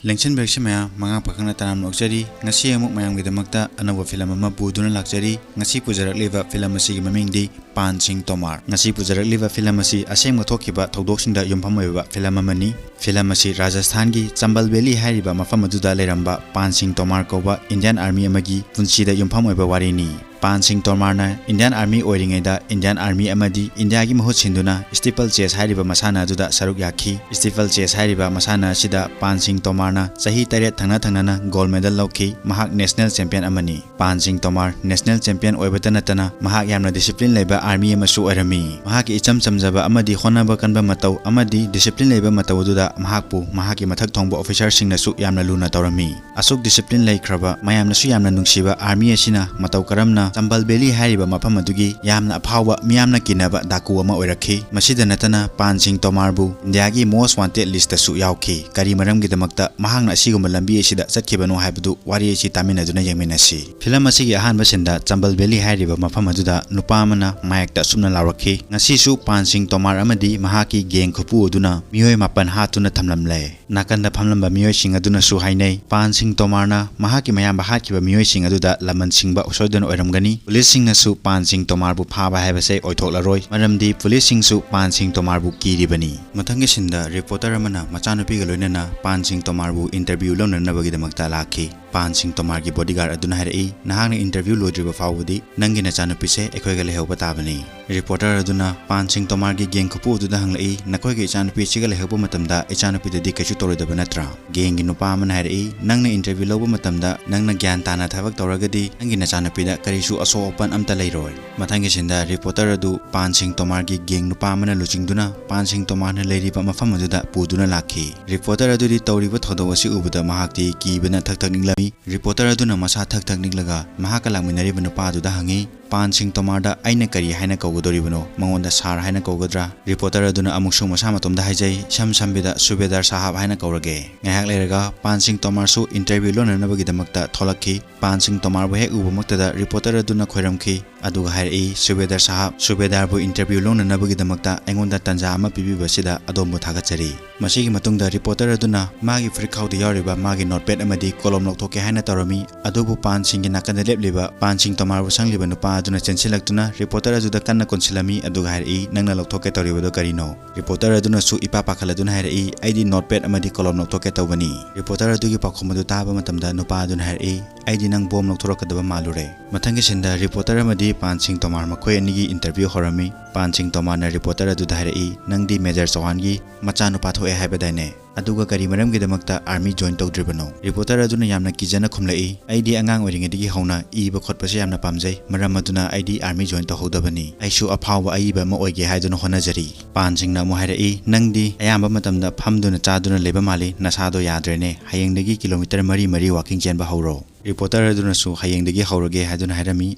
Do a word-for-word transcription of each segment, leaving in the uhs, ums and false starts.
ꯂꯦꯡꯁꯤꯟꯕꯤꯔꯛꯁꯤ ꯃꯌꯥꯝ, ꯃꯉꯥ ꯄꯥꯈꯪꯅ ꯇꯔꯥꯝꯅ ꯑꯣꯛꯆꯔꯤ꯫ ꯉꯁꯤ ꯑꯃꯨꯛ ꯃꯌꯥꯝꯒꯤꯗꯃꯛꯇ ꯑꯅꯧꯕ ꯐꯤꯂꯝ ꯑꯃ ꯄꯨꯗꯨꯅ ꯂꯥꯛꯆꯔꯤ꯫ ꯉꯁꯤ ꯄꯨꯖꯔꯛꯂꯤꯕ ꯐꯤꯂꯝ ꯑꯁꯤꯒꯤ ꯃꯃꯤꯡꯗꯤ ꯄꯥꯟ ꯁꯤꯡ ꯇꯣꯃꯥꯔ꯫ ꯉꯁꯤ ꯄꯨꯖꯔꯛꯂꯤꯕ ꯐꯤꯂꯝ ꯑꯁꯤ ꯑꯁꯦꯡꯕ ꯊꯣꯛꯈꯤꯕ ꯊꯧꯗꯣꯛꯁꯤꯡꯗ ꯌꯨꯝꯐꯝ ꯑꯣꯏꯕ ꯐꯤꯂꯝ ꯑꯃꯅꯤ꯫ ꯐꯤꯂꯝ ꯑꯁꯤ ꯔꯥꯖꯁꯊꯥꯟꯒꯤ ꯆꯝꯕꯜ ꯚꯦꯂꯤ ꯍꯥꯏꯔꯤꯕ ꯃꯐꯝ ꯑꯗꯨꯗ ꯂꯩꯔꯝꯕ ꯄꯥꯟ ꯁꯤꯡ ꯇꯣꯃꯥꯔ ꯀꯧꯕ ꯏꯟꯗꯤꯌꯥꯟ ꯑꯥꯔꯃꯤ ꯑꯃꯒꯤ ꯄꯨꯟꯁꯤꯗ ꯌꯨꯝꯐꯝ ꯑꯣꯏꯕ ꯋꯥꯔꯤꯅꯤ꯫ ꯄꯥꯟ ꯁꯤꯡ ꯇꯣꯃꯥꯔꯅ ꯏꯟꯗꯤꯌꯥꯟ ꯑꯥꯔꯃꯤ ꯑꯣꯏꯔꯤꯉꯩꯗ ꯏꯟꯗꯤꯌꯥꯟ ꯑꯥꯔꯃꯤ ꯑꯃꯗꯤ ꯏꯟꯗꯤꯌꯥꯒꯤ ꯃꯍꯨꯠ ꯁꯤꯟꯗꯨꯅ ꯁ꯭ꯇꯤꯄꯜ ꯆꯦꯁ ꯍꯥꯏꯔꯤꯕ ꯃꯁꯥꯟꯅ ꯑꯗꯨꯗ ꯁꯔꯨꯛ ꯌꯥꯈꯤ꯫ ꯁ꯭ꯇꯤꯄꯜ ꯆꯦꯁ ꯍꯥꯏꯔꯤꯕ ꯃꯁꯥꯟꯅ ꯑꯁꯤꯗ ꯄꯥꯟ ꯁꯤꯡ ꯇꯣꯃꯥꯔꯅ ꯆꯍꯤ ꯇꯔꯦꯠ ꯊꯪꯅ ꯊꯪꯅꯅ ꯒꯣꯜ ꯃꯦꯗꯜ ꯂꯧꯈꯤ꯫ ꯃꯍꯥꯛ ꯅꯦꯁꯅꯦꯜ ꯆꯦꯝꯄꯤꯌꯟ ꯑꯃꯅꯤ꯫ ꯄꯥꯟ ꯁꯤꯡ ꯇꯣꯃꯥꯔ ꯅꯦꯁꯅꯦꯜ ꯆꯦꯝꯄꯤꯌꯟ ꯑꯣꯏꯕꯇ ꯅꯠꯇꯅ ꯃꯍꯥꯛ ꯌꯥꯝꯅ ꯗꯤꯁꯤꯄ꯭ꯂꯤꯟ ꯂꯩꯕ ꯑꯥꯔꯃꯤ ꯑꯃꯁꯨ ꯑꯣꯏꯔꯝꯃꯤ꯫ ꯃꯍꯥꯛꯀꯤ ꯏꯆꯝ ꯆꯝꯖꯕ ꯑꯃꯗꯤ ꯍꯣꯠꯅꯕ ꯀꯟꯕ ꯃꯇꯧ ꯑꯃꯗꯤ ꯗꯤꯁꯤꯄ꯭ꯂꯤꯟ ꯂꯩꯕ ꯃꯇꯧ ꯑꯗꯨꯗ ꯃꯍꯥꯛꯄꯨ ꯃꯍꯥꯛꯀꯤ ꯃꯊꯛ ꯊꯣꯡꯕ ꯑꯣꯐꯤꯁꯥꯔꯁꯤꯡꯅꯁꯨ ꯌꯥꯝꯅ ꯂꯨꯅ ꯇꯧꯔꯝꯃꯤ꯫ ꯑꯁꯨꯛ ꯗꯤꯁꯤꯄ꯭ꯂꯤꯟ ꯂꯩꯈ꯭ꯔꯕ, ꯃꯌꯥꯝꯅꯁꯨ ꯌꯥꯝꯅ ꯅꯨꯡꯁꯤꯕ ꯑꯥꯔꯃꯤ ꯑꯁꯤꯅ ꯃꯇꯧ ꯀꯔꯝꯅ ꯆꯝꯕꯜ ꯚꯦꯂꯤ ꯍꯥꯏꯔꯤꯕ ꯃꯐꯝ ꯑꯗꯨꯒꯤ ꯌꯥꯝꯅ ꯑꯐꯥꯎꯕ, ꯃꯤꯌꯥꯝꯅ ꯀꯤꯅꯕ ꯗꯥꯀꯨ ꯑꯃ ꯑꯣꯏꯔꯛꯈꯤ꯫ ꯃꯁꯤꯗ ꯅꯠꯇꯅ ꯄꯥꯟ ꯁꯤꯡ ꯇꯣꯃꯥꯔꯕꯨ ꯏꯟꯗꯤꯌꯥꯒꯤ most wanted list ꯇꯁꯨ ꯌꯥꯎꯈꯤ꯫ ꯀꯔꯤ ꯃꯔꯝꯒꯤꯗꯃꯛꯇ ꯃꯍꯥꯛꯅ ꯑꯁꯤꯒꯨꯝꯕ ꯂꯝꯕꯤ ꯑꯁꯤꯗ ꯆꯠꯈꯤꯕꯅꯣ ꯍꯥꯏꯕꯗꯨ ꯋꯥꯔꯤ ꯑꯁꯤ ꯇꯥꯃꯤꯟꯅꯗꯨꯅ ꯌꯦꯡꯃꯤꯟꯅꯁꯤ꯫ ꯐꯤꯂꯝ ꯑꯁꯤꯒꯤ ꯑꯍꯥꯟꯕ ꯁꯤꯟꯗ ꯆꯝꯕꯜ ꯚꯦꯂꯤ ꯍꯥꯏꯔꯤꯕ ꯃꯐꯝ ꯑꯗꯨꯗ ꯅꯨꯄꯥ ꯑꯃꯅ ꯃꯥꯏꯛꯇ ꯑꯁꯨꯝꯅ ꯂꯥꯎꯔꯛꯈꯤ, "ꯉꯁꯤꯁꯨ ꯄꯥꯟ ꯁꯤꯡ ꯇꯣꯃꯥꯔ ꯑꯃꯗꯤ ꯃꯍꯥꯛꯀꯤ ꯒꯦꯡ ꯈꯨꯄꯨ ꯑꯗꯨꯅ ꯃꯤꯑꯣꯏ ꯃꯥꯄꯟ ꯍꯥꯠꯇꯨꯅ ꯊꯝꯂꯝꯂꯦ꯫" ꯅꯥꯀꯟꯗ ꯐꯝꯂꯝꯕ ꯃꯤꯑꯣꯏꯁꯤꯡ ꯑꯗꯨꯅꯁꯨ ꯍꯥꯏꯅꯩ, ꯄꯥꯟ ꯁꯤꯡ ꯇꯣꯃꯥꯔꯅ ꯃꯍꯥꯛꯀꯤ ꯃꯌꯥꯝꯕ ꯍꯥꯠꯈꯤꯕ ꯃꯤꯑꯣꯏꯁꯤꯡ ꯑꯗꯨꯗ ꯂꯃꯟ ꯁꯤꯡꯕ ꯁꯣꯏꯗꯅ ꯑꯣꯏꯔꯝꯒꯅꯤ꯫ ꯄꯨꯂꯤꯁꯁꯤꯡꯅꯁꯨ ꯄꯥꯟ ꯁꯤꯡ ꯇꯣꯃꯥꯔꯕꯨ ꯐꯥꯕ ꯍꯥꯏꯕꯁꯦ ꯑꯣꯏꯊꯣꯛꯂꯔꯣꯏ, ꯃꯔꯝꯗꯤ ꯄꯨꯂꯤꯁꯁꯤꯡꯁꯨ ꯄꯥꯟ ꯁꯤꯡ ꯇꯣꯃꯥꯔꯕꯨ ꯀꯤꯔꯤꯕꯅꯤ꯫ ꯃꯊꯪꯒꯤ ꯁꯤꯟꯗ ꯔꯤꯄꯣꯔꯇꯔ ꯑꯃꯅ ꯃꯆꯥꯅꯨꯄꯤꯒ ꯂꯣꯏꯅꯅ ꯄꯥꯟ ꯁꯤꯡ ꯇꯣꯃꯥꯔꯕꯨ ꯏꯟꯇꯔꯚ꯭ꯌꯨ ꯂꯧꯅꯅꯕꯒꯤꯗꯃꯛꯇ ꯂꯥꯛꯈꯤ꯫ ꯄꯥꯟ ꯁꯤꯡ ꯇꯣꯃꯥꯔꯒꯤ ꯕꯣꯗꯤꯒꯥꯔꯗ ꯑꯗꯨꯅ ꯍꯥꯏꯔꯛꯏ, "ꯅꯍꯥꯛꯅ ꯏꯟꯇꯔꯚ꯭ꯌꯨ ꯂꯣꯏꯗ꯭ꯔꯤꯕ ꯐꯥꯎꯕꯗꯤ ꯅꯪꯒꯤ ꯅꯆꯥꯅꯨꯄꯤꯁꯦ ꯑꯩꯈꯣꯏꯒ ꯂꯩꯍꯧꯕ ꯇꯥꯕꯅꯤ꯫" ꯔꯤꯄꯣꯔꯇꯔ ꯑꯗꯨꯅ ꯄꯥꯟ ꯁꯤꯡ ꯇꯣꯃꯥꯔꯒꯤ ꯒꯦꯡ ꯈꯨꯄꯨ ꯑꯗꯨꯗ ꯍꯪꯂꯛꯏ, "ꯅꯈꯣꯏꯒꯤ ꯏꯆꯥꯅꯨꯄꯤ ꯑꯁꯤꯒ ꯂꯩꯍꯧꯕ ꯃꯇꯝꯗ ꯏꯆꯥꯅꯨꯄꯤꯗꯗꯤ ꯀꯩꯁꯨ ꯇꯧꯔꯣꯏꯗꯕ ꯅꯠꯇ꯭ꯔꯥ?" ꯒꯦꯡꯒꯤ ꯅꯨꯄꯥ ꯑꯃꯅ ꯍꯥꯏꯔꯛꯏ, "ꯅꯪꯅ ꯏꯟꯇꯔꯚ꯭ꯌꯨ ꯂꯧꯕ ꯃꯇꯝꯗ ꯅꯪꯅ ꯒ꯭ꯌꯥꯟ ꯇꯥꯅ ꯊꯕꯛ ꯇꯧꯔꯒꯗꯤ ꯅꯪꯒꯤ ꯅꯆꯥꯅꯨꯄꯤꯗ ꯀꯔꯤꯁꯨ ꯑꯁꯣꯛ ꯑꯄꯟ ꯑꯝꯇ ꯂꯩꯔꯣꯏ꯫" ꯃꯊꯪꯒꯤ ꯁꯤꯟꯗ ꯔꯤꯄꯣꯔꯇꯔ ꯑꯗꯨ ꯄꯥꯟ ꯁꯤꯡ ꯇꯣꯃꯥꯔꯒꯤ ꯒꯦꯡ ꯅꯨꯄꯥ ꯑꯃꯅ ꯂꯨꯆꯤꯡꯗꯨꯅ ꯄꯥꯟ ꯁꯤꯡ ꯇꯣꯃꯥꯔꯅ ꯂꯩꯔꯤꯕ ꯃꯐꯝ ꯑꯗꯨꯗ ꯄꯨꯗꯨꯅ ꯂꯥꯛꯈꯤ꯫ ꯔꯤꯄꯣꯔꯇꯔ ꯑꯗꯨꯗꯤ ꯇꯧꯔꯤꯕ ꯊꯧꯗꯣꯛ ꯑꯁꯤ ꯎꯕꯗ ꯃꯍꯥꯛꯇꯤ ꯀꯤꯕꯅ ꯊꯛ ꯊꯛ ꯅꯤꯛꯂꯝꯃꯤ꯫ ꯔꯤꯄꯣꯔꯇꯔ ꯑꯗꯨꯅ ꯃꯁꯥ ꯊꯛ ꯊꯛ ꯅꯤꯛꯂꯒ ꯃꯍꯥꯛꯀ ꯂꯥꯛꯃꯤꯟꯅꯔꯤꯕ ꯅꯨꯄꯥ ꯑꯗꯨꯗ ꯍꯪꯉꯤ, "ꯄꯥꯟ ꯁꯤꯡ ꯇꯣꯃꯥꯔꯗ ꯑꯩꯅ ꯀꯔꯤ ꯍꯥꯏꯅ ꯀꯧꯒꯗꯧꯔꯤꯕꯅꯣ? ꯃꯉꯣꯟꯗ ꯁꯥꯔ ꯍꯥꯏꯅ ꯀꯧꯒꯗ꯭ꯔꯥ?" ꯔꯤꯄꯣꯔꯇꯔ ꯑꯗꯨꯅ ꯑꯃꯨꯛꯁꯨ ꯃꯁꯥ ꯃꯇꯣꯝꯗ ꯍꯥꯏꯖꯩ, "ꯏꯁꯝ ꯁꯝꯕꯤꯗ ꯁꯨꯕꯦꯗꯥꯔ ꯁꯥꯍꯥꯕ ꯍꯥꯏꯅ ꯀꯧꯔꯒꯦ꯫" ꯉꯥꯏꯍꯥꯛ ꯂꯩꯔꯒ ꯄꯥꯟ ꯁꯤꯡ ꯇꯣꯃꯥꯔꯁꯨ ꯏꯟꯇꯔꯚ꯭ꯌꯨ ꯂꯧꯅꯅꯕꯒꯤꯗꯃꯛꯇ ꯊꯣꯛꯂꯛꯈꯤ꯫ ꯄꯥꯟ ꯁꯤꯡ ꯇꯣꯃꯥꯔꯕꯨ ꯍꯦꯛ ꯎꯕꯃꯛꯇꯗ ꯔꯤꯄꯣꯔꯇꯔ ꯑꯗꯨꯅ ꯈꯣꯏꯔꯝꯈꯤ, ꯑꯗꯨꯒ ꯍꯥꯏꯔꯛꯏ, "ꯁꯨꯕꯦꯗꯥꯔ ꯁꯥꯍꯕ, ꯁꯨꯕꯦꯗꯥꯔꯕꯨ interview ꯂꯧꯅꯅꯕꯒꯤꯗꯃꯛꯇ ꯑꯩꯉꯣꯟꯗ ꯇꯥꯟꯖꯥ ꯑꯃ ꯄꯤꯕꯤꯕꯁꯤꯗ ꯑꯗꯣꯝꯕꯨ ꯊꯥꯒꯠꯆꯔꯤ"꯫ ꯃꯁꯤꯒꯤ ꯃꯇꯨꯡꯗ reporter ꯑꯗꯨꯅ ꯃꯥꯒꯤ ꯐꯨꯔꯤꯠꯈꯥꯎꯗ ꯌꯥꯎꯔꯤꯕ ꯃꯥꯒꯤ notepad ꯑꯃꯗꯤ ꯀꯣꯂꯣꯝ ꯂꯧꯊꯣꯛꯀꯦ ꯍꯥꯏꯅ ꯇꯧꯔꯝꯃꯤ꯫ ꯑꯗꯨꯕꯨ ꯄꯥꯟ ꯁꯤꯡꯒꯤ ꯅꯥꯀꯟꯗ ꯂꯦꯞꯂꯤꯕ ꯄꯥꯟ ꯁꯤꯡ ꯇꯣꯃꯥꯔꯕꯨ ꯁꯪꯂꯤꯕ ꯅꯨꯄꯥ ꯑꯗꯨꯅ ꯆꯦꯟꯁꯤꯜꯂꯛꯇꯨꯅ reporter ꯑꯗꯨꯗ ꯀꯟꯅ ꯀꯣꯟꯁꯤꯜꯂꯝꯃꯤ꯫ ꯑꯗꯨꯒ ꯍꯥꯏꯔꯛꯏ, "ꯅꯪꯅ ꯂꯧꯊꯣꯛꯀꯦ ꯇꯧꯔꯤꯕꯗꯨ ꯀꯔꯤꯅꯣ?" Reporter ꯑꯗꯨꯅꯁꯨ ꯏꯄꯥ ꯄꯥꯈꯠꯂꯗꯨꯅ ꯍꯥꯏꯔꯛꯏ, "ꯑꯩꯗꯤ notepad ꯑꯃꯗꯤ ꯀꯣꯂꯣꯝ ꯂꯧꯊꯣꯛꯀꯦ ꯇꯧꯕꯅꯤ"꯫ Reporter ꯑꯗꯨꯒꯤ ꯄꯥꯎꯈꯨꯝ ꯑꯗꯨ ꯇꯥꯕ ꯃꯇꯝꯗ ꯅꯨꯄꯥ ꯑꯗꯨꯅ ꯍꯥꯏꯔꯛꯏ, "ꯑꯩꯗꯤ ꯅꯪ ꯕꯣꯝ ꯂꯧꯊꯣꯔꯛꯀꯗꯕ ꯃꯥꯜꯂꯨꯔꯦ"꯫ ꯃꯊꯪꯒꯤ sceneꯗ reporter ꯑꯃꯗꯤ ꯄꯥꯟ ꯁꯤꯡ ꯇꯣꯃꯥꯔ ꯃꯈꯣꯏ ꯑꯅꯤꯒꯤ interview ꯍꯧꯔꯝꯃꯤ꯫ ꯄꯥꯟ ꯁꯤꯡ ꯇꯣꯃꯥꯔꯅ reporter ꯑꯗꯨꯗ ꯍꯥꯏꯔꯛꯏ, "ꯅꯪꯗꯤ Major ꯆꯧꯍꯥꯟꯒꯤ ꯃꯆꯥꯅꯨꯄꯥ ꯊꯣꯛꯑꯦ ꯍꯥꯏꯕꯗꯥꯏꯅꯦ? ꯑꯗꯨꯒ ꯀꯔꯤ ꯃꯔꯝꯒꯤꯗꯃꯛꯇ army join ꯇꯧꯗ꯭ꯔꯤꯕꯅꯣ?" Reporter ꯑꯗꯨꯅ ꯌꯥꯝꯅ ꯀꯤꯖꯅ ꯈꯨꯝꯂꯛꯏ, "ꯑꯩꯗꯤ ꯑꯉꯥꯡ ꯑꯣꯏꯔꯤꯉꯩꯗꯒꯤ ꯍꯧꯅ ꯏꯕ ꯈꯣꯠꯄꯁꯦ ꯌꯥꯝꯅ ꯄꯥꯝꯖꯩ, ꯃꯔꯝ ꯑꯗꯨꯅ ꯑꯩꯗꯤ army join ꯇꯧꯍꯧꯗꯕꯅꯤ꯫ ꯑꯩꯁꯨ ꯑꯐꯥꯎꯕ ꯑꯏꯕ ꯑꯃ ꯑꯣꯏꯒꯦ ꯍꯥꯏꯗꯨꯅ ꯍꯣꯠꯅꯖꯔꯤ"꯫ ꯄꯥꯟ ꯁꯤꯡꯅ ꯑꯃꯨꯛ ꯍꯥꯏꯔꯛꯏ, "ꯅꯪꯗꯤ ꯑꯌꯥꯝꯕ ꯃꯇꯝꯗ ꯐꯝꯗꯨꯅ ꯆꯥꯗꯨꯅ ꯂꯩꯕ ꯃꯥꯜꯂꯤ, ꯅꯁꯥꯗꯣ ꯌꯥꯗ꯭ꯔꯦꯅꯦ, ꯍꯌꯦꯡꯗꯒꯤ kilometre ꯃꯔꯤ ꯃꯔꯤ walking ꯆꯦꯟꯕ ꯍꯧꯔꯣ"꯫ Reporter ꯑꯗꯨꯅꯁꯨ ꯍꯌꯦꯡꯗꯒꯤ ꯍꯧꯔꯒꯦ ꯍꯥꯏꯗꯨꯅ ꯍꯥꯏꯔꯝꯃꯤ꯫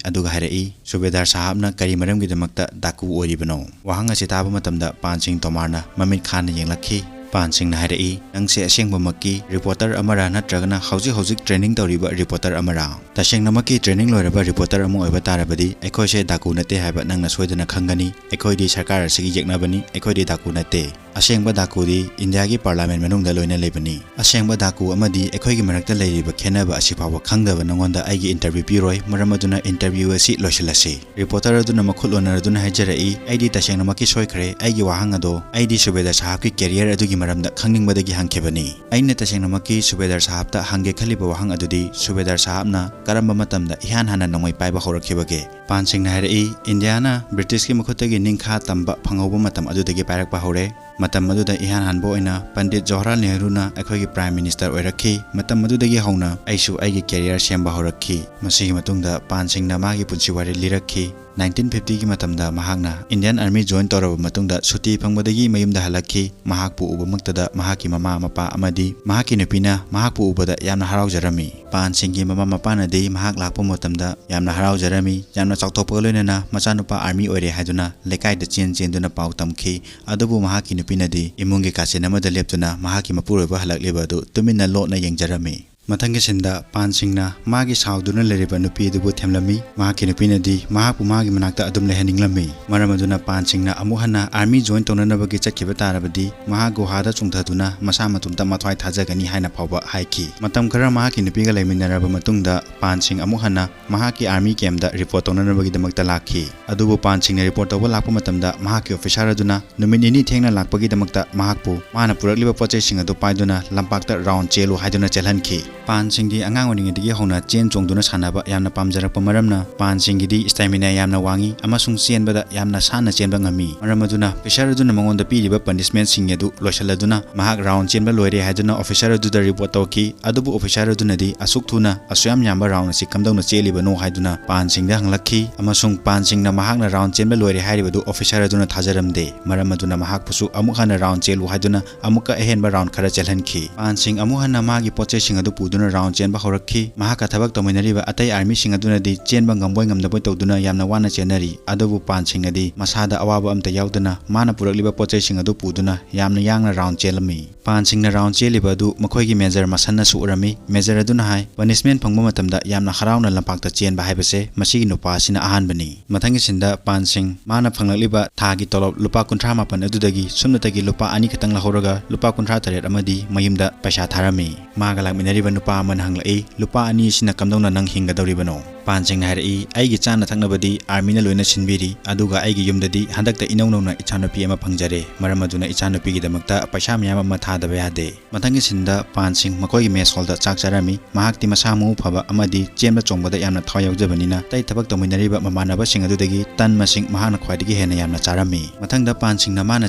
ꯑꯗꯨꯒ ꯍꯥꯏꯔꯛꯏ, "ꯁꯨꯕꯦꯗꯥꯔ ꯁꯥꯍꯕꯅ ꯀꯔꯤ ꯃꯔꯝꯒꯤꯗꯃꯛꯇ ꯗꯥꯀꯨ ꯑꯣꯏꯔꯤꯕꯅꯣ?" ꯋꯥꯍꯪ ꯑꯁꯤ ꯇꯥꯕ ꯃꯇꯝꯗ ꯄꯥꯟ ꯁꯤꯡ ꯇꯣꯃꯥꯔꯅ ꯃꯃꯤꯠ ꯈꯥꯅ ꯌꯦꯡꯂꯛꯈꯤ꯫ ꯄꯥꯟ ꯁꯤꯡꯅ ꯍꯥꯏꯔꯛꯏ, "ꯅꯪꯁꯦ ꯑꯁꯦꯡꯕꯃꯛꯀꯤ reporter ꯑꯃꯔ ꯅꯠꯇ꯭ꯔꯒꯅ ꯍꯧꯖꯤꯛ ꯍꯧꯖꯤꯛ training ꯇꯧꯔꯤꯕ reporter ꯑꯃꯔ? ꯇꯁꯦꯡꯅꯃꯛꯀꯤ training ꯂꯣꯏꯔꯕ reporter ꯑꯃ ꯑꯣꯏꯕ ꯇꯥꯔꯕꯗꯤ ꯑꯩꯈꯣꯏꯁꯦ ꯗꯥꯀꯨ ꯅꯠꯇꯦ ꯍꯥꯏꯕ ꯅꯪꯅ ꯁꯣꯏꯗꯅ ꯈꯪꯒꯅꯤ꯫ ꯑꯩꯈꯣꯏꯗꯤ ꯁꯔꯀꯥꯔ ꯑꯁꯤꯒꯤ ꯌꯦꯛꯅꯕꯅꯤ, ꯑꯩꯈꯣꯏꯗꯤ ꯗꯥꯀꯨ ꯅꯠꯇꯦ꯫ ꯑꯁꯦꯡꯕ ꯗꯥꯀꯨꯗꯤ ꯏꯟꯗꯤꯌꯥꯒꯤ parliament ꯃꯅꯨꯡꯗ ꯂꯣꯏꯅ ꯂꯩꯕꯅꯤ꯫ ꯑꯁꯦꯡꯕ ꯗꯥꯀꯨ ꯑꯃꯗꯤ ꯑꯩꯈꯣꯏꯒꯤ ꯃꯔꯛꯇ ꯂꯩꯔꯤꯕ ꯈꯦꯠꯅꯕ ꯑꯁꯤ ꯐꯥꯎꯕ ꯈꯪꯗꯕ ꯅꯉꯣꯟꯗ ꯑꯩꯒꯤ interview ꯄꯤꯔꯣꯏ, ꯃꯔꯝ ꯑꯗꯨꯅ interview ꯑꯁꯤ ꯂꯣꯏꯁꯤꯜꯂꯁꯤ"꯫ Reporter ꯑꯗꯨꯅ ꯃꯈꯨꯠ ꯑꯣꯟꯅꯔꯗꯨꯅ ꯍꯥꯏꯖꯔꯛꯏ, "ꯑꯩꯗꯤ ꯇꯁꯦꯡꯅꯃꯛꯀꯤ ꯁꯣꯏꯈ꯭ꯔꯦ, ꯑꯩꯒꯤ ꯋꯥꯍꯪ ꯑꯗꯣ ꯑꯩꯗꯤ ꯁꯨꯕꯦꯗꯥꯔ ꯁꯥꯍꯕꯀꯤ career ꯑꯗꯨꯒꯤ ꯃꯔꯝꯗ ꯈꯪꯅꯤꯡꯕꯗꯒꯤ ꯍꯪꯈꯤꯕꯅꯤ꯫ ꯑꯩꯅ ꯇꯁꯦꯡꯅꯃꯛꯀꯤ ꯁꯨꯕꯦꯗꯥꯔ ꯁꯥꯍꯕꯇ ꯍꯪꯒꯦ ꯈꯜꯂꯤꯕ ꯋꯥꯍꯪ ꯑꯗꯨꯗꯤ ꯁꯨꯕꯦꯗꯥꯔ ꯁꯥꯍꯕꯅ ꯀꯔꯝꯕ ꯃꯇꯝꯗ ꯏꯍꯥꯟ ꯍꯥꯟꯅ ꯅꯣꯡꯃꯩ ꯄꯥꯏꯕ ꯍꯧꯔꯛꯈꯤꯕꯒꯦ?" ꯄꯥꯟ ꯁꯤꯡꯅ ꯍꯥꯏꯔꯛꯏ, "ꯏꯟꯗꯤꯌꯥꯅ ꯕ꯭ꯔꯤꯇꯤꯁꯀꯤ ꯃꯈꯨꯠꯇꯒꯤ ꯅꯤꯡꯈꯥ ꯇꯝꯕ ꯐꯪꯍꯧꯕ ꯃꯇꯝ ꯑꯗꯨꯗꯒꯤ ꯄꯥꯏꯔꯛꯄ ꯍꯧꯔꯦ꯫ ꯃꯇꯝ ꯑꯗꯨꯗ ꯏꯍꯥꯟ ꯍꯥꯟꯕ ꯑꯣꯏꯅ ꯄꯟꯗꯤꯠ ꯖꯋꯥꯍꯔꯂꯥꯜ ꯅꯦꯍꯔꯨꯅ ꯑꯩꯈꯣꯏꯒꯤ prime minister ꯑꯣꯏꯔꯛꯈꯤ꯫ ꯃꯇꯝ ꯑꯗꯨꯗꯒꯤ ꯍꯧꯅ ꯑꯩꯁꯨ ꯑꯩꯒꯤ career ꯁꯦꯝꯕ ꯍꯧꯔꯛꯈꯤ"꯫ ꯃꯁꯤꯒꯤ ꯃꯇꯨꯡꯗ ꯄꯥꯟ ꯁꯤꯡꯅ ꯃꯥꯒꯤ ꯄꯨꯟꯁꯤ ꯋꯥꯔꯤ ꯂꯤꯔꯛꯈꯤ꯫ Nineteen fiftyꯒꯤ ꯃꯇꯝꯗ ꯃꯍꯥꯛꯅ Indian Army join ꯇꯧꯔꯕ ꯃꯇꯨꯡꯗ ꯁꯨꯇꯤ ꯐꯪꯕꯗꯒꯤ ꯃꯌꯨꯝꯗ ꯍꯜꯂꯛꯈꯤ꯫ ꯃꯍꯥꯛꯄꯨ ꯎꯕꯃꯛꯇꯗ ꯃꯍꯥꯛꯀꯤ ꯃꯃꯥ ꯃꯄꯥ ꯑꯃꯗꯤ ꯃꯍꯥꯛꯀꯤ ꯅꯨꯄꯤꯅ ꯃꯍꯥꯛꯄꯨ ꯎꯕꯗ ꯌꯥꯝꯅ ꯍꯔꯥꯎꯖꯔꯝꯃꯤ꯫ ꯄꯥꯟ ꯁꯤꯡꯒꯤ ꯃꯃꯥ ꯃꯄꯥꯅꯗꯤ ꯃꯍꯥꯛ ꯂꯥꯛꯄ ꯃꯇꯝꯗ ꯌꯥꯝꯅ ꯍꯔꯥꯎꯖꯔꯝꯃꯤ꯫ ꯌꯥꯝꯅ ꯆꯥꯎꯊꯣꯛꯄꯒ ꯂꯣꯏꯅꯅ ꯃꯆꯥꯅꯨꯄꯥ army ꯑꯣꯏꯔꯦ ꯍꯥꯏꯗꯨꯅ ꯂꯩꯀꯥꯏꯗ ꯆꯦꯟ ꯆꯦꯟꯗꯨꯅ ꯄꯥꯎ ꯇꯝꯈꯤ꯫ ꯑꯗꯨꯕꯨ ꯃꯍꯥꯛꯀꯤ ꯅꯨꯄꯤꯅꯗꯤ ꯏꯃꯨꯡꯒꯤ ꯀꯥꯆꯤꯟ ꯑꯃꯗ ꯂꯦꯞꯇꯨꯅ ꯃꯍꯥꯛꯀꯤ ꯃꯄꯨꯔꯣꯏꯕ ꯍꯜꯂꯛꯂꯤꯕ ꯑꯗꯨ ꯇꯨꯃꯤꯟꯅ ꯂꯣꯠꯅ ꯌꯦꯡꯖꯔꯝꯃꯤ꯫ ꯃꯊꯪꯒꯤ ꯁꯤꯟꯗ ꯄꯥꯟ ꯁꯤꯡꯅ ꯃꯥꯒꯤ ꯁꯥꯎꯗꯨꯅ ꯂꯩꯔꯤꯕ ꯅꯨꯄꯤ ꯑꯗꯨꯕꯨ ꯊꯦꯝꯂꯝꯃꯤ꯫ ꯃꯍꯥꯛꯀꯤ ꯅꯨꯄꯤꯅꯗꯤ ꯃꯍꯥꯛꯄꯨ ꯃꯥꯒꯤ ꯃꯅꯥꯛꯇ ꯑꯗꯨꯝ ꯂꯩꯍꯟꯅꯤꯡꯂꯝꯃꯤ꯫ ꯃꯔꯝ ꯑꯗꯨꯅ ꯄꯥꯟ ꯁꯤꯡꯅ ꯑꯃꯨꯛ ꯍꯟꯅ ꯑꯥꯔꯃꯤ ꯖꯣꯏꯟ ꯇꯧꯅꯅꯕꯒꯤ ꯆꯠꯈꯤꯕ ꯇꯥꯔꯕꯗꯤ ꯃꯍꯥꯛ ꯒꯨꯍꯥꯗ ꯆꯣꯡꯊꯗꯨꯅ ꯃꯁꯥ ꯃꯇꯣꯝꯇ ꯃꯊ꯭ꯋꯥꯏ ꯊꯥꯖꯒꯅꯤ ꯍꯥꯏꯅ ꯐꯥꯎꯕ ꯍꯥꯏꯈꯤ꯫ ꯃꯇꯝ ꯈꯔ ꯃꯍꯥꯛꯀꯤ ꯅꯨꯄꯤꯒ ꯂꯩꯃꯤꯟꯅꯔꯕ ꯃꯇꯨꯡꯗ ꯄꯥꯟ ꯁꯤꯡ ꯑꯃꯨꯛ ꯍꯟꯅ ꯃꯍꯥꯛꯀꯤ ꯑꯥꯔꯃꯤ ꯀꯦꯝꯗ ꯔꯤꯄꯣꯔꯠ ꯇꯧꯅꯅꯕꯒꯤꯗꯃꯛꯇ ꯂꯥꯛꯈꯤ꯫ ꯑꯗꯨꯕꯨ ꯄꯥꯟ ꯁꯤꯡꯅ ꯔꯤꯄꯣꯔꯠ ꯇꯧꯕ ꯂꯥꯛꯄ ꯃꯇꯝꯗ ꯃꯍꯥꯛꯀꯤ ꯑꯣꯐꯤꯁꯥꯔ ꯑꯗꯨꯅ ꯅꯨꯃꯤꯠ ꯅꯤꯅꯤ ꯊꯦꯡꯅ ꯂꯥꯛꯄꯒꯤꯗꯃꯛꯇ ꯃꯍꯥꯛꯄꯨ ꯃꯥꯅ ꯄꯨꯔꯛꯂꯤꯕ ꯄꯣꯠ ꯆꯩꯁꯤꯡ ꯑꯗꯨ ꯄꯥꯏꯗꯨꯅ ꯂꯝꯄꯥꯛꯇ ꯔꯥꯎꯟ ꯆꯦꯜꯂꯨ ꯍꯥꯏꯗꯨꯅ ꯆꯦꯜꯍꯟꯈꯤ꯫ ꯄꯥꯟ ꯁꯤꯡꯗꯤ ꯑꯉꯥꯡ ꯑꯣꯏꯔꯤꯉꯩꯗꯒꯤ ꯍꯧꯅ ꯆꯦꯟ ꯆꯣꯡꯗꯨꯅ ꯁꯥꯟꯅꯕ ꯌꯥꯝꯅ ꯄꯥꯝꯖꯔꯛꯄ ꯃꯔꯝꯅ ꯄꯥꯟ ꯁꯤꯡꯒꯤꯗꯤ ꯁ꯭ꯇꯦꯃꯤꯅꯥ ꯌꯥꯝꯅ ꯋꯥꯡꯏ ꯑꯃꯁꯨꯡ ꯆꯦꯟꯕꯗ ꯌꯥꯝꯅ ꯁꯥꯟꯅ ꯆꯦꯟꯕ ꯉꯝꯃꯤ꯫ ꯃꯔꯝ ꯑꯗꯨꯅ ꯑꯣꯐꯤꯁꯥꯔ ꯑꯗꯨꯅ ꯃꯉꯣꯟꯗ ꯄꯤꯔꯤꯕ ꯄꯅꯤꯁꯃꯦꯟꯠꯁꯤꯡ ꯑꯗꯨ ꯂꯣꯏꯁꯤꯜꯂꯗꯨꯅ ꯃꯍꯥꯛ ꯔꯥꯎꯟ ꯆꯦꯟꯕ ꯂꯣꯏꯔꯦ ꯍꯥꯏꯗꯨꯅ ꯑꯣꯐꯤꯁꯥꯔ ꯑꯗꯨꯗ ꯔꯤꯄꯣꯔꯠ ꯇꯧꯈꯤ꯫ ꯑꯗꯨꯕꯨ ꯑꯣꯐꯤꯁꯥꯔ ꯑꯗꯨꯅꯗꯤ ꯑꯁꯨꯛ ꯊꯨꯅ ꯑꯁꯨꯌꯥꯝ ꯌꯥꯝꯕ ꯔꯥꯎꯟ ꯑꯁꯤ ꯀꯝꯗꯧꯅ ꯆꯦꯜꯂꯤꯕꯅꯣ ꯍꯥꯏꯗꯨꯅ ꯄꯥꯟ ꯁꯤꯡꯗ ꯍꯪꯂꯛꯈꯤ ꯑꯃꯁꯨꯡ ꯄꯥꯟ ꯁꯤꯡꯅ ꯃꯍꯥꯛꯅ ꯔꯥꯎꯟ ꯆꯦꯟꯕ ꯂꯣꯏꯔꯦ ꯍꯥꯏꯔꯤꯕꯗꯨ ꯑꯣꯐꯤꯁꯥꯔ ꯑꯗꯨꯅ ꯊꯥꯖꯔꯝꯗꯦ꯫ ꯃꯔꯝ ꯑꯗꯨꯅ ꯃꯍꯥꯛꯄꯨꯁꯨ ꯑꯃꯨꯛ ꯍꯟꯅ ꯔꯥꯎꯟ ꯆꯦꯜꯂꯨ ꯍꯥꯏꯗꯨꯅ ꯑꯃꯨꯛꯀ ꯑꯍꯦꯟꯕ ꯔꯥꯎꯟ ꯈꯔ ꯆꯦꯜꯍꯟꯈꯤ꯫ ꯄꯥꯟ ꯁꯤꯡ ꯑꯃꯨꯛ ꯍꯟꯅ ꯃꯥꯒꯤ ꯄꯣꯠ ꯆꯩꯁꯤꯡ ꯑꯗꯨ ꯄꯨꯗꯨꯅ ꯔꯥꯎꯟ ꯆꯦꯟꯕ ꯍꯧꯔꯛꯈꯤ꯫ ꯃꯍꯥꯛꯀ ꯊꯕꯛ ꯇꯧꯃꯤꯟꯅꯔꯤꯕ ꯑꯇꯩ ꯑꯥꯔꯃꯤꯁꯤꯡ ꯑꯗꯨꯅꯗꯤ ꯆꯦꯟꯕ ꯉꯝꯕꯣꯏ ꯉꯝꯗꯕꯣꯏ ꯇꯧꯗꯨꯅ ꯌꯥꯝꯅ ꯋꯥꯅ ꯆꯦꯟꯅꯔꯤ꯫ ꯑꯗꯨꯕꯨ ꯄꯥꯟ ꯁꯤꯡꯅꯗꯤ ꯃꯁꯥꯗ ꯑꯋꯥꯕ ꯑꯃꯠꯇ ꯌꯥꯎꯗꯅ ꯃꯥꯅ ꯄꯨꯔꯛꯂꯤꯕ ꯄꯣꯠ ꯆꯩꯁꯤꯡ ꯑꯗꯨ ꯄꯨꯗꯨꯅ ꯌꯥꯝꯅ ꯌꯥꯡꯅ ꯔꯥꯎꯟ ꯆꯦꯜꯂꯝꯃꯤ꯫ ꯄꯥꯟ ꯁꯤꯡꯅ ꯔꯥꯎꯟ ꯆꯦꯜꯂꯤꯕ ꯑꯗꯨ ꯃꯈꯣꯏꯒꯤ ꯃꯦꯖꯔ ꯃꯁꯟꯅꯁꯨ ꯎꯔꯝꯃꯤ꯫ ꯃꯦꯖꯔ ꯑꯗꯨꯅ ꯍꯥꯏ, "ꯄꯅꯤꯁꯃꯦꯟꯠ ꯐꯪꯕ ꯃꯇꯝꯗ ꯌꯥꯝꯅ ꯍꯔꯥꯎꯅ ꯂꯝꯄꯥꯛꯇ ꯆꯦꯟꯕ ꯍꯥꯏꯕꯁꯦ ꯃꯁꯤꯒꯤ ꯅꯨꯄꯥ ꯑꯁꯤꯅ ꯑꯍꯥꯟꯕꯅꯤ"꯫ ꯃꯊꯪꯒꯤ ꯁꯤꯟꯗ ꯄꯥꯟ ꯁꯤꯡ ꯃꯥꯅ ꯐꯪꯂꯛꯂꯤꯕ ꯊꯥꯒꯤ ꯇꯣꯂꯣꯞ ꯂꯨꯄꯥ ꯀꯨꯟꯊ꯭ꯔꯥ ꯃꯥꯄꯟ ꯑꯗꯨꯗꯒꯤ ꯁꯨꯞꯅꯇꯒꯤ ꯂꯨꯄꯥ ꯑꯅꯤ ꯈꯛꯇꯪ ꯂꯧꯍꯧꯔꯒ ꯂꯨꯄꯥ ꯀꯨꯟꯊ꯭ꯔꯥ ꯇꯔꯦꯠ ꯑꯃꯗꯤ ꯃꯌꯨꯝꯗ ꯄꯩꯁꯥ ꯊꯥꯔꯝꯃꯤ꯫ ꯃꯥꯒ ꯂꯥꯛꯃꯤꯟꯅꯔꯤꯕ ꯅꯨꯄꯥ ꯑꯃꯅ ꯍꯪꯂꯛꯏ, "ꯂꯨꯄꯥ ꯑꯅꯤ ꯑꯁꯤꯅ ꯀꯝꯗꯧꯅ ꯅꯪ ꯍꯤꯡꯒꯗꯧꯔꯤꯕꯅꯣ?" ꯄꯥꯟ ꯁꯤꯡꯅ ꯍꯥꯏꯔꯛꯏ, "ꯑꯩꯒꯤ ꯆꯥꯅ ꯊꯛꯅꯕꯗꯤ ꯑꯥꯔꯃꯤꯅ ꯂꯣꯏꯅ ꯁꯤꯟꯕꯤꯔꯤ, ꯑꯗꯨꯒ ꯑꯩꯒꯤ ꯌꯨꯝꯗꯗꯤ ꯍꯟꯗꯛꯇ ꯏꯅꯧ ꯅꯧꯅ ꯏꯆꯥꯅꯨꯄꯤ ꯑꯃ ꯐꯪꯖꯔꯦ, ꯃꯔꯝ ꯑꯗꯨꯅ ꯏꯆꯥꯅꯨꯄꯤꯒꯤꯗꯃꯛꯇ ꯄꯩꯁꯥ ꯃꯌꯥꯝ ꯑꯃ ꯊꯥꯗꯕ ꯌꯥꯗꯦ"꯫ ꯃꯊꯪꯒꯤ ꯁꯤꯟꯗ ꯄꯥꯟ ꯁꯤꯡ ꯃꯈꯣꯏꯒꯤ ꯃꯦꯁ ꯍꯣꯜꯗ ꯆꯥꯛ ꯆꯥꯔꯝꯃꯤ꯫ ꯃꯍꯥꯛꯇꯤ ꯃꯁꯥ ꯃꯎ ꯐꯕ ꯑꯃꯗꯤ ꯆꯦꯟꯕ ꯆꯣꯡꯕꯗ ꯌꯥꯝꯅ ꯊꯋꯥꯏ ꯌꯥꯎꯖꯕꯅꯤꯅ ꯑꯇꯩ ꯊꯕꯛ ꯇꯧꯃꯤꯟꯅꯔꯤꯕ ꯃꯃꯥꯟꯅꯕꯁꯤꯡ ꯑꯗꯨꯗꯒꯤ ꯇꯟ ꯃꯁꯤꯡ ꯃꯍꯥꯛꯅ ꯈ꯭ꯋꯥꯏꯗꯒꯤ ꯍꯦꯟꯅ ꯌꯥꯝꯅ ꯆꯥꯔꯝꯃꯤ꯫ ꯃꯊꯪꯗ ꯄꯥꯟ ꯁꯤꯡꯅ ꯃꯥꯅ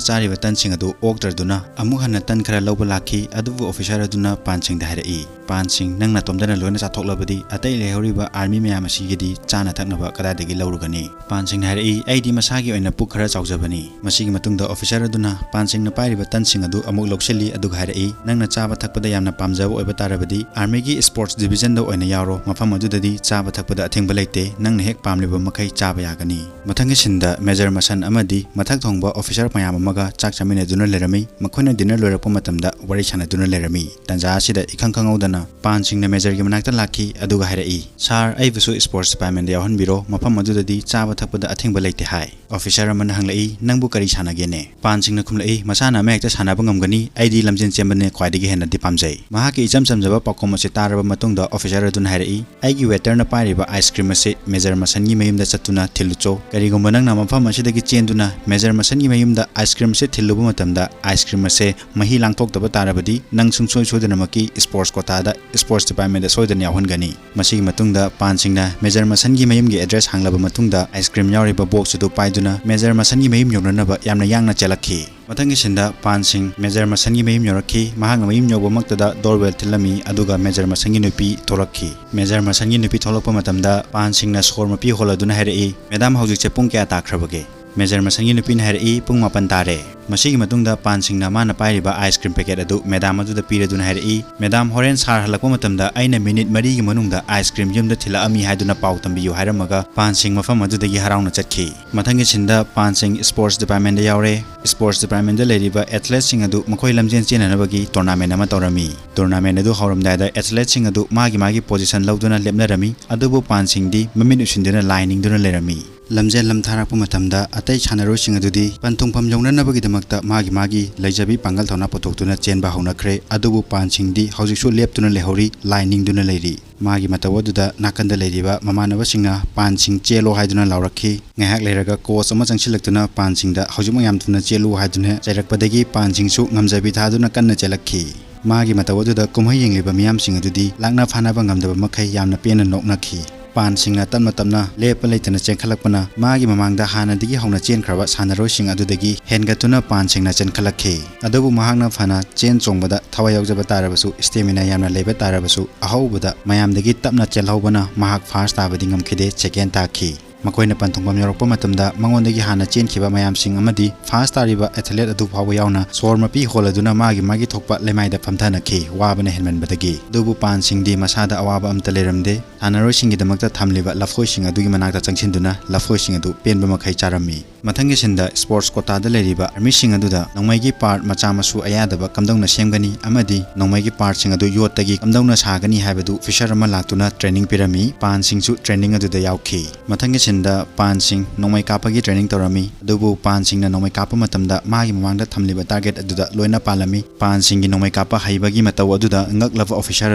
ꯆꯥꯔꯤꯕ ꯇꯟꯁꯤꯡ ꯑꯗꯨ ꯑꯣꯛꯇ꯭ꯔꯗꯨꯅ ꯑꯃꯨꯛ ꯍꯟꯅ ꯇꯟ ꯈꯔ ꯂꯧꯕ ꯂꯥꯛꯈꯤ꯫ ꯑꯗꯨꯕꯨ ꯑꯣꯐꯤꯁꯥꯔ ꯑꯗꯨꯅ ꯄꯥꯟ ꯁꯤꯡꯗ ꯍꯥꯏꯔꯛꯏ, "ꯄꯥꯟ ꯁꯤꯡ, ꯅꯪ ꯅꯇꯣꯝꯇꯅ ꯂꯣꯏꯅ ꯆꯥꯊꯣꯛꯂꯕꯗꯤ ꯑꯇꯩ ꯂꯩꯍꯧꯔꯤꯕ ꯑꯥꯔꯃꯤ ꯃꯌꯥꯝ ꯃꯁꯤꯒꯤꯗꯤ ꯆꯥꯅ ꯊꯛꯅꯕ ꯀꯗꯥꯏꯗꯒꯤ ꯂꯧꯔꯨꯒꯅꯤ? ꯄꯥꯟꯁꯤꯡꯅ ꯍꯥꯏꯔꯛꯏ, "ꯑꯩꯗꯤ ꯃꯁꯥꯒꯤ ꯑꯣꯏꯅ ꯄꯨꯛ ꯈꯔ ꯆꯥꯎꯖꯕꯅꯤ"꯫ ꯃꯁꯤꯒꯤ ꯃꯇꯨꯡꯗ ꯑꯣꯐꯤꯁꯥꯔ ꯑꯗꯨꯅ ꯄꯥꯟꯁꯤꯡꯅ ꯄꯥꯏꯔꯤꯕ ꯇꯟꯁꯤꯡ ꯑꯗꯨ ꯑꯃꯨꯛ ꯂꯧꯁꯤꯜꯂꯤ, ꯑꯗꯨꯒ ꯍꯥꯏꯔꯛꯏ, "ꯅꯪꯅ ꯆꯥꯕ ꯊꯛꯄꯗ ꯌꯥꯝꯅ ꯄꯥꯝꯖꯕ ꯑꯣꯏꯕ ꯇꯥꯔꯕꯗꯤ ꯑꯥꯔꯃꯤꯒꯤ ꯁ꯭ꯄꯣꯔꯠꯁ ꯗꯤꯕꯤꯖꯟꯗ ꯑꯣꯏꯅ ꯌꯥꯎꯔꯣ, ꯃꯐꯝ ꯑꯗꯨꯗꯗꯤ ꯆꯥꯕ ꯊꯛꯄꯗ ꯑꯊꯤꯡꯕ ꯂꯩꯇꯦ, ꯅꯪꯅ ꯍꯦꯛ ꯄꯥꯝꯂꯤꯕ ꯃꯈꯩ ꯆꯥꯕ ꯌꯥꯒꯅꯤ"꯫ ꯃꯊꯪꯒꯤ ꯁꯤꯟꯗ ꯃꯦꯖꯔ ꯃꯁꯟ ꯑꯃꯗꯤ ꯃꯊꯛ ꯊꯣꯡꯕ ꯑꯣꯐꯤꯁꯥꯔ ꯃꯌꯥꯝ ꯑꯃꯒ ꯆꯥꯛ ꯆꯥꯃꯤꯟꯅꯗꯨꯅ ꯂꯩꯔꯝꯃꯤ꯫ ꯃꯈꯣꯏꯅ ꯗꯤꯟꯅꯔ ꯂꯣꯏꯔꯛꯄ ꯃꯇꯝꯗ ꯋꯥꯔꯤ ꯁꯥꯟꯅꯗꯨꯅ ꯂꯩꯔꯝꯃꯤ꯫ ꯇꯟꯖꯥ ꯑꯁꯤꯗ ꯏꯈꯪ ꯈꯪꯍꯧꯗꯅ ꯄꯥꯟꯁꯤꯡꯅ ꯃꯦꯖꯔꯒꯤ ꯃꯅꯥꯛꯇ ꯂꯥꯛꯈꯤ, ꯑꯗꯨꯒ ꯍꯥꯏꯔꯛꯏ, "ꯁꯥꯔ, ꯑꯩꯕꯨꯁꯨ ꯁ꯭ꯄꯣꯔꯠꯁ ꯗꯤꯄꯥꯔꯠꯃꯦꯟꯗ ꯌꯥꯎꯍꯟꯕꯤꯔꯣ, ꯃꯐꯝ ꯑꯗꯨꯗꯗꯤ ꯆꯥꯕ ꯊꯛꯄꯗ ꯑꯊꯤꯡꯕ ꯂꯩꯇꯦ" ꯍꯥꯏ꯫ ꯑꯣꯐꯤꯁꯥꯔ ꯑꯃꯅ ꯍꯪꯂꯛꯏ, "ꯅꯪꯕꯨ ꯀꯔꯤ ꯁꯥꯟꯅꯒꯦꯅꯦ?" ꯄꯥꯟꯁꯤꯡꯅ ꯈꯨꯝꯂꯛꯏ, "ꯃꯁꯥꯟꯅ ꯑꯃꯍꯦꯛꯇ ꯁꯥꯟꯅꯕ ꯉꯝꯒꯅꯤ, ꯑꯩꯗꯤ ꯂꯝꯖꯦꯟ ꯆꯦꯟꯕꯅ ꯈ꯭ꯋꯥꯏꯗꯒꯤ ꯍꯦꯟꯅꯗꯤ ꯄꯥꯝꯖꯩ"꯫ ꯃꯍꯥꯛꯀꯤ ꯏꯆꯝ ꯆꯝꯖꯕ ꯄꯥꯎꯈꯨꯝ ꯑꯁꯤ ꯇꯥꯔꯕ ꯃꯇꯨꯡꯗ ꯑꯣꯐꯤꯁꯥꯔ ꯑꯗꯨꯅ ꯍꯥꯏꯔꯛꯏ, "ꯑꯩꯒꯤ ꯋꯦꯇꯔꯅ ꯄꯥꯏꯔꯤꯕ ꯑꯥꯏꯁ ꯀ꯭ꯔꯤꯝ ꯑꯁꯤ ꯃꯦꯖꯔ ꯃꯁꯟꯒꯤ ꯃꯌꯨꯝꯗ ꯆꯠꯇꯨꯅ ꯊꯤꯜꯂꯨꯆꯣ꯫ ꯀꯔꯤꯒꯨꯝꯕ ꯅꯪꯅ ꯃꯐꯝ ꯑꯁꯤꯗꯒꯤ ꯆꯦꯟꯗꯨꯅ ꯃꯦꯖꯔ ꯃꯁꯟꯒꯤ ꯃꯌꯨꯝꯗ ꯑꯥꯏꯁ ꯀ꯭ꯔꯤꯝ ꯑꯁꯤ ꯊꯤꯜꯂꯨꯕ ꯃꯇꯝꯗ ꯑꯥꯏꯁ ꯀ꯭ꯔꯤꯝ ꯑꯁꯦ ꯃꯍꯤ ꯂꯥꯡꯊꯣꯛꯇꯕ ꯇꯥꯔꯕꯗꯤ ꯅꯪ ꯁꯨꯡꯁꯣꯏ ꯁꯣꯏꯗꯅꯃꯛꯀꯤ ꯁ꯭ꯄꯣꯔꯠꯁ ꯀꯣꯇꯥꯗ ꯁ꯭ꯄꯣꯔꯠꯁ ꯗꯤꯄꯥꯔꯠꯃꯦꯟꯗ ꯁꯣꯏꯗꯅ ꯌꯥꯎꯍꯟꯒꯅꯤ"꯫ ꯃꯁꯤꯒꯤ ꯃꯇꯨꯡꯗ ꯄꯥꯟꯁꯤꯡꯅ ꯃꯦꯖꯔ ꯃꯁꯟꯒꯤ ꯃꯌꯨꯝꯒꯤ ꯑꯦꯗ꯭ꯔꯦꯁ ꯍꯪꯂꯕ ꯃꯇꯨꯡꯗ ꯑꯥꯏꯁ ꯀ꯭ꯔꯤꯝ ꯌꯥꯎꯔꯤꯕ ꯕꯣꯛꯁ ꯑꯗꯨ ꯄꯥꯏꯗꯨꯅ ꯃꯦꯖꯔ ꯃꯁꯟꯒꯤ ꯃꯌꯨꯝ ꯌꯧꯅꯅꯕ ꯌꯥꯝꯅ ꯌꯥꯡꯅ ꯆꯦꯜꯂꯛꯈꯤ꯫ ꯃꯊꯪꯒꯤ ꯁꯤꯟꯗ ꯄꯥꯟꯁꯤꯡ ꯃꯦꯖꯔ ꯃꯁꯟꯒꯤ ꯃꯌꯨꯝ ꯌꯧꯔꯛꯈꯤ꯫ ꯃꯍꯥꯛꯅ ꯃꯌꯨꯝ ꯌꯧꯕꯃꯛꯇꯗ ꯗꯣꯔꯕꯦꯜ ꯊꯤꯜꯂꯝꯃꯤ, ꯑꯗꯨꯒ ꯃꯦꯖꯔ ꯃꯁꯟꯒꯤ ꯅꯨꯄꯤ ꯊꯣꯛꯂꯛꯈꯤ꯫ ꯃꯦꯖꯔ ꯃꯁꯟꯒꯤ ꯅꯨꯄꯤ ꯊꯣꯛꯂꯛꯄ ꯃꯇꯝꯗ ꯄꯥꯟꯁꯤꯡꯅ ꯁꯣꯔ ꯃꯄꯤ ꯍꯣꯜꯂꯗꯨꯅ ꯍꯥꯏꯔꯛꯏ, "ꯃꯦꯗꯥꯝ, ꯍꯧꯖꯤꯛꯁꯦ ꯄꯨꯡ ꯀꯌꯥ ꯇꯥꯈ꯭ꯔꯕꯒꯦ?" ꯃꯦꯖꯔ ꯃꯁꯟꯒꯤ ꯅꯨꯄꯤꯅ ꯍꯥꯏꯔꯛꯏ, "ꯄꯨꯡ ꯃꯥꯄꯟ ꯇꯥꯔꯦ"꯫ ꯃꯁꯤꯒꯤ ꯃꯇꯨꯡꯗ ꯄꯥꯟꯁꯤꯡꯅ ꯃꯥꯅ ꯄꯥꯏꯔꯤꯕ ꯑꯥꯏꯁ ꯀ꯭ꯔꯤꯝ ꯄꯦꯀꯦꯠ ꯑꯗꯨ ꯃꯦꯗꯥꯝ ꯑꯗꯨꯗ ꯄꯤꯔꯗꯨꯅ ꯍꯥꯏꯔꯛꯏ, "ꯃꯦꯗꯥꯝ, ꯍꯣꯔꯦꯟ ꯁꯥꯔ ꯍꯜꯂꯛꯄ ꯃꯇꯝꯗ ꯑꯩꯅ ꯃꯤꯅꯤꯠ ꯃꯔꯤꯒꯤ ꯃꯅꯨꯡꯗ ꯑꯥꯏꯁ ꯀ꯭ꯔꯤꯝ ꯌꯨꯝꯗ ꯊꯤꯜꯂꯛꯑꯝꯃꯤ ꯍꯥꯏꯗꯨꯅ ꯄꯥꯎ ꯇꯝꯕꯤꯌꯨ" ꯍꯥꯏꯔꯝꯃꯒ ꯄꯥꯟꯁꯤꯡ ꯃꯐꯝ ꯑꯗꯨꯗꯒꯤ ꯍꯔꯥꯎꯅ ꯆꯠꯈꯤ꯫ ꯃꯊꯪꯒꯤ ꯁꯤꯟꯗ ꯄꯥꯟꯁꯤꯡ ꯁ꯭ꯄꯣꯔꯠꯁ ꯗꯤꯄꯥꯔꯠꯃꯦꯟꯗ ꯌꯥꯎꯔꯦ꯫ ꯁ꯭ꯄꯣꯔꯠꯁ ꯗꯤꯄꯥꯔꯠꯃꯦꯟꯗ ꯂꯩꯔꯤꯕ ꯑꯦꯊꯂꯦꯠꯁꯤꯡ ꯑꯗꯨ ꯃꯈꯣꯏ ꯂꯝꯖꯦꯟ ꯆꯦꯟꯅꯅꯕꯒꯤ ꯇꯣꯔꯅꯥꯃꯦꯟ ꯑꯃ ꯇꯧꯔꯝꯃꯤ꯫ ꯇꯣꯔꯅꯥꯃꯦꯟ ꯑꯗꯨ ꯍꯧꯔꯝꯗꯥꯏꯗ ꯑꯦꯊꯂꯦꯠꯁꯤꯡ ꯑꯗꯨ ꯃꯥꯒꯤ ꯃꯥꯒꯤ ꯄꯣꯖꯤꯁꯟ ꯂꯧꯗꯨꯅ ꯂꯦꯞꯅꯔꯝꯃꯤ, ꯑꯗꯨꯕꯨ ꯄꯥꯟꯁꯤꯡꯗꯤ ꯃꯃꯤꯠ ꯎꯏꯁꯤꯟꯗꯨꯅ ꯂꯥꯏ ꯅꯤꯡꯗꯨꯅ ꯂꯩꯔꯝꯃꯤ꯫ ꯂꯝꯖꯦꯜ ꯂꯝꯊꯥꯔꯛꯄ ꯃꯇꯝꯗ ꯑꯇꯩ ꯁꯥꯟꯅꯔꯣꯏꯁꯤꯡ ꯑꯗꯨꯗꯤ ꯄꯟꯊꯨꯡꯐꯝ ꯌꯧꯅꯅꯕꯒꯤꯗꯃꯛꯇ ꯃꯥꯒꯤ ꯃꯥꯒꯤ ꯂꯩꯖꯕꯤ ꯄꯥꯡꯒꯜ ꯊꯧꯅꯥ ꯄꯨꯊꯣꯛꯇꯨꯅ ꯆꯦꯟꯕ ꯍꯧꯅꯈ꯭ꯔꯦ, ꯑꯗꯨꯕꯨ ꯄꯥꯟꯁꯤꯡꯗꯤ ꯍꯧꯖꯤꯛꯁꯨ ꯂꯦꯞꯇꯨꯅ ꯂꯩꯍꯧꯔꯤ, ꯂꯥꯏ ꯅꯤꯡꯗꯨꯅ ꯂꯩꯔꯤ꯫ ꯃꯥꯒꯤ ꯃꯇꯧ ꯑꯗꯨꯗ ꯅꯥꯀꯟꯗ ꯂꯩꯔꯤꯕ ꯃꯃꯥꯟꯅꯕꯁꯤꯡꯅ ꯄꯥꯟꯁꯤꯡ ꯆꯦꯜꯂꯣ ꯍꯥꯏꯗꯨꯅ ꯂꯥꯎꯔꯛꯈꯤ꯫ ꯉꯥꯏꯍꯥꯛ ꯂꯩꯔꯒ ꯀꯣꯆ ꯑꯃ ꯆꯪꯁꯤꯜꯂꯛꯇꯨꯅ ꯄꯥꯟꯁꯤꯡꯗ ꯍꯧꯖꯤꯛꯃꯛ ꯌꯥꯝ ꯊꯨꯅ ꯆꯦꯜꯂꯨ ꯍꯥꯏꯗꯨꯅ ꯆꯩꯔꯛꯄꯗꯒꯤ ꯄꯥꯟꯁꯤꯡꯁꯨ ꯉꯝꯖꯕꯤ ꯊꯥꯗꯨꯅ ꯀꯟꯅ ꯆꯦꯜꯂꯛꯈꯤ꯫ ꯃꯥꯒꯤ ꯃꯇꯧ ꯑꯗꯨꯗ ꯀꯨꯝꯍꯩ ꯌꯦꯡꯂꯤꯕ ꯃꯤꯌꯥꯝꯁꯤꯡ ꯑꯗꯨꯗꯤ ꯂꯥꯛꯅ ꯐꯥꯅꯕ ꯉꯝꯗꯕ ꯃꯈꯩ ꯌꯥꯝꯅ ꯄꯦꯟꯅ ꯅꯣꯛꯅꯈꯤ꯫ ꯄꯥꯟ ꯁꯤꯡꯅ ꯇꯞꯅ ꯇꯞꯅ ꯂꯦꯞꯄ ꯂꯩꯇꯅ ꯆꯦꯟꯈꯠꯂꯛꯄꯅ ꯃꯥꯒꯤ ꯃꯃꯥꯡꯗ ꯍꯥꯟꯅꯗꯒꯤ ꯍꯧꯅ ꯆꯦꯟꯈ꯭ꯔꯕ ꯁꯥꯟꯅꯔꯣꯏꯁꯤꯡ ꯑꯗꯨꯗꯒꯤ ꯍꯦꯟꯒꯠꯇꯨꯅ ꯄꯥꯟ ꯁꯤꯡꯅ ꯆꯦꯟꯈꯠꯂꯛꯈꯤ꯫ ꯑꯗꯨꯕꯨ ꯃꯍꯥꯛꯅ ꯐꯅ ꯆꯦꯟ ꯆꯣꯡꯕꯗ ꯊꯋꯥꯏ ꯌꯥꯎꯖꯕ ꯇꯥꯔꯕꯁꯨ, stamina ꯌꯥꯝꯅ ꯂꯩꯕ ꯇꯥꯔꯕꯁꯨ, ꯑꯍꯧꯕꯗ ꯃꯌꯥꯝꯗꯒꯤ ꯇꯞꯅ ꯆꯦꯜꯍꯧꯕꯅ ꯃꯍꯥꯛ first ꯇꯥꯕꯗꯤ ꯉꯝꯈꯤꯗꯦ, second ꯇꯥꯈꯤ꯫ ꯃꯈꯣꯏꯅ ꯄꯟꯊꯨꯡꯐꯝ ꯌꯧꯔꯛꯄ ꯃꯇꯝꯗ ꯃꯉꯣꯟꯗꯒꯤ ꯍꯥꯟꯅ ꯆꯦꯟꯈꯤꯕ ꯃꯌꯥꯝꯁꯤꯡ ꯑꯃꯗꯤ first ꯇꯥꯔꯤꯕ athlete ꯑꯗꯨ ꯐꯥꯎꯕ ꯌꯥꯎꯅ ꯁꯣꯔ ꯃꯄꯤ ꯍꯣꯜꯂꯗꯨꯅ ꯃꯥꯒꯤ ꯃꯥꯒꯤ ꯊꯣꯛꯄ ꯂꯩꯃꯥꯏꯗ ꯐꯝꯊꯅꯈꯤ, ꯋꯥꯕꯅ ꯍꯦꯟꯃꯟꯕꯗꯒꯤ꯫ ꯑꯗꯨꯕꯨ ꯄꯥꯟ ꯁꯤꯡꯗꯤ ꯃꯁꯥꯗ ꯑꯋꯥꯕ ꯑꯃꯠꯇ ꯂꯩꯔꯝꯗꯦ꯫ ꯁꯥꯟꯅꯔꯣꯏꯁꯤꯡꯒꯤꯗꯃꯛꯇ ꯊꯝꯂꯤꯕ ꯂꯐꯣꯏꯁꯤꯡ ꯑꯗꯨꯒꯤ ꯃꯅꯥꯛꯇ ꯆꯪꯁꯤꯟꯗꯨꯅ ꯂꯐꯣꯏꯁꯤꯡ ꯑꯗꯨ ꯄꯦꯟꯕ ꯃꯈꯩ ꯆꯥꯔꯝꯃꯤ꯫ ꯃꯊꯪꯒꯤ ꯁꯤꯟꯗ sports quota ꯗ ꯂꯩꯔꯤꯕ army ꯁꯤꯡ ꯑꯗꯨꯗ ꯅꯣꯡꯃꯩꯒꯤ part ꯃꯆꯥ ꯃꯁꯨ ꯑꯌꯥꯗꯕ ꯀꯝꯗꯧꯅ ꯁꯦꯝꯒꯅꯤ ꯑꯃꯗꯤ ꯅꯣꯡꯃꯩꯒꯤ part ꯁꯤꯡ ꯑꯗꯨ ꯌꯣꯠꯇꯒꯤ ꯀꯝꯗꯧꯅ ꯁꯥꯒꯅꯤ ꯍꯥꯏꯕꯗꯨ officer ꯑꯃ ꯂꯥꯛꯇꯨꯅ training ꯄꯤꯔꯝꯃꯤ꯫ ꯄꯥꯟ ꯁꯤꯡꯁꯨ training ꯑꯗꯨꯗ ꯌꯥꯎꯈꯤ꯫ ꯃꯊꯪꯒꯤ ꯁꯤꯟꯗ ꯄꯥꯟ ꯁꯤꯡ ꯅꯣꯡꯃꯩ ꯀꯥꯞꯄꯒꯤ training ꯇꯧꯔꯝꯃꯤ꯫ ꯑꯗꯨꯕꯨ ꯄꯥꯟ ꯁꯤꯡꯅ ꯅꯣꯡꯃꯩ ꯀꯥꯞꯄ ꯃꯇꯝꯗ ꯃꯥꯒꯤ ꯃꯃꯥꯡꯗ ꯊꯝꯂꯤꯕ target ꯑꯗꯨꯗ ꯂꯣꯏꯅ ꯄꯥꯜꯂꯝꯃꯤ꯫ ꯄꯥꯟ ꯁꯤꯡꯒꯤ ꯅꯣꯡꯃꯩ ꯀꯥꯞꯄ ꯍꯩꯕꯒꯤ ꯃꯇꯧ ꯑꯗꯨꯗ ꯉꯛꯂꯕ officer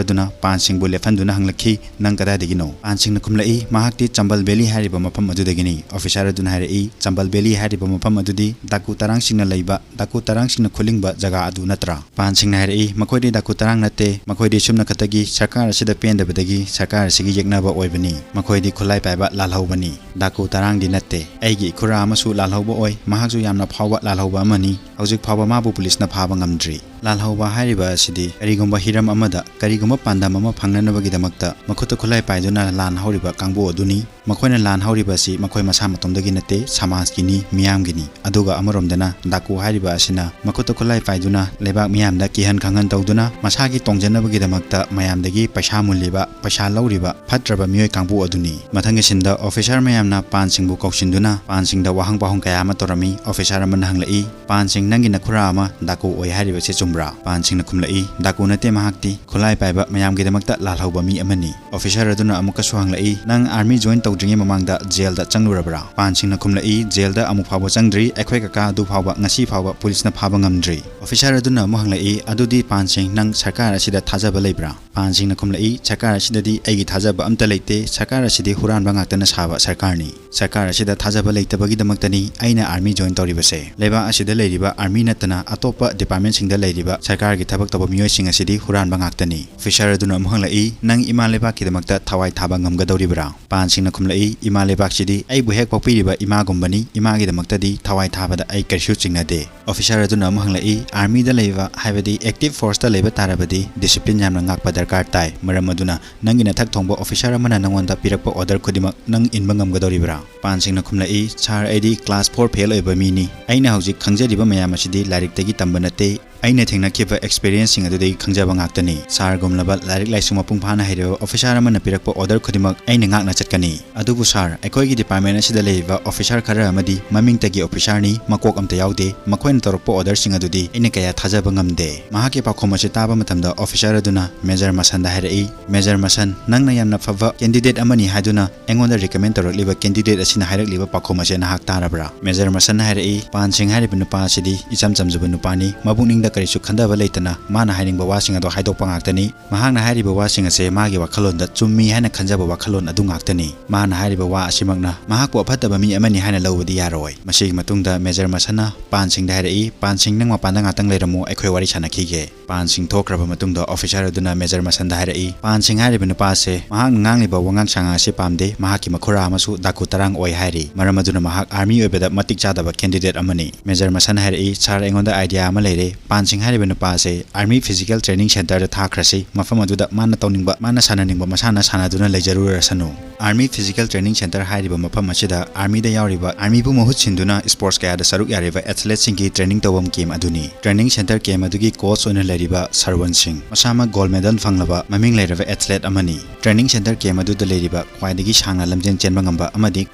ꯑꯗꯨꯅ ꯄꯥꯟ ꯁꯤꯡꯕꯨ ꯂꯦꯞꯍꯟꯗꯨꯅ ꯍꯪꯂꯛꯈꯤ, "ꯅꯪ ꯀꯗꯥꯏꯗꯒꯤꯅꯣ?" ꯄꯥꯟ ꯁꯤꯡꯅ ꯈꯨꯝꯂꯛꯏ, ꯃꯍꯥꯛꯇꯤ ꯆꯝꯕꯜ valley ꯍꯥꯏꯔꯤꯕ ꯃꯐꯝ ꯑꯗꯨꯗꯒꯤꯅꯤ꯫ Officer ꯑꯗꯨꯅ ꯍꯥꯏꯔꯛꯏ, "ꯆꯝꯕꯜ valley ꯍꯥꯏꯔꯤꯕ ꯃꯐꯝ ꯑꯗꯨꯗꯤ ꯗꯥꯀꯨ ꯇꯔꯥꯡꯁꯤꯡꯅ ꯂꯩꯕ, ꯗꯥꯀꯨ ꯇꯔꯥꯡꯁꯤꯡꯅ ꯈꯨꯂꯤꯡꯕ ꯖꯒꯥ ꯑꯗꯨ ꯅꯠꯇ꯭ꯔꯥ?" ꯄꯥꯟ ꯁꯤꯡꯅ ꯍꯥꯏꯔꯛꯏ, "ꯃꯈꯣꯏꯗꯤ ꯗꯥꯀꯨ ꯇꯔꯥꯡ ꯅꯠꯇꯦ, ꯃꯈꯣꯏꯗꯤ ꯁꯨꯞꯅ ꯈꯛꯇꯒꯤ ꯁꯔꯀꯥꯔ ꯑꯁꯤꯗ ꯄꯦꯟꯗꯕꯗꯒꯤ ꯁꯔꯀꯥꯔ ꯑꯁꯤꯒꯤ ꯌꯦꯛꯅꯕ ꯑꯣꯏꯕꯅꯤ꯫ ꯃꯈꯣꯏꯗꯤ ꯈꯨꯠꯂꯥꯏ ꯄꯥꯏꯕ ꯂꯥꯜꯍꯧꯕꯅꯤ꯫ ꯗꯥꯀꯨ ꯇꯔꯥꯡꯗꯤ ꯅꯠꯇꯦ꯫ ꯑꯩꯒꯤ ꯏꯈꯨꯔꯥ ꯑꯃꯁꯨ ꯂꯥꯜꯍꯧꯕ ꯑꯣꯏ, ꯃꯍꯥꯛꯁꯨ ꯌꯥꯝꯅ ꯐꯥꯎꯕ ꯂꯥꯜꯍꯧꯕ ꯑꯃꯅꯤ꯫ ꯍꯧꯖꯤꯛ ꯐꯥꯎꯕ ꯃꯥꯕꯨ ꯄꯨꯂꯤꯁꯅ ꯐꯥꯕ ꯉꯝꯗ꯭ꯔꯤ꯫" ꯂꯥꯜꯍꯧꯕ ꯍꯥꯏꯔꯤꯕ ꯑꯁꯤꯗꯤ ꯀꯔꯤꯒꯨꯝꯕ ꯍꯤꯔꯝ ꯑꯃꯗ ꯀꯔꯤꯒꯨꯝꯕ ꯄꯥꯟꯗꯝ ꯑꯃ ꯐꯪꯅꯅꯕꯒꯤꯗꯃꯛꯇ ꯃꯈꯨꯠꯇ ꯈꯨꯠꯂꯥꯏ ꯄꯥꯏꯗꯨꯅ ꯂꯥꯟ ꯍꯧꯔꯤꯕ ꯀꯥꯡꯕꯨ ꯑꯗꯨꯅꯤ꯫ ꯃꯈꯣꯏꯅ ꯂꯥꯟ ꯍꯧꯔꯤꯕ ꯑꯁꯤ ꯃꯈꯣꯏ ꯃꯁꯥ ꯃꯇꯣꯝꯗꯒꯤ ꯅꯠꯇꯦ, ꯁꯃꯥꯖꯀꯤꯅꯤ, ꯃꯤꯌꯥꯝꯒꯤꯅꯤ꯫ ꯑꯗꯨꯒ ꯑꯃꯔꯣꯝꯗꯅ ꯗꯥꯀꯨ ꯍꯥꯏꯔꯤꯕ ꯑꯁꯤꯅ ꯃꯈꯨꯠꯇ ꯈꯨꯠꯂꯥꯏ ꯄꯥꯏꯗꯨꯅ ꯂꯩꯕꯥꯛ ꯃꯤꯌꯥꯝꯗ ꯀꯤꯍꯟ ꯈꯪꯍꯟ ꯇꯧꯗꯨꯅ ꯃꯁꯥꯒꯤ ꯇꯣꯡꯖꯅꯕꯒꯤꯗꯃꯛꯇ ꯃꯌꯥꯝꯗꯒꯤ ꯄꯩꯁꯥ ꯃꯨꯜꯂꯤꯕ, ꯄꯩꯁꯥ ꯂꯧꯔꯤꯕ ꯐꯠꯇ꯭ꯔꯕ ꯃꯤꯑꯣꯏ ꯀꯥꯡꯕꯨ ꯑꯗꯨꯅꯤ꯫ ꯃꯊꯪꯒꯤ ꯁꯤꯟꯗ officer ꯃꯌꯥꯝꯅ ꯄꯥꯟꯁꯤꯡꯕꯨ ꯀꯧꯁꯤꯟꯗꯨꯅ ꯄꯥꯟꯁꯤꯡꯗ ꯋꯥꯍꯪ ꯄꯥꯎꯍꯪ ꯀꯌꯥ ꯑꯃ ꯇꯧꯔꯝꯃꯤ꯫ Officer ꯑꯃꯅ ꯍꯪꯂꯛꯏ, "ꯄꯥꯟꯁꯤꯡ, ꯅꯪꯒꯤ ꯅꯈꯨꯔꯥ ꯑꯃ ꯗꯥꯀꯨ ꯑꯣꯏ ꯍꯥꯏꯔꯤꯕꯁꯤ ꯆꯨꯝꯕ꯭ꯔꯥ?" ꯄꯥꯟꯁꯤꯡꯅ ꯈꯨꯝꯂꯛꯏ, "ꯗꯥꯀꯨ ꯅꯠꯇꯦ, ꯃꯍꯥꯛꯇꯤ ꯈꯨꯠꯂꯥꯏ ꯄꯥꯏꯕ ꯃꯌꯥꯝꯒꯤꯗꯃꯛꯇ ꯂꯥꯜꯍꯧꯕ ꯃꯤ ꯑꯃꯅꯤ꯫" Officer ꯑꯗꯨꯅ ꯑꯃꯨꯛꯀꯁꯨ ꯍꯪꯂꯛꯏ, "ꯅꯪ army join ꯇꯧꯗ꯭ꯔꯤꯉꯩ ꯃꯃꯥꯡꯗ jail ꯗ ꯆꯪꯂꯨꯔꯕ꯭ꯔꯥ?" ꯄꯥꯟꯁꯤꯡꯅ ꯈꯨꯝꯂꯛꯏ, "Jail ꯗ ꯑꯃꯨꯛ ꯐꯥꯎꯕ ꯆꯪꯗ꯭ꯔꯤ, ꯑꯩꯈꯣꯏ ꯀꯀꯥ ꯑꯗꯨ ꯐꯥꯎꯕ ꯉꯁꯤ ꯐꯥꯎꯕ ꯄꯨꯂꯤꯁꯅ ꯐꯥꯕ ꯉꯝꯗ꯭ꯔꯤ꯫" Officer ꯑꯗꯨꯅ ꯑꯃꯨꯛ ꯍꯪꯂꯛꯏ, "ꯑꯗꯨꯗꯤ ꯄꯥꯟꯁꯤꯡ, ꯅꯪ ꯁꯔꯀꯥꯔ ꯑꯁꯤꯗ ꯊꯥꯖꯕ ꯂꯩꯕ꯭ꯔꯥ?" ꯄꯥꯟꯁꯤꯡꯅ ꯈꯨꯝꯂꯛꯏ, "ꯁꯔꯀꯥꯔ ꯑꯁꯤꯗꯗꯤ ꯑꯩꯒꯤ ꯊꯥꯖꯕ ꯑꯝꯇ ꯂꯩꯇꯦ, ꯁꯔꯀꯥꯔ ꯑꯁꯤꯗꯤ ꯍꯨꯔꯥꯟꯕ ꯉꯥꯛꯇꯅ ꯁꯥꯕ ꯁꯔꯀꯥꯔꯅꯤ꯫ ꯁꯔꯀꯥꯔ ꯑꯁꯤꯗ ꯊꯥꯖꯕ ꯂꯩꯇꯕꯒꯤꯗꯃꯛꯇꯅꯤ ꯑꯩꯅ army join ꯇꯧꯔꯤꯕꯁꯦ꯫ ꯂꯩꯕꯥꯛ ꯑꯁꯤꯗ ꯂꯩꯔꯤꯕ army ꯅꯠꯇꯅ ꯑꯇꯣꯞꯄ department ꯁꯤꯡꯗ ꯂꯩꯔꯤꯕ ꯁꯔꯀꯥꯔꯒꯤ ꯊꯕꯛ ꯇꯧꯕ ꯃꯤꯑꯣꯏꯁꯤꯡ ꯑꯁꯤꯗꯤ ꯍꯨꯔꯥꯟꯕ ꯉꯥꯛꯇꯅꯤ꯫ ꯑꯣꯐꯤꯁꯥꯔ ꯑꯗꯨꯅ ꯑꯃꯨꯛ ꯍꯪꯂꯛꯏ, "ꯅꯪ ꯏꯃꯥ ꯂꯩꯕꯥꯛꯀꯤꯗꯃꯛꯇ ꯊꯋꯥꯏ ꯊꯥꯕ ꯉꯝꯒꯗꯧꯔꯤꯕ꯭ꯔꯥ?" ꯄꯥꯟꯁꯤꯡꯅ ꯈꯨꯝꯂꯛꯏ, "ꯏꯃꯥ ꯂꯩꯕꯥꯛꯁꯤꯗꯤ ꯑꯩꯕꯨ ꯍꯦꯛ ꯄꯣꯛꯄꯤꯔꯤꯕ ꯏꯃꯥꯒꯨꯝꯕꯅꯤ, ꯏꯃꯥꯒꯤꯗꯃꯛꯇꯗꯤ ꯊꯋꯥꯏ ꯊꯥꯕꯗ ꯑꯩ ꯀꯔꯤꯁꯨ ꯆꯤꯡꯅꯗꯦ꯫" ꯑꯣꯐꯤꯁꯥꯔ ꯑꯗꯨꯅ ꯑꯃꯨꯛ ꯍꯪꯂꯛꯏ, "ꯑꯥꯔꯃꯤꯗ ꯂꯩꯕ, ꯍꯥꯏꯕꯗꯤ ꯑꯦꯛꯇꯤꯚ ꯐꯣꯔꯁꯇ ꯂꯩꯕ ꯇꯥꯔꯕꯗꯤ ꯗꯤꯁꯤꯄ꯭ꯂꯤꯟ ꯌꯥꯝꯅ ꯉꯥꯛꯄ ꯗꯔꯀꯥꯔ ꯇꯥꯏ꯫ ꯃꯔꯝ ꯑꯗꯨꯅ ꯅꯪꯒꯤ ꯅꯊꯛ ꯊꯣꯡꯕ ꯑꯣꯐꯤꯁꯥꯔ ꯑꯃꯅ ꯅꯪꯉꯣꯟꯗ ꯄꯤꯔꯛꯄ ꯑꯣꯔꯗꯔ ꯈꯨꯗꯤꯡꯃꯛ ꯅꯪ ꯏꯟꯕ ꯉꯝꯒꯗꯧꯔꯤꯕ꯭ꯔꯥ?" ꯄꯥꯟꯁꯤꯡꯅ ꯈꯨꯝꯂꯛꯏ, "ꯁꯥꯔ, ꯑꯩꯗꯤ ꯀ꯭ꯂꯥꯁ ꯐꯣꯔ ꯐꯦꯜ ꯑꯣꯏꯕ ꯃꯤꯅꯤ꯫ ꯑꯩꯅ ꯍꯧꯖꯤꯛ ꯈꯪꯖꯔꯤꯕ ꯃꯌꯥꯝ ꯑꯁꯤꯗꯤ ꯂꯥꯏꯔꯤꯛꯇꯒꯤ ꯇꯝꯕ ꯅꯠꯇꯦ꯫ ꯑꯩꯅ ꯊꯦꯡꯅꯈꯤꯕ ꯑꯦꯛꯁꯄꯤꯔꯤꯌꯦꯟꯁꯁꯤꯡ ꯑꯗꯨꯗꯒꯤ ꯈꯪꯖꯕ ꯉꯥꯛꯇꯅꯤ꯫ ꯁꯥꯔꯒꯨꯝꯂꯕ ꯂꯥꯏꯔꯤꯛ ꯂꯥꯏꯁꯨ ꯃꯄꯨꯡ ꯐꯥꯅ ꯍꯩꯔꯕ ꯑꯣꯐꯤꯁꯥꯔ ꯑꯃꯅ ꯄꯤꯔꯛꯄ ꯑꯣꯔꯗꯔ ꯈꯨꯗꯤꯡꯃꯛ ꯑꯩꯅ ꯉꯥꯛꯅ ꯆꯠꯀꯅꯤ꯫ ꯑꯗꯨꯕꯨ ꯁꯥꯔ, ꯑꯩꯈꯣꯏꯒꯤ ꯗꯤꯄꯥꯔꯠꯃꯦꯟ ꯑꯁꯤꯗ ꯂꯩꯔꯤꯕ ꯑꯣꯐꯤꯁꯥꯔ ꯈꯔ ꯑꯃꯗꯤ ꯃꯃꯤꯡꯇꯒꯤ ꯑꯣꯐꯤꯁꯥꯔꯅꯤ, ꯃꯀꯣꯛ ꯑꯝꯇ ꯌꯥꯎꯗꯦ꯫ ꯃꯈꯣꯏꯅ ꯇꯧꯔꯛꯄ ꯑꯣꯔꯗꯔꯁꯤꯡ ꯑꯗꯨꯗꯤ ꯑꯩꯅ ꯀꯌꯥ ꯊꯥꯖꯕ ꯉꯝꯗꯦ꯫" ꯃꯍꯥꯛꯀꯤ ꯄꯥꯎꯈꯨꯝ ꯑꯁꯤ ꯇꯥꯕ ꯃꯇꯝꯗ ꯑꯣꯐꯤꯁꯥꯔ ꯑꯗꯨꯅ ꯃꯦꯖꯔ ꯃꯁꯟꯗ ꯍꯥꯏꯔꯛꯏ, "ꯃꯦꯖꯔ ꯃꯁꯟ, ꯅꯪꯅ ꯌꯥꯝꯅ ꯐꯕ ꯀꯦꯟꯗꯤꯗꯦꯠ ꯑꯃꯅꯤ ꯍꯥꯏꯗꯨꯅ ꯑꯩꯉꯣꯟꯗ ꯔꯤꯀꯃꯦꯟ ꯇꯧꯔꯛꯂꯤꯕ ꯀꯦꯟꯗꯤꯗꯦꯠ ꯑꯁꯤꯅ ꯍꯥꯏꯔꯛꯂꯤꯕ ꯄꯥꯎꯈꯨꯝ ꯑꯁꯤ ꯅꯍꯥꯛ ꯇꯥꯔꯕ꯭ꯔꯥ?" ꯃꯦꯖꯔ ꯃꯁꯟꯅ ꯍꯥꯏꯔꯛꯏ, "ꯄꯥꯟ ꯁꯤꯡ ꯍꯥꯏꯔꯤꯕ ꯅꯨꯄꯥ ꯑꯁꯤꯗꯤ ꯏꯆꯝ ꯆꯝꯖꯕ ꯅꯨꯄꯥꯅꯤ꯫ ꯃꯕꯨꯛꯅꯤꯡꯗ ꯀꯔꯤꯁꯨ ꯈꯟꯊꯕ ꯂꯩꯇꯅ ꯃꯥꯅ ꯍꯥꯏꯅꯤꯡꯕ ꯋꯥꯁꯤꯡ ꯑꯗꯣ ꯍꯥꯏꯗꯣꯛꯄ ꯉꯥꯛꯇꯅꯤ꯫ ꯃꯍꯥꯛꯅ ꯍꯥꯏꯔꯤꯕ ꯋꯥꯁꯤꯡ ꯑꯁꯦ ꯃꯥꯒꯤ ꯋꯥꯈꯜꯂꯣꯟꯗ ꯆꯨꯝꯃꯤ ꯍꯥꯏꯅ ꯈꯟꯖꯕ ꯋꯥꯈꯜꯂꯣꯟ ꯑꯗꯨ ꯉꯥꯛꯇꯅꯤ꯫ ꯃꯥꯅ ꯍꯥꯏꯔꯤꯕ ꯋꯥ ꯑꯁꯤꯃꯛꯅ ꯃꯍꯥꯛꯄꯨ ꯑꯐꯠꯇꯕ ꯃꯤ ꯑꯃꯅꯤ ꯍꯥꯏꯅ ꯂꯧꯕꯗꯤ ꯌꯥꯔꯣꯏ꯫" ꯃꯁꯤꯒꯤ ꯃꯇꯨꯡꯗ ꯃꯦꯖꯔ ꯃꯁꯟꯅ ꯄꯥꯟ ꯁꯤꯡꯗ ꯍꯥꯏꯔꯛꯏ, "ꯄꯥꯟ ꯁꯤꯡ, ꯅꯪ ꯃꯄꯥꯟꯗ ꯉꯥꯛꯇꯪ ꯂꯩꯔꯝꯃꯨ, ꯑꯩꯈꯣꯏ ꯋꯥꯔꯤ ꯁꯥꯟꯅꯈꯤꯒꯦ꯫" ꯄꯥꯟ ꯁꯤꯡ ꯊꯣꯛꯈ꯭ꯔꯕ ꯃꯇꯨꯡꯗ ꯑꯣꯐꯤꯁꯥꯔ ꯑꯗꯨꯅ ꯃꯦꯖꯔ ꯃꯁꯟꯗ ꯍꯥꯏꯔꯛꯏ, "ꯄꯥꯟ ꯁꯤꯡ ꯍꯥꯏꯔꯤꯕ ꯅꯨꯄꯥ ꯑꯁꯦ ꯃꯍꯥꯛꯅ ꯉꯥꯡꯂꯤꯕ ꯋꯥꯉꯥꯡ ꯁꯉꯥꯡ ꯑꯁꯤ ꯄꯥꯝꯗꯦ꯫ ꯃꯍꯥꯛꯀꯤ ꯃꯈꯨꯔꯥ ꯑꯃꯁꯨ ꯗꯥꯀꯨ ꯇꯔꯥꯡ ꯑꯣꯏ ꯍꯥꯏꯔꯤ꯫ ꯃꯔꯝ ꯑꯗꯨꯅ ꯃꯍꯥꯛ ꯑꯥꯔꯃꯤ ꯑꯣꯏꯕꯗ ꯃꯇꯤꯛ ꯆꯥꯗꯕ ꯀꯦꯟꯗꯤꯗꯦꯠ ꯑꯃꯅꯤ꯫" ꯃꯦꯖꯔ ꯃꯁꯟꯅ ꯍꯥꯏꯔꯛꯏ, "ꯁꯥꯔ, ꯑꯩꯉꯣꯟꯗ ꯑꯥꯏꯗꯤꯌꯥ ꯑꯃ ꯂꯩꯔꯦ꯫ ꯄꯥꯟ ꯁꯤꯡ ꯍꯥꯏꯔꯤꯕ ꯅꯨꯄꯥ ꯑꯁꯦ ꯑꯥꯔꯃꯤ ꯐꯤꯖꯤꯀꯦꯜ ꯇ꯭ꯔꯦꯅꯤꯡ ꯁꯦꯟꯇꯔꯗ ꯊꯥꯈ꯭ꯔꯁꯤ꯫ ꯃꯐꯝ ꯑꯗꯨꯗ ꯃꯥꯅ ꯇꯧꯅꯤꯡꯕ, ꯃꯥꯅ ꯁꯥꯟꯅꯅꯤꯡꯕ ꯃꯁꯥꯟꯅ ꯁꯥꯟꯅꯗꯨꯅ ꯂꯩꯖꯔꯨꯔꯁꯅꯨ꯫" ꯑꯥꯔꯃꯤ ꯐꯤꯖꯤꯀꯦꯜ ꯇ꯭ꯔꯦꯅꯤꯡ ꯁꯦꯟꯇꯔ ꯍꯥꯏꯔꯤꯕ ꯃꯐꯝ ꯑꯁꯤꯗ ꯑꯥꯔꯃꯤꯗ ꯌꯥꯎꯔꯤꯕ ꯑꯥꯔꯃꯤꯕꯨ ꯃꯍꯨꯠ ꯁꯤꯟꯗꯨꯅ ꯁ꯭ꯄꯣꯔꯠꯁ ꯀꯌꯥꯗ ꯁꯔꯨꯛ ꯌꯥꯔꯤꯕ ꯑꯦꯊꯂꯦꯠꯁꯤꯡꯒꯤ ꯇ꯭ꯔꯦꯅꯤꯡ ꯇꯧꯐꯝ ꯀꯦꯝ ꯑꯗꯨꯅꯤ꯫ ꯇ꯭ꯔꯦꯅꯤꯡ ꯁꯦꯟꯇꯔ ꯀꯦꯝ ꯑꯗꯨꯒꯤ ꯀꯣꯆ ꯑꯣꯏꯅ ꯂꯩꯔꯤꯕ ꯁꯔꯋꯟ ꯁꯤꯡ, ꯃꯁꯥꯃꯛ ꯒꯣꯜꯗ ꯃꯦꯗꯜ ꯐꯪꯂꯕ ꯃꯃꯤꯡ ꯂꯩꯔꯕ ꯑꯦꯊꯂꯦꯠ ꯑꯃꯅꯤ꯫ ꯇ꯭ꯔꯦꯅꯤꯡ ꯁꯦꯟꯇꯔ ꯀꯦꯝ ꯑꯗꯨꯗ ꯂꯩꯔꯤꯕ ꯈ꯭ꯋꯥꯏꯗꯒꯤ ꯁꯥꯡꯅ ꯂꯝꯖꯦꯟ ꯆꯦꯟꯕ ꯉꯝꯕ ꯑꯃꯗꯤ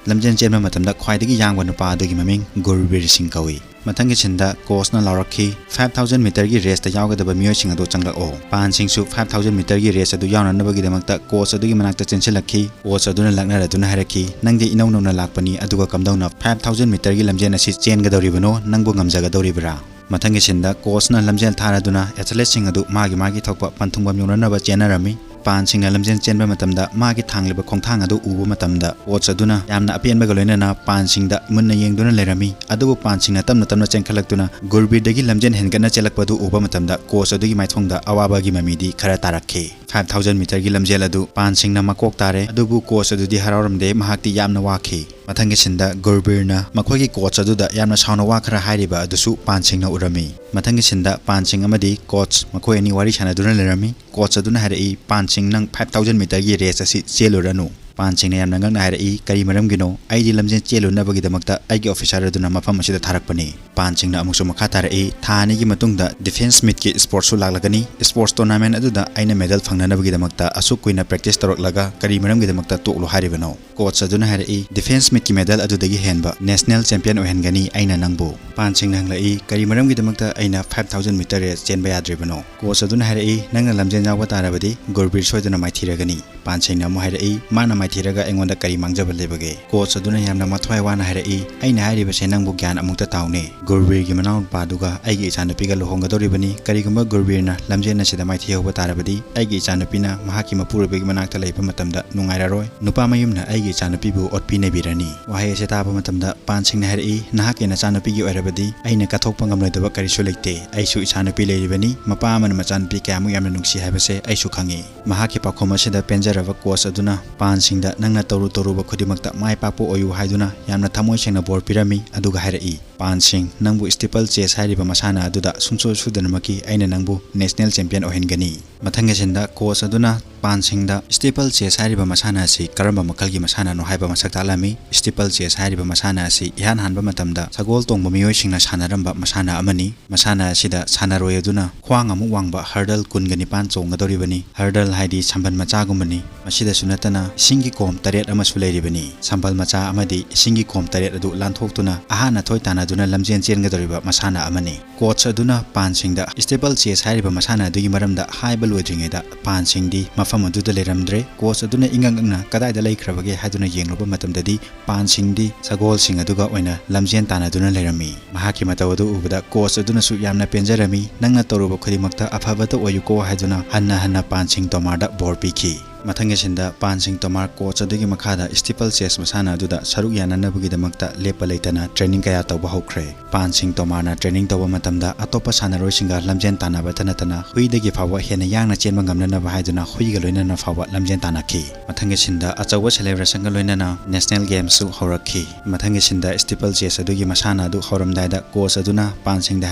ꯂꯝꯖꯦꯟ ꯆꯦꯟꯕ ꯃꯇꯝꯗ ꯈ꯭ꯋꯥꯏꯗꯒꯤ ꯌꯥꯡꯕ ꯅꯨꯄꯥ ꯑꯗꯨꯒꯤ ꯃꯃꯤꯡ ꯒꯨꯔꯕꯤꯔ ꯁꯤꯡ ꯀꯧꯏ꯫ ꯃꯊꯪꯒꯤ ꯁꯤꯟꯗ ꯀꯣꯆꯅ ꯂꯥꯎꯔꯛꯈꯤ, "ꯐꯥꯏꯚ ꯊꯥꯎꯖꯟ ꯃꯤꯇꯔꯒꯤ ꯔꯦꯁꯇ ꯌꯥꯎꯒꯗꯕ ꯃꯤꯑꯣꯏꯁꯤꯡ ꯑꯗꯨ ꯆꯪꯂꯛꯑꯣ꯫" ꯄꯥꯟ ꯁꯤꯡꯁꯨ ꯐꯥꯏꯚ ꯊꯥꯎꯖꯟ ꯃꯤꯇꯔꯒꯤ ꯔꯦꯁ ꯑꯗꯨ ꯌꯥꯎꯅꯅꯕꯒꯤꯗꯃꯛꯇ ꯀꯣꯆ ꯑꯗꯨꯒꯤ ꯃꯅꯥꯛꯇ ꯆꯦꯟꯁꯤꯜꯂꯛꯈꯤ꯫ ꯀꯣꯆ ꯑꯗꯨꯅ ꯂꯛꯅꯔꯗꯨꯅ ꯍꯥꯏꯔꯛꯈꯤ, "ꯅꯪꯗꯤ ꯏꯅꯧ ꯅꯧꯅ ꯂꯥꯛꯄꯅꯤ, ꯑꯗꯨꯒ ꯀꯝꯗꯧꯅ ꯐꯥꯏꯚ ꯊꯥꯎꯖꯟ ꯃꯤꯇꯔꯒꯤ ꯂꯝꯖꯦꯟ ꯑꯁꯤ ꯆꯦꯟꯒꯗꯧꯔꯤꯕꯅꯣ? ꯅꯪꯕꯨ ꯉꯝꯖꯒꯗꯧꯔꯤꯕ꯭ꯔꯥ?" ꯃꯊꯪꯒꯤ ꯁꯤꯟꯗ ꯀꯣꯆꯅ ꯂꯝꯖꯦꯜ ꯊꯥꯔꯗꯨꯅ ꯑꯦꯊꯂꯦꯠꯁꯤꯡ ꯑꯗꯨ ꯃꯥꯒꯤ ꯃꯥꯒꯤ ꯊꯣꯛꯄ ꯄꯟꯊꯨꯡꯐꯝ ꯌꯧꯅꯅꯕ ꯆꯦꯟꯅꯔꯝꯃꯤ꯫ ꯄꯥꯟ ꯁꯤꯡꯅ ꯂꯝꯖꯦꯟ ꯆꯦꯟꯕ ꯃꯇꯝꯗ ꯃꯥꯒꯤ ꯊꯥꯡꯂꯤꯕ ꯈꯣꯡꯊꯥꯡ ꯑꯗꯨ ꯎꯕ ꯃꯇꯝꯗ, ꯀꯣꯆ ꯑꯗꯨꯅ ꯌꯥꯝꯅ ꯑꯄꯦꯟꯕꯒ ꯂꯣꯏꯅꯅ ꯄꯥꯟ ꯁꯤꯡꯗ ꯃꯨꯟꯅ ꯌꯦꯡꯗꯨꯅ ꯂꯩꯔꯝꯃꯤ꯫ ꯑꯗꯨꯕꯨ ꯄꯥꯟ ꯁꯤꯡꯅ ꯇꯞꯅ ꯇꯞꯅ ꯆꯦꯟꯈꯠꯂꯛꯇꯨꯅ ꯒꯨꯔꯕꯤꯔꯗꯒꯤ ꯂꯝꯖꯦꯟ ꯍꯦꯟꯒꯠꯅ ꯆꯦꯜꯂꯛꯄ ꯑꯗꯨ ꯎꯕ ꯃꯇꯝꯗ, ꯀꯣꯆ ꯑꯗꯨꯒꯤ ꯃꯥꯏꯊꯣꯡꯗ ꯑꯋꯥꯕꯒꯤ ꯃꯃꯤꯗꯤ ꯈꯔ ꯇꯥꯔꯛꯈꯤ꯫ Five thousand meterꯒꯤ ꯂꯝꯖꯦꯜ ꯑꯗꯨ ꯄꯥꯟ ꯁꯤꯡꯅ ꯃꯀꯣꯛ ꯇꯥꯔꯦ, ꯑꯗꯨꯕꯨ ꯀꯣꯆ ꯑꯗꯨꯗꯤ ꯍꯔꯥꯎꯔꯝꯗꯦ, ꯃꯍꯥꯛꯇꯤ ꯌꯥꯝꯅ ꯋꯥꯈꯤ꯫ ꯃꯊꯪꯒꯤ ꯁꯤꯟꯗ ꯒꯨꯔꯕꯤꯔꯅ ꯃꯈꯣꯏꯒꯤ ꯀꯣꯆ ꯑꯗꯨꯗ ꯌꯥꯝꯅ ꯁꯥꯎꯅ ꯋꯥ ꯈꯔ ꯍꯥꯏꯔꯤꯕ ꯑꯗꯨꯁꯨ ꯄꯥꯟ ꯁꯤꯡꯅ ꯎꯔꯝꯃꯤ꯫ ꯃꯊꯪꯒꯤ ꯁꯤꯟꯗ ꯄꯥꯟ ꯁꯤꯡ ꯑꯃꯗꯤ ꯀꯣꯆ ꯃꯈꯣꯏ ꯑꯅꯤ ꯋꯥꯔꯤ ꯁꯥꯟꯅꯗꯨꯅ ꯂꯩꯔꯝꯃꯤ꯫ ꯀꯣꯆ ꯑꯗꯨꯅ ꯍꯥꯏꯔꯛꯏ, "ꯄꯥꯟ ꯁꯤꯡ, ꯅꯪ five thousand meterꯒꯤ race ꯑꯁꯤ ꯆꯦꯜꯂꯨꯔꯅꯨ꯫" ꯄꯥꯟ ꯁꯤꯡꯅ ꯌꯥꯝꯅ ꯉꯛꯅ ꯍꯥꯏꯔꯛꯏ, "ꯀꯔꯤ ꯃꯔꯝꯒꯤꯅꯣ? ꯑꯩꯗꯤ ꯂꯝꯖꯦꯜ ꯆꯦꯜꯂꯨꯅꯕꯒꯤꯗꯃꯛꯇ ꯑꯩꯒꯤ officer ꯑꯗꯨꯅ ꯃꯐꯝ ꯑꯁꯤꯗ ꯊꯥꯔꯛꯄꯅꯤ꯫" ꯄꯥꯟ ꯁꯤꯡꯅ ꯑꯃꯨꯛꯁꯨ ꯃꯈꯥ ꯇꯥꯔꯛꯏ, "ꯊꯥ ꯑꯅꯤꯒꯤ ꯃꯇꯨꯡꯗ defence meetꯀꯤ sportꯁꯨ ꯂꯥꯛꯂꯒꯅꯤ꯫ Sports tournament ꯑꯗꯨꯗ ꯑꯩꯅ medal ꯐꯪꯅꯅꯕꯒꯤꯗꯃꯛꯇ ꯑꯁꯨꯛ ꯀꯨꯏꯅ practice ꯇꯧꯔꯛꯂꯒ ꯀꯔꯤ ꯃꯔꯝꯒꯤꯗꯃꯛꯇ ꯇꯣꯛꯂꯣ ꯍꯥꯏꯔꯤꯕꯅꯣ?" ꯀꯣꯆ ꯑꯗꯨꯅ ꯍꯥꯏꯔꯛꯏ, "Defence meetꯀꯤ medal ꯑꯗꯨꯗꯒꯤ ꯍꯦꯟꯕ national champion ꯑꯣꯏꯍꯟꯒꯅꯤ ꯑꯩꯅ ꯅꯪꯕꯨ꯫" ꯄꯥꯟ ꯁꯤꯡꯅ ꯍꯪꯂꯛꯏ, "ꯀꯔꯤ ꯃꯔꯝꯒꯤꯗꯃꯛꯇ ꯑꯩꯅ five thousand meter race ꯆꯦꯟꯕ ꯌꯥꯗ꯭ꯔꯤꯕꯅꯣ?" ꯀꯣꯆ ꯑꯗꯨꯅ ꯍꯥꯏꯔꯛꯏ, "ꯅꯪꯅ ꯂꯝꯖꯦꯜ ꯌꯥꯎꯕ ꯇꯥꯔꯕꯗꯤ ꯒꯨꯔꯕꯤꯔ ꯁꯣꯏꯗꯅ ꯃꯥꯏꯊꯤꯔꯒꯅꯤ꯫" ꯄꯥꯟ ꯁꯤꯡꯅ ꯑꯃꯨꯛ ꯍꯥꯏꯔꯛꯏ, "ꯃꯥꯅ ꯃꯥꯏꯊꯤꯔꯒ ꯑꯩꯉꯣꯟꯗ ꯀꯔꯤ ꯃꯥꯡꯖꯕ ꯂꯩꯕꯒꯦ?" ꯀꯣꯆ ꯑꯗꯨꯅ ꯌꯥꯝꯅ ꯃꯊ꯭ꯋꯥꯏ ꯋꯥꯅ ꯍꯥꯏꯔꯛꯏ, "ꯑꯩꯅ ꯍꯥꯏꯔꯤꯕꯁꯦ ꯅꯪꯕꯨ ꯒ꯭ꯌꯥꯟ ꯑꯃꯨꯛꯇ ꯇꯥꯎꯅꯦ꯫ ꯒꯨꯔꯕꯤꯔꯒꯤ ꯃꯅꯥꯎꯅꯨꯄꯥꯗꯨꯒ ꯑꯩꯒꯤ ꯏꯆꯥꯅꯨꯄꯤꯒ ꯂꯨꯍꯣꯡꯒꯗꯧꯔꯤꯕꯅꯤ꯫ ꯀꯔꯤꯒꯨꯝꯕ ꯒꯨꯔꯕꯤꯔꯅ ꯂꯝꯖꯦꯜ ꯑꯁꯤꯗ ꯃꯥꯏꯊꯤꯍꯧꯕ ꯇꯥꯔꯕꯗꯤ, ꯑꯩꯒꯤ ꯏꯆꯥꯅꯨꯄꯤꯅ ꯃꯍꯥꯛꯀꯤ ꯃꯄꯨꯔꯣꯏꯕꯒꯤ ꯃꯅꯥꯛꯇ ꯂꯩꯕ ꯃꯇꯝꯗ ꯅꯨꯡꯉꯥꯏꯔꯔꯣꯏ꯫ ꯅꯨꯄꯥ ꯃꯌꯨꯝꯅ ꯑꯩꯒꯤ ꯏꯆꯥꯅꯨꯄꯤꯕꯨ ꯑꯣꯠꯄꯤ ꯅꯩꯕꯤꯔꯅꯤ꯫" ꯋꯥꯍꯩ ꯑꯁꯤ ꯇꯥꯕ ꯃꯇꯝꯗ ꯄꯥꯟ ꯁꯤꯡꯅ ꯍꯥꯏꯔꯛꯏ, "ꯅꯍꯥꯛꯀꯤ ꯅꯆꯥꯅꯨꯄꯤꯒꯤ ꯑꯣꯏꯔꯕꯗꯤ ꯑꯩꯅ ꯀꯠꯊꯣꯛꯄ ꯉꯝꯂꯣꯏꯗꯕ ꯀꯔꯤꯁꯨ ꯂꯩꯇꯦ꯫ ꯑꯩꯁꯨ ꯏꯆꯥꯅꯨꯄꯤ ꯂꯩꯔꯤꯕꯅꯤ꯫ ꯃꯄꯥ ꯑꯃꯅ ꯃꯆꯥꯅꯨꯄꯤ ꯀꯌꯥꯃꯨꯛ ꯌꯥꯝꯅ ꯅꯨꯡꯁꯤ ꯍꯥꯏꯕꯁꯦ ꯑꯩꯁꯨ ꯈꯪꯏ꯫ ꯃꯍꯥꯛꯀꯤ ꯄꯥꯎꯈꯨꯝ ꯑꯁꯤꯗ ꯄꯦꯟꯖꯔꯕ ꯀꯣꯆ ꯑꯗꯨꯅ ꯄꯥꯟ ꯁꯤꯡꯗ ꯅꯪꯅ ꯇꯧꯔꯨ ꯇꯧꯔꯨꯕ ꯈꯨꯗꯤꯡꯃꯛꯇ ꯃꯥꯏ ꯄꯥꯛꯄ ꯑꯣꯏꯌꯨ ꯍꯥꯏꯗꯨꯅ ꯌꯥꯝꯅ ꯊꯃꯣꯏ ꯁꯦꯡꯅ ꯕꯣꯔ ꯄꯤꯔꯝꯃꯤ, ꯑꯗꯨꯒ ꯍꯥꯏꯔꯛꯏ, "ꯄꯥꯟ ꯁꯤꯡ, ꯅꯪꯕꯨ steeple chase ꯍꯥꯏꯔꯤꯕ ꯃꯁꯥꯟꯅ ꯑꯗꯨꯗ ꯁꯨꯡꯁꯣꯏ ꯁꯣꯏꯗꯅꯃꯛꯀꯤ ꯑꯩꯅ ꯅꯪꯕꯨ national champion ꯑꯣꯏꯍꯟꯒꯅꯤ꯫" ꯃꯊꯪꯒꯤ ꯁꯤꯟꯗ ꯀꯣꯆ ꯑꯗꯨꯅ ꯄꯥꯟ ꯁꯤꯡꯗ steeple chase ꯍꯥꯏꯔꯤꯕ ꯃꯁꯥꯟꯅ ꯑꯁꯤ ꯀꯔꯝꯕ ꯃꯈꯜꯒꯤ ꯃꯁꯥꯟꯅꯅꯣ ꯍꯥꯏꯕ ꯃꯁꯛ ꯇꯥꯛꯂꯝꯃꯤ꯫ Steeple chase ꯍꯥꯏꯔꯤꯕ ꯃꯁꯥꯟꯅ ꯑꯁꯤ ꯏꯍꯥꯟ ꯍꯥꯟꯕ ꯃꯇꯝꯗ ꯁꯒꯣꯜ ꯇꯣꯡꯕ ꯃꯤꯑꯣꯏꯁꯤꯡꯅ ꯁꯥꯟꯅꯔꯝꯕ ꯃꯁꯥꯟꯅ ꯑꯃꯅꯤ꯫ ꯃꯁꯥꯟꯅ ꯑꯁꯤꯗ ꯁꯥꯟꯅꯔꯣꯏ ꯑꯗꯨꯅ ꯈ꯭ꯋꯥꯡ ꯑꯃꯨꯛ ꯋꯥꯡꯕ hurdle ꯀꯨꯟꯒ ꯅꯤꯄꯥꯟ ꯆꯣꯡꯒꯗꯧꯔꯤꯕꯅꯤ꯫ Hurdle ꯍꯥꯏꯗꯤ ꯁꯝꯕꯜ ꯃꯆꯥꯒꯨꯝꯕꯅꯤ꯫ ꯃꯁꯤꯗꯁꯨ ꯅꯠꯇꯅ ꯏꯁꯤꯡꯒꯤ ꯀꯣꯝ ꯇꯔꯦꯠ ꯑꯃꯁꯨ ꯂꯩꯔꯤꯕꯅꯤ꯫ ꯁꯝꯕꯜ ꯃꯆꯥ ꯑꯃꯗꯤ ꯏꯁꯤꯡꯒꯤ ꯀꯣꯝ ꯇꯔꯦꯠ ꯑꯗꯨ ꯂꯥꯟꯊꯣꯛꯇꯨꯅ ꯑꯍꯥꯟꯅ ꯊꯣꯏ ꯇꯥꯟꯅꯗꯨꯅ ꯂꯝꯖꯦꯟ ꯆꯦꯟꯒꯗꯧꯔꯤꯕ ꯃꯁꯥꯟꯅ ꯑꯃꯅꯤ꯫ ꯀꯣꯆ ꯑꯗꯨꯅ ꯄꯥꯟ ꯁꯤꯡꯗ steeple chase ꯍꯥꯏꯔꯤꯕ ꯃꯁꯥꯟꯅ ꯑꯗꯨꯒꯤ ꯃꯔꯝꯗ ꯍꯥꯏꯕ ꯂꯣꯏꯗ꯭ꯔꯤꯉꯩꯗ ꯄꯥꯟ ꯁꯤꯡꯗꯤ ꯃꯐꯝ ꯃꯐꯝ ꯑꯗꯨꯗ ꯂꯩꯔꯝꯗ꯭ꯔꯦ꯫ ꯀꯣꯆ ꯑꯗꯨꯅ ꯏꯉꯛ ꯉꯛꯅ "ꯀꯗꯥꯏꯗ ꯂꯩꯈ꯭ꯔꯕꯒꯦ?" ꯍꯥꯏꯗꯨꯅ ꯌꯦꯡꯂꯨꯕ ꯃꯇꯝꯗꯗꯤ ꯄꯥꯟꯁꯤꯡꯗꯤ ꯁꯒꯣꯜꯁꯤꯡ ꯑꯗꯨꯒ ꯑꯣꯏꯅ ꯂꯝꯖꯦꯟ ꯇꯥꯟꯅꯗꯨꯅ ꯂꯩꯔꯝꯃꯤ꯫ ꯃꯍꯥꯛꯀꯤ ꯃꯇꯧ ꯑꯗꯨ ꯎꯕꯗ ꯀꯣꯆ ꯑꯗꯨꯅꯁꯨ ꯌꯥꯝꯅ ꯄꯦꯟꯖꯔꯝꯃꯤ꯫ "ꯅꯪꯅ ꯇꯧꯔꯨꯕ ꯈꯨꯗꯤꯡꯃꯛꯇ ꯑꯐꯕꯇ ꯑꯣꯏꯌꯨꯀꯣ" ꯍꯥꯏꯗꯨꯅ ꯍꯟꯅ ꯍꯟꯅ ꯄꯥꯟꯁꯤꯡ ꯇꯣꯃꯥꯔꯗ ꯕꯣꯔ ꯄꯤꯈꯤ꯫ ꯃꯊꯪꯒꯤ ꯁꯤꯟꯗ ꯄꯥꯟꯁꯤꯡ ꯇꯣꯃꯥꯔ ꯀꯣꯆ ꯑꯗꯨꯒꯤ ꯃꯈꯥꯗ ꯁ꯭ꯇꯤꯄꯜ ꯆꯦꯁ ꯃꯁꯥꯟꯅ ꯑꯗꯨꯗ ꯁꯔꯨꯛ ꯌꯥꯅꯅꯕꯒꯤꯗꯃꯛꯇ ꯂꯦꯞꯄ ꯂꯩꯇꯅ ꯇ꯭ꯔꯦꯅꯤꯡ ꯀꯌꯥ ꯇꯧꯕ ꯍꯧꯈ꯭ꯔꯦ꯫ ꯄꯥꯟꯁꯤꯡ ꯇꯣꯃꯥꯔꯅ ꯇ꯭ꯔꯦꯅꯤꯡ ꯇꯧꯕ ꯃꯇꯝꯗ ꯑꯇꯣꯞꯄ ꯁꯥꯟꯅꯔꯣꯏꯁꯤꯡꯒ ꯂꯝꯖꯦꯟ ꯇꯥꯟꯅꯕꯇ ꯅꯠꯇꯅ ꯍꯨꯏꯗꯒꯤ ꯐꯥꯎꯕ ꯍꯦꯟꯅ ꯌꯥꯡꯅ ꯆꯦꯟꯕ ꯉꯝꯅꯅꯕ ꯍꯥꯏꯗꯨꯅ ꯍꯨꯏꯒ ꯂꯣꯏꯅꯅ ꯐꯥꯎꯕ ꯂꯝꯖꯦꯟ ꯇꯥꯟꯅꯈꯤ꯫ ꯃꯊꯪꯒꯤ ꯁꯤꯟꯗ ꯑꯆꯧꯕ ꯁꯦꯂꯦꯕ꯭ꯔꯦꯁꯟꯒ ꯂꯣꯏꯅꯅ ꯅꯦꯁꯅꯦꯜ ꯒꯦꯝꯁꯁꯨ ꯍꯧꯔꯛꯈꯤ꯫ ꯃꯊꯪꯒꯤ ꯁꯤꯟꯗ ꯁ꯭ꯇꯤꯄꯜ ꯆꯦꯁ ꯑꯗꯨꯒꯤ ꯃꯁꯥꯟꯅ ꯑꯗꯨ ꯍꯧꯔꯝꯗꯥꯏꯗ ꯀꯣꯆ ꯑꯗꯨꯅ ꯄꯥꯟꯁꯤꯡꯗ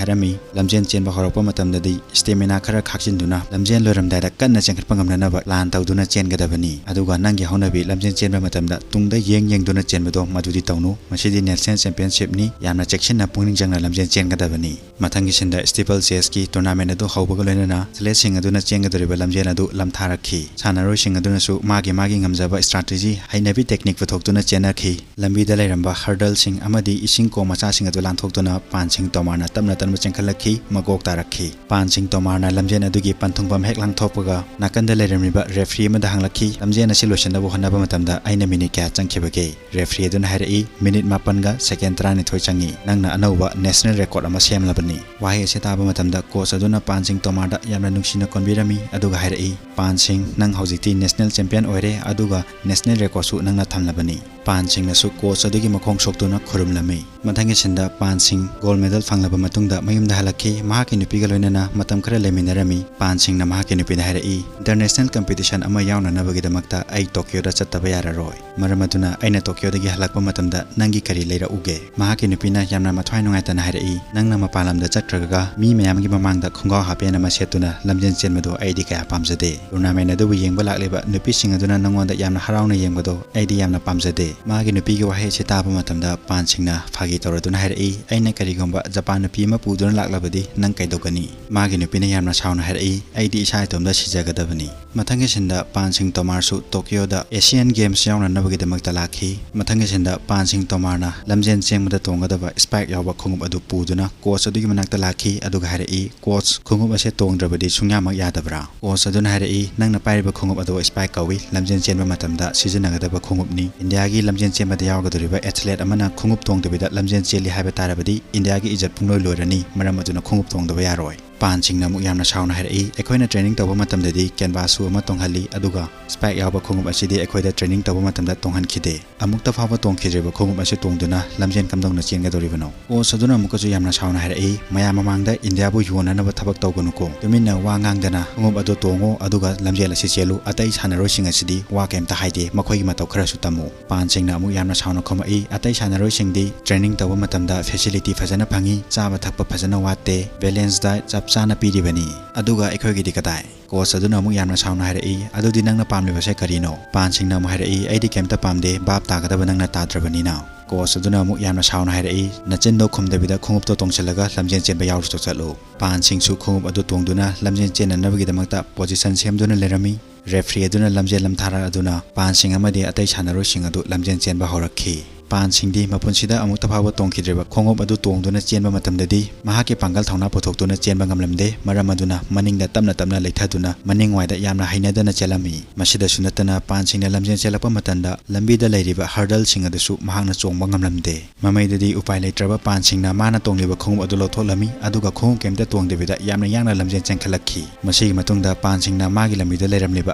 ꯍꯥꯏꯔꯝꯃꯤ, "ꯂꯝꯖꯦꯟ ꯆꯦꯟꯕ ꯍꯧꯔꯛꯄ ꯃꯇꯝꯗꯗꯤ ꯁ꯭ꯇꯦꯃꯤꯅꯥ ꯈꯔ ꯈꯥꯛꯆꯤꯟꯗꯨꯅ ꯂꯝꯖꯦꯟ ꯂꯣꯏꯔꯝꯗꯥꯏꯗ ꯀꯟꯅ ꯆꯦꯟꯈꯠꯄ ꯉꯝꯅꯅꯕ ꯄ꯭ꯂꯥꯟ ꯇꯧꯗꯨꯅ ꯆꯦꯟꯒꯗꯕꯅꯤ꯫ ꯑꯗꯨꯒ ꯅꯪꯒꯤ ꯍꯧꯅꯕꯤ ꯂꯝꯖꯦꯟ ꯆꯦꯟꯕ ꯃꯇꯝꯗ ꯇꯨꯡꯗ ꯌꯦꯡ ꯌꯦꯡꯗꯨꯅ ꯆꯦꯟꯕꯗꯣ ꯃꯗꯨꯗꯤ ꯇꯧꯅꯨ꯫ ꯃꯁꯤꯗꯤ ꯅꯦꯁꯅꯦꯜ ꯆꯦꯝꯄꯤꯌꯟꯁꯤꯞꯅꯤ꯫ ꯌꯥꯝꯅ ꯆꯦꯛꯁꯤꯟꯅ ꯄꯨꯛꯅꯤꯡ ꯆꯪꯅ ꯂꯝꯖꯦꯟ ꯆꯦꯟꯒꯗꯕꯅꯤ"꯫ ꯃꯊꯪꯒꯤ ꯁꯤꯟꯗ ꯁ꯭ꯇꯤꯄꯜ ꯆꯦꯁꯀꯤ ꯇꯣꯔꯅꯥꯃꯦꯟ ꯑꯗꯨ ꯍꯧꯕꯒ ꯂꯣꯏꯅꯅ ꯑꯦꯊꯂꯦꯠꯁꯤꯡ ꯑꯗꯨꯅ ꯆꯦꯟꯒꯗꯧꯔꯤꯕ ꯂꯝꯖꯦꯟ ꯑꯗꯨ ꯂꯝꯊꯥꯔꯛꯈꯤ꯫ ꯁꯥꯟꯅꯔꯣꯏꯁꯤꯡ ꯑꯗꯨꯅꯁꯨ ꯃꯥꯒꯤ ꯃꯥꯒꯤ ꯉꯝꯖꯕ ꯁ꯭ꯇ꯭ꯔꯥꯇꯦꯖꯤ, ꯍꯩꯅꯕꯤ, ꯇꯦꯛꯅꯤꯛ ꯄꯨꯊꯣꯛꯇꯨꯅ ꯆꯦꯟꯅꯈꯤ꯫ ꯂꯝꯕꯤꯗ ꯂꯩꯔꯝꯕ ꯍꯔꯗꯜꯁꯤꯡ ꯑꯃꯗꯤ ꯏꯁꯤꯡ ꯀꯣꯝ ꯃꯆꯥꯁꯤꯡ ꯑꯗꯨ ꯂꯥꯟꯊꯣꯛꯇꯨꯅ ꯄꯥꯟꯁꯤꯡ ꯇꯣꯃꯥꯔꯅ ꯇꯞꯅ ꯇꯞꯅ ꯆꯦꯟꯈꯠꯂꯛꯈꯤ, ꯃꯀꯣꯛ ꯇꯥꯔꯛꯈꯤ꯫ ꯄꯥꯟꯁꯤꯡ ꯇꯣꯃꯥꯔꯅ ꯂꯝꯖꯦꯟ ꯑꯗꯨꯒꯤ ꯄꯟꯊꯨꯡꯐꯝ ꯍꯦꯛ ꯂꯥꯟꯊꯣꯛꯄꯒ ꯅꯥꯀꯟꯗ ꯂꯩꯔꯝꯂꯤꯕ ꯔꯦꯐ꯭ꯔꯤ ꯑꯃꯗ ꯍꯪꯂꯛꯈꯤ, "ꯂꯝꯖꯦꯟ ꯑꯁꯤ ꯂꯣꯏꯁꯤꯟꯅꯕ ꯍꯣꯠꯅꯕ ꯃꯇꯝꯗ ꯑꯩꯅ ꯃꯤꯅꯤꯠ ꯀꯌꯥ ꯆꯪꯈꯤꯕꯒꯦ?" ꯔꯦꯐ꯭ꯔꯤ ꯑꯗꯨꯅ ꯍꯥꯏꯔꯛꯏ, "ꯃꯤꯅꯤꯠ ꯃꯥꯄꯟꯒ ꯁꯦꯀꯦꯟ ꯇꯔꯥꯅꯤꯊꯣꯏ ꯆꯪꯏ꯫ ꯅꯪꯅ ꯑꯅꯧꯕ ꯅꯦꯁꯅꯦꯜ ꯔꯦꯀꯣꯔꯗ ꯑꯃ ꯁꯦꯝꯂꯕꯅꯤ"꯫ ꯋꯥꯍꯩ ꯑꯁꯤ ꯇꯥꯕ ꯃꯇꯝꯗ ꯀꯣꯆ ꯑꯗꯨꯅ ꯄꯥꯟꯁꯤꯡ ꯇꯣꯃꯥꯔꯗ ꯌꯥꯝꯅ ꯅꯨꯡꯁꯤꯅ ꯀꯣꯟꯕꯤꯔꯝꯃꯤ, ꯑꯗꯨꯒ ꯍꯥꯏꯔꯛꯏ, "ꯄꯥꯟꯁꯤꯡ, ꯅꯪ ꯍꯧꯖꯤꯛꯇꯤ ꯅꯦꯁꯅꯦꯜ ꯆꯦꯝꯄꯤꯌꯟ ꯑꯣꯏꯔꯦ, ꯑꯗꯨꯒ ꯅꯦꯁꯅꯦꯜ ꯔꯦꯀꯣꯔꯗꯁꯨ ꯅꯪꯅ ꯊꯝꯂꯕꯅꯤ"꯫ ꯄꯥꯟꯁꯤꯡꯅꯁꯨ ꯀꯣꯆ ꯑꯗꯨꯒꯤ ꯃꯈꯣꯡ ꯁꯣꯛꯇꯨꯅ ꯈꯨꯔꯨꯝꯂꯝꯃꯤ꯫ ꯃꯊꯪꯒꯤ ꯁꯤꯟꯗ ꯄꯥꯟꯁꯤꯡ ꯒꯣꯜꯗ ꯃꯦꯗꯜ ꯐꯪꯂꯕ ꯃꯇꯨꯡꯗ ꯃꯌꯨꯝꯗ ꯍꯜꯂꯛꯈꯤ꯫ ꯃꯍꯥꯛꯀꯤ ꯅꯨꯄꯤꯒ ꯂꯣꯏꯅꯅ ꯃꯇꯝ ꯈꯔ ꯂꯩꯃꯤꯟꯅꯔꯝꯃꯤ꯫ ꯄꯥꯟꯁꯤꯡꯅ ꯃꯍꯥꯛꯀꯤ ꯅꯨꯄꯤꯗ ꯍꯥꯏꯔꯛꯏ, "ꯏꯟꯇꯔꯅꯦꯁꯅꯦꯜ ꯀꯝꯄꯤꯇꯤꯁꯟ ꯑꯃ ꯌꯥꯎꯅꯅꯕꯒꯤꯗꯃꯛꯇ ꯑꯩ ꯇꯣꯀꯤꯌꯣꯗ ꯆꯠꯇꯕ ꯌꯥꯔꯔꯣꯏ꯫ ꯃꯔꯝ ꯑꯗꯨꯅ ꯑꯩꯅ ꯇꯣꯀꯤꯌꯣꯗꯒꯤ ꯍꯜꯂꯛꯄ ꯃꯇꯝꯗ ꯅꯪꯒꯤ ꯀꯔꯤ ꯂꯩꯔꯛꯎꯒꯦ?" ꯃꯍꯥꯛꯀꯤ ꯅꯨꯄꯤꯅ ꯌꯥꯝꯅ ꯃꯊ꯭ꯋꯥꯏ ꯅꯨꯡꯉꯥꯏꯇꯅ ꯍꯥꯏꯔꯛꯏ, "ꯅꯪꯅ ꯃꯄꯥꯟ ꯂꯝꯗ ꯆꯠꯈ꯭ꯔꯒ ꯃꯤ ꯃꯌꯥꯝꯒꯤ ꯃꯃꯥꯡꯗ ꯈꯣꯡꯒ꯭ꯔꯥꯎ ꯍꯥꯞꯄꯦꯟ ꯑꯃ ꯁꯦꯠꯇꯨꯅ ꯂꯝꯖꯦꯟ ꯆꯦꯟꯕꯗꯨ ꯑꯩꯗꯤ ꯀꯌꯥ ꯄꯥꯝꯖꯗꯦ꯫ ꯇꯣꯔꯅꯥꯃꯦꯟ ꯑꯗꯨꯕꯨ ꯌꯦꯡꯕ ꯂꯥꯛꯂꯤꯕ ꯅꯨꯄꯤꯁꯤꯡ ꯑꯗꯨꯅ ꯅꯪꯉꯣꯟꯗ ꯌꯥꯝꯅ ꯍꯔꯥꯎꯅ ꯌꯦꯡꯕꯗꯣ ꯑꯩꯗꯤ ꯌꯥꯝꯅ ꯄꯥꯝꯖꯗꯦ"꯫ ꯃꯥꯒꯤ ꯅꯨꯄꯤꯒꯤ ꯋꯥꯍꯩ ꯑꯁꯤ ꯇꯥꯕ ꯃꯇꯝꯗ ꯄꯥꯟꯁꯤꯡꯅ ꯐꯥꯒꯤ ꯇꯧꯔꯗꯨꯅ ꯍꯥꯏꯔꯛꯏ, "ꯑꯩꯅ ꯀꯔꯤꯒꯨꯝꯕ ꯖꯄꯥꯟ ꯅꯨꯄꯤ ꯑꯃ ꯄꯨꯗꯨꯅ ꯂꯥꯛꯂꯕꯗꯤ ꯅꯪ ꯀꯩꯗꯧꯒꯅꯤ?" ꯃꯥꯒꯤ ꯅꯨꯄꯤꯅ ꯌꯥꯝꯅ ꯁꯥꯎꯅ ꯍꯥꯏꯔꯛꯏ, "ꯑꯩꯗꯤ ꯏꯁꯥ ꯏꯇꯣꯝꯇ ꯁꯤꯖꯒꯗꯕꯅꯤ"꯫ ꯃꯊꯪꯒꯤ ꯁꯤꯟꯗ ꯄꯥꯟ ꯁꯤꯡ ꯇꯣꯃꯥꯔꯁꯨ ꯇꯣꯀꯤꯌꯣꯗ ꯑꯦꯁꯤꯌꯥꯟ ꯒꯦꯝꯁ ꯌꯥꯎꯅꯅꯕꯒꯤꯗꯃꯛꯇ ꯂꯥꯛꯈꯤ꯫ ꯃꯊꯪꯒꯤ ꯁꯤꯟꯗ ꯄꯥꯟ ꯁꯤꯡ ꯇꯣꯃꯥꯔꯅ ꯂꯝꯖꯦꯟ ꯆꯦꯟꯕꯗ ꯇꯣꯡꯒꯗꯕ ꯁ꯭ꯄꯥꯏꯛ ꯌꯥꯎꯕ ꯈꯣꯡꯎꯞ ꯑꯗꯨ ꯄꯨꯗꯨꯅ ꯀꯣꯆ ꯑꯗꯨꯒꯤ ꯃꯅꯥꯛꯇ ꯂꯥꯛꯈꯤ, ꯑꯗꯨꯒ ꯍꯥꯏꯔꯛꯏ, "ꯀꯣꯆ, ꯈꯣꯡꯎꯞ ꯑꯁꯦ ꯇꯣꯡꯗ꯭ꯔꯕꯗꯤ ꯁꯨꯡꯌꯥꯃꯛ ꯌꯥꯗꯕ꯭ꯔꯥ?" ꯀꯣꯆ ꯑꯗꯨꯅ ꯍꯥꯏꯔꯛꯏ, "ꯅꯪꯅ ꯄꯥꯏꯔꯤꯕ ꯈꯣꯡꯎꯞ ꯑꯗꯨ ꯁ꯭ꯄꯥꯏꯛ ꯀꯧꯏ, ꯂꯝꯖꯦꯟ ꯆꯦꯟꯕ ꯃꯇꯝꯗ ꯁꯤꯖꯤꯟꯅꯒꯗꯕ ꯈꯣꯡꯎꯞꯅꯤ꯫ ꯏꯟꯗꯤꯌꯥꯒꯤ ꯂꯝꯖꯦꯟ ꯆꯦꯟꯕꯗ ꯌꯥꯎꯒꯗꯧꯔꯤꯕ ꯑꯦꯊꯂꯦꯠ ꯑꯃꯅ ꯈꯣꯡꯎꯞ ꯇꯣꯡꯗꯕꯤꯗ ꯂꯝꯖꯦꯟ ꯆꯦꯜꯂꯤ ꯍꯥꯏꯕ ꯇꯥꯔꯕꯗꯤ ꯏꯟꯗꯤꯌꯥꯒꯤ ꯏꯖꯠ ꯄꯨꯡꯂꯣꯏ ꯂꯣꯏꯔꯅꯤ, ꯃꯔꯝ ꯑꯗꯨꯅ ꯈꯣꯡꯎꯞ ꯇꯣꯡꯗꯕ ꯌꯥꯔꯣꯏ"꯫ ꯄꯥꯟ ꯁꯤꯡꯅ ꯑꯃꯨꯛ ꯌꯥꯝꯅ ꯁꯥꯎꯅ ꯍꯥꯏꯔꯛꯏ, "ꯑꯩꯈꯣꯏꯅ ꯇ꯭ꯔꯦꯅꯤꯡ ꯇꯧꯕ ꯃꯇꯝꯗꯗꯤ ꯀꯦꯟꯚꯥꯁ ꯁꯨ ꯑꯃ ꯇꯣꯡꯍꯜꯂꯤ, ꯑꯗꯨꯒ ꯁ꯭ꯄꯥꯏꯛ ꯌꯥꯎꯕ ꯈꯣꯡꯎꯞ ꯑꯁꯤꯗꯤ ꯑꯩꯈꯣꯏꯗ ꯇ꯭ꯔꯦꯅꯤꯡ ꯇꯧꯕ ꯃꯇꯝꯗ ꯇꯣꯡꯍꯟꯈꯤꯗꯦ꯫ ꯑꯃꯨꯛꯇ ꯐꯥꯎꯕ ꯇꯣꯡꯈꯤꯗ꯭ꯔꯤꯕ ꯈꯣꯡꯎꯞ ꯑꯁꯤ ꯇꯣꯡꯗꯨꯅ ꯂꯝꯖꯦꯟ ꯀꯝꯗꯧꯅ ꯆꯦꯟꯒꯗꯧꯔꯤꯕꯅꯣ?" ꯀꯣꯆ ꯑꯗꯨꯅ ꯑꯃꯨꯛꯀꯁꯨ ꯌꯥꯝꯅ ꯁꯥꯎꯅ ꯍꯥꯏꯔꯛꯏ, "ꯃꯌꯥꯝ ꯃꯃꯥꯡꯗ ꯏꯟꯗꯤꯌꯥꯕꯨ ꯌꯣꯟꯅꯅꯕ ꯊꯕꯛ ꯇꯧꯒꯅꯨꯀꯣ꯫ ꯇꯨꯃꯤꯟꯅ ꯋꯥ ꯉꯥꯡꯗꯅ ꯈꯣꯡꯎꯞ ꯑꯗꯨ ꯇꯣꯡꯉꯣ, ꯑꯗꯨꯒ ꯂꯝꯖꯦꯜ ꯑꯁꯤ ꯆꯦꯜꯂꯨ꯫ ꯑꯇꯩ ꯁꯥꯟꯅꯔꯣꯏꯁꯤꯡ ꯑꯁꯤꯗꯤ ꯋꯥ ꯀꯩꯝꯇ ꯍꯥꯏꯗꯦ, ꯃꯈꯣꯏꯒꯤ ꯃꯇꯧ ꯈꯔꯁꯨ ꯇꯝꯃꯨ"꯫ ꯄꯥꯟ ꯁꯤꯡꯅ ꯑꯃꯨꯛ ꯌꯥꯝꯅ ꯁꯥꯎꯅ ꯈꯨꯝꯃꯛꯏ, "ꯑꯇꯩ ꯁꯥꯟꯅꯔꯣꯏꯁꯤꯡꯗꯤ ꯇ꯭ꯔꯦꯅꯤꯡ ꯇꯧꯕ ꯃꯇꯝꯗ ꯐꯦꯁꯤꯂꯤꯇꯤ ꯐꯖꯅ ꯐꯪꯉꯤ, ꯆꯥꯕ ꯊꯛꯄ ꯐꯖꯅ ꯋꯥꯠꯇꯦ, ꯕꯦꯂꯦꯟꯁ ꯗꯥꯏꯠ ꯆꯞ ꯆꯥꯅ ꯄꯤꯔꯤꯕꯅꯤ, ꯑꯗꯨꯒ ꯑꯩꯈꯣꯏꯒꯤꯗꯤ ꯀꯗꯥꯏ?" ꯀꯣꯆ ꯑꯗꯨꯅ ꯑꯃꯨꯛ ꯌꯥꯝꯅ ꯁꯥꯎꯅ ꯍꯥꯏꯔꯛꯏ, "ꯑꯗꯨꯗꯤ ꯅꯪꯅ ꯄꯥꯝꯂꯤꯕꯁꯦ ꯀꯔꯤꯅꯣ?" ꯄꯥꯟ ꯁꯤꯡꯅ ꯑꯃꯨꯛ ꯍꯥꯏꯔꯛꯏ, "ꯑꯩꯗꯤ ꯀꯩꯝꯇ ꯄꯥꯝꯗꯦ, ꯚꯥꯞ ꯇꯥꯒꯗꯕ ꯅꯪꯅ ꯇꯥꯗ꯭ꯔꯕꯅꯤꯅ"꯫ ꯀꯣꯆ ꯑꯗꯨꯅ ꯑꯃꯨꯛ ꯌꯥꯝꯅ ꯁꯥꯎꯅ ꯍꯥꯏꯔꯛꯏ, "ꯅꯆꯤꯟꯗꯣ ꯈꯨꯝꯗꯕꯤꯗ ꯈꯣꯡꯎꯞꯇꯣ ꯇꯣꯡꯁꯤꯜꯂꯒ ꯂꯝꯖꯦꯟ ꯆꯦꯟꯕ ꯌꯥꯎꯔꯨꯆꯣ ꯆꯠꯂꯨ"꯫ ꯄꯥꯟ ꯁꯤꯡꯁꯨ ꯈꯣꯡꯎꯞ ꯑꯗꯨ ꯇꯣꯡꯗꯨꯅ ꯂꯝꯖꯦꯟ ꯆꯦꯟꯅꯅꯕꯒꯤꯗꯃꯛꯇ ꯄꯣꯖꯤꯁꯟ ꯁꯦꯝꯗꯨꯅ ꯂꯩꯔꯝꯃꯤ꯫ ꯔꯦꯐ꯭ꯔꯤ ꯑꯗꯨꯅ ꯂꯝꯖꯦꯜ ꯂꯝꯊꯥꯔꯛ ꯑꯗꯨꯅ ꯄꯥꯟ ꯁꯤꯡ ꯑꯃꯗꯤ ꯑꯇꯩ ꯁꯥꯟꯅꯔꯣꯏꯁꯤꯡ ꯑꯗꯨ ꯂꯝꯖꯦꯟ ꯆꯦꯟꯕ ꯍꯧꯔꯛꯈꯤ꯫ ꯄꯥꯟ ꯁꯤꯡꯗꯤ ꯃꯄꯨꯟꯁꯤꯗ ꯑꯃꯨꯛꯇ ꯐꯥꯎꯕ ꯇꯣꯡꯈꯤꯗ꯭ꯔꯤꯕ ꯈꯣꯡꯎꯞ ꯑꯗꯨ ꯇꯣꯡꯗꯨꯅ ꯆꯦꯟꯕ ꯃꯇꯝꯗꯗꯤ ꯃꯍꯥꯛꯀꯤ ꯄꯥꯡꯒꯜ ꯊꯧꯅꯥ ꯄꯨꯊꯣꯛꯇꯨꯅ ꯆꯦꯟꯕ ꯉꯝꯂꯝꯗꯦ꯫ ꯃꯔꯝ ꯑꯗꯨꯅ ꯃꯅꯤꯡꯗ ꯇꯞꯅ ꯇꯞꯅ ꯂꯩꯊꯗꯨꯅ ꯃꯅꯤꯡꯋꯥꯏꯗ ꯌꯥꯝꯅ ꯍꯩꯅꯗꯅ ꯆꯦꯜꯂꯝꯃꯤ꯫ ꯃꯁꯤꯗꯁꯨ ꯅꯠꯇꯅ ꯄꯥꯟ ꯁꯤꯡꯅ ꯂꯝꯖꯦꯟ ꯆꯦꯜꯂꯛꯄ ꯃꯇꯝꯗ ꯂꯝꯕꯤꯗ ꯂꯩꯔꯤꯕ ꯍꯔꯗꯜꯁꯤꯡ ꯑꯗꯨꯁꯨ ꯃꯍꯥꯛꯅ ꯆꯣꯡꯕ ꯉꯝꯂꯝꯗꯦ꯫ ꯃꯃꯩꯗꯗꯤ ꯎꯄꯥꯏ ꯂꯩꯇ꯭ꯔꯕ ꯄꯥꯟ ꯁꯤꯡꯅ ꯃꯥꯅ ꯇꯣꯡꯂꯤꯕ ꯈꯣꯡꯎꯞ ꯑꯗꯨ ꯂꯧꯊꯣꯛꯂꯝꯃꯤ, ꯑꯗꯨꯒ ꯈꯣꯡꯎꯞ ꯀꯩꯝꯇ ꯇꯣꯡꯗꯕꯤꯗ ꯌꯥꯝꯅ ꯌꯥꯡꯅ ꯂꯝꯖꯦꯟ ꯆꯦꯟꯈꯠꯂꯛꯈꯤ꯫ ꯃꯁꯤꯒꯤ ꯃꯇꯨꯡꯗ ꯄꯥꯟ ꯁꯤꯡꯅ ꯃꯥꯒꯤ ꯂꯝꯕꯤꯗ ꯂꯩꯔꯝꯂꯤꯕ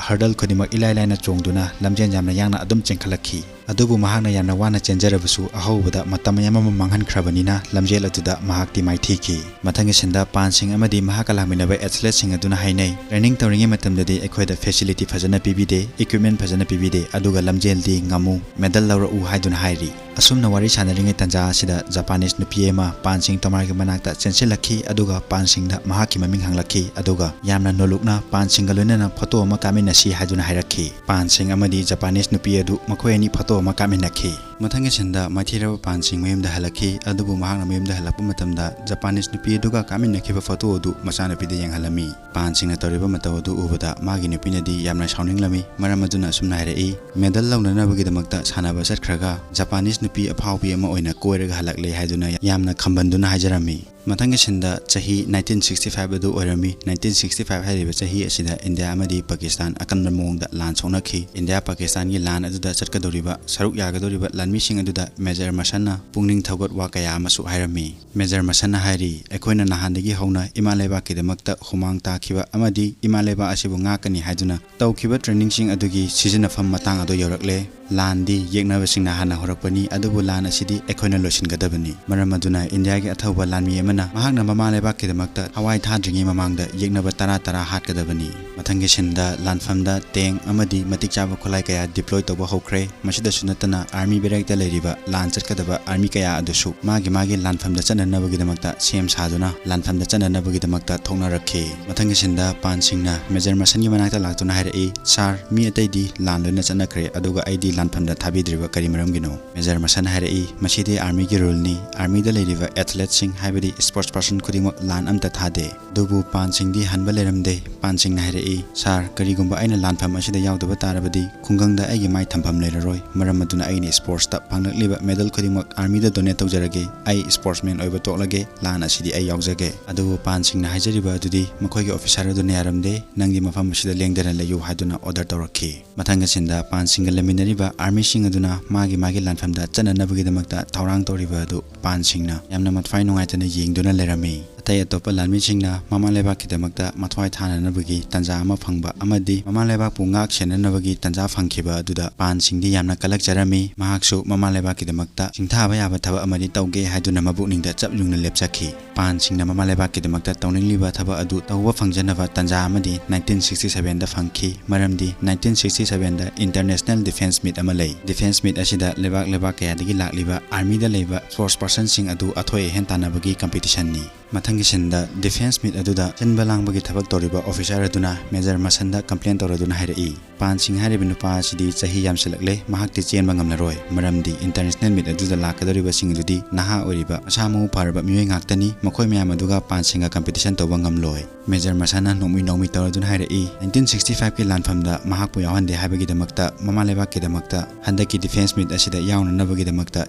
ꯍꯔꯗꯜ ꯈꯨꯗꯤꯡꯃꯛ ꯏꯂꯥꯏ ꯂꯥꯏꯅ ꯆꯣꯡꯗꯨꯅ ꯂꯝꯖꯦꯟ ꯌꯥꯝꯅ ꯌꯥꯡꯅ ꯑꯗꯨꯝ ꯆꯦꯟꯈꯠꯂꯛꯈꯤ꯫ ꯑꯗꯨꯕꯨ ꯃꯍꯥꯛꯅ ꯌꯥꯝꯅ ꯋꯥꯅ ꯆꯦꯟꯖꯔꯕꯁꯨ ꯑꯍꯧꯕꯗ ꯃꯇꯝ ꯃꯌꯥꯝ ꯑꯃ ꯃꯥꯡꯍꯟꯈ꯭ꯔꯕꯅꯤꯅ ꯂꯝꯖꯦꯜ ꯑꯗꯨꯗ ꯃꯍꯥꯛꯇꯤ ꯃꯥꯏꯊꯤꯈꯤ꯫ ꯃꯊꯪꯒꯤ ꯁꯤꯟꯗ ꯄꯥꯟ ꯁꯤꯡ ꯑꯃꯗꯤ ꯃꯍꯥꯛꯀ ꯂꯥꯛꯃꯤꯟꯅꯕ ꯑꯦꯊꯂꯦꯠꯁꯤꯡ ꯑꯗꯨꯅ ꯍꯥꯏꯅꯩ, "ꯇ꯭ꯔꯦꯅꯤꯡ ꯇꯧꯔꯤꯉꯩ ꯃꯇꯝꯗꯗꯤ ꯑꯩꯈꯣꯏꯗ ꯐꯦꯁꯤꯂꯤꯇꯤ ꯐꯖꯅ ꯄꯤꯕꯤꯗꯦ, ꯏꯀ꯭ꯋꯤꯞꯃꯦꯟ ꯐꯖꯅ ꯄꯤꯕꯤꯗꯦ, ꯑꯗꯨꯒ ꯂꯝꯖꯦꯜꯗꯤ ꯉꯝꯃꯨ, ꯃꯦꯗꯜ ꯂꯧꯔꯛꯎ" ꯍꯥꯏꯗꯨꯅ ꯍꯥꯏꯔꯤ꯫ ꯑꯁꯨꯝꯅ ꯋꯥꯔꯤ ꯁꯥꯟꯅꯔꯤꯉꯩ ꯇꯥꯟꯖꯥ ꯑꯁꯤꯗ ꯖꯄꯥꯅꯤꯁ ꯅꯨꯄꯤ ꯑꯃ ꯄꯥꯟ ꯁꯤꯡ ꯇꯣꯃꯥꯔꯒꯤ ꯃꯅꯥꯛꯇ ꯆꯦꯟꯁꯤꯜꯂꯛꯈꯤ, ꯑꯗꯨꯒ ꯄꯥꯟ ꯁꯤꯡꯗ ꯃꯍꯥꯛꯀꯤ ꯃꯃꯤꯡ ꯍꯪꯂꯛꯈꯤ, ꯑꯗꯨꯒ ꯌꯥꯝꯅ ꯅꯣꯂꯨꯛꯅ ꯄꯥꯟ ꯁꯤꯡꯒ ꯂꯣꯏꯅꯅ ꯐꯣꯇꯣ ꯑꯃ ꯀꯥꯞꯃꯤꯟꯅꯁꯤ ꯍꯥꯏꯗꯨꯅ ꯍꯥꯏꯔꯛꯈꯤ꯫ ꯄꯥꯟ ꯁꯤꯡ ꯑꯃꯗꯤ ꯖꯄꯥꯅꯤꯁ ꯅꯨꯄꯤ ꯑꯗꯨ ꯃꯈꯣꯏ ꯑꯅꯤ ꯐꯣꯇꯣ ꯑꯃ ꯀꯥꯞꯃꯤꯟꯅꯈꯤ꯫ ꯃꯊꯪꯒꯤ ꯁꯤꯟꯗ ꯃꯥꯏꯊꯤꯔꯕ ꯄꯥꯟ ꯁꯤꯡ ꯃꯌꯨꯝꯗ ꯍꯜꯂꯛꯈꯤ꯫ ꯑꯗꯨꯕꯨ ꯃꯍꯥꯛꯅ ꯃꯌꯨꯝꯗ ꯍꯜꯂꯛꯄ ꯃꯇꯝꯗ ꯖꯄꯥꯅꯤꯁ ꯅꯨꯄꯤ ꯑꯗꯨꯒ ꯀꯥꯃꯤꯟꯅꯈꯤꯕ ꯐꯣꯇꯣ ꯑꯗꯨ ꯃꯆꯥꯅꯨꯄꯤꯗ ꯌꯦꯡꯍꯜꯂꯝꯃꯤ꯫ ꯄꯥꯟ ꯁꯤꯡꯅ ꯇꯧꯔꯤꯕ ꯃꯇꯧ ꯑꯗꯨ ꯎꯕꯗ ꯃꯥꯒꯤ ꯅꯨꯄꯤꯅꯗꯤ ꯌꯥꯝꯅ ꯁꯥꯎꯅꯤꯡꯂꯝꯃꯤ꯫ ꯃꯔꯝ ꯑꯗꯨꯅ ꯑꯁꯨꯝꯅ ꯍꯥꯏꯔꯛꯏ, "ꯃꯦꯗꯜ ꯂꯧꯅꯅꯕꯒꯤꯗꯃꯛꯇ ꯁꯥꯟꯅꯕ ꯆꯠꯈ꯭ꯔꯒ ꯖꯄꯥꯅꯤꯁ ꯅꯨꯄꯤ ꯑꯐꯥꯎꯕꯤ ꯑꯃ ꯑꯣꯏꯅ ꯀꯣꯏꯔꯒ ꯍꯜꯂꯛꯂꯦ" ꯍꯥꯏꯗꯨꯅ ꯌꯥꯝꯅ ꯈꯝꯕꯟꯗꯨꯅ ꯍꯥꯏꯖꯔꯝꯃꯤ꯫ ꯃꯊꯪꯒꯤ ꯁꯤꯟꯗ ꯆꯍꯤ nineteen sixty five ꯑꯗꯨ ꯑꯣꯏꯔꯝꯃꯤ꯫ Nineteen sixty five ꯍꯥꯏꯔꯤꯕ ꯆꯍꯤ ꯑꯁꯤꯗ ꯏꯟꯗꯤꯌꯥ ꯑꯃꯗꯤ ꯄꯥꯀꯤꯁꯇꯥꯟ ꯑꯀꯟꯕ ꯃꯑꯣꯡꯗ ꯂꯥꯟ ꯁꯣꯛꯅꯈꯤ꯫ ꯏꯟꯗꯤꯌꯥ ꯄꯥꯀꯤꯁꯇꯥꯟꯒꯤ ꯂꯥꯟ ꯑꯗꯨꯗ ꯆꯠꯀꯗꯧꯔꯤꯕ, ꯁꯔꯨꯛ ꯌꯥꯒꯗꯧꯔꯤꯕ ꯂꯥꯟꯃꯤꯁꯤꯡ ꯑꯗꯨꯗ ꯃꯦꯖꯔ ꯃꯁꯟꯅ ꯄꯨꯛꯅꯤꯡ ꯊꯧꯒꯠ ꯋꯥ ꯀꯌꯥ ꯑꯃꯁꯨ ꯍꯥꯏꯔꯝꯃꯤ꯫ ꯃꯦꯖꯔ ꯃꯁꯟꯅ ꯍꯥꯏꯔꯤ, "ꯑꯩꯈꯣꯏꯅ ꯅꯍꯥꯟꯗꯒꯤ ꯍꯧꯅ ꯏꯃꯥ ꯂꯩꯕꯥꯛꯀꯤꯗꯃꯛꯇ ꯍꯨꯃꯥꯡ ꯇꯥꯈꯤꯕ ꯑꯃꯗꯤ ꯏꯃꯥ ꯂꯩꯕꯥꯛ ꯑꯁꯤꯕꯨ ꯉꯥꯛꯀꯅꯤ ꯍꯥꯏꯗꯨꯅ ꯇꯧꯈꯤꯕ ꯇ꯭ꯔꯦꯅꯤꯡꯁꯤꯡ ꯑꯗꯨꯒꯤ ꯁꯤꯖꯤꯟꯅꯐꯝ ꯃꯇꯥꯡ ꯑꯗꯨ ꯌꯧꯔꯛꯂꯦ꯫ ꯂꯥꯟꯗꯤ ꯌꯦꯛꯅꯕꯁꯤꯡꯅ ꯍꯥꯟꯅ ꯍꯧꯔꯛꯄꯅꯤ, ꯑꯗꯨꯕꯨ ꯂꯥꯟ ꯑꯁꯤꯗꯤ ꯑꯩꯈꯣꯏꯅ ꯂꯣꯏꯁꯤꯟꯒꯗꯕꯅꯤ꯫ ꯃꯔꯝ ꯑꯗꯨꯅ ꯏꯟꯗꯤꯌꯥꯒꯤ ꯑꯊꯧꯕ ꯂꯥꯟꯃꯤ ꯑꯃꯅ ꯃꯍꯥꯛꯅ ꯃꯃꯥ ꯂꯩꯕꯥꯛꯀꯤꯗꯃꯛꯇ ꯊꯋꯥꯏ ꯊꯥꯗ꯭ꯔꯤꯉꯩ ꯃꯃꯥꯡꯗ ꯌꯦꯛꯅꯕ ꯇꯔꯥ ꯇꯔꯥ ꯍꯥꯠꯀꯗꯕꯅꯤ"꯫ ꯃꯊꯪꯒꯤ ꯁꯤꯟꯗ ꯂꯥꯟꯐꯝꯗ ꯇꯦꯡ ꯑꯃꯗꯤ ꯃꯇꯤꯛ ꯆꯥꯕ ꯈꯨꯠꯂꯥꯏ ꯀꯌꯥ ꯗꯤꯄ꯭ꯂꯣꯏ ꯇꯧꯕ ꯍꯧꯈ꯭ꯔꯦ꯫ ꯃꯁꯤꯗꯁꯨ ꯅꯠꯇꯅ ꯑꯥꯔꯃꯤ ꯕꯦꯔꯦꯛꯇ ꯂꯩꯔꯤꯕ ꯂꯥꯟ ꯆꯠꯀꯗꯕ ꯑꯥꯔꯃꯤ ꯀꯌꯥ ꯑꯗꯨꯁꯨ ꯃꯥꯒꯤ ꯃꯥꯒꯤ ꯂꯥꯟꯐꯝꯗ ꯆꯠꯅꯅꯕꯒꯤꯗꯃꯛꯇ ꯁꯦꯝ ꯁꯥꯗꯨꯅ ꯂꯥꯟꯐꯝꯗ ꯆꯠꯅꯅꯕꯒꯤꯗꯃꯛꯇ ꯊꯣꯛꯅꯔꯛꯈꯤ꯫ ꯃꯊꯪꯒꯤ ꯁꯤꯟꯗ ꯄꯥꯟ ꯁꯤꯡꯅ ꯃꯦꯖꯔ ꯃꯁꯟꯒꯤ ꯃꯅꯥꯛꯇ ꯂꯥꯛꯇꯨꯅ ꯍꯥꯏꯔꯛꯏ, "ꯁꯥꯔ, ꯃꯤ ꯑꯇꯩꯗꯤ ꯂꯥꯟ ꯂꯣꯏꯅ ꯆꯠꯅꯈ꯭ꯔꯦ, ꯑꯗꯨꯒ ꯑꯩꯗꯤ ꯂꯥꯟꯐꯝꯗ ꯊꯥꯕꯤꯗ꯭ꯔꯤꯕ ꯀꯔꯤ ꯃꯔꯝꯒꯤꯅꯣ?" ꯃꯦꯖꯔ ꯃꯁꯟ ꯍꯥꯏꯔꯛꯏ, "ꯃꯁꯤꯗꯤ ꯑꯥꯔꯃꯤꯒꯤ ꯔꯨꯜꯅꯤ꯫ ꯑꯥꯔꯃꯤꯗ ꯂꯩꯔꯤꯕ ꯑꯦꯊꯂꯦꯠꯁꯤꯡ, ꯍꯥꯏꯕꯗꯤ ꯁ꯭ꯄꯣꯔꯠꯁ ꯄꯥꯔꯁꯟ ꯈꯨꯗꯤꯡꯃꯛ ꯂꯥꯟ ꯑꯝꯇ ꯊꯥꯗꯦ"꯫ ꯑꯗꯨꯕꯨ ꯄꯥꯟ ꯁꯤꯡꯗꯤ ꯍꯟꯕ ꯂꯩꯔꯝꯗꯦ꯫ ꯄꯥꯟ ꯁꯤꯡꯅ ꯍꯥꯏꯔꯛꯏ, "ꯁꯥꯔ, ꯀꯔꯤꯒꯨꯝꯕ ꯑꯩꯅ ꯂꯥꯟꯐꯝ ꯑꯁꯤꯗ ꯌꯥꯎꯗꯕ ꯇꯥꯔꯕꯗꯤ ꯈꯨꯡꯒꯪꯗ ꯑꯩꯒꯤ ꯃꯥꯏ ꯊꯝꯐꯝ ꯂꯩꯔꯔꯣꯏ꯫ ꯃꯔꯝ ꯑꯗꯨꯅ ꯑꯩꯅ ꯁ꯭ꯄꯣꯔꯠꯁꯇ ꯐꯪꯂꯛꯂꯤꯕ ꯃꯦꯗꯜ ꯈꯨꯗꯤꯡꯃꯛ ꯑꯥꯔꯃꯤꯗ ꯗꯣꯅꯦꯠ ꯇꯧꯖꯔꯒꯦ꯫ ꯑꯩ ꯁ꯭ꯄꯣꯔꯠꯁꯃꯦꯟ ꯑꯣꯏꯕ ꯇꯣꯛꯂꯒꯦ꯫ ꯂꯥꯟ ꯑꯁꯤꯗꯤ ꯑꯩ ꯌꯥꯎꯖꯒꯦ"꯫ ꯑꯗꯨꯕꯨ ꯄꯥꯟ ꯁꯤꯡꯅ ꯍꯥꯏꯖꯔꯤꯕ ꯑꯗꯨꯗꯤ ꯃꯈꯣꯏꯒꯤ ꯑꯣꯐꯤꯁꯥꯔ ꯑꯗꯨꯅ ꯌꯥꯔꯝꯗꯦ꯫ "ꯅꯪꯗꯤ ꯃꯐꯝ ꯑꯁꯤꯗ ꯂꯦꯡꯗꯅ ꯂꯩꯌꯨ" ꯍꯥꯏꯗꯨꯅ ꯑꯣꯔꯗꯔ ꯇꯧꯔꯛꯈꯤ꯫ ꯃꯊꯪꯒꯤ ꯁꯤꯟꯗ ꯄꯥꯟ ꯁꯤꯡꯒ ꯂꯩꯃꯤꯟꯅꯔꯤꯕ ꯑꯥꯔꯃꯤꯁꯤꯡ ꯑꯗꯨꯅ ꯃꯥꯒꯤ ꯃꯥꯒꯤ ꯂꯥꯟꯐꯝꯗ ꯆꯠꯅꯅꯕꯒꯤꯗꯃꯛꯇ ꯊꯧꯔꯥꯡ ꯇꯧꯔꯤꯕ ꯑꯗꯨ ꯄꯥꯟ ꯁꯤꯡꯅ ꯌꯥꯝꯅ ꯃꯊ꯭ꯋꯥꯏ ꯅꯨꯡꯉꯥꯏꯇꯅ ꯌꯦꯡꯗꯨꯅ ꯂꯩꯔꯝꯃꯤ꯫ ꯑꯇꯩ ꯑꯇꯣꯞꯄ ꯂꯥꯟꯃꯤꯁꯤꯡꯅ ꯃꯃꯥ ꯂꯩꯕꯥꯛꯀꯤꯗꯃꯛꯇ ꯃꯊ꯭ꯋꯥꯏ ꯊꯥꯅꯅꯕꯒꯤ ꯇꯥꯟꯖꯥ ꯑꯃ ꯐꯪꯕ ꯑꯃꯗꯤ ꯃꯃꯥ ꯂꯩꯕꯥꯛꯄꯨ ꯉꯥꯛ ꯁꯦꯟꯅꯅꯕꯒꯤ ꯇꯥꯟꯖꯥ ꯐꯪꯈꯤꯕ ꯑꯗꯨꯗ ꯄꯥꯟ ꯁꯤꯡꯗꯤ ꯌꯥꯝꯅ ꯀꯂꯛꯆꯔꯝꯃꯤ꯫ ꯃꯍꯥꯛꯁꯨ ꯃꯃꯥ ꯂꯩꯕꯥꯛꯀꯤꯗꯃꯛꯇ ꯁꯤꯡꯊꯥꯕ ꯌꯥꯕ ꯊꯕꯛ ꯑꯃꯗꯤ ꯇꯧꯒꯦ ꯍꯥꯏꯗꯨꯅ ꯃꯕꯨꯛꯅꯤꯡꯗ ꯆꯞ ꯌꯨꯡꯅ ꯂꯦꯞꯆꯈꯤ꯫ ꯄꯥꯟ ꯁꯤꯡꯅ ꯃꯃꯥ ꯂꯩꯕꯥꯛꯀꯤꯗꯃꯛꯇ ꯇꯧꯅꯤꯡꯂꯤꯕ ꯊꯕꯛ ꯑꯗꯨ ꯇꯧꯕ ꯐꯪꯖꯅꯕ ꯇꯥꯟꯖꯥ ꯑꯃꯗꯤ nineteen sixty sevenꯗ ꯐꯪꯈꯤ꯫ ꯃꯔꯝꯗꯤ nineteen sixty sevenꯗ International Defence Meet ꯑꯃ ꯂꯩ꯫ Defence Meet ꯑꯁꯤꯗ ꯂꯩꯕꯥꯛ ꯂꯩꯕꯥꯛ ꯀꯌꯥꯗꯒꯤ ꯂꯥꯛꯂꯤꯕ ꯑꯥꯔꯃꯤꯗ ꯂꯩꯕ ꯁ꯭ꯄꯣꯔꯠꯁ ꯄꯥꯔꯁꯟꯁꯤꯡ ꯑꯗꯨ ꯑꯊꯣꯏ ꯑꯍꯦꯟ ꯇꯥꯟꯅꯕꯒꯤ ꯀꯝꯄꯤꯇꯤꯁꯟꯅꯤ꯫ ꯃꯊꯪꯒꯤ ꯁꯤꯟꯗ ꯗꯤꯐꯦꯟꯁ ꯃꯤꯠ ꯑꯗꯨꯗ ꯁꯤꯟꯕ ꯂꯥꯡꯕꯒꯤ ꯊꯕꯛ ꯇꯧꯔꯤꯕ ꯑꯣꯐꯤꯁꯥꯔ ꯑꯗꯨꯅ ꯃꯦꯖꯔ ꯃꯁꯟꯗ ꯀꯝꯄ꯭ꯂꯦꯟ ꯇꯧꯔꯗꯨꯅ ꯍꯥꯏꯔꯛꯏ, "ꯄꯥꯟ ꯁꯤꯡ ꯍꯥꯏꯔꯤꯕ ꯅꯨꯄꯥ ꯑꯁꯤꯗꯤ ꯆꯍꯤ ꯌꯥꯝꯁꯤꯜꯂꯛꯂꯦ, ꯃꯍꯥꯛꯇꯤ ꯆꯦꯟꯕ ꯉꯝꯂꯔꯣꯏ, ꯃꯔꯝꯗꯤ ꯏꯟꯇꯔꯅꯦꯁꯅꯦꯜ ꯃꯤꯠ ꯑꯗꯨꯗ ꯂꯥꯛꯀꯗꯧꯔꯤꯕꯁꯤꯡ ꯑꯗꯨꯗꯤ ꯅꯍꯥ ꯑꯣꯏꯔꯤꯕ, ꯃꯁꯥ ꯃꯎ ꯐꯔꯕ ꯃꯤꯑꯣꯏ ꯉꯥꯛꯇꯅꯤ, ꯃꯈꯣꯏ ꯃꯌꯥꯝ ꯑꯗꯨꯒ ꯄꯥꯟ ꯁꯤꯡꯒ ꯀꯝꯄꯤꯇꯤꯁꯟ ꯇꯧꯕ ꯉꯝꯂꯣꯏ"꯫ ꯃꯦꯖꯔ ꯃꯁꯟꯅ ꯅꯣꯛꯃꯤ ꯅꯣꯛꯃꯤ ꯇꯧꯔꯗꯨꯅ ꯍꯥꯏꯔꯛꯏ, "ꯅꯥꯏꯟꯇꯤꯟ ꯁꯤꯛꯁꯇꯤ ꯐꯥꯏꯚꯀꯤ ꯂꯥꯟꯐꯝꯗ ꯃꯍꯥꯛꯄꯨ ꯌꯥꯎꯍꯟꯗꯦ ꯍꯥꯏꯕꯒꯤꯗꯃꯛꯇ ꯃꯃꯥ ꯂꯩꯕꯥꯛꯀꯤꯗꯃꯛꯇ ꯍꯟꯗꯛꯀꯤ ꯗꯤꯐꯦꯟꯁ ꯃꯤꯠ ꯑꯁꯤꯗ ꯌꯥꯎꯅꯅꯕꯒꯤꯗꯃꯛꯇ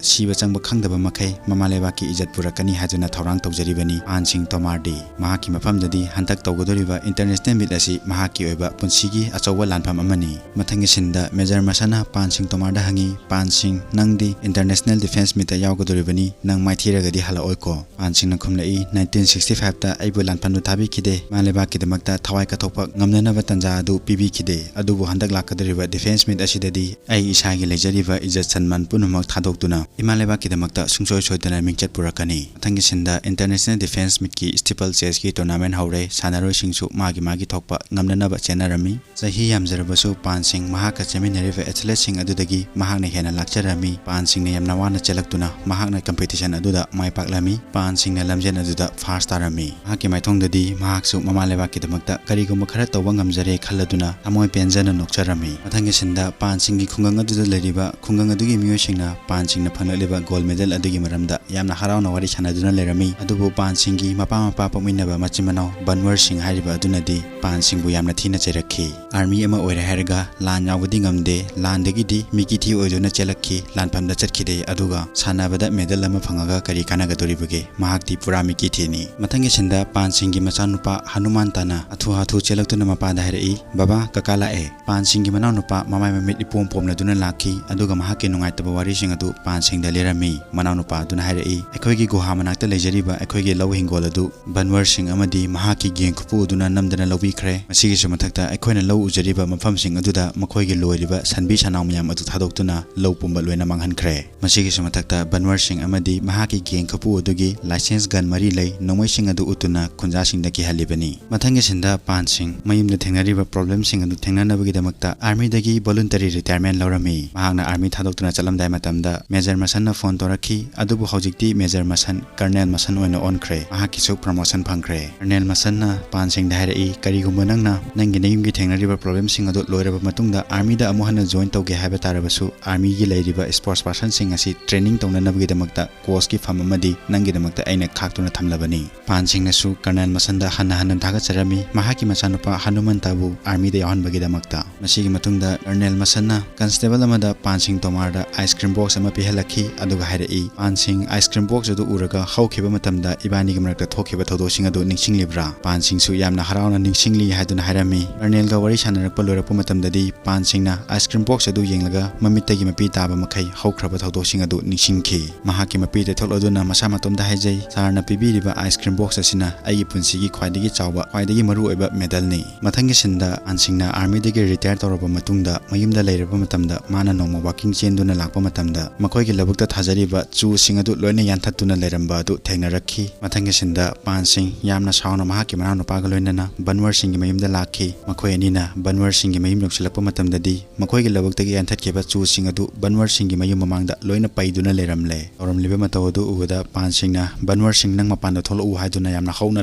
ꯁꯤꯕ ꯆꯪꯕ ꯈꯪꯗꯕ ꯃꯈꯩ ꯃꯃꯥ ꯂꯩꯕꯥꯛꯀꯤ ꯏꯖꯠ ꯄꯨꯔꯛꯀꯅꯤ ꯍꯥꯏꯗꯨꯅ ꯊꯧꯔꯥꯡ ꯇꯧꯖꯔꯤꯕꯅꯤ ꯄꯥꯟ ꯁꯤꯡ ꯇꯣꯃꯥꯔꯗꯤ꯫ ꯃꯍꯥꯛꯀꯤ ꯃꯐꯝꯗꯗꯤ ꯍꯟꯗꯛ ꯇꯧꯒꯗꯧꯔꯤꯕ ꯏꯟꯇꯔꯅꯦꯁꯅꯦꯜ ꯃꯤꯠ ꯑꯁꯤ ꯃꯍꯥꯛꯀꯤ ꯑꯣꯏꯕ ꯄꯨꯟꯁꯤꯒꯤ ꯑꯆꯧꯕ ꯂꯥꯟꯐꯝ ꯑꯃꯅꯤ"꯫ ꯃꯊꯪꯒꯤ ꯁꯤꯟꯗ ꯃꯦꯖꯔ ꯃꯁꯟꯅ ꯄꯥꯟ ꯁꯤꯡ ꯇꯣꯃꯥꯔꯗ ꯍꯪꯉꯤ, "ꯄꯥꯟ ꯁꯤꯡ, ꯅꯪꯗꯤ ꯏꯟꯇꯔꯅꯦꯁꯅꯦꯜ ꯗꯤꯐꯦꯟꯁ ꯃꯤꯠꯇ ꯌꯥꯎꯒꯗꯧꯔꯤꯕꯅꯤ, ꯅꯪ ꯃꯥꯏꯊꯤꯔꯒꯗꯤ ꯍꯜꯂꯛꯑꯣꯏꯀꯣ?" ꯄꯥꯟ ꯁꯤꯡꯅ ꯈꯨꯝꯂꯛꯏ, "ꯅꯥꯏꯟꯇꯤꯟ ꯁꯤꯛꯁꯇꯤ ꯐꯥꯏꯚꯇ ꯑꯩꯕꯨ ꯂꯥꯟꯐꯝꯗꯨ ꯊꯥꯕꯤꯈꯤꯗꯦ, ꯏꯃꯥ ꯂꯩꯕꯥꯛꯀꯤꯗꯃꯛꯇ ꯊꯋꯥꯏ ꯀꯠꯊꯣꯛꯄ ꯉꯝꯅꯅꯕ ꯇꯥꯟꯖꯥ ꯑꯗꯨ ꯄꯤꯕꯤꯈꯤꯗꯦ, ꯑꯗꯨꯕꯨ ꯍꯟꯗꯛ ꯂꯥꯛꯀꯗꯧꯔꯤꯕ ꯗꯤꯐꯦꯟꯁ ꯃꯤꯠ ꯑꯁꯤꯗꯗꯤ ꯑꯩ ꯏꯁꯥꯒꯤ ꯂꯩꯖꯔꯤꯕ ꯏꯖꯠ ꯁꯟꯃꯥꯟ ꯄꯨꯝꯅꯃꯛ ꯊꯥꯗꯣꯛꯇꯨꯅ ꯏꯃꯥ ꯂꯩꯕꯥꯛꯀꯤꯗꯃꯛꯇ ꯁꯨꯡꯁꯣꯏ ꯁꯣꯏꯗꯅ ꯃꯤꯡꯆꯠ ꯄꯨꯔꯛꯀꯅꯤ"꯫ ꯃꯊꯪꯒꯤ ꯁꯤꯟꯗ ꯏꯟꯇꯔꯅꯦꯁꯅꯦꯜ ꯗꯤꯐꯦꯟꯁ ꯃꯤꯠꯀꯤ ꯁ꯭ꯇꯤꯄꯜ ꯆꯦꯁꯀꯤ ꯇꯣꯔꯅꯥꯃꯦꯟ ꯍꯧꯔꯦ, ꯁꯥꯟꯅꯔꯣꯏꯁꯤꯡꯁꯨ ꯃꯥꯒꯤ ꯃꯥꯒꯤ ꯊꯣꯛꯄ ꯉꯝꯅꯅꯕ ꯆꯦꯟꯅꯔꯝꯃꯤ꯫ ꯆꯍꯤ ꯌꯥꯝꯖꯔꯕꯁꯨ ꯄꯥꯟ ꯁꯤꯡ ꯃꯍꯥꯛꯀ ꯆꯦꯟꯃꯤꯟꯅꯔꯤꯕ ꯑꯦꯊꯂꯦꯠꯁꯤꯡ ꯑꯗꯨꯗꯒꯤ ꯃꯍꯥꯛꯅ ꯍꯦꯟꯅ ꯂꯥꯛꯆꯔꯝꯃꯤ꯫ ꯄꯥꯟ ꯁꯤꯡꯅ ꯌꯥꯝꯅ ꯋꯥꯅ ꯆꯦꯜꯂꯛꯇꯨꯅ ꯃꯍꯥꯛꯅ ꯀꯝꯄꯤꯇꯤꯁꯟ ꯑꯗꯨꯗ ꯃꯥꯏ ꯄꯥꯛꯂꯝꯃꯤ꯫ ꯄꯥꯟ ꯁꯤꯡꯅ ꯂꯝꯖꯦꯜ ꯑꯗꯨꯗ ꯐꯥꯔꯁ ꯇꯥꯔꯝꯃꯤ꯫ ꯃꯍꯥꯛꯀꯤ ꯃꯥꯏꯊꯣꯡꯗꯗꯤ ꯃꯍꯥꯛꯁꯨ ꯃꯃꯥ ꯂꯩꯕꯥꯛꯀꯤꯗꯃꯛꯇ ꯀꯔꯤꯒꯨꯝꯕ ꯈꯔ ꯇꯧꯕ ꯉꯝꯖꯔꯦ ꯈꯜꯂꯗꯨꯅ ꯊꯃꯣꯏ ꯄꯦꯟꯖꯅ ꯅꯣꯛꯆꯔꯝꯃꯤ꯫ ꯃꯊꯪꯒꯤ ꯁꯤꯟꯗ ꯄꯥꯟ ꯁꯤꯡꯒꯤ ꯈꯨꯡꯒꯪ ꯑꯗꯨꯗ ꯂꯩꯔꯤꯕ ꯈꯨꯡꯒꯪ ꯑꯗꯨꯒꯤ ꯃꯤꯑꯣꯏꯁꯤꯡꯅ ꯄꯥꯟ ꯁꯤꯡꯅ ꯐꯪꯂꯛꯂꯤꯕ ꯒꯣꯜ ꯃꯦꯗꯜ ꯑꯗꯨꯒꯤ ꯃꯔꯝꯗ ꯌꯥꯝꯅ ꯍꯔꯥꯎꯅ ꯋꯥꯔꯤ ꯁꯥꯟꯅꯗꯨꯅ ꯂꯩꯔꯝꯃꯤ꯫ ꯑꯗꯨꯕꯨ ꯄꯥꯟ ꯁꯤꯡꯒꯤ ꯃꯄꯥ ꯃꯄꯥ ꯄꯣꯛꯃꯤꯟꯅꯕ ꯃꯆꯤꯟ ꯃꯅꯥꯎ ꯕꯟꯋꯔ ꯁꯤꯡ ꯍꯥꯏꯔꯤꯕ ꯑꯗꯨꯅꯗꯤ ꯄꯥꯟ ꯁꯤꯡꯕꯨ ꯌꯥꯝꯅ ꯊꯤꯅ ꯆꯩꯔꯛꯈꯤ꯫ ꯑꯥꯔꯃꯤ ꯑꯃ ꯑꯣꯏꯔꯦ ꯍꯥꯏꯔꯒ ꯂꯥꯟ ꯌꯥꯎꯕꯗꯤ ꯉꯝꯗꯦ, ꯂꯥꯟꯗꯒꯤꯗꯤ ꯃꯤꯀꯤ ꯊꯤ ꯑꯣꯏꯗꯨꯅ ꯆꯦꯜꯂꯛꯈꯤ, ꯂꯥꯟꯐꯝꯗ ꯆꯠꯈꯤꯗꯦ, ꯑꯗꯨꯒ ꯁꯥꯟꯅꯕꯗ ꯃꯦꯗꯜ ꯑꯃ ꯐꯪꯉꯒ ꯀꯔꯤ ꯀꯥꯟꯅꯒꯗꯧꯔꯤꯕꯒꯦ? ꯃꯍꯥꯛꯇꯤ ꯄꯨꯔꯥ ꯃꯤꯀꯤ ꯊꯤꯅꯤ꯫ ꯃꯊꯪꯒꯤ ꯁꯤꯟꯗ ꯄꯥꯟ ꯁꯤꯡꯒꯤ ꯃꯆꯥꯅꯨꯄꯥ ꯍꯅꯨꯃꯥꯟꯇꯥꯅ ꯍꯥꯊꯨ ꯍꯥꯊꯨ ꯆꯦꯜꯂꯛꯇꯨꯅ ꯃꯄꯥꯗ ꯍꯥꯏꯔꯛꯏ, "ꯕꯕꯥ, ꯀꯀꯥ ꯂꯥꯛꯑꯦ"꯫ ꯄꯥꯟ ꯁꯤꯡꯒꯤ ꯃꯅꯥꯎꯅꯨꯄꯥ ꯃꯃꯥꯏ ꯃꯃꯤꯠ ꯏꯄꯣꯝ ꯄꯣꯝꯂꯗꯨꯅ ꯂꯥꯛꯈꯤ, ꯑꯗꯨꯒ ꯃꯍꯥꯛꯀꯤ ꯅꯨꯡꯉꯥꯏꯇꯕ ꯋꯥꯔꯤꯁꯤꯡ ꯑꯗꯨ ꯄꯥꯟ ꯁꯤꯡꯗ ꯂꯤꯔꯝꯃꯤ꯫ ꯃꯅꯥꯎꯅꯨꯄꯥ ꯑꯗꯨꯅ ꯍꯥꯏꯔꯛꯏ, "ꯑꯩꯈꯣꯏꯒꯤ ꯒꯨꯍꯥ ꯃꯅꯥꯛꯇ ꯂꯩꯖꯔꯤꯕ ꯑꯩꯈꯣꯏꯒꯤ ꯂꯧ ꯍꯤꯡꯒꯣꯜ ꯑꯗꯨ ꯕꯟꯋꯔ ꯁꯤꯡ ꯑꯃꯗꯤ ꯃꯍꯥꯛꯀꯤ ꯒꯦꯡ ꯈꯨꯄꯨ ꯑꯗꯨꯅ ꯅꯝꯗꯅ ꯂꯧꯕꯤꯈ꯭ꯔꯦ꯫ ꯃꯁꯤꯒꯤꯁꯨ ꯃꯊꯛꯇ ꯑꯩꯈꯣꯏꯅ ꯂꯧ ꯎꯖꯔꯤꯕ ꯃꯐꯝꯁꯤꯡ ꯑꯗꯨꯗ ꯃꯈꯣꯏꯒꯤ ꯂꯣꯏꯔꯤꯕ ꯁꯟꯕꯤ ꯁꯟꯅꯥꯎ ꯃꯌꯥꯝ ꯑꯗꯨ ꯊꯥꯗꯣꯛꯇꯨꯅ ꯂꯧ ꯄꯨꯝꯕ ꯂꯣꯏꯅ ꯃꯥꯡꯍꯟꯈ꯭ꯔꯦ꯫ ꯃꯁꯤꯒꯤꯁꯨ ꯃꯊꯛꯇ ꯕꯟꯋꯔ ꯁꯤꯡ ꯑꯃꯗꯤ ꯃꯍꯥꯛꯀꯤ ꯒꯦꯡ ꯈꯨꯄꯨ ꯑꯗꯨꯒꯤ ꯂꯥꯏꯁꯦꯟꯁ ꯒꯟ ꯃꯔꯤ ꯂꯩ, ꯅꯣꯡꯃꯩꯁꯤꯡ ꯑꯗꯨ ꯎꯠꯇꯨꯅ ꯈꯨꯟꯖꯥꯁꯤꯡꯗ ꯀꯤꯍꯜꯂꯤꯕꯅꯤ"꯫ ꯃꯊꯪꯒꯤ ꯁꯤꯟꯗ ꯄꯥꯟ ꯁꯤꯡ ꯃꯌꯨꯝꯗ ꯊꯦꯡꯅꯔꯤꯕ ꯄ꯭ꯔꯣꯕ꯭ꯂꯦꯝꯁꯤꯡ ꯑꯗꯨ ꯊꯦꯡꯅꯅꯕꯒꯤꯗꯃꯛꯇ ꯑꯥꯔꯃꯤꯗꯒꯤ ꯚꯣꯂꯨꯟꯇꯔꯤ ꯔꯤꯇꯥꯌꯔꯃꯦꯟ ꯂꯧꯔꯝꯃꯤ꯫ ꯃꯍꯥꯛꯅ ꯑꯥꯔꯃꯤ ꯊꯥꯗꯣꯛꯇꯨꯅ ꯆꯠꯂꯝꯗꯥꯏ ꯃꯇꯝꯗ ꯃꯦꯖꯔ ꯃꯁꯟꯅ ꯐꯣꯟ ꯇꯧꯔꯛꯈꯤ, ꯑꯗꯨꯕꯨ ꯍꯧꯖꯤꯛꯇꯤ ꯃꯦꯖꯔ ꯃꯁꯟ ꯀꯔꯅꯦꯜ ꯃꯁꯟ ꯑꯣꯏꯅ ꯑꯣꯟꯈ꯭ꯔꯦ꯫ ꯃꯍꯥꯛꯀꯤꯁꯨ promotion ꯐꯪꯈ꯭ꯔꯦ꯫ Colonel ꯃꯁꯟꯅ ꯄꯥꯟ ꯁꯤꯡꯗ ꯍꯥꯏꯔꯛꯏ, "ꯀꯔꯤꯒꯨꯝꯕ ꯅꯪꯅ ꯅꯪꯒꯤ ꯅꯌꯨꯝꯒꯤ ꯊꯦꯡꯅꯔꯤꯕ problemꯁꯤꯡ ꯑꯗꯨ ꯂꯣꯏꯔꯕ ꯃꯇꯨꯡꯗ armyꯗ ꯑꯃꯨꯛ ꯍꯟꯅ join ꯇꯧꯒꯦ ꯍꯥꯏꯕ ꯇꯥꯔꯕꯁꯨ, armyꯒꯤ ꯂꯩꯔꯤꯕ sports personꯁꯤꯡ ꯑꯁꯤ training ꯇꯧꯅꯅꯕꯒꯤꯗꯃꯛꯇ coachꯀꯤ ꯐꯝ ꯑꯃꯗꯤ ꯅꯪꯒꯤꯗꯃꯛꯇ ꯑꯩꯅ ꯈꯥꯛꯇꯨꯅ ꯊꯝꯂꯕꯅꯤ"꯫ ꯄꯥꯟ ꯁꯤꯡꯅꯁꯨ Colonel ꯃꯁꯟꯗ ꯍꯟꯅ ꯍꯟꯅ ꯊꯥꯒꯠꯆꯔꯝꯃꯤ, ꯃꯍꯥꯛꯀꯤ ꯃꯆꯥꯅꯨꯄꯥ ꯍꯅꯨꯃꯟꯇꯕꯨ armyꯗ ꯌꯥꯎꯍꯟꯕꯒꯤꯗꯃꯛꯇ꯫ ꯃꯁꯤꯒꯤ ꯃꯇꯨꯡꯗ Colonel ꯃꯁꯟꯅ constable ꯑꯃꯗ ꯄꯥꯟ ꯁꯤꯡ ꯇꯣꯃꯥꯔꯗ ice cream box ꯑꯃ ꯄꯤꯍꯜꯂꯛꯈꯤ, ꯑꯗꯨꯒ ꯍꯥꯏꯔꯛꯏ, "ꯄꯥꯟ ꯁꯤꯡ, ice cream box ꯑꯗꯨ ꯎꯔꯒ ꯍꯧꯈꯤꯕ ꯃꯇꯝꯗ ꯏꯕꯥꯅꯤꯒꯤ ꯃꯔꯛꯇ ꯊꯣꯛꯈꯤꯕ ꯊꯧꯗꯣꯛꯁꯤꯡ ꯑꯗꯨ ꯅꯤꯡꯁꯤꯡꯂꯤꯕ꯭ꯔꯥ?" ꯄꯥꯟ ꯁꯤꯡꯁꯨ ꯌꯥꯝꯅ ꯍꯔꯥꯎꯅ ꯅꯤꯡꯁꯤꯡꯂꯤ ꯍꯥꯏꯗꯨꯅ ꯍꯥꯏꯔꯝꯃꯤ꯫ Colonelꯒ ꯋꯥꯔꯤ ꯁꯥꯟꯅꯔꯛꯄ ꯂꯣꯏꯔꯛꯄ ꯃꯇꯝꯗꯗꯤ ꯄꯥꯟ ꯁꯤꯡꯅ ice cream box ꯑꯗꯨ ꯌꯦꯡꯂꯒ ꯃꯃꯤꯠꯇꯒꯤ ꯃꯄꯤ ꯇꯥꯕ ꯃꯈꯩ ꯍꯧꯈ꯭ꯔꯕ ꯊꯧꯗꯣꯛꯁꯤꯡ ꯑꯗꯨ ꯅꯤꯡꯁꯤꯡꯈꯤ꯫ ꯃꯍꯥꯛꯀꯤ ꯃꯄꯤ ꯇꯩꯊꯣꯛꯂꯗꯨꯅ ꯃꯁꯥ ꯃꯇꯣꯝꯗ ꯍꯥꯏꯖꯩ, "ꯁꯥꯔꯅ ꯄꯤꯕꯤꯔꯤꯕ ice cream box ꯑꯁꯤꯅ ꯑꯩꯒꯤ ꯄꯨꯟꯁꯤꯒꯤ ꯈ꯭ꯋꯥꯏꯗꯒꯤ ꯆꯥꯎꯕ, ꯈ꯭ꯋꯥꯏꯗꯒꯤ ꯃꯔꯨ ꯑꯣꯏꯕ medalꯅꯤ"꯫ ꯃꯊꯪꯒꯤ sceneꯗ ꯄꯥꯟ ꯁꯤꯡꯅ armyꯗꯒꯤ retire ꯇꯧꯔꯕ ꯃꯇꯨꯡꯗ ꯃꯌꯨꯝꯗ ꯂꯩꯔꯕ ꯃꯇꯝꯗ ꯃꯥꯅ ꯅꯣꯡꯃ walking ꯆꯦꯟꯗꯨꯅ ꯂꯥꯛꯄ ꯃꯇꯝꯗ ꯃꯈꯣꯏꯒꯤ ꯂꯧꯕꯨꯛꯇ ꯊꯥꯖꯔꯤꯕ ꯆꯨꯁꯤꯡ ꯑꯗꯨ ꯂꯣꯏꯅ ꯌꯥꯟꯊꯠꯇꯨꯅ ꯂꯩꯔꯝꯕ ꯑꯗꯨ ꯊꯦꯡꯅꯔꯛꯈꯤ꯫ ꯃꯊꯪꯒꯤ sceneꯗ ꯄꯥꯟ ꯁꯤꯡ ꯌꯥꯝꯅ ꯁꯥꯎꯅ ꯃꯍꯥꯛꯀꯤ ꯃꯅꯥꯎꯅꯨꯄꯥꯒ ꯂꯣꯏꯅꯅ ꯕꯟꯋꯔ ꯁꯤꯡꯒꯤ ꯃꯌꯨꯝꯗ ꯂꯥꯛꯈꯤ꯫ ꯃꯈꯣꯏ ꯑꯅꯤꯅ ꯕꯟꯋꯔ ꯁꯤꯡꯒꯤ ꯃꯌꯨꯝ ꯌꯧꯁꯤꯜꯂꯛꯄ ꯃꯇꯝꯗꯗꯤ ꯃꯈꯣꯏꯒꯤ ꯂꯧꯕꯨꯛꯇꯒꯤ ꯌꯥꯟꯊꯠꯈꯤꯕ ꯆꯨꯁꯤꯡ ꯑꯗꯨ ꯕꯟꯋꯔ ꯁꯤꯡꯒꯤ ꯃꯌꯨꯝ ꯃꯃꯥꯡꯗ ꯂꯣꯏꯅ ꯄꯩꯗꯨꯅ ꯂꯩꯔꯝꯂꯦ꯫ ꯇꯧꯔꯝꯂꯤꯕ ꯃꯇꯧ ꯑꯗꯨ ꯎꯕꯗ ꯄꯥꯟ ꯁꯤꯡꯅ, "ꯕꯟꯋꯔ ꯁꯤꯡ, ꯅꯪ ꯃꯄꯥꯟꯗ ꯊꯣꯛꯂꯛꯎ" ꯍꯥꯏꯗꯨꯅ ꯌꯥꯝꯅ ꯍꯧꯅ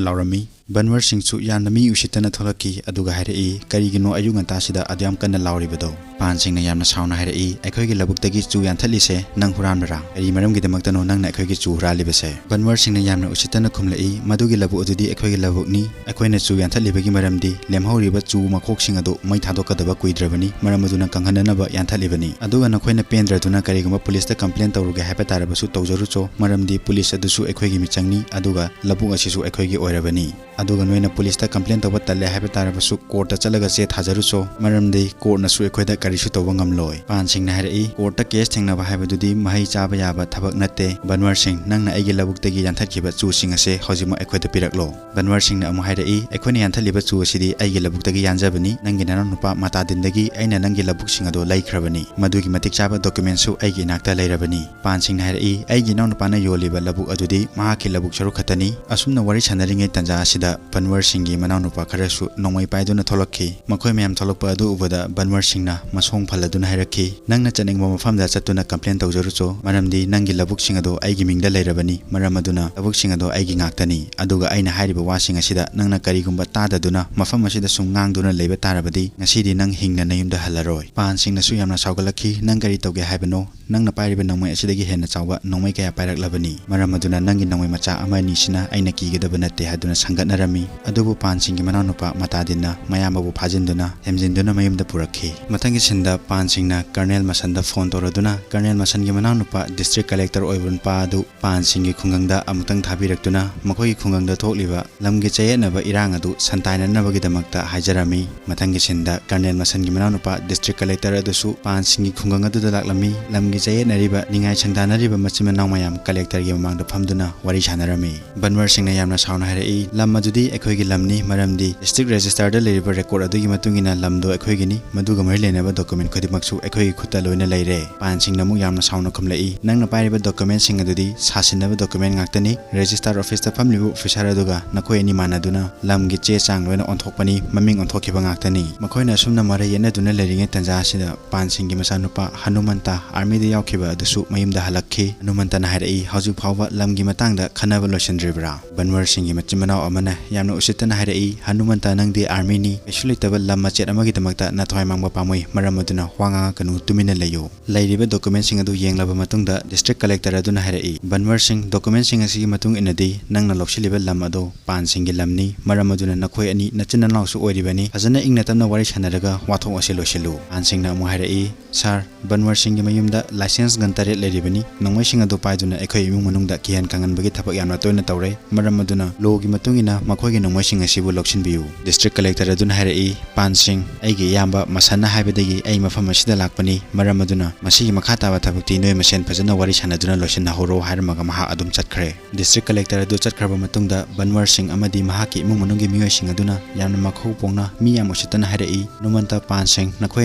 ꯂꯥꯎꯔꯝꯃꯤ꯫ ꯕꯟꯋꯔ ꯁꯤꯡꯁꯨ ꯌꯥꯝꯅ ꯃꯤ ꯎꯁꯤꯠꯇꯅ ꯊꯣꯛꯂꯛꯈꯤ, ꯑꯗꯨꯒ ꯍꯥꯏꯔꯛꯏ, "ꯀꯔꯤꯒꯤꯅꯣ ꯑꯌꯨꯛ ꯉꯟꯇꯥꯁꯤꯗ ꯑꯗꯨꯌꯥꯝ ꯀꯟꯅ ꯂꯥꯎꯔꯤꯕꯗꯣ?" ꯄꯥꯟ ꯁꯤꯡꯅ ꯌꯥꯝꯅ ꯁꯥꯎꯅ ꯍꯥꯏꯔꯛꯏ, "ꯑꯩꯈꯣꯏꯒꯤ ꯂꯧꯕꯨꯛꯇꯒꯤ ꯆꯨ ꯌꯥꯟꯊꯠꯂꯤꯁꯦ ꯅꯪ ꯍꯨꯔꯥꯟꯕ꯭ꯔꯥ? ꯀꯔꯤ ꯃꯔꯝꯒꯤꯗꯃꯛꯇꯅꯣ ꯅꯪꯅ ꯑꯩꯈꯣꯏꯒꯤ ꯆꯨ ꯍꯨꯔꯥꯜꯂꯤꯕꯁꯦ?" ꯕꯟꯋꯔ ꯁꯤꯡꯅ ꯌꯥꯝꯅ ꯎꯁꯤꯠꯇꯅ ꯈꯨꯝꯂꯛꯏ, "ꯃꯗꯨꯒꯤ ꯂꯧꯕꯨꯛ ꯑꯗꯨꯗꯤ ꯑꯩꯈꯣꯏꯒꯤ ꯂꯧꯕꯨꯛꯅꯤ꯫ ꯑꯩꯈꯣꯏꯅ ꯆꯨ ꯌꯥꯟꯊꯠꯂꯤꯕꯒꯤ ꯃꯔꯝꯗꯤ ꯂꯦꯝꯍꯧꯔꯤꯕ ꯆꯨ ꯃꯈꯣꯛꯁꯤꯡ ꯑꯗꯨ ꯃꯩ ꯊꯥꯗꯣꯛꯀꯗꯕ ꯀꯨꯏꯗ꯭ꯔꯕꯅꯤ, ꯃꯔꯝ ꯑꯗꯨꯅ ꯀꯪꯍꯟꯅꯅꯕ ꯌꯥꯟꯊꯠꯂꯤꯕꯅꯤ꯫ ꯑꯗꯨꯒ ꯅꯈꯣꯏꯅ ꯄꯦꯟꯗ꯭ꯔꯗꯨꯅ ꯀꯔꯤꯒꯨꯝꯕ ꯄꯨꯂꯤꯁꯇ complain ꯇꯧꯔꯨꯒꯦ ꯍꯥꯏꯕ ꯇꯥꯔꯕꯁꯨ ꯇꯧꯖꯔꯨꯆꯣ, ꯃꯔꯝꯗꯤ ꯄꯨꯂꯤꯁ ꯑꯗꯨꯁꯨ ꯑꯩꯈꯣꯏꯒꯤ ꯃꯤꯆꯪꯅꯤ, ꯑꯗꯨꯒ ꯂꯧꯕꯨꯛ ꯑꯁꯤꯁꯨ ꯑꯩꯈꯣꯏꯒꯤ ꯑꯣꯏꯔꯕꯅꯤ꯫ ꯑꯗꯨꯒ ꯅꯣꯏꯅ ꯄꯨꯂꯤꯁꯇ complain ꯇꯧꯕ ꯇꯜꯂꯦ ꯍꯥꯏꯕ ꯇꯥꯔꯕꯁꯨ ꯀꯣꯔꯠꯇ ꯆꯠꯂꯒ ꯆꯦ ꯊꯥꯖꯔꯨꯆꯣ, ꯃꯔꯝꯗꯤ ꯀꯣꯔꯠꯅꯁꯨ ꯑꯩꯈꯣꯏꯗ ꯀꯔꯤꯁꯨ ꯇꯧꯕ ꯉꯝꯂꯣꯏ"꯫ ꯄꯥꯟ ꯁꯤꯡꯅ ꯍꯥꯏꯔꯛꯏ, "ꯀꯣꯔꯠꯇ ꯀꯦꯁ ꯊꯦꯡꯅꯕ ꯍꯥꯏꯕꯗꯨꯗꯤ ꯃꯍꯩ ꯆꯥꯕ ꯌꯥꯕ ꯊꯕꯛ ꯅꯠꯇꯦ꯫ ꯕꯟꯋꯔ ꯁꯤꯡ, ꯅꯪꯅ ꯑꯩꯒꯤ ꯂꯧꯕꯨꯛꯇꯒꯤ ꯌꯥꯟꯊꯠꯈꯤꯕ ꯆꯨꯁꯤꯡ ꯑꯁꯦ ꯍꯧꯖꯤꯛꯃꯛ ꯑꯩꯈꯣꯏꯗ ꯄꯤꯔꯛꯂꯣ"꯫ ꯕꯟꯋꯔ ꯁꯤꯡꯅ ꯑꯃꯨꯛ ꯍꯥꯏꯔꯛꯏ, "ꯑꯩꯈꯣꯏꯅ ꯌꯥꯟꯊꯠꯂꯤꯕ ꯆꯨ ꯑꯁꯤꯗꯤ ꯑꯩꯒꯤ ꯂꯧꯕꯨꯛꯇꯒꯤ ꯌꯥꯟꯖꯕꯅꯤ꯫ ꯅꯪꯒꯤ ꯅꯅꯥꯎꯅꯨꯄꯥ ꯃꯇꯥꯗꯤꯟꯗꯒꯤ ꯑꯩꯅ ꯅꯪꯒꯤ ꯂꯧꯕꯨꯛꯁꯤꯡ ꯑꯗꯣ ꯂꯩꯈ꯭ꯔꯕꯅꯤ꯫ ꯃꯗꯨꯒꯤ ꯃꯇꯤꯛ ꯆꯥꯕ documentꯁꯨ ꯑꯩꯒꯤ ꯏꯅꯥꯛꯇ ꯂꯩꯔꯕꯅꯤ"꯫ ꯄꯥꯟ ꯁꯤꯡꯅ ꯍꯥꯏꯔꯛꯏ, "ꯑꯩꯒꯤ ꯏꯅꯥꯎꯅꯨꯄꯥꯅ ꯌꯣꯜꯂꯤꯕ ꯂꯧꯕꯨꯛ ꯑꯗꯨꯗꯤ ꯃꯍꯥꯛꯀꯤ ꯂꯧꯕꯨꯛ ꯁꯔꯨꯛ ꯈꯛꯇꯅꯤ"꯫ ꯑꯁꯨꯝꯅ ꯋꯥꯔꯤ ꯁꯥꯟꯅꯔꯤꯉꯩ ꯇꯥꯟꯖꯥ ꯑꯁꯤꯗ ꯗ ꯕꯟꯋꯔ ꯁꯤꯡꯒꯤ ꯃꯅꯥꯎꯅꯨꯄꯥ ꯈꯔꯁꯨ ꯅꯣꯡꯃꯩ ꯄꯥꯏꯗꯨꯅ ꯊꯣꯛꯂꯛꯈꯤ꯫ ꯃꯈꯣꯏ ꯃꯌꯥꯝ ꯊꯣꯛꯂꯛꯄ ꯑꯗꯨ ꯎꯕꯗ ꯕꯟꯋꯔ ꯁꯤꯡꯅ ꯃꯁꯣꯡ ꯐꯜꯂꯗꯨꯅ ꯍꯥꯏꯔꯛꯈꯤ, "ꯅꯪꯅ ꯆꯠꯅꯤꯡꯕ ꯃꯐꯝꯗ ꯆꯠꯇꯨꯅ complain ꯇꯧꯖꯔꯨꯆꯣ, ꯃꯔꯝꯗꯤ ꯅꯪꯒꯤ ꯂꯧꯕꯨꯛꯁꯤꯡ ꯑꯗꯣ ꯑꯩꯒꯤ ꯃꯤꯡꯗ ꯂꯩꯔꯕꯅꯤ, ꯃꯔꯝ ꯑꯗꯨꯅ ꯂꯧꯕꯨꯛꯁꯤꯡ ꯑꯗꯣ ꯑꯩꯒꯤ ꯉꯥꯛꯇꯅꯤ꯫ ꯑꯗꯨꯒ ꯑꯩꯅ ꯍꯥꯏꯔꯤꯕ ꯋꯥꯁꯤꯡ ꯑꯁꯤꯗ ꯅꯪꯅ ꯀꯔꯤꯒꯨꯝꯕ ꯇꯥꯗꯗꯨꯅ ꯃꯐꯝ ꯑꯁꯤꯗ ꯁꯨꯝ ꯉꯥꯡꯗꯨꯅ ꯂꯩꯕ ꯇꯥꯔꯕꯗꯤ, ꯉꯁꯤꯗꯤ ꯅꯪ ꯍꯤꯡꯅ ꯅꯌꯨꯝꯗ ꯍꯜꯂꯔꯣꯏ꯫" ꯄꯥꯟꯁꯤꯡꯅꯁꯨ ꯌꯥꯝꯅ ꯁꯥꯎꯒꯠꯂꯛꯈꯤ, "ꯅꯪ ꯀꯔꯤ ꯇꯧꯒꯦ ꯍꯥꯏꯕꯅꯣ? ꯅꯪꯅ ꯄꯥꯏꯔꯤꯕ ꯅꯣꯡꯃꯩ ꯑꯁꯤꯗꯒꯤ ꯍꯦꯟꯅ ꯆꯥꯎꯕ ꯅꯣꯡꯃꯩ ꯀꯌꯥ ꯄꯥꯏꯔꯛꯂꯕꯅꯤ, ꯃꯔꯝ ꯑꯗꯨꯅ ꯅꯪꯒꯤ ꯅꯣꯡꯃꯩ ꯃꯆꯥ ꯑꯃ ꯑꯅꯤꯁꯤꯅ ꯑꯩꯅ ꯀꯤꯒꯗꯕ ꯅꯠꯇꯦ" ꯍꯥꯏꯗꯨꯅ ꯁꯪꯒꯠꯅꯔꯝꯃꯤ꯫ ꯑꯗꯨꯕꯨ ꯄꯥꯟꯁꯤꯡꯒꯤ ꯃꯅꯥꯎꯅꯨꯄꯥ ꯃꯇꯥꯗꯤꯟꯅ ꯃꯌꯥꯝꯕꯕꯨ ꯐꯥꯖꯤꯟꯗꯨꯅ ꯊꯦꯝꯖꯤꯟꯗꯨꯅ ꯃꯌꯨꯝꯗ ꯄꯨꯔꯛꯈꯤ꯫ ꯃꯊꯪꯒꯤ ꯁꯤꯟꯗ ꯄꯥꯟꯁꯤꯡꯅ ꯀꯔꯅꯦꯜ ꯃꯁꯟꯗ ꯐꯣꯟ ꯇꯧꯔꯗꯨꯅ ꯀꯔꯅꯦꯜ ꯃꯁꯟꯒꯤ ꯃꯅꯥꯎꯅꯨꯄꯥ ꯗꯤꯁꯇ꯭ꯔꯤꯛ ꯀꯂꯦꯛꯇꯔ ꯑꯣꯏꯕ ꯅꯨꯄꯥ ꯑꯗꯨ ꯄꯥꯟꯁꯤꯡꯒꯤ ꯈꯨꯡꯒꯪꯗ ꯑꯃꯨꯛꯇꯪ ꯊꯥꯕꯤꯔꯛꯇꯨꯅ ꯃꯈꯣꯏꯒꯤ ꯈꯨꯡꯒꯪꯗ ꯊꯣꯛꯂꯤꯕ ꯂꯝꯒꯤ ꯆꯌꯦꯠꯅꯕ ꯏꯔꯥꯡ ꯑꯗꯨ ꯁꯟꯇꯥꯏꯅꯅꯕꯒꯤꯗꯃꯛꯇ ꯍꯥꯏꯖꯔꯝꯃꯤ꯫ ꯃꯊꯪꯒꯤ ꯁꯤꯟꯗ ꯀꯔꯅꯦꯜ ꯃꯁꯟꯒꯤ ꯃꯅꯥꯎꯅꯨꯄꯥ ꯗꯤꯁꯇ꯭ꯔꯤꯛ ꯀꯂꯦꯛꯇꯔ ꯑꯗꯨꯁꯨ ꯄꯥꯟꯁꯤꯡꯒꯤ ꯈꯨꯡꯒꯪ ꯑꯗꯨꯗ ꯂꯥꯛꯂꯝꯃꯤ꯫ ꯂꯝꯒꯤ ꯆꯌꯦꯠꯅꯔꯤꯕ, ꯅꯤꯡꯉꯥꯏ ꯁꯪꯗꯥꯅꯔꯤꯕ ꯃꯆꯤꯟ ꯃꯅꯥꯎ ꯃꯌꯥꯝ ꯀꯂꯦꯛꯇꯔꯒꯤ ꯃꯃꯥꯡꯗ ꯐꯝꯗꯨꯅ ꯋꯥꯔꯤ ꯁꯥꯟꯅꯔꯝꯃꯤ꯫ ꯕꯟꯋꯔ ꯁꯤꯡꯅ ꯌꯥꯝꯅ ꯁꯥꯎꯅ ꯍꯥꯏꯔꯛꯏ, "ꯂꯝ ꯑꯗꯨꯗꯤ ꯑꯩꯈꯣꯏꯒꯤ ꯂꯝꯅꯤ, ꯃꯔꯝꯗꯤ ꯗꯤꯁꯇ꯭ꯔꯤꯛ ꯔꯦꯖꯤꯁꯇꯔꯗ ꯂꯩꯔꯤꯕ ꯔꯦꯀꯣꯔꯗ ꯑꯗꯨꯒꯤ ꯃꯇꯨꯡ ꯏꯟꯅ ꯂꯝꯗꯣ ꯑꯩꯈꯣꯏꯒꯤꯅꯤ, ꯃꯗꯨꯒ ꯃꯔꯤ ꯂꯩꯅꯕ ꯗꯣꯀꯨꯃꯦꯟ ꯈꯨꯗꯤꯡꯃꯛꯁꯨ ꯑꯩꯈꯣꯏꯒꯤ ꯈꯨꯠꯇ ꯂꯣꯏꯅ ꯂꯩꯔꯦ꯫" ꯄꯥꯟꯁꯤꯡꯅ ꯑꯃꯨꯛ ꯌꯥꯝꯅ ꯁꯥꯎꯅ ꯈꯨꯝꯂꯛꯏ, "ꯅꯪꯅ ꯄꯥꯏꯔꯤꯕ ꯗꯣꯀꯨꯃꯦꯟꯁꯤꯡ ꯑꯗꯨꯗꯤ ꯁꯥꯁꯤꯟꯅꯕ ꯗꯣꯀꯨꯃꯦꯟ ꯉꯥꯛꯇꯅꯤ꯫ ꯔꯦꯖꯤꯁꯇꯥꯔ ꯑꯣꯐꯤꯁꯇ ꯐꯝꯂꯤꯕ ꯑꯣꯐꯤꯁꯥꯔ ꯑꯗꯨꯒ ꯅꯈꯣꯏ ꯑꯅꯤ ꯃꯥꯟꯅꯗꯨꯅ ꯂꯝꯒꯤ ꯆꯦ ꯆꯥꯡ ꯂꯣꯏꯅ ꯑꯣꯟꯊꯣꯛꯄꯅꯤ, ꯃꯃꯤꯡ ꯑꯣꯟꯊꯣꯛꯈꯤꯕ ꯉꯥꯛꯇꯅꯤ꯫ ꯃꯈꯣꯏꯅ ꯑꯁꯨꯝꯅ ꯃꯔꯩ ꯌꯦꯠꯅꯗꯨꯅ ꯂꯩꯔꯤꯉꯩ ꯇꯟꯖꯥ ꯑꯁꯤꯗ ꯄꯥꯟꯁꯤꯡꯒꯤ ꯃꯆꯥꯅꯨꯄꯥ ꯍꯅꯨꯃꯟꯇ ꯑꯥꯔꯃꯤꯗ ꯌꯥꯎꯈꯤꯕ ꯑꯗꯨꯁꯨ ꯃꯌꯨꯝꯗ ꯍꯜꯂꯛꯈꯤ꯫ ꯍꯅꯨꯃꯟꯇꯅ ꯍꯥꯏꯔꯛꯏ, "ꯍꯧꯖꯤꯛ ꯐꯥꯎꯕ ꯂꯝꯒꯤ ꯃꯇꯥꯡꯗ ꯈꯟꯅꯕ ꯂꯣꯏꯁꯤꯟꯗ꯭ꯔꯤꯕ꯭ꯔꯥ?" ꯕꯟꯋꯔ ꯁꯤꯡꯒꯤ ꯃꯆꯤꯟ ꯃꯅꯥꯎ ꯑꯃꯅ ꯌꯥꯝꯅ ꯎꯁꯤꯠꯇꯅ ꯍꯥꯏꯔꯛꯏ, "ꯍꯅꯨꯃꯟꯇ, ꯅꯪꯗꯤ ꯑꯥꯔꯃꯤꯅꯤ, ꯀꯩꯁꯨ ꯂꯩꯇꯕ ꯂꯝ ꯃꯆꯦꯠ ꯑꯃꯒꯤꯗꯃꯛꯇ ꯅꯊ꯭ꯋꯥꯏ ꯃꯥꯡꯕ ꯄꯥꯝꯃꯣꯏ, ꯃꯔꯝ ꯑꯗꯨꯅ ꯋꯥ ꯉꯥꯡꯉꯛꯀꯅꯨ, ꯇꯨꯃꯤꯟꯅ ꯂꯩꯌꯨ꯫" ꯂꯩꯔꯤꯕ ꯗꯣꯀꯨꯃꯦꯟꯁꯤꯡ ꯑꯗꯨ ꯌꯦꯡꯂꯕ ꯃꯇꯨꯡꯗ ꯗꯤꯁꯇ꯭ꯔꯤꯛ ꯀꯂꯦꯛꯇꯔ ꯑꯗꯨꯅ ꯍꯥꯏꯔꯛꯏ, "ꯕꯟꯋꯔ ꯁꯤꯡ, ꯗꯣꯀꯨꯃꯦꯟꯁꯤꯡ ꯑꯁꯤꯒꯤ ꯃꯇꯨꯡ ꯏꯟꯅꯗꯤ ꯅꯪꯅ ꯂꯧꯁꯤꯜꯂꯤꯕ ꯂꯝ ꯑꯗꯨ ꯄꯥꯟꯁꯤꯡꯒꯤ ꯂꯝꯅꯤ, ꯃꯔꯝ ꯑꯗꯨꯅ ꯅꯈꯣꯏ ꯑꯅꯤ ꯅꯆꯤꯟ ꯅꯅꯥꯎꯁꯨ ꯑꯣꯏꯔꯤꯕꯅꯤ, ꯐꯖꯅ ꯏꯪꯅ ꯇꯞꯅ ꯋꯥꯔꯤ ꯁꯥꯟꯅꯔꯒ ꯋꯥꯊꯣꯛ ꯑꯁꯤ ꯂꯣꯏꯁꯤꯜꯂꯨ꯫" ꯄꯥꯟꯁꯤꯡꯅ ꯑꯃꯨꯛ ꯍꯥꯏꯔꯛꯏ, "ꯁꯥꯔ, ꯕꯟꯋꯔ ꯁꯤꯡꯒꯤ ꯃꯌꯨꯝꯗ ꯂꯥꯏꯁꯦꯟꯁ ꯒꯟ ꯇꯔꯦꯠ ꯂꯩꯔꯤꯕꯅꯤ꯫ ꯅꯣꯡꯃꯩꯁꯤꯡ ꯑꯗꯨ ꯄꯥꯏꯗꯨꯅ ꯑꯩꯈꯣꯏ ꯏꯃꯨꯡ ꯃꯅꯨꯡꯗ ꯀꯤꯍꯟ ꯈꯪꯍꯟꯕꯒꯤ ꯊꯕꯛ ꯌꯥꯝꯅ ꯇꯣꯏꯅ ꯇꯧꯔꯦ꯫ ꯃꯔꯝ ꯑꯗꯨꯅ ꯂꯣꯒꯤ ꯃꯇꯨꯡ ꯏꯟꯅ ꯃꯈꯣꯏꯒꯤ ꯅꯣꯡꯃꯩꯁꯤꯡ ꯑꯁꯤꯕꯨ ꯂꯧꯁꯤꯟꯕꯤꯌꯨ꯫" ꯗꯤꯁꯇ꯭ꯔꯤꯛ ꯀꯂꯦꯛꯇꯔ ꯑꯗꯨꯅ ꯍꯥꯏꯔꯛꯏ, "ꯄꯥꯟꯁꯤꯡ, ꯑꯩꯒꯤ ꯏꯌꯥꯝꯕ ꯃꯁꯟꯅ ꯍꯥꯏꯕꯗꯒꯤ ꯑꯩ ꯃꯐꯝ ꯑꯁꯤꯗ ꯂꯥꯛꯄꯅꯤ, ꯃꯔꯝ ꯑꯗꯨꯅ ꯃꯁꯤꯒꯤ ꯃꯈꯥ ꯇꯥꯕ ꯊꯕꯛꯇꯤ ꯅꯣꯏ ꯃꯁꯦꯟ ꯐꯖꯅ ꯋꯥꯔꯤ ꯁꯥꯟꯅꯗꯨꯅ ꯂꯣꯏꯁꯤꯟꯅꯍꯧꯔꯣ" ꯍꯥꯏꯔꯝꯃꯒ ꯃꯍꯥꯛ ꯑꯗꯨꯝ ꯆꯠꯈ꯭ꯔꯦ꯫ ꯗꯤꯁꯇ꯭ꯔꯤꯛ ꯀꯂꯦꯛꯇꯔ ꯑꯗꯨ ꯆꯠꯈ꯭ꯔꯕ ꯃꯇꯨꯡꯗ ꯕꯟꯋꯔ ꯁꯤꯡ ꯑꯃꯗꯤ ꯃꯍꯥꯛꯀꯤ ꯏꯃꯨꯡ ꯃꯅꯨꯡꯒꯤ ꯃꯤꯑꯣꯏꯁꯤꯡ ꯑꯗꯨꯅ ꯌꯥꯝꯅ ꯃꯈꯧ ꯄꯣꯡꯅ ꯃꯤ ꯌꯥꯝ ꯎꯁꯤꯠꯇꯅ ꯍꯥꯏꯔꯛꯏ, "ꯅꯨꯃꯟꯇ ꯄꯥꯟ ꯁꯤꯡ, ꯅꯈꯣꯏ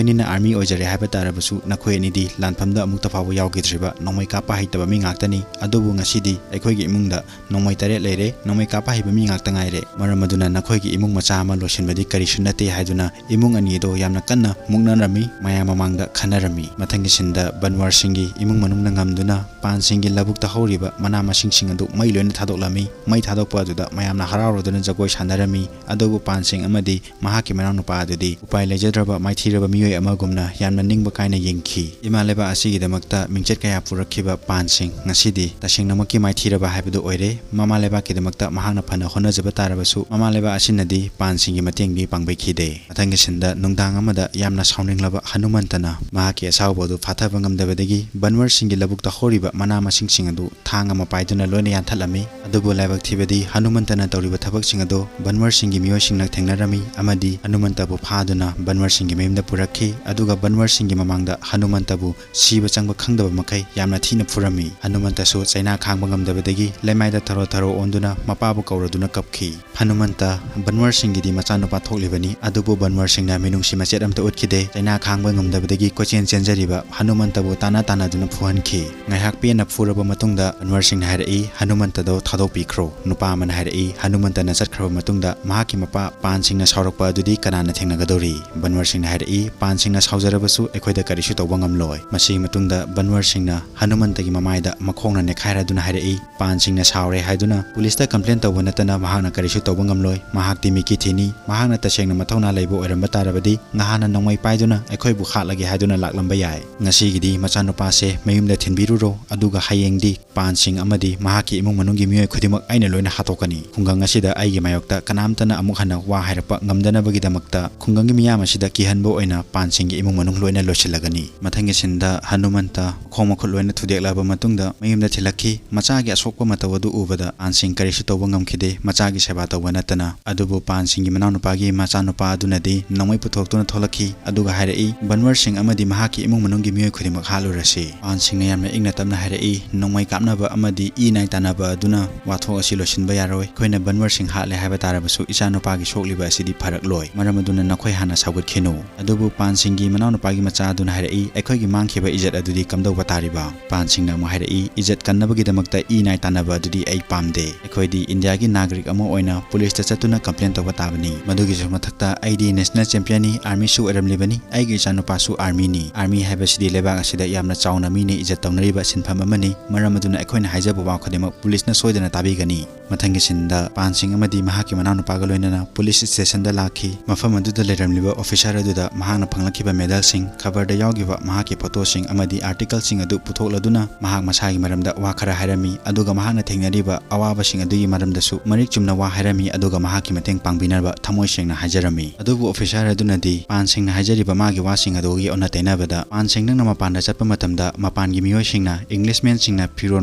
ꯑꯅꯤꯅ ꯑꯥꯔꯃꯤ ꯑꯣꯏꯖꯔꯦ ꯍꯥꯏꯕ ꯇꯥꯔꯕꯁꯨ ꯅꯈꯣꯏ ꯑꯅꯤꯗꯤ ꯂꯥꯟꯐꯝꯗ ꯑꯃꯨꯛꯇ ꯐꯥꯎꯕ ꯌꯥꯎꯈꯤꯗ꯭ꯔꯤꯕ ꯅꯣꯡꯃꯩ ꯀꯥꯞꯄ ꯍꯩꯇꯕ ꯃꯤ ꯉꯥꯛꯇꯅꯤ꯫ ꯑꯗꯨꯕꯨ ꯉꯁꯤꯗꯤ ꯑꯩꯈꯣꯏꯒꯤ ꯏꯃꯨꯡꯗ ꯅꯣꯡꯃꯩ ꯇꯔꯦꯠ ꯂꯩꯔꯦ, ꯅꯣꯡꯃꯩ ꯀꯥꯞꯄ ꯍꯩꯕ ꯃꯤ ꯉꯥꯛꯇ ꯉꯥꯏꯔꯦ"꯫ ꯍꯥꯏꯔꯦ꯫ ꯃꯔꯝ ꯑꯗꯨꯅ ꯅꯈꯣꯏꯒꯤ ꯏꯃꯨꯡ ꯃꯆꯥ ꯑꯃ ꯂꯣꯏꯁꯤꯟꯕꯗꯤ ꯀꯔꯤꯁꯨ ꯅꯠꯇꯦ ꯍꯥꯏꯗꯨꯅ ꯏꯃꯨꯡ ꯑꯅꯤ ꯑꯗꯣ ꯌꯥꯝꯅ ꯀꯟꯅ ꯃꯨꯛꯅꯔꯝꯃꯤ, ꯃꯌꯥꯝ ꯃꯃꯥꯡꯗ ꯈꯟꯅꯔꯝꯃꯤ꯫ ꯃꯊꯪꯒꯤ ꯁꯤꯟꯗ ꯕꯟꯋꯔ ꯁꯤꯡꯒꯤ ꯏꯃꯨꯡ ꯃꯅꯨꯡꯅ ꯉꯝꯗꯨꯅ ꯄꯥꯟ ꯁꯤꯡꯒꯤ ꯂꯧꯕꯨꯛꯇ ꯍꯧꯔꯤꯕ ꯃꯅꯥ ꯃꯁꯤꯡꯁꯤꯡ ꯑꯗꯨ ꯃꯩ ꯂꯣꯏꯅ ꯊꯥꯗꯣꯛꯂꯝꯃꯤ꯫ ꯃꯩ ꯊꯥꯗꯣꯛꯄ ꯑꯗꯨꯗ ꯃꯌꯥꯝꯅ ꯍꯔꯥꯎꯔꯗꯨꯅ ꯖꯒꯣꯏ ꯁꯥꯟꯅꯔꯝꯃꯤ꯫ ꯑꯗꯨꯕꯨ ꯄꯥꯟ ꯁꯤꯡ ꯑꯃꯗꯤ ꯃꯍꯥꯛꯀꯤ ꯃꯅꯥꯎꯅꯨꯄꯥ ꯑꯗꯨꯗꯤ ꯎꯄꯥꯏ ꯂꯩꯖꯗ꯭ꯔꯕ ꯃꯥꯏꯊꯤꯔꯕ ꯃꯤꯑꯣꯏ ꯑꯃꯒꯨꯝꯅ ꯌꯥꯝꯅ ꯅꯤꯡꯕ ꯀꯥꯏꯅ ꯌꯦꯡꯈꯤ꯫ ꯏꯃꯥ ꯂꯩꯕꯥꯛ ꯑꯁꯤꯒꯤꯗꯃꯛꯇ ꯃꯤꯡꯆꯠ ꯀꯌꯥ ꯄꯨꯔꯛꯈꯤꯕ ꯄꯥꯟ ꯁꯤꯡ ꯉꯁꯤꯗꯤ ꯇꯁꯦꯡꯅꯃꯛꯀꯤ ꯃꯥꯏꯊꯤꯔꯕ ꯍꯥꯏꯕꯗꯨ ꯑꯣꯏꯔꯦ꯫ ꯃꯃꯥ ꯂꯩꯕꯥꯛꯀꯤꯗꯃꯛꯇ ꯃꯍꯥꯛꯅ ꯐꯅ ꯍꯣꯠꯅꯖꯕ ꯇꯥꯔꯕꯁꯨ ꯃꯃꯥ ꯂꯩꯕꯥꯛ ꯑꯁꯤꯅꯗꯤ ꯄꯥꯟ ꯁꯤꯡꯒꯤ ꯃꯇꯦꯡꯗꯤ ꯄꯥꯡꯕꯤꯈꯤꯗꯦ꯫ ꯃꯊꯪꯒꯤ ꯁꯤꯟꯗ ꯅꯨꯡꯗꯥꯡ ꯑꯃꯗ ꯌꯥꯝꯅ ꯁꯥꯎꯅꯤꯡꯂꯕ ꯍꯅꯨꯃꯟꯇꯅ ꯃꯍꯥꯛꯀꯤ ꯑꯁꯥꯎꯕ ꯑꯗꯨ ꯐꯥꯊꯕ ꯉꯝꯗꯕꯗꯒꯤ ꯕꯟꯋꯔ ꯁꯤꯡꯒꯤ ꯂꯧꯕꯨꯛꯇ ꯍꯧꯔꯤꯕ ꯃꯅꯥ ꯃꯁꯤꯡꯁꯤꯡ ꯑꯗꯨ ꯊꯥꯡ ꯑꯃ ꯄꯥꯏꯗꯨꯅ ꯂꯣꯏꯅ ꯌꯥꯟꯊꯠꯂꯝꯃꯤ꯫ ꯑꯗꯨꯕꯨ ꯂꯥꯏꯕꯛ ꯊꯤꯕꯗꯤ ꯍꯅꯨꯃꯟꯇꯅ ꯇꯧꯔꯤꯕ ꯊꯕꯛꯁꯤꯡ ꯑꯗꯨ ꯕꯟꯋꯔ ꯁꯤꯡꯒꯤ ꯃꯤꯑꯣꯏꯁꯤꯡꯅ ꯊꯦꯡꯅꯔꯝꯃꯤ ꯑꯃꯗꯤ ꯍꯅꯨꯃꯟꯇꯕꯨ ꯐꯥꯗꯨꯅ ꯕꯟꯋꯔ ꯁꯤꯡꯒꯤ ꯃꯌꯨꯝꯗ ꯄꯨꯔꯛꯈꯤ꯫ ꯑꯗꯨꯒ ꯕꯟꯋꯔ ꯁꯤꯡꯒꯤ ꯃꯃꯥꯡꯗ ꯍꯅꯨꯃꯟꯇꯕꯨ ꯁꯤꯕ ꯆꯪꯕ ꯈꯪꯗꯕ ꯃꯈꯩ ꯌꯥꯝꯅ ꯊꯤꯅ ꯐꯨꯔꯝꯃꯤ꯫ ꯍꯅꯨꯃꯟꯇꯁꯨ ꯆꯩꯅꯥ ꯈꯥꯡꯕ ꯉꯝꯗꯕꯗꯒꯤ ꯂꯩꯃꯥꯏꯗ ꯊꯔꯣ ꯊꯔꯣ ꯑꯣꯟꯗꯨꯅ ꯃꯄꯥꯕꯨ ꯀꯧꯔꯗꯨꯅ ꯀꯞꯈꯤ꯫ ꯍꯅꯨꯃꯟꯇ ꯕꯟꯋꯔ ꯁꯤꯡꯒꯤꯗꯤ ꯃꯆꯥꯅꯨꯄꯥ ꯊꯣꯛꯂꯤꯕꯅꯤ, ꯑꯗꯨꯕꯨ ꯕꯟꯋꯔ ꯁꯤꯡꯅ ꯃꯤꯅꯨꯡꯁꯤ ꯃꯆꯦꯠ ꯑꯝꯇ ꯎꯠꯈꯤꯗꯦ꯫ ꯆꯩꯅꯥ ꯈꯥꯡꯕ ꯉꯝꯗꯕꯗꯒꯤ ꯀꯣꯏꯆꯦꯟ ꯆꯦꯟꯖꯔꯤꯕ ꯍꯅꯨꯃꯟꯇꯕꯨ ꯇꯥꯟꯅ ꯇꯥꯟꯅꯗꯨꯅ ꯐꯨꯍꯟꯈꯤ꯫ ꯉꯥꯏꯍꯥꯛ ꯄꯦꯟꯅ ꯐꯨꯔꯕ ꯃꯇꯨꯡꯗ ꯕꯟꯋꯔ ꯁꯤꯡꯅ ꯍꯥꯏꯔꯛꯏ, "ꯍꯅꯨꯃꯟꯇꯗꯣ ꯊꯥꯗꯣꯛꯄꯤꯈ꯭ꯔꯣ"꯫ ꯅꯨꯄꯥ ꯑꯃꯅ ꯍꯥꯏꯔꯛꯏ, "ꯍꯅꯨꯃꯟꯇꯅ ꯆꯠꯈ꯭ꯔꯕ ꯃꯇꯨꯡꯗ ꯃꯍꯥꯛꯀꯤ ꯃꯄꯥ ꯄꯥꯟ ꯁꯤꯡꯅ ꯁꯥꯎꯔꯛꯄ ꯑꯗꯨꯗꯤ ꯀꯅꯥꯅ ꯊꯦꯡꯅꯒꯗꯧꯔꯤ?" ꯕꯟꯋꯔ ꯁꯤꯡꯅ ꯍꯥꯏꯔꯛꯏ, "ꯄꯥꯟ ꯁꯤꯡꯅ ꯁꯥꯎꯖꯔꯕꯁꯨ ꯑꯩꯈꯣꯏꯗ ꯀꯔꯤꯁꯨ ꯇꯧꯕ ꯉꯝꯂꯣꯏ"꯫ ꯃꯁꯤꯒꯤ ꯃꯇꯨꯡꯗ ꯕꯟꯋꯔ ꯁꯤꯡꯅ ꯍꯅꯨꯃꯟꯇꯒꯤ ꯃꯃꯥꯏꯗ ꯃꯈꯣꯡꯅ ꯅꯦꯠꯈꯥꯏꯔꯗꯨꯅ ꯍꯥꯏꯔꯛꯏ, "ꯄꯥꯟ ꯁꯤꯡꯅ ꯁꯥꯎꯔꯦ ꯍꯥꯏꯗꯨꯅ ꯄꯨꯂꯤꯁꯇ ꯀꯝꯄ꯭ꯂꯦꯟ ꯇꯧꯕ ꯅꯠꯇꯅ ꯃꯍꯥꯛꯅ ꯀꯔꯤꯁꯨ ꯇꯧꯕ ꯉꯝꯂꯣꯏ꯫ ꯃꯍꯥꯛꯇꯤ ꯃꯤꯀꯤ ꯊꯤꯅꯤ꯫ ꯃꯍꯥꯛꯅ ꯇꯁꯦꯡꯅ ꯃꯊꯧꯅꯥ ꯂꯩꯕ ꯑꯣꯏꯔꯝꯕ ꯇꯥꯔꯕꯗꯤ ꯉꯍꯥꯟꯅ ꯅꯣꯡꯃꯩ ꯄꯥꯏꯗꯨꯅ ꯑꯩꯈꯣꯏꯕꯨ ꯍꯥꯠꯂꯒꯦ ꯍꯥꯏꯗꯨꯅ ꯂꯥꯛꯂꯝꯕ ꯌꯥꯏ꯫ ꯉꯁꯤꯒꯤꯗꯤ ꯃꯆꯥꯅꯨꯄꯥꯁꯦ ꯃꯌꯨꯝꯗ ꯊꯤꯟꯕꯤꯔꯨꯔꯣ, ꯑꯗꯨꯒ ꯍꯌꯦꯡꯗꯤ ꯄꯥꯟ ꯁꯤꯡ ꯑꯃꯗꯤ ꯃꯍꯥꯛꯀꯤ ꯏꯃꯨꯡ ꯃꯅꯨꯡꯒꯤ ꯃꯤꯑꯣꯏ ꯈꯨꯗꯤꯡꯃꯛ ꯑꯩꯅ ꯂꯣꯏꯅ ꯍꯥꯠꯇꯣꯛꯀꯅꯤ꯫ ꯈꯨꯡꯒꯪ ꯑꯁꯤꯗ ꯑꯩꯒꯤ ꯃꯥꯌꯣꯛꯇ ꯀꯅꯥꯝꯇꯅ ꯑꯃꯨꯛ ꯍꯟꯅ ꯋꯥ ꯍꯥꯏꯔꯛꯄ ꯉꯝꯗꯅꯕꯒꯤꯗꯃꯛꯇ ꯈꯨꯡꯒꯪꯒꯤ ꯃꯤꯌꯥꯝ ꯑꯁꯤꯗ ꯀꯤꯍꯟꯕ ꯑꯣꯏꯅ ꯄꯥꯟ ꯁꯤꯡꯒꯤ ꯏꯃꯨꯡ ꯃꯅꯨꯡ ꯂꯣꯏꯅ ꯂꯣꯏꯁꯤꯜꯂꯒꯅꯤ꯫ ꯃꯊꯪꯒꯤ ꯁꯤꯟꯗ ꯍꯅꯨꯃꯟꯇ ꯃꯈꯣꯡ ꯃꯈꯨꯠ ꯂꯣꯏꯅ ꯊꯨꯗꯦꯛꯂꯕ ꯃꯇꯨꯡꯗ ꯃꯌꯨꯝꯗ ꯊꯤꯜꯂꯛꯈꯤ꯫ ꯃꯆꯥꯒꯤ ꯑꯁꯣꯛꯄ ꯃꯇꯧ ꯑꯗꯨ ꯎꯕꯗ ꯄꯥꯟ ꯁꯤꯡ ꯀꯔꯤꯁꯨ ꯇꯧꯕ ꯉꯝꯈꯤꯗꯦ꯫ ꯃꯆꯥꯒꯤ ꯁꯦꯕꯥ ꯇꯧꯕ ꯅꯠꯇꯅ꯫ ꯑꯗꯨꯕꯨ ꯄꯥꯟ ꯁꯤꯡꯒꯤ ꯃꯅꯥꯎꯅꯨꯄꯥꯒꯤ ꯃꯆꯥꯅꯨꯄꯥ ꯑꯗꯨꯅꯗꯤ ꯅꯣꯡꯃꯩ ꯄꯨꯊꯣꯛꯇꯨꯅ ꯊꯣꯛꯂꯛꯈꯤ꯫ ꯑꯗꯨꯒ ꯍꯥꯏꯔꯛꯏ, "ꯕꯟꯋꯔ ꯁꯤꯡ ꯑꯃꯗꯤ ꯃꯍꯥꯛꯀꯤ ꯏꯃꯨꯡ ꯃꯅꯨꯡꯒꯤ ꯃꯤꯑꯣꯏ ꯈꯨꯗꯤꯡꯃꯛ ꯍꯥꯠꯂꯨꯔꯁꯤ"꯫ ꯄꯥꯟ ꯁꯤꯡꯅ ꯌꯥꯝꯅ ꯏꯪꯅ ꯇꯞꯅ ꯍꯥꯏꯔꯛꯏ, "ꯅꯣꯡꯃꯩ ꯀꯥꯞꯅꯕ ꯑꯃꯗꯤ ꯏ ꯅꯥꯏ ꯇꯥꯟꯅꯕ ꯑꯗꯨꯅ ꯋꯥꯊꯣꯛ ꯑꯁꯤ ꯂꯣꯏꯁꯤꯟꯕ ꯌꯥꯔꯣꯏ꯫ ꯑꯩꯈꯣꯏꯅ ꯕꯟꯋꯔ ꯁꯤꯡ ꯍꯥꯠꯂꯦ ꯍꯥꯏꯕ ꯇꯥꯔꯕꯁꯨ ꯏꯆꯥꯅꯨꯄꯥꯒꯤ ꯁꯣꯛꯂꯤꯕ ꯑꯁꯤꯗꯤ ꯐꯔꯛꯂꯣꯏ꯫ ꯃꯔꯝ ꯑꯗꯨꯅ ꯅꯈꯣꯏ ꯍꯥꯟꯅ ꯁꯧꯒꯠꯈꯤꯅꯨ"꯫ ꯑꯗꯨꯕꯨ ꯄꯥꯟ ꯁꯤꯡꯒꯤ ꯃꯅꯥꯎꯅꯨꯄꯥꯒꯤ ꯃꯆꯥ ꯑꯗꯨꯅ ꯍꯥꯏꯔꯛꯏ, "ꯑꯩꯈꯣꯏꯒꯤ ꯃꯥꯡꯈꯤꯕ ꯏꯖꯠ ꯑꯗꯨꯗꯤ ꯀꯝꯗꯧꯕ ꯇꯥꯔꯤꯕ?" ꯄꯥꯟ ꯁꯤꯡꯅ ꯑꯃꯨꯛ ꯍꯥꯏꯔꯛꯏ, "ꯏꯖꯠ ꯀꯟꯅꯕꯒꯤꯗꯃꯛꯇ ꯏ ꯅꯥꯏ ꯇꯥꯟꯅꯕ ꯑꯗꯨꯗꯤ ꯑꯩ ꯄꯥꯝꯗꯦ꯫ ꯑꯩꯈꯣꯏꯗꯤ ꯏꯟꯗꯤꯌꯥꯒꯤ ꯅꯥꯒꯔꯤꯛ ꯑꯃ ꯑꯣꯏꯅ ꯄꯨꯂꯤꯁꯇ ꯆꯠꯇꯨꯅ ꯀꯝꯄ꯭ꯂꯦꯟ ꯇꯧꯕ ꯇꯥꯕꯅꯤ꯫ ꯃꯗꯨꯒꯤꯁꯨ ꯃꯊꯛꯇ ꯑꯩꯗꯤ ꯅꯦꯁꯅꯦꯜ ꯆꯦꯝꯄꯤꯌꯟꯅꯤ, ꯑꯥꯔꯃꯤꯁꯨ ꯑꯣꯏꯔꯝꯂꯤꯕꯅꯤ, ꯑꯩꯒꯤ ꯏꯆꯥꯅꯨꯄꯥꯁꯨ ꯑꯥꯔꯃꯤꯅꯤ꯫ ꯑꯥꯔꯃꯤ ꯍꯥꯏꯕꯁꯤꯗꯤ ꯂꯩꯕꯥꯛ ꯑꯁꯤꯗ ꯌꯥꯝꯅ ꯆꯥꯎꯅ ꯃꯤꯅ ꯏꯖꯠ ꯇꯧꯅꯔꯤꯕ ꯁꯤꯟꯐꯝ ꯑꯃꯅꯤ, ꯃꯔꯝ ꯑꯗꯨꯅ ꯑꯩꯈꯣꯏꯅ ꯍꯥꯏꯖꯕ ꯋꯥ ꯈꯨꯗꯤꯡꯃꯛ ꯄꯨꯂꯤꯁꯅ ꯁꯣꯏꯗꯅ ꯇꯥꯕꯤꯒꯅꯤ꯫ ꯃꯊꯪꯒꯤ ꯁꯤꯟꯗ ꯄꯥꯟ ꯁꯤꯡ ꯑꯃꯗꯤ ꯃꯍꯥꯛꯀꯤ ꯃꯅꯥꯎꯅꯨꯄꯥꯒ ꯂꯣꯏꯅꯅ ꯄꯨꯂꯤꯁ ꯁ꯭ꯇꯦꯁꯟꯗ ꯂꯥꯛꯈꯤ꯫ ꯃꯐꯝ ꯑꯗꯨꯗ ꯂꯩꯔꯝꯂꯤꯕ ꯑꯣꯐꯤꯁꯥꯔ ꯑꯗꯨꯗ ꯃꯍꯥꯛꯅ ꯐꯪꯂꯛꯈꯤꯕ ꯃꯦꯗꯜꯁꯤꯡ, ꯈꯕꯔꯗ ꯌꯥꯎꯈꯤꯕ ꯃꯍꯥꯛꯀꯤ ꯐꯣꯇꯣꯁꯤꯡ ꯑꯃꯗꯤ ꯑꯥꯔꯇꯤꯀꯜꯁꯤꯡ ꯑꯗꯨ ꯄꯨꯊꯣꯛꯂꯗꯨꯅ ꯃꯍꯥꯛ ꯃꯁꯥꯒꯤ ꯃꯔꯝꯗ ꯋꯥ ꯈꯔ ꯍꯥꯏꯔꯝꯃꯤ, ꯑꯗꯨꯒ ꯃꯍꯥꯛꯅ ꯊꯦꯡꯅꯔꯤꯕ ꯑꯋꯥꯕꯁꯤꯡ ꯑꯗꯨꯒꯤ ꯃꯔꯝꯗꯁꯨ ꯃꯔꯤꯛ ꯆꯨꯝꯅ ꯋꯥ ꯍꯥꯏꯔꯝꯃꯤ, ꯑꯗꯨꯒ ꯃꯍꯥꯛꯀꯤ ꯃꯇꯦꯡ ꯄꯥꯡꯕꯤꯅꯕ ꯊꯃꯣꯏ ꯁꯦꯡꯅ ꯍꯥꯏꯖꯔꯝꯃꯤ꯫ ꯑꯗꯨꯕꯨ ꯑꯣꯐꯤꯁꯥꯔ ꯑꯗꯨꯅꯗꯤ ꯄꯥꯟ ꯁꯤꯡꯅ ꯍꯥꯏꯖꯔꯤꯕ ꯃꯥꯒꯤ ꯋꯥꯁꯤꯡ ꯑꯗꯨꯒꯤ ꯑꯣꯟꯅ ꯇꯩꯅꯕꯗ, ꯄꯥꯟ ꯁꯤꯡ, ꯅꯪꯅ ꯃꯄꯥꯟꯗ ꯆꯠꯄ ꯃꯇꯝꯗ ꯃꯄꯥꯟꯒꯤ ꯃꯤꯑꯣꯏꯁꯤꯡꯅ, ꯏꯪꯂꯤꯁꯃꯦꯟꯁꯤꯡꯅ ꯐꯤꯔꯣꯜ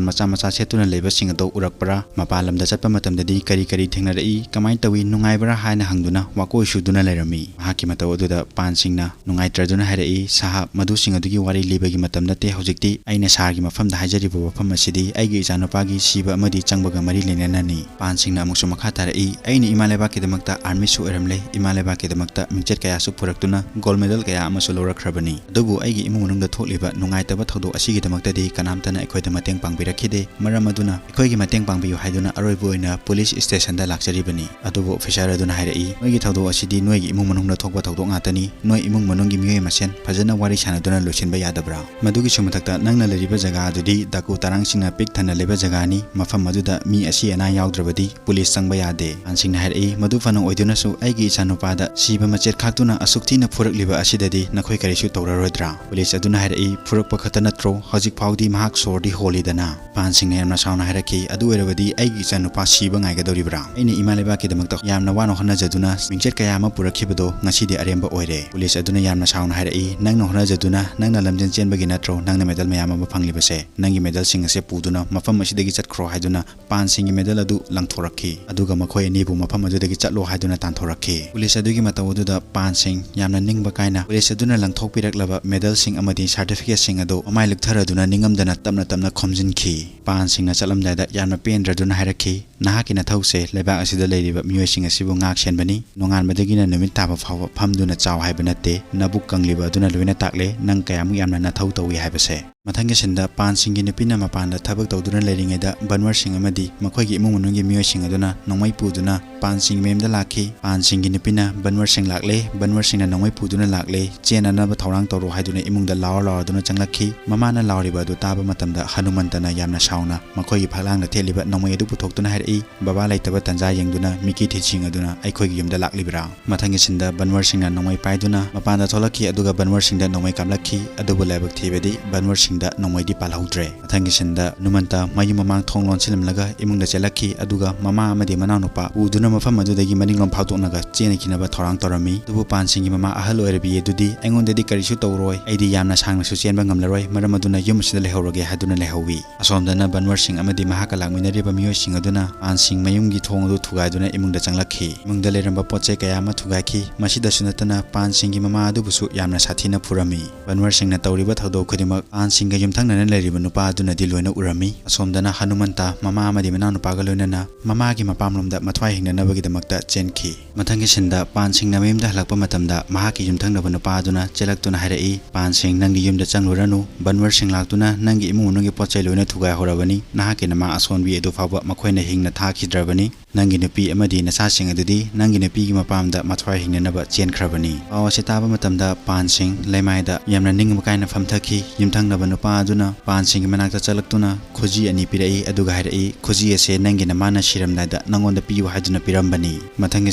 ꯃꯆꯥ ꯃꯆꯥ ꯁꯦꯠꯇꯨꯅ ꯂꯩꯕꯁꯤꯡ ꯑꯗꯨ ꯎꯔꯛꯄ꯭ꯔꯥ? ꯃꯄꯥꯟ ꯂꯝꯗ ꯆꯠꯄ ꯃꯇꯝꯗꯗꯤ ꯀꯔꯤ ꯀꯔꯤ ꯊꯦꯡꯅꯔꯛꯏ, ꯀꯃꯥꯏꯅ ꯇꯧꯏ, ꯅꯨꯡꯉꯥꯏꯕ꯭ꯔꯥ ꯍꯥꯏꯅ ꯍꯪꯗꯨꯅ ꯋꯥꯀꯣꯏ ꯁꯨꯗꯨꯅ ꯂꯩꯔꯝꯃꯤ꯫ ꯃꯍꯥꯛꯀꯤ ꯃꯇꯧ ꯑꯗꯨꯗ ꯄꯥꯟ ꯁꯤꯡꯅ ꯅꯨꯡꯉꯥꯏꯇ꯭ꯔꯗꯨꯅ ꯍꯥꯏꯔꯛꯏ, "ꯁꯥꯍꯥꯕ, ꯃꯗꯨꯁꯤꯡ ꯑꯗꯨꯒꯤ ꯋꯥꯔꯤ ꯂꯤꯕꯒꯤ ꯃꯇꯝ ꯅꯠꯇꯦ ꯍꯧꯖꯤꯛꯇꯤ꯫ ꯑꯩꯅ ꯁꯥꯔꯒꯤ ꯃꯐꯝꯗ ꯍꯥꯏꯖꯔꯤꯕ ꯋꯥꯐꯝ ꯑꯁꯤꯗꯤ ꯑꯩꯒꯤ ꯏꯆꯥꯅꯨꯄꯥꯒꯤ ꯁꯤꯕ ꯑꯃꯗꯤ ꯆꯪꯕꯒ ꯃꯔꯤ ꯂꯩꯅꯅꯅꯤ"꯫ ꯄꯥꯟ ꯁꯤꯡꯅ ꯑꯃꯨꯛꯁꯨ ꯃꯈꯥ ꯇꯥꯔꯛꯏ, "ꯑꯩꯅ ꯏꯃꯥ ꯂꯩꯕꯥꯛꯀꯤꯗꯃꯛꯇ ꯑꯥꯔꯃꯤꯁꯨ ꯑꯣꯏꯔꯝꯂꯦ, ꯏꯃꯥ ꯂꯩꯕꯥꯛꯀꯤꯗꯃꯛꯇ ꯃꯤꯡꯆꯠ ꯀꯌꯥꯁꯨ ꯄꯨꯔꯛꯇꯨꯅ ꯒꯣꯜ ꯃꯦꯗꯜ ꯀꯌꯥ ꯑꯃꯁꯨ ꯂꯧꯔꯛꯈ꯭ꯔꯕꯅꯤ꯫ ꯑꯗꯨꯕꯨ ꯑꯩꯒꯤ ꯏꯃꯨꯡ ꯃꯅꯨꯡꯗ ꯊꯣꯛꯂꯤꯕ ꯅꯨꯡꯉꯥꯏꯇꯕ ꯊꯧꯗꯣꯛ ꯑꯁꯤꯒꯤꯗꯃꯛꯇꯗꯤ ꯀꯅꯥꯝꯇꯅ ꯑꯩꯈꯣꯏꯗ ꯃꯇꯦꯡ ꯄꯥꯡꯕꯤꯔꯛꯈꯤꯗꯦ꯫ ꯃꯔꯝ ꯑꯗꯨꯅ ꯑꯩꯈꯣꯏꯒꯤ ꯃꯇꯦꯡ ꯄꯥꯡꯕꯤꯌꯨ ꯍꯥꯏꯗꯨꯅ ꯑꯔꯣꯏꯕ ꯑꯣꯏꯅ ꯄꯨꯂꯤꯁ ꯁ꯭ꯇꯦꯁꯟꯗ ꯂꯥꯛꯆꯔꯤꯕꯅꯤ"꯫ ꯑꯗꯨꯕꯨ ꯑꯣꯐꯤꯁꯥꯔ ꯑꯗꯨꯅ ꯍꯥꯏꯔꯛꯏ, "ꯅꯣꯏꯒꯤ ꯊꯧꯗꯣꯛ ꯑꯁꯤꯗꯤ ꯅꯣꯏꯒꯤ ꯏꯃꯨꯡ ꯃꯅꯨꯡꯗ ꯊꯣꯛꯄ ꯊꯧꯗꯣꯛ ꯉꯥꯛꯇꯅꯤ꯫ ꯅꯣꯏ ꯏꯃꯨꯡ ꯃꯅꯨꯡꯒꯤ ꯃꯤꯑꯣꯏ ꯃꯁꯦꯟ ꯐꯖꯅ ꯋꯥꯔꯤ ꯁꯥꯟꯅꯗꯨꯅ ꯂꯣꯏꯁꯤꯟꯕ ꯌꯥꯗꯕ꯭ꯔꯥ? ꯃꯗꯨꯒꯤꯁꯨ ꯃꯊꯛꯇ ꯅꯪꯅ ꯂꯩꯔꯤꯕ ꯖꯒꯥ ꯑꯗꯨꯗꯤ ꯗꯥꯀꯨ ꯇꯔꯥꯡꯁꯤꯡꯅ ꯄꯤꯛ ꯊꯟꯅ ꯂꯩꯕ ꯖꯒꯥꯅꯤ꯫ ꯃꯐꯝ ꯑꯗꯨꯗ ꯃꯤ ꯑꯁꯤ ꯑꯅꯥ ꯌꯥꯎꯗ꯭ꯔꯕꯗꯤ ꯄꯨꯂꯤꯁ ꯆꯪꯕ ꯌꯥꯗꯦ"꯫ ꯄꯥꯟ ꯁꯤꯡꯅ ꯍꯥꯏꯔꯛꯏ, "ꯃꯗꯨ ꯐꯅ ꯑꯣꯏꯗꯨꯅꯁꯨ ꯑꯩꯒꯤ ꯏꯆꯥꯅꯨꯄꯥꯗ ꯁꯤꯕ ꯃꯆꯦꯠ ꯈꯥꯛꯇꯨꯅ ꯑꯁꯨꯛ ꯊꯤꯅ ꯐꯨꯔꯛꯂꯤꯕ ꯑꯁꯤꯗꯗꯤ ꯅꯈꯣꯏ ꯀꯔꯤꯁꯨ ꯇꯧꯔꯔꯣꯏꯗ꯭ꯔꯥ?" ꯄꯨꯂꯤꯁ ꯑꯗꯨꯅ ꯍꯥꯏꯔꯛꯏ, "ꯐꯨꯔꯛꯄ ꯈꯛꯇ ꯅꯠꯇ꯭ꯔꯣ? ꯍꯧꯖꯤꯛ ꯐꯥꯎꯗꯤ ꯃꯍꯥꯛ ꯁꯣꯔꯗꯤ ꯍꯣꯜꯂꯤꯗꯅ"꯫ ꯄꯥꯟ ꯁꯤꯡꯅ ꯌꯥꯝꯅ ꯁꯥꯎꯅ ꯍꯥꯏꯔꯛꯈꯤ, "ꯑꯗꯨ ꯑꯣꯏꯔꯕꯗꯤ ꯑꯩꯒꯤ ꯏꯆꯥꯅꯨꯄꯥ ꯁꯤꯕ ꯉꯥꯏꯒꯗꯧꯔꯤꯕ꯭ꯔꯥ? ꯑꯩꯅ ꯏꯃꯥ ꯂꯩꯕꯥꯛꯀꯤꯗꯃꯛꯇ ꯌꯥꯝꯅ ꯋꯥꯅ ꯍꯣꯠꯅꯖꯗꯨꯅ ꯃꯤꯡꯆꯠ ꯀꯌꯥ ꯑꯃ ꯄꯨꯔꯛꯈꯤꯕꯗꯣ ꯉꯁꯤꯗꯤ ꯑꯔꯦꯝꯕ ꯑꯣꯏꯔꯦ"꯫ ꯄꯨꯂꯤꯁ ꯑꯗꯨꯅ ꯌꯥꯝꯅ ꯁꯥꯎꯅ ꯍꯥꯏꯔꯛꯏ, "ꯅꯪꯅ ꯍꯣꯠꯅꯖꯗꯨꯅ, ꯅꯪꯅ ꯂꯝꯖꯦꯟ ꯆꯦꯟꯕꯒꯤ ꯅꯠꯇ꯭ꯔꯣ ꯅꯪꯅ ꯃꯦꯗꯜ ꯃꯌꯥꯝ ꯑꯃ ꯐꯪꯂꯤꯕꯁꯦ? ꯅꯪꯒꯤ ꯃꯦꯗꯜꯁꯤꯡ ꯑꯁꯦ ꯄꯨꯗꯨꯅ ꯃꯐꯝ ꯑꯁꯤꯗꯒꯤ ꯆꯠꯈ꯭ꯔꯣ" ꯍꯥꯏꯗꯨꯅ ꯄꯥꯟ ꯁꯤꯡꯒꯤ ꯃꯦꯗꯜ ꯑꯗꯨ ꯂꯪꯊꯣꯔꯛꯈꯤ꯫ ꯑꯗꯨꯒ ꯃꯈꯣꯏ ꯑꯅꯤꯕꯨ ꯃꯐꯝ ꯑꯗꯨꯗꯒꯤ ꯆꯠꯂꯣ ꯍꯥꯏꯗꯨꯅ ꯇꯥꯟꯊꯣꯔꯛꯈꯤ꯫ ꯄꯨꯂꯤꯁ ꯑꯗꯨꯒꯤ ꯃꯇꯧ ꯑꯗꯨꯗ ꯄꯥꯟ ꯁꯤꯡ ꯌꯥꯝꯅ ꯅꯤꯡꯕ ꯀꯥꯏꯅ ꯄꯨꯂꯤꯁ ꯑꯗꯨꯅ ꯂꯪꯊꯣꯛꯄꯤꯔꯛꯂꯕ ꯃꯦꯗꯜꯁꯤꯡ ꯑꯃꯗꯤ ꯁꯥꯔꯇꯤꯐꯤꯀꯦꯠꯁꯤꯡ ꯑꯗꯨ ꯃꯃꯥꯏ ꯂꯨꯛꯊꯔꯗꯨꯅ ꯅꯤꯡꯉꯝꯗꯅ ꯇꯞꯅ ꯇꯞꯅ ꯈꯣꯝꯖꯤꯟꯈꯤ꯫ ꯄꯥꯟ ꯁꯤꯡꯅ ꯆꯠꯂꯝꯗꯥꯏꯗ ꯌꯥꯝꯅ ꯄꯦꯟꯗ꯭ꯔꯗꯨꯅ ꯍꯥꯏꯔꯛꯈꯤ, "ꯅꯍꯥꯛꯀꯤ ꯅꯊꯧꯁꯦ ꯂꯩꯕꯥꯛ ꯑꯁꯤꯗ ꯂꯩꯔꯤꯕ ꯃꯤꯑꯣꯏꯁꯤꯡ ꯑꯁꯤꯕꯨ ꯉꯥꯛ ꯁꯦꯟꯕꯅꯤ꯫ ꯅꯣꯡꯉꯥꯟꯕꯗꯒꯤꯅ ꯅꯨꯃꯤꯠ ꯇꯥꯕ ꯐꯥꯎꯕ ꯐꯝꯗꯨꯅ ꯆꯥꯎ ꯍꯥꯏꯕ ꯅꯠꯇꯦ꯫ ꯅꯕꯨꯛ ꯀꯪꯂꯤꯕ ꯑꯗꯨꯅ ꯂꯣꯏꯅ ꯇꯥꯛꯂꯦ ꯅꯪ ꯀꯌꯥꯃꯨꯛ ꯌꯥꯝꯅ ꯅꯊꯧ ꯇꯧꯏ ꯍꯥꯏꯕꯁꯦ"꯫ ꯃꯊꯪꯒꯤ ꯁꯤꯟꯗ ꯄꯥꯟ ꯁꯤꯡꯒꯤ ꯅꯨꯄꯤꯅ ꯃꯄꯥꯟꯗ ꯊꯕꯛ ꯇꯧꯗꯨꯅ ꯂꯩꯔꯤꯉꯩꯗ ꯕꯟꯋꯔ ꯁꯤꯡ ꯑꯃꯗꯤ ꯃꯈꯣꯏꯒꯤ ꯏꯃꯨꯡ ꯃꯅꯨꯡꯒꯤ ꯃꯤꯑꯣꯏꯁꯤꯡ ꯑꯗꯨꯅ ꯅꯣꯡꯃꯩ ꯄꯨꯗꯨꯅ ꯄꯥꯟ ꯁꯤꯡꯒꯤ ꯃꯌꯨꯝꯗ ꯂꯥꯛꯈꯤ꯫ ꯄꯥꯟ ꯁꯤꯡꯒꯤ ꯅꯨꯄꯤꯅ ꯕꯟꯋꯔ ꯁꯤꯡ ꯂꯥꯛꯂꯦ, ꯕꯟꯋꯔ ꯁꯤꯡꯅ ꯅꯣꯡꯃꯩ ꯄꯨꯗꯨꯅ ꯂꯥꯛꯂꯦ, ꯆꯦꯟꯅꯅꯕ ꯊꯧꯔꯥꯡ ꯇꯧꯔꯣ ꯍꯥꯏꯗꯨꯅ ꯏꯃꯨꯡꯗ ꯂꯥꯎꯔ ꯂꯥꯎꯔꯗꯨꯅ ꯆꯪꯂꯛꯈꯤ꯫ ꯃꯃꯥꯅ ꯂꯥꯎꯔꯤꯕ ꯑꯗꯨ ꯇꯥꯕ ꯃꯇꯝꯗ ꯍꯅꯨꯃꯟꯇꯅ ꯌꯥꯝꯅ ꯁꯥꯎꯅ ꯃꯈꯣꯏꯒꯤ ꯐꯛꯂꯥꯡꯗ ꯊꯦꯠꯂꯤꯕ ꯅꯣꯡꯃꯩ ꯑꯗꯨ ꯄꯨꯊꯣꯛꯇꯨꯅ ꯍꯥꯏꯔꯛꯏ, "ꯕꯕꯥ ꯂꯩꯇꯕ ꯇꯟꯖꯥ ꯌꯦꯡꯗꯨꯅ ꯃꯤꯀꯤ ꯊꯤꯠꯁꯤꯡ ꯑꯗꯨꯅ ꯑꯩꯈꯣꯏꯒꯤ ꯌꯨꯝꯗ ꯂꯥꯛꯂꯤꯕ꯭ꯔꯥ?" ꯃꯊꯪꯒꯤ ꯁꯤꯟꯗ ꯕꯟꯋꯔ ꯁꯤꯡꯅ ꯅꯣꯡꯃꯩ ꯄꯥꯏꯗꯨꯅ ꯃꯄꯥꯟꯗ ꯊꯣꯛꯂꯛꯈꯤ, ꯑꯗꯨꯒ ꯕꯟꯋꯔ ꯁꯤꯡꯗ ꯅꯣꯡꯃꯩ ꯀꯥꯞꯂꯛꯈꯤ꯫ ꯑꯗꯨꯕꯨ ꯂꯥꯏꯕꯛ ꯊꯤꯕꯗꯤ ꯕꯟꯋꯔ ꯁꯤꯡꯗ ꯅꯣꯡꯃꯩꯗꯤ ꯄꯥꯜꯍꯧꯗ꯭ꯔꯦ꯫ ꯃꯊꯪꯒꯤ ꯁꯤꯟꯗ ꯍꯅꯨꯃꯟꯇ ꯃꯌꯨꯝ ꯃꯃꯥꯡ ꯊꯣꯡ ꯂꯣꯟꯁꯤꯜꯂꯝꯂꯒ ꯏꯃꯨꯡꯗ ꯆꯦꯜꯂꯛꯈꯤ, ꯑꯗꯨꯒ ꯃꯃꯥ ꯑꯃꯗꯤ ꯃꯅꯥꯎꯅꯨꯄꯥ ꯄꯨꯗꯨꯅ ꯃꯐꯝ ꯑꯗꯨꯗꯒꯤ ꯃꯅꯤꯡꯂꯣꯝ ꯐꯥꯎꯗꯣꯛꯅꯒ ꯆꯦꯟꯈꯤꯅꯕ ꯊꯧꯔꯥꯡ ꯇꯧꯔꯝꯃꯤ꯫ ꯑꯗꯨꯕꯨ ꯄꯥꯟ ꯁꯤꯡꯒꯤ ꯃꯃꯥ ꯑꯍꯜ ꯑꯣꯏꯔꯕꯤ ꯑꯗꯨꯗꯤ, "ꯑꯩꯉꯣꯟꯗꯗꯤ ꯀꯔꯤꯁꯨ ꯇꯧꯔꯣꯏ, ꯑꯩꯗꯤ ꯌꯥꯝꯅ ꯁꯥꯡꯅꯁꯨ ꯆꯦꯟꯕ ꯉꯝꯂꯔꯣꯏ, ꯃꯔꯝ ꯑꯗꯨꯅ ꯌꯨꯝ ꯑꯁꯤꯗ ꯂꯩꯍꯧꯔꯒꯦ" ꯍꯥꯏꯗꯨꯅ ꯂꯩꯍꯧꯋꯤ꯫ ꯑꯁꯣꯝꯗꯅ ꯕꯟꯋꯔ ꯁꯤꯡ ꯑꯃꯗꯤ ꯃꯍꯥꯛꯀ ꯂꯥꯛꯃꯤꯟꯅꯔꯤꯕ ꯃꯤꯑꯣꯏꯁꯤꯡ ꯑꯗꯨꯅ ꯄꯥꯟ ꯁꯤꯡ ꯃꯌꯨꯝꯒꯤ ꯊꯣꯡ ꯑꯗꯨ ꯊꯨꯒꯥꯏꯗꯨꯅ ꯏꯃꯨꯡꯗ ꯆꯪꯂꯛꯈꯤ꯫ ꯏꯃꯨꯡꯗ ꯂꯩꯔꯝꯕ ꯄꯣꯠ ꯆꯩ ꯀꯌꯥ ꯑꯃ ꯊꯨꯒꯥꯏꯈꯤ꯫ ꯃꯁꯤꯗꯁꯨ ꯅꯠꯇꯅ ꯄꯥꯟ ꯁꯤꯡꯒꯤ ꯃꯃꯥ ꯑꯗꯨꯕꯨꯁꯨ ꯌꯥꯝꯅ ꯁꯥꯊꯤꯅ ꯐꯨꯔꯝꯃꯤ꯫ ꯕꯟꯋꯔ ꯁꯤꯡꯅ ꯇꯧꯔꯤꯕ ꯊꯧꯗꯣꯛ ꯈꯨꯗꯤꯡꯃꯛ ꯄꯥꯟ ꯁꯤꯡꯒ ꯌꯨꯝꯊꯪꯅꯅ ꯂꯩꯔꯤꯕ ꯅꯨꯄꯥ ꯑꯗꯨꯅꯗꯤ ꯂꯣꯏꯅ ꯎꯔꯝꯃꯤ꯫ ꯑꯁꯣꯝꯗꯅ ꯍꯅꯨꯃꯟꯇ ꯃꯃꯥ ꯑꯃꯗꯤ ꯃꯅꯥꯎꯅꯨꯄꯥꯒ ꯂꯣꯏꯅꯅ ꯃꯃꯥꯒꯤ ꯃꯄꯥꯝꯂꯣꯝꯗ ꯃꯊ꯭ꯋꯥꯏ ꯍꯤꯡꯅꯅꯕꯒꯤꯗꯃꯛꯇ ꯆꯦꯟꯈꯤ꯫ ꯃꯊꯪꯒꯤ ꯁꯤꯟꯗ ꯄꯥꯟ ꯁꯤꯡꯅ ꯃꯌꯨꯝꯗ ꯍꯜꯂꯛꯄ ꯃꯇꯝꯗ ꯃꯍꯥꯛꯀꯤ ꯌꯨꯝꯊꯪꯅꯕ ꯅꯨꯄꯥ ꯑꯗꯨꯅ ꯆꯦꯜꯂꯛꯇꯨꯅ ꯍꯥꯏꯔꯛꯏ, "ꯄꯥꯟ ꯁꯤꯡ, ꯅꯪꯒꯤ ꯌꯨꯝꯗ ꯆꯪꯂꯨꯔꯅꯨ, ꯕꯟꯋꯔ ꯁꯤꯡ ꯂꯥꯛꯇꯨꯅ ꯅꯪꯒꯤ ꯏꯃꯨꯡ ꯃꯅꯨꯡꯒꯤ ꯄꯣꯠ ꯆꯩ ꯂꯣꯏꯅ ꯊꯨꯒꯥꯏꯍꯧꯔꯕꯅꯤ, ꯅꯍꯥꯛꯀꯤ ꯅꯃꯥ ꯑꯁꯣꯟꯕꯤ ꯑꯗꯨ ꯐꯥꯎꯕ ꯃꯈꯣꯏꯅ ꯍꯤꯡꯅ ꯊꯥꯈꯤꯗ꯭ꯔꯕꯅꯤ, ꯅꯪꯒꯤ ꯅꯨꯄꯤ ꯑꯃꯗꯤ ꯅꯆꯥꯁꯤꯡ ꯑꯗꯨꯗꯤ ꯅꯪꯒꯤ ꯅꯨꯄꯤꯒꯤ ꯃꯄꯥꯝꯗ ꯃꯊ꯭ꯋꯥꯏ ꯍꯤꯡꯅꯅꯕ ꯆꯦꯟꯈ꯭ꯔꯕꯅꯤ"꯫ ꯄꯥꯎ ꯑꯁꯤ ꯇꯥꯕ ꯃꯇꯝꯗ ꯄꯥꯟ ꯁꯤꯡ ꯂꯩꯃꯥꯏꯗ ꯌꯥꯝꯅ ꯅꯤꯡꯕ ꯀꯥꯏꯅ ꯐꯝꯊꯈꯤ꯫ ꯌꯨꯝꯊꯪꯅꯕ ꯅꯨꯄꯥ ꯑꯗꯨꯅ ꯄꯥꯟ ꯁꯤꯡꯒꯤ ꯃꯅꯥꯛꯇ ꯆꯠꯂꯛꯇꯨꯅ ꯈꯨꯖꯤ ꯑꯅꯤ ꯄꯤꯔꯛꯏ, ꯑꯗꯨꯒ ꯍꯥꯏꯔꯛꯏ, "ꯈꯨꯖꯤ ꯑꯁꯦ ꯅꯪꯒꯤ ꯅꯃꯥꯅ ꯁꯤꯔꯝꯗꯥꯏꯗ ꯅꯪꯉꯣꯟꯗ ꯄꯤꯌꯨ ꯍꯥꯏꯗꯨꯅ ꯄꯤꯔꯝꯕꯅꯤ"꯫ ꯃꯊꯪꯒꯤ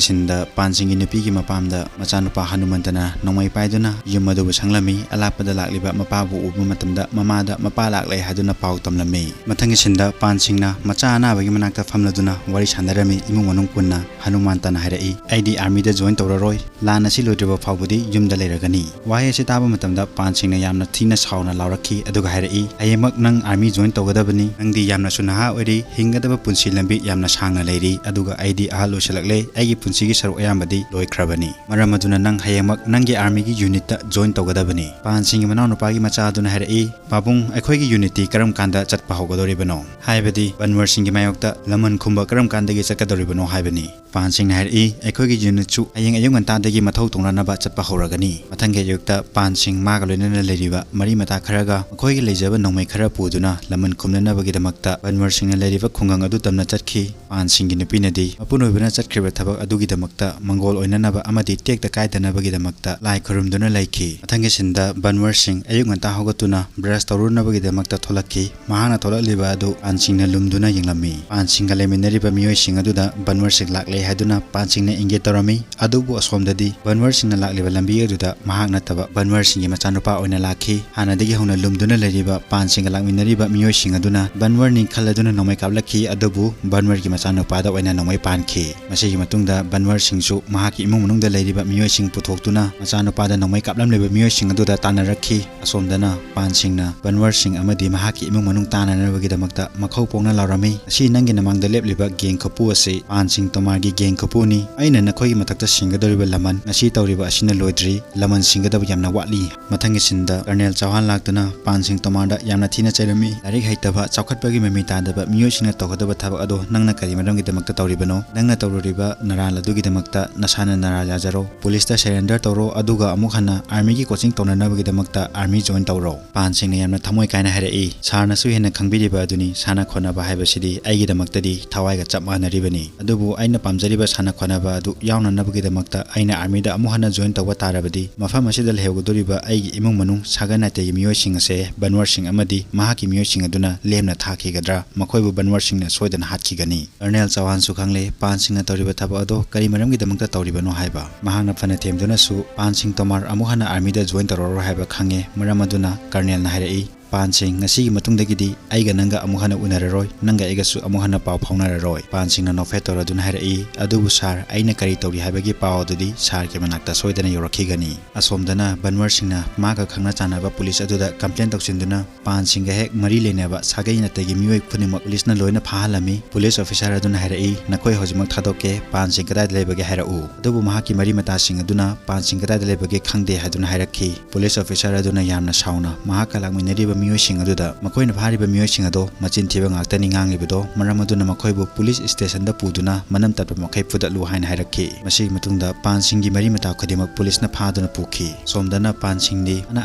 ꯁꯤꯟꯗ ꯄꯥꯟ ꯁꯤꯡꯒꯤ ꯅꯨꯄꯤꯒꯤ ꯃꯄꯥꯝꯗ ꯃꯆꯥꯅꯨꯄꯥ ꯍꯅꯨꯃꯟꯇꯅ ꯅꯣꯡꯃꯩ ꯄꯥꯏꯗꯨꯅ ꯌꯨꯝ ꯑꯗꯨꯕꯨ ꯁꯪꯂꯝꯃꯤ꯫ ꯑꯂꯥꯞꯄꯗ ꯂꯥꯛꯂꯤꯕ ꯃꯄꯥꯕꯨ ꯎꯕ ꯃꯇꯝꯗ ꯃꯃꯥꯗ ꯃꯄꯥ ꯂꯥꯛꯂꯦ ꯍꯥꯏꯗꯨꯅ ꯄꯥꯎ ꯇꯝꯂꯝꯃꯤ꯫ ꯃꯊꯪꯒꯤ ꯁꯤꯟꯗ ꯄꯥꯟ ꯁꯤꯡꯅ ꯃꯆꯥ ꯑꯅꯥꯕꯒꯤ ꯃꯅꯥꯛꯇ ꯐꯝꯂꯗꯨꯅ ꯋꯥꯔꯤ ꯁꯥꯟꯅꯔꯝꯃꯤ꯫ ꯏꯃꯨꯡ ꯃꯅꯨꯡ ꯄꯨꯟꯅ ꯍꯅꯨꯃꯟꯇꯅ ꯍꯥꯏꯔꯛꯏ, "ꯑꯩꯗꯤ ꯑꯥꯔꯃꯤꯗ ꯖꯣꯏꯟ ꯇꯧꯔꯔꯣꯏ, ꯂꯥꯟ ꯑꯁꯤ ꯂꯣꯏꯗ꯭ꯔꯤꯕ ꯐꯥꯎꯕꯗꯤ ꯌꯨꯝꯗ ꯂꯩꯔꯒꯅꯤ"꯫ ꯋꯥꯍꯩ ꯑꯁꯤ ꯇꯥꯕ ꯃꯇꯝꯗ ꯄꯥꯟ ꯁꯤꯡꯅ ꯌꯥꯝꯅ ꯊꯤꯅ ꯁꯥꯎꯅ ꯂꯥꯎꯔꯛꯈꯤ, ꯑꯗꯨꯒ ꯍꯥꯏꯔꯛꯏ, "ꯍꯌꯦꯡꯃꯛ ꯅꯪ ꯑꯥꯔꯃꯤ ꯖꯣꯏꯟ ꯇꯧꯒꯗꯕꯅꯤ꯫ ꯅꯪꯗꯤ ꯌꯥꯝꯅꯁꯨ ꯅꯍꯥ ꯑꯣꯏꯔꯤ, ꯍꯤꯡꯒꯗꯕ ꯄꯨꯟꯁꯤ ꯂꯝꯕꯤ ꯌꯥꯝꯅ ꯁꯥꯡꯅ ꯂꯩꯔꯤ, ꯑꯗꯨꯒ ꯑꯩꯗꯤ ꯑꯍꯜ ꯑꯣꯏꯁꯤꯜꯂꯛꯂꯦ, ꯑꯩꯒꯤ ꯄꯨꯟꯁꯤꯒꯤ ꯁꯔꯨꯛ ꯑꯌꯥꯝꯕꯗꯤ ꯂꯣꯏꯈ꯭ꯔꯕꯅꯤ꯫ ꯃꯔꯝ ꯑꯗꯨꯅ ꯅꯪ ꯍꯌꯦꯡꯃꯛ ꯅꯪꯒꯤ ꯑꯥꯔꯃꯤꯒꯤ ꯌꯨꯅꯤꯠꯇ ꯖꯣꯏꯟ ꯇꯧꯒꯗꯕꯅꯤ"꯫ ꯄꯥꯟ ꯁꯤꯡꯒꯤ ꯃꯅꯥꯎꯅꯨꯄꯥꯒꯤ ꯃꯆꯥ ꯑꯗꯨꯅ ꯍꯥꯏꯔꯛꯏ, "ꯄꯥꯕꯨꯡ, ꯑꯩꯈꯣꯏꯒꯤ ꯌꯨꯅꯤꯠꯇꯤ ꯀꯔꯝ ꯀꯥꯟꯗ ꯆꯠꯄ ꯍꯧꯒꯗꯧꯔꯤꯕꯅꯣ? ꯍꯥꯏꯕꯗꯤ ꯕꯟꯋꯔ ꯁꯤꯡꯒꯤ ꯃꯥꯌꯣꯛꯇ ꯂꯃꯟ ꯈꯨꯝꯕ ꯀꯔꯝ ꯀꯥꯟꯗꯒꯤ ꯆꯠꯀꯗꯧꯔꯤꯕꯅꯣ ꯍꯥꯏꯕꯅꯤ"꯫ ꯄꯥꯟ ꯁꯤꯡꯅ ꯍꯥꯏꯔꯛꯏ, "ꯑꯩꯈꯣꯏꯒꯤ unit ꯁꯨ ꯍꯌꯦꯡ ꯑꯌꯨꯛ ꯉꯟꯇꯥꯗꯒꯤ ꯃꯊꯧ ꯇꯧꯅꯅꯕ ꯆꯠꯄ ꯍꯧꯔꯒꯅꯤ꯫" ꯃꯊꯪꯒꯤ ꯑꯌꯨꯛꯇ ꯄꯥꯟ ꯁꯤꯡ ꯃꯥꯒ ꯂꯣꯏꯅꯅ ꯂꯩꯔꯤꯕ ꯃꯔꯤ ꯃꯇꯥ ꯈꯔꯒ ꯃꯈꯣꯏꯒꯤ ꯂꯩꯖꯕ ꯅꯣꯡꯃꯩ ꯈꯔ ꯄꯨꯗꯨꯅ ꯂꯃꯟ ꯈꯨꯝꯅꯅꯕꯒꯤꯗꯃꯛꯇ ꯕꯟꯋꯔ ꯁꯤꯡꯅ ꯂꯩꯔꯤꯕ ꯈꯨꯡꯒꯪ ꯑꯗꯨ ꯇꯝꯅ ꯆꯠꯈꯤ꯫ ꯄꯥꯟ ꯁꯤꯡꯒꯤ ꯅꯨꯄꯤꯅꯗꯤ ꯃꯄꯨꯔꯣꯏꯕꯅ ꯆꯠꯈ꯭ꯔꯤꯕ ꯊꯕꯛ ꯑꯗꯨꯒꯤꯗꯃꯛꯇ ꯃꯪꯒꯣꯜ ꯑꯣꯏꯅꯅꯕ ꯑꯃꯗꯤ ꯇꯦꯛꯇ ꯀꯥꯏꯗꯅꯕꯒꯤꯗꯃꯛꯇ ꯂꯥꯏ ꯈꯨꯔꯨꯝꯗꯨꯅ ꯂꯩꯈꯤ꯫ ꯃꯊꯪꯒꯤ ꯁꯤꯟꯗ ꯕꯟꯋꯔ ꯁꯤꯡ ꯑꯌꯨꯛ ꯉꯟꯇꯥ ꯍꯧꯒꯠꯇꯨꯅ brush ꯇꯧꯔꯨꯅꯕꯒꯤꯗꯃꯛꯇ ꯊꯣꯛꯂꯛꯈꯤ꯫ ꯃꯍꯥꯛꯅ ꯊꯣꯛꯂꯛꯂꯤꯕ ꯑꯗꯨ ꯄꯥꯟ ꯁꯤꯡꯅ ꯂꯨꯝꯗꯨꯅ ꯌꯦꯡꯂꯝꯃꯤ꯫ ꯄꯥꯟ ꯁꯤꯡꯒ ꯂꯩꯃꯤꯟꯅꯔꯤꯕ ꯃꯤꯑꯣꯏꯁꯤꯡ ꯑꯗꯨꯗ ꯕꯟꯋꯔ ꯁꯤꯡ ꯂꯥꯛꯂꯦ ꯍꯥꯏꯗꯨꯅ ꯄꯥꯟ ꯁꯤꯡꯅ ꯏꯪꯒꯤꯠ ꯇꯧꯔꯝꯃꯤ꯫ ꯑꯗꯨꯕꯨ ꯑꯁꯣꯝꯗꯗꯤ ꯕꯟꯋꯔ ꯁꯤꯡꯅ ꯂꯥꯛꯂꯤꯕ ꯂꯝꯕꯤ ꯑꯗꯨꯗ ꯃꯍꯥꯛ ꯅꯠꯇꯕ ꯕꯟꯋꯔ ꯁꯤꯡꯒꯤ ꯃꯆꯥꯅꯨꯄꯥ ꯑꯣꯏꯅ ꯂꯥꯛꯈꯤ꯫ ꯍꯥꯟꯅꯗꯒꯤ ꯍꯧꯅ ꯂꯨꯝꯗꯨꯅ ꯂꯩꯔꯤꯕ ꯄꯥꯟ ꯁꯤꯡꯒ ꯂꯥꯛꯃꯤꯟꯅꯔꯤꯕ ꯃꯤꯑꯣꯏꯁꯤꯡ ꯑꯗꯨꯅ ꯕꯟꯋꯔꯅꯤ ꯈꯜꯂꯗꯨꯅ ꯅꯣꯡꯃꯩ ꯀꯥꯞꯂꯛꯈꯤ, ꯑꯗꯨꯕꯨ ꯕꯟꯋꯔꯒꯤ ꯃꯆꯥꯅꯨꯄꯥꯗ ꯑꯣꯏꯅ ꯅꯣꯡꯃꯩ ꯄꯥꯟꯈꯤ꯫ ꯃꯁꯤꯒꯤ ꯃꯇꯨꯡꯗ ꯕꯟꯋꯔ ꯁꯤꯡꯁꯨ ꯃꯍꯥꯛꯀꯤ ꯏꯃꯨꯡ ꯃꯅꯨꯡꯗ ꯂꯩꯔꯤꯕ ꯃꯤꯑꯣꯏꯁꯤꯡ ꯄꯨꯊꯣꯛꯇꯨꯅ ꯃꯆꯥꯅꯨꯄꯥꯗ ꯅꯣꯡꯃꯩ ꯀꯥꯞꯂꯝꯂꯤꯕ ꯃꯤꯑꯣꯏꯁꯤꯡ ꯑꯗꯨꯗ ꯇꯥꯟꯅꯔꯛꯈꯤ꯫ ꯑꯁꯣꯝꯗꯅ ꯄꯥꯟ ꯁꯤꯡꯅ ꯕꯟꯋꯔ ꯁꯤꯡ ꯑꯃꯗꯤ ꯃꯍꯥꯛꯀꯤ ꯏꯃꯨꯡ ꯃꯅꯨꯡ ꯇꯥꯟꯅꯅꯕꯒꯤꯗꯃꯛꯇ ꯃꯈꯧ ꯄꯣꯛꯅ ꯂꯥꯎꯔꯝꯃꯤ, "ꯉꯁꯤ ꯅꯪꯒꯤ ꯅꯃꯥꯡꯗ ꯂꯦꯞꯂꯤꯕ gang ꯀꯥꯡꯕꯨ ꯑꯁꯤ ꯄꯥꯟ ꯁꯤꯡ ꯇꯣꯃꯥꯔꯒꯤ gang ꯀꯥꯡꯕꯨꯅꯤ꯫ ꯑꯩꯅ ꯅꯈꯣꯏꯒꯤ ꯃꯊꯛꯇ ꯁꯤꯡꯒꯗꯧꯔꯤꯕ ꯂꯃꯟ ꯉꯁꯤ ꯇꯧꯔꯤꯕ ꯑꯁꯤꯅ ꯂꯣꯏꯗ꯭ꯔꯤ, ꯂꯃꯟ ꯁꯤꯡꯒꯗꯕ ꯌꯥꯝꯅ ꯋꯥꯠꯂꯤ꯫" ꯃꯊꯪꯒꯤ ꯁꯤꯟꯗ ꯀꯔꯅꯦꯜ ꯆꯧꯍꯥꯟ ꯂꯥꯛꯇꯨꯅ ꯄꯥꯟ ꯁꯤꯡ ꯇꯣꯃꯥꯔꯗ ꯌꯥꯝꯅ ꯊꯤꯅ ꯆꯩꯔꯝꯃꯤ꯫ "ꯂꯥꯏꯔꯤꯛ ꯍꯩꯇꯕ, ꯆꯥꯎꯈꯠꯄꯒꯤ ꯃꯃꯤ ꯇꯥꯗꯕ ꯃꯤꯑꯣꯏꯁꯤꯡꯅ ꯇꯧꯒꯗꯕ ꯊꯕꯛ ꯑꯗꯣ ꯅꯪꯅ ꯀꯔꯤ ꯃꯔꯝꯒꯤꯗꯃꯛꯇ ꯇꯧꯔꯤꯕꯅꯣ? ꯅꯪꯅ ꯇꯧꯔꯨꯔꯤꯕ ꯅꯔꯥꯜ ꯑꯗꯨꯒꯤꯗꯃꯛꯇ ꯅꯁꯥꯅ ꯅꯔꯥꯜ ꯌꯥꯖꯔꯣ꯫ ꯄꯨꯂꯤꯁꯇ surrender ꯇꯧꯔꯣ, ꯑꯗꯨꯒ ꯑꯃꯨꯛ ꯍꯟꯅ army ꯒꯤ coaching ꯇꯧꯅꯅꯕꯒꯤꯗꯃꯛꯇ army join ꯇꯧꯔꯣ꯫" ꯄꯥꯟ ꯁꯤꯡꯅ ꯌꯥꯝꯅ ꯊꯃꯣꯏ ꯀꯥꯏꯅ ꯍꯥꯏꯔꯛꯏ, "ꯁꯥꯔꯅꯁꯨ ꯍꯦꯟꯅ ꯈꯪꯕꯤꯔꯤꯕ ꯑꯗꯨꯅꯤ, ꯁꯥꯟꯅ ꯈꯣꯠꯅꯕ ꯍꯥꯏꯕꯁꯤꯗꯤ ꯑꯩꯒꯤꯗꯃꯛꯇꯗꯤ ꯊꯋꯥꯏꯒ ꯆꯞ ꯃꯥꯟꯅꯔꯤꯕꯅꯤ꯫ ꯑꯗꯨꯕꯨ ꯑꯩꯅ ꯄꯥꯝꯖꯔꯤꯕ ꯁꯥꯟꯅ ꯈꯣꯠꯅꯕ ꯑꯗꯨ ꯌꯥꯎꯅꯅꯕꯒꯤꯗꯃꯛꯇ ꯑꯩꯅ army ꯗ ꯑꯃꯨꯛ ꯍꯟꯅ join ꯇꯧꯕ ꯇꯥꯔꯕꯗꯤ, ꯃꯐꯝ ꯑꯁꯤꯗ ꯂꯩꯍꯧꯒꯗꯧꯔꯤꯕ ꯑꯩꯒꯤ ꯏꯃꯨꯡ ꯃꯅꯨꯡ ꯁꯥꯒꯩ ꯅꯥꯇꯩꯒꯤ ꯃꯤꯑꯣꯏꯁꯤꯡ ꯑꯁꯦ ꯕꯟꯋꯔ ꯁꯤꯡ ꯑꯃꯗꯤ ꯃꯍꯥꯛꯀꯤ ꯃꯤꯑꯣꯏꯁꯤꯡ ꯑꯗꯨꯅ ꯂꯦꯝꯅ ꯊꯥꯈꯤꯒꯗ꯭ꯔꯥ? ꯃꯈꯣꯏꯕꯨ ꯕꯟꯋꯔ ꯁꯤꯡꯅ ꯁꯣꯏꯗꯅ ꯍꯥꯠꯈꯤꯒꯅꯤ꯫" ꯀꯔꯅꯦꯜ ꯆꯧꯍꯥꯟꯁꯨ ꯈꯪꯂꯦ ꯄꯥꯟ ꯁꯤꯡꯅ ꯇꯧꯔꯤꯕ ꯊꯕꯛ ꯑꯗꯣ ꯀꯔꯤ ꯃꯔꯝꯒꯤꯗꯃꯛꯇ ꯇꯧꯔꯤꯕꯅꯣ ꯍꯥꯏꯕ꯫ ꯃꯍꯥꯛꯅ ꯐꯅ ꯊꯦꯝꯗꯨꯅꯁꯨ ꯄꯥꯟ ꯁꯤꯡ ꯇꯣꯃꯥꯔ ꯑꯃꯨꯛ ꯍꯟꯅ army ꯗ join ꯇꯧꯔꯔꯣꯏ ꯍꯥꯏꯕ ꯈꯪꯉꯦ꯫ ꯃꯔꯝ ꯑꯗꯨꯅ ꯀꯔꯅꯦꯜꯅ ꯍꯥꯏꯔꯛꯏ, "ꯄꯥꯟ ꯁꯤꯡ, ꯉꯁꯤꯒꯤ ꯃꯇꯨꯡꯗꯒꯤꯗꯤ ꯑꯩꯒ ꯅꯪꯒ ꯑꯃꯨꯛ ꯍꯟꯅ ꯎꯅꯔꯔꯣꯏ, ꯅꯪꯒ ꯑꯩꯒꯁꯨ ꯑꯃꯨꯛ ꯍꯟꯅ ꯄꯥꯎ ꯐꯥꯎꯅꯔꯔꯣꯏ꯫" ꯄꯥꯟ ꯁꯤꯡꯅ ꯅꯣꯛꯐꯦꯠ ꯇꯧꯔꯗꯨꯅ ꯍꯥꯏꯔꯛꯏ, "ꯑꯗꯨꯕꯨ ꯁꯥꯔ, ꯑꯩꯅ ꯀꯔꯤ ꯇꯧꯔꯤ ꯍꯥꯏꯕꯒꯤ ꯄꯥꯎ ꯑꯗꯨꯗꯤ ꯁꯥꯔꯒꯤ ꯃꯅꯥꯛꯇ ꯁꯣꯏꯗꯅ ꯌꯧꯔꯛꯈꯤꯒꯅꯤ꯫" ꯑꯁꯣꯝꯗꯅ ꯕꯟꯋꯔ ꯁꯤꯡꯅ ꯃꯥꯒ ꯈꯪꯅ ꯆꯥꯟꯅꯕ ꯄꯨꯂꯤꯁ ꯑꯗꯨꯗ complain ꯇꯧꯁꯤꯟꯗꯨꯅ ꯄꯥꯟ ꯁꯤꯡꯒ ꯍꯦꯛ ꯃꯔꯤ ꯂꯩꯅꯕ ꯁꯥꯒꯩ ꯅꯥꯇꯩꯒꯤ ꯃꯤꯑꯣꯏ ꯈꯨꯗꯤꯡꯃꯛ ꯄꯨꯂꯤꯁꯅ ꯂꯣꯏꯅ ꯐꯥꯍꯜꯂꯝꯃꯤ꯫ ꯄꯨꯂꯤꯁ ꯑꯣꯐꯤꯁꯥꯔ ꯑꯗꯨꯅ ꯍꯥꯏꯔꯛꯏ, "ꯅꯈꯣꯏ ꯍꯧꯖꯤꯛꯃꯛ ꯊꯥꯗꯣꯛꯀꯦ, ꯄꯥꯟ ꯁꯤꯡ ꯀꯗꯥꯏꯗ ꯂꯩꯕꯒꯦ ꯍꯥꯏꯔꯛꯎ꯫" ꯑꯗꯨꯕꯨ ꯃꯍꯥꯛꯀꯤ ꯃꯔꯤ ꯃꯇꯥꯁꯤꯡ ꯑꯗꯨꯅ ꯄꯥꯟ ꯁꯤꯡ ꯀꯗꯥꯏꯗ ꯂꯩꯕꯒꯦ ꯈꯪꯗꯦ ꯍꯥꯏꯗꯨꯅ ꯍꯥꯏꯔꯛꯈꯤ꯫ ꯄꯨꯂꯤꯁ ꯑꯣꯐꯤꯁꯥꯔ ꯑꯗꯨꯅ ꯌꯥꯝꯅ ꯁꯥꯎꯅ ꯃꯍꯥꯛꯀ ꯂꯥꯛꯃꯤꯟꯅꯔꯤꯕ ꯃꯤꯑꯣꯏꯁꯤꯡ ꯑꯗꯨꯗ ꯃꯈꯣꯏꯅ ꯐꯥꯔꯤꯕ ꯃꯤꯑꯣꯏꯁꯤꯡ ꯑꯗꯣ ꯃꯆꯤꯟ ꯊꯤꯕ ꯉꯥꯛꯇꯅꯤ ꯉꯥꯡꯂꯤꯕꯗꯣ, ꯃꯔꯝ ꯑꯗꯨꯅ ꯃꯈꯣꯏꯕꯨ ꯄꯨꯂꯤꯁ ꯁ꯭ꯇꯦꯁꯟꯗ ꯄꯨꯗꯨꯅ ꯃꯅꯝ ꯇꯠꯄ ꯃꯈꯩ ꯐꯨꯗꯠꯂꯨ ꯍꯥꯏꯅ ꯍꯥꯏꯔꯛꯈꯤ꯫ ꯃꯁꯤꯒꯤ ꯃꯇꯨꯡꯗ ꯄꯥꯟ ꯁꯤꯡꯒꯤ ꯃꯔꯤ ꯃꯇꯥ ꯈꯨꯗꯤꯡꯃꯛ ꯄꯨꯂꯤꯁꯅ ꯐꯥꯗꯨꯅ ꯄꯨꯈꯤ꯫ ꯁꯣꯝꯗꯅ ꯄꯥꯟ ꯁꯤꯡꯗꯤ ꯃꯥꯅ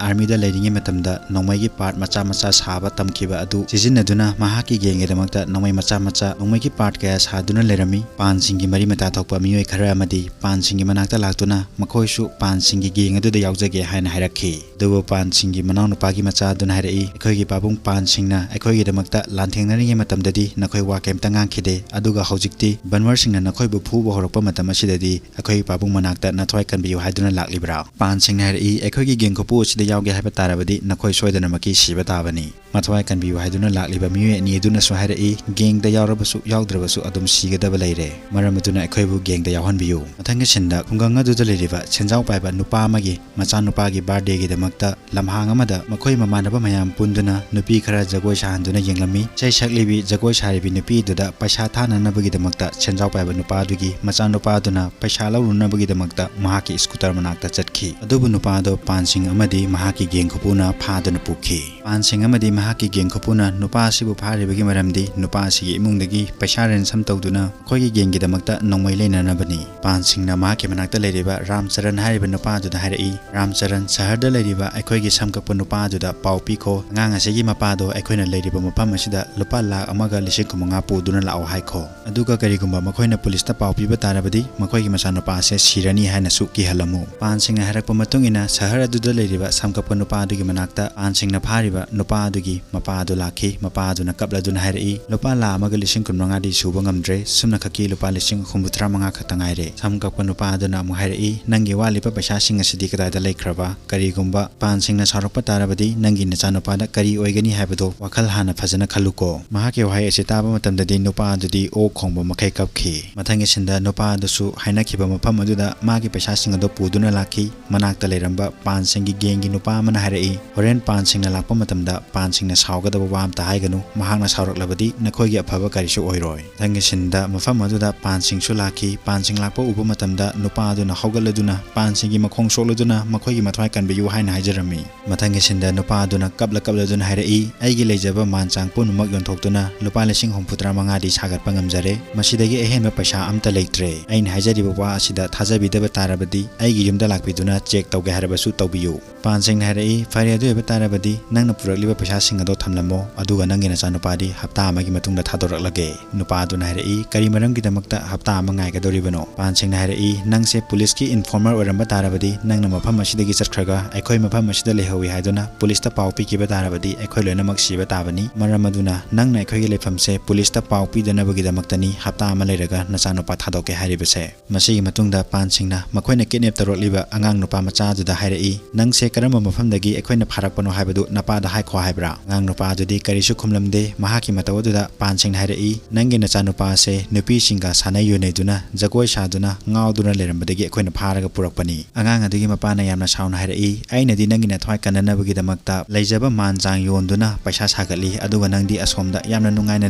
ꯑꯥꯔꯃꯤꯗ ꯂꯩꯔꯤꯉꯩ ꯃꯇꯝꯗ ꯅꯣꯡꯃꯩꯒꯤ ꯄꯥꯔꯠ ꯃꯆꯥ ꯃꯆꯥ ꯁꯥꯕ ꯇꯝꯈꯤꯕ ꯑꯗꯨ ꯁꯤꯖꯤꯟꯅꯗꯨꯅ ꯃꯍꯥꯛꯀꯤ ꯒꯦꯡꯒꯤꯗꯃꯛꯇ ꯅꯣꯡꯃꯩ ꯃꯆꯥ ꯃꯆꯥ, ꯅꯣꯡꯃꯩꯒꯤ ꯄꯥꯔꯠ ꯀꯌꯥ ꯁꯥꯗꯨꯅ ꯂꯩꯔꯝꯃꯤ꯫ ꯄꯥꯟ ꯁꯤꯡꯒꯤ ꯃꯔꯤ ꯃꯇꯥ ꯊꯣꯛꯄ ꯃꯤꯑꯣꯏ ꯈꯔ ꯑꯃꯗꯤ ꯄꯥꯟ ꯁꯤꯡꯒꯤ ꯃꯅꯥꯛꯇ ꯂꯥꯛꯇꯨꯅ ꯃꯈꯣꯏꯁꯨ ꯄꯥꯟ ꯁꯤꯡꯒꯤ ꯒꯦꯡ ꯑꯗꯨꯗ ꯌꯥꯎꯖꯒꯦ ꯍꯥꯏꯅ ꯍꯥꯏꯔꯛꯈꯤ꯫ ꯑꯗꯨꯕꯨ ꯄꯥꯟ ꯁꯤꯡꯒꯤ ꯃꯅꯥꯎꯅꯨꯄꯥꯒꯤ ꯃꯆꯥ ꯑꯗꯨꯅ ꯍꯥꯏꯔꯛꯏ, "ꯑꯩꯈꯣꯏꯒꯤ ꯄꯥꯕꯨꯡ ꯄꯥꯟ ꯁꯤꯡꯅ ꯑꯩꯈꯣꯏꯒꯤꯗꯃꯛꯇ ꯂꯥꯟꯊꯦꯡꯅꯔꯤꯉꯩ ꯃꯇꯝꯗꯗꯤ ꯅꯈꯣꯏ ꯋꯥ ꯀꯩꯝꯇ ꯉꯥꯡꯈꯤꯗꯦ, ꯑꯗꯨꯒ ꯍꯧꯖꯤꯛꯇꯤ ꯕꯟꯋꯔ ꯁꯤꯡꯅ ꯅꯈꯣꯏꯕꯨ ꯐꯨꯕ ꯍꯧꯔꯛꯄ ꯃꯇꯝ ꯑꯁꯤꯗꯗꯤ ꯑꯩꯈꯣꯏꯒꯤ ꯄꯥꯕꯨꯡ ꯃꯅꯥꯛꯇ ꯅꯊ꯭ꯋꯥꯏ ꯀꯟꯕꯤꯌꯨ ꯍꯥꯏꯗꯨꯅ ꯂꯥꯛꯂꯤꯕ꯭ꯔꯥ?" ꯄꯥꯟ ꯁꯤꯡꯅ ꯍꯥꯏꯔꯛꯏ, "ꯑꯩꯈꯣꯏꯒꯤ ꯒꯦꯡ ꯈꯨꯄꯨ ꯑꯁꯤꯗ ꯌꯥꯎꯒꯦ ꯍꯥꯏꯕ ꯇꯥꯔꯕꯗꯤ ꯅꯈꯣꯏ ꯁꯣꯏꯗꯅꯃꯛꯀꯤ ꯁꯤꯕ ꯇꯥꯕꯅꯤ꯫" ꯃꯊ꯭ꯋꯥꯏ ꯀꯟꯕꯤꯌꯨ ꯍꯥꯏꯗꯨꯅ ꯂꯥꯛꯂꯤꯕ ꯃꯤꯑꯣꯏ ꯑꯅꯤ ꯑꯗꯨꯅꯁꯨ ꯍꯥꯏꯔꯛꯏ, "ꯒꯦꯡꯗ ꯌꯥꯎꯔꯕꯁꯨ ꯌꯥꯎꯗ꯭ꯔꯕꯁꯨ ꯑꯗꯨꯝ ꯁꯤꯒꯗꯕ ꯂꯩꯔꯦ, ꯃꯔꯝ ꯑꯗꯨꯅ ꯑꯩꯈꯣꯏꯕꯨ ꯒꯦꯡꯗ ꯌꯥꯎꯍꯟꯕꯤꯌꯨ꯫" ꯃꯊꯪꯒꯤ ꯁꯤꯟꯗ ꯈꯨꯡꯒꯪ ꯑꯗꯨꯗ ꯂꯩꯔꯤꯕ ꯁꯦꯟꯖꯥꯎ ꯄꯥꯏꯕ ꯅꯨꯄꯥ ꯑꯃꯒꯤ ꯃꯆꯥꯅꯨꯄꯥꯒꯤ ꯕꯥꯔꯗꯦꯒꯤꯗꯃꯛꯇ ꯂꯝꯍꯥꯡ ꯑꯃꯗ ꯃꯈꯣꯏ ꯃꯃꯥꯟꯅꯕ ꯃꯌꯥꯝ ꯄꯨꯟꯗꯨꯅ ꯅꯨꯄꯤ ꯈꯔ ꯖꯒꯣꯏ ꯁꯥꯍꯟꯗꯨꯅ ꯌꯦꯡꯂꯝꯃꯤ꯫ ꯏꯁꯩ ꯁꯛꯂꯤꯕꯤ ꯖꯒꯣꯏ ꯁꯥꯔꯤꯕꯤ ꯅꯨꯄꯤꯗꯨꯗ ꯄꯩꯁꯥ ꯊꯥꯅꯅꯕꯒꯤꯗꯃꯛꯇ ꯁꯦꯟꯖꯥꯎ ꯄꯥꯏꯕ ꯅꯨꯄꯥꯗꯨꯒꯤ ꯃꯆꯥꯅꯨꯄꯥꯗꯨꯅ ꯄꯩꯁꯥ ꯂꯧꯔꯨꯅꯕꯒꯤꯗꯃꯛꯇ ꯃꯍꯥꯛꯀꯤ ꯁ꯭ꯀꯨꯇꯔ ꯃꯅꯥꯛꯇ ꯆꯠꯈꯤ꯫ ꯑꯗꯨꯕꯨ ꯅꯨꯄꯥꯗꯣ ꯄꯥꯟ ꯁꯤꯡ ꯑꯃꯗꯤ ꯃꯍꯥꯛꯀꯤ ꯒꯦꯡ ꯈꯨꯄꯨꯅ ꯐꯥꯗꯨꯅ ꯄꯨꯈꯤ꯫ ꯄꯥꯟ ꯁꯤꯡ ꯑꯃꯗꯤ ꯃꯍꯥꯛꯀꯤ ꯒꯦꯡ ꯈꯨꯄꯨꯅ ꯅꯨꯄꯥ ꯑꯁꯤꯕꯨ ꯐꯥꯔꯤꯕꯒꯤ ꯃꯔꯝꯗꯤ ꯅꯨꯄꯥ ꯑꯁꯤꯒꯤ ꯏꯃꯨꯡꯗꯒꯤ ꯄꯩꯁꯥ ꯔꯦꯟꯁꯝ ꯇꯧꯗꯨꯅ ꯃꯈꯣꯏꯒꯤ ꯒꯦꯡꯒꯤꯗꯃꯛꯇ ꯅꯣꯡꯃꯩ ꯂꯩꯅꯅꯕꯅꯤ꯫ ꯄꯥꯟ ꯁꯤꯡꯅ ꯃꯍꯥꯛꯀꯤ ꯃꯅꯥꯛꯇ ꯂꯩꯔꯤꯕ ꯔꯥꯝ ꯆꯔꯟ ꯍꯥꯏꯔꯤꯕ ꯅꯨꯄꯥ ꯑꯗꯨꯗ ꯍꯥꯏꯔꯛꯏ, "ꯔꯥꯝ ꯆꯔꯟ, ꯁꯍꯔꯗ ꯂꯩꯔꯤꯕ ꯑꯩꯈꯣꯏꯒꯤ ꯁꯝ ꯀꯛꯄ ꯅꯨꯄꯥ ꯑꯗꯨꯗ ꯄꯥꯎ ꯄꯤꯈꯣ, ꯑꯉꯥꯡ ꯑꯁꯤꯒꯤ ꯃꯄꯥꯗꯣ ꯑꯩꯈꯣꯏꯅ ꯂꯩꯔꯤꯕ ꯃꯐꯝ ꯑꯁꯤꯗ ꯂꯨꯄꯥ ꯂꯥꯈ ꯑꯃꯒ ꯂꯤꯁꯤꯡ ꯀꯨꯟꯃꯉꯥ ꯄꯨꯗꯨꯅ ꯂꯥꯛꯑꯣ ꯍꯥꯏꯈꯣ꯫ ꯑꯗꯨꯒ ꯀꯔꯤꯒꯨꯝꯕ ꯃꯈꯣꯏꯅ ꯄꯨꯂꯤꯁꯇ ꯄꯥꯎ ꯄꯤꯕ ꯇꯥꯔꯕꯗꯤ ꯃꯈꯣꯏꯒꯤ ꯃꯆꯥꯅꯨꯄꯥ ꯑꯁꯦ ꯁꯤꯔꯅꯤ ꯍꯥꯏꯅꯁꯨ ꯀꯤꯍꯜꯂꯝꯃꯨ꯫" ꯄꯥꯟ ꯁꯤꯡꯅ ꯍꯥꯏꯔꯛꯄ ꯃꯇꯨꯡ ꯏꯟꯅ ꯁꯍꯔ ꯑꯗꯨꯗ ꯂꯩꯔꯤꯕ ꯁꯝ ꯀꯛꯄ ꯅꯨꯄꯥ ꯑꯗꯨꯒꯤ ꯃꯅꯥꯛꯇ ꯄꯥꯟ ꯁꯤꯡꯅ ꯐꯥꯔꯤꯕ ꯅꯨꯄꯥ ꯑꯗꯨꯒꯤ ꯃꯄꯥ ꯑꯗꯨ ꯂꯥꯛꯈꯤ꯫ ꯃꯄꯥ ꯑꯗꯨꯅ ꯀꯞꯂꯗꯨꯅ ꯍꯥꯏꯔꯛꯏ, "ꯂꯨꯄꯥ ꯂꯥꯈ ꯑꯃꯒ ꯂꯤꯁꯤꯡ ꯀꯨꯟꯃꯉꯥꯗꯤ ꯁꯨꯕ ꯉꯝꯗ꯭ꯔꯦ, ꯁꯨꯞꯅꯈꯛꯀꯤ ꯂꯨꯄꯥ ꯂꯤꯁꯤꯡ ꯍꯨꯝꯐꯨꯇꯔꯥ ꯃꯉꯥ ꯈꯛꯇ ꯉꯥꯏꯔꯦ꯫" ꯁꯝ ꯀꯛꯄ ꯅꯨꯄꯥ ꯑꯗꯨꯅ ꯑꯃꯨꯛ ꯍꯥꯏꯔꯛꯏ, "ꯅꯪꯒꯤ ꯋꯥꯠꯂꯤꯕ ꯄꯩꯁꯥꯁꯤꯡ ꯑꯁꯤꯗꯤ ꯀꯗꯥꯏꯗ ꯂꯩꯈ꯭ꯔꯕ? ꯀꯔꯤꯒꯨꯝꯕ ꯄꯥꯟ ꯁꯤꯡꯅ ꯁꯥꯎꯔꯛꯄ ꯇꯥꯔꯕꯗꯤ ꯅꯪꯒꯤ ꯅꯆꯥꯅꯨꯄꯥꯗ ꯀꯔꯤ ꯑꯣꯏꯒꯅꯤ ꯍꯥꯏꯕꯗꯣ ꯋꯥꯈꯜ ꯍꯥꯟꯅ ꯐꯖꯅ ꯈꯜꯂꯨꯀꯣ꯫" ꯃꯍꯥꯛꯀꯤ ꯋꯥꯍꯩ ꯑꯁꯤ ꯇꯥꯕ ꯃꯇꯝꯗꯗꯤ ꯅꯨꯄꯥ ꯑꯗꯨꯗꯤ ꯑꯣꯛ ꯈꯣꯡꯕ ꯃꯈꯩ ꯀꯞꯈꯤ꯫ ꯃꯊꯪꯒꯤ ꯁꯤꯟꯗ ꯅꯨꯄꯥ ꯑꯗꯨꯁꯨ ꯍꯥꯏꯅꯈꯤꯕ ꯃꯐꯝ ꯑꯗꯨꯗ ꯃꯥꯒꯤ ꯄꯩꯁꯥꯁꯤꯡ ꯑꯗꯨ ꯄꯨꯗꯨꯅ ꯂꯥꯛꯈꯤ꯫ ꯃꯅꯥꯛꯇ ꯂꯩꯔꯝꯕ ꯄꯥꯟ ꯁꯤꯡꯒꯤ ꯒꯦꯡꯒꯤ ꯅꯨꯄꯥ ꯑꯃꯅ ꯍꯥꯏꯔꯛꯏ, ꯍꯣꯔꯦꯟ ꯄꯥꯟ ꯁꯤꯡꯅ ꯂꯥꯛꯄ ꯃꯇꯝꯗ ꯄꯥꯟ ꯁꯤꯡꯅ ꯁꯥꯎꯒꯗꯕ ꯋꯥ ꯑꯝꯇ ꯍꯥꯏꯒꯅꯨ꯫ ꯃꯍꯥꯛꯅ ꯁꯥꯎꯔꯛꯂꯕꯗꯤ ꯅꯈꯣꯏꯒꯤ ꯑꯐꯕ ꯀꯔꯤꯁꯨ ꯑꯣꯏꯔꯣꯏ꯫ ꯃꯊꯪꯒꯤ ꯁꯤꯟꯗ ꯃꯐꯝ ꯑꯗꯨꯗ ꯄꯥꯟꯁꯤꯡꯁꯨ ꯂꯥꯛꯈꯤ꯫ ꯄꯥꯟꯁꯤꯡ ꯂꯥꯛꯄ ꯎꯕ ꯃꯇꯝꯗ ꯅꯨꯄꯥ ꯑꯗꯨꯅ ꯍꯧꯒꯠꯂꯗꯨꯅ ꯄꯥꯟꯁꯤꯡꯒꯤ ꯃꯈꯣꯡ ꯁꯣꯛꯂꯗꯨꯅ ꯃꯈꯣꯏꯒꯤ ꯃꯊ꯭ꯋꯥꯏ ꯀꯟꯕꯤꯌꯨ ꯍꯥꯏꯅ ꯍꯥꯏꯖꯔꯝꯃꯤ꯫ ꯃꯊꯪꯒꯤ ꯁꯤꯟꯗ ꯅꯨꯄꯥ ꯑꯗꯨꯅ ꯀꯞꯂ ꯀꯞꯂꯗꯨꯅ ꯍꯥꯏꯔꯛꯏ, "ꯑꯩꯒꯤ ꯂꯩꯖꯕ ꯃꯥꯟ ꯆꯥꯡ ꯄꯨꯝꯅꯃꯛ ꯌꯣꯟꯊꯣꯛꯇꯨꯅ ꯂꯨꯄꯥ ꯂꯤꯁꯤꯡ ꯍꯨꯝꯐꯨꯇꯔꯥ ꯃꯉꯥꯗꯤ ꯁꯥꯒꯠꯄ ꯉꯝꯖꯔꯦ꯫ ꯃꯁꯤꯗꯒꯤ ꯑꯍꯦꯟꯕ ꯄꯩꯁꯥ ꯑꯝꯇ ꯂꯩꯇ꯭ꯔꯦ꯫ ꯑꯩꯅ ꯍꯥꯏꯖꯔꯤꯕ ꯋꯥ ꯑꯁꯤꯗ ꯊꯥꯖꯕꯤꯗꯕ ꯇꯥꯔꯕꯗꯤ ꯑꯩꯒꯤ ꯌꯨꯝꯗ ꯂꯥꯛꯄꯤꯗꯨꯅ ꯆꯦꯛ ꯇꯧꯒꯦ ꯍꯥꯏꯔꯕꯁꯨ ꯇꯧꯕꯤꯌꯨ"꯫ ꯄꯥꯟꯁꯤꯡꯅ ꯍꯥꯏꯔꯛꯏ, "ꯐꯔꯦ, ꯑꯗꯨ ꯑꯣꯏꯕ ꯇꯥꯔꯕꯗꯤ ꯅꯪꯅ ꯄꯨꯔꯛꯂꯤꯕ ꯄꯩꯁꯥꯁꯤꯡ ꯑꯗꯣ ꯊꯝꯂꯝꯃꯣ, ꯑꯗꯨꯒ ꯅꯪꯒꯤ ꯅꯆꯥꯅꯨꯄꯥꯗꯤ ꯍꯞꯇꯥ ꯑꯃꯒꯤ ꯃꯇꯨꯡꯗ ꯊꯥꯗꯣꯔꯛꯂꯒꯦ"꯫ ꯅꯨꯄꯥ ꯑꯗꯨꯅ ꯍꯥꯏꯔꯛꯏ, "ꯀꯔꯤ ꯃꯔꯝꯒꯤꯗꯃꯛꯇ ꯍꯞꯇꯥ ꯑꯃ ꯉꯥꯏꯒꯗꯧꯔꯤꯕꯅꯣ?" ꯄꯥꯟꯁꯤꯡꯅ ꯍꯥꯏꯔꯛꯏ, "ꯅꯪꯁꯦ ꯄꯨꯂꯤꯁꯀꯤ ꯏꯟꯐꯣꯔꯃꯔ ꯑꯣꯏꯔꯝꯕ ꯇꯥꯔꯕꯗꯤ ꯅꯪꯅ ꯃꯐꯝ ꯑꯁꯤꯗꯒꯤ ꯆꯠꯈ꯭ꯔꯒ ꯑꯩꯈꯣꯏ ꯃꯐꯝ ꯑꯁꯤꯗ ꯂꯩꯍꯧꯏ ꯍꯥꯏꯗꯨꯅ ꯄꯨꯂꯤꯁꯇ ꯄꯥꯎ ꯄꯤꯈꯤꯕ ꯇꯥꯔꯕꯗꯤ ꯑꯩꯈꯣꯏ ꯂꯣꯏꯅꯃꯛ ꯁꯤꯕ ꯇꯥꯕꯅꯤ꯫ ꯃꯔꯝ ꯑꯗꯨꯅ ꯅꯪꯅ ꯑꯩꯈꯣꯏꯒꯤ ꯂꯩꯐꯝꯁꯦ ꯄꯨꯂꯤꯁꯇ ꯄꯥꯎ ꯄꯤꯗꯅꯕꯒꯤꯗꯃꯛꯇꯅꯤ ꯍꯞꯇꯥ ꯑꯃ ꯂꯩꯔꯒ ꯅꯆꯥꯅꯨꯄꯥ ꯊꯥꯗꯣꯛꯀꯦ ꯍꯥꯏꯔꯤꯕꯁꯦ"꯫ ꯃꯁꯤꯒꯤ ꯃꯇꯨꯡꯗ ꯄꯥꯟꯁꯤꯡꯅ ꯃꯈꯣꯏꯅ ꯀꯤꯗꯅꯦꯞ ꯇꯧꯔꯛꯂꯤꯕ ꯑꯉꯥꯡ ꯅꯨꯄꯥ ꯃꯆꯥ ꯑꯗꯨꯗ ꯍꯥꯏꯔꯛꯏ, "ꯅꯪꯁꯦ ꯀꯔꯝꯕ ꯃꯐꯝꯗꯒꯤ ꯑꯩꯈꯣꯏꯅ ꯐꯥꯔꯛꯄꯅꯣ ꯍꯥꯏꯕꯗꯨ ꯅꯄꯥꯗ ꯍꯥꯏꯈꯣ ꯍꯥꯏꯕ꯭ꯔꯥ?" ꯑꯉꯥꯡ ꯅꯨꯄꯥ ꯑꯗꯨꯗꯤ ꯀꯔꯤꯁꯨ ꯈꯨꯝꯂꯝꯗꯦ꯫ ꯃꯍꯥꯛꯀꯤ ꯃꯇꯧ ꯑꯗꯨꯗ ꯄꯥꯟꯁꯤꯡꯅ ꯍꯥꯏꯔꯛꯏ, "ꯅꯪꯒꯤ ꯅꯆꯥꯅꯨꯄꯥ ꯑꯁꯦ ꯅꯨꯄꯤꯁꯤꯡꯒ ꯁꯥꯟꯅ ꯌꯨꯅꯩꯗꯨꯅ, ꯖꯒꯣꯏ ꯁꯥꯗꯨꯅ, ꯉꯥꯎꯗꯨꯅ ꯂꯩꯔꯝꯕꯗꯒꯤ ꯑꯩꯈꯣꯏꯅ ꯐꯥꯔꯒ ꯄꯨꯔꯛꯄꯅꯤ"꯫ ꯑꯉꯥꯡ ꯑꯗꯨꯒꯤ ꯃꯄꯥꯅ ꯌꯥꯝꯅ ꯁꯥꯎꯅ ꯍꯥꯏꯔꯛꯏ, "ꯑꯩꯅꯗꯤ ꯅꯪꯒꯤ ꯅꯊ꯭ꯋꯥꯏ ꯀꯟꯅꯅꯕꯒꯤꯗꯃꯛꯇ ꯂꯩꯖꯕ ꯃꯥꯟ ꯆꯥꯡ ꯌꯣꯟꯗꯨꯅ ꯄꯩꯁꯥ ꯁꯥꯒꯠꯂꯤ, ꯑꯗꯨꯒ ꯅꯪꯗꯤ ꯑꯁꯣꯝꯗ ꯌꯥꯝꯅ ꯅꯨꯡꯉꯥꯏꯅ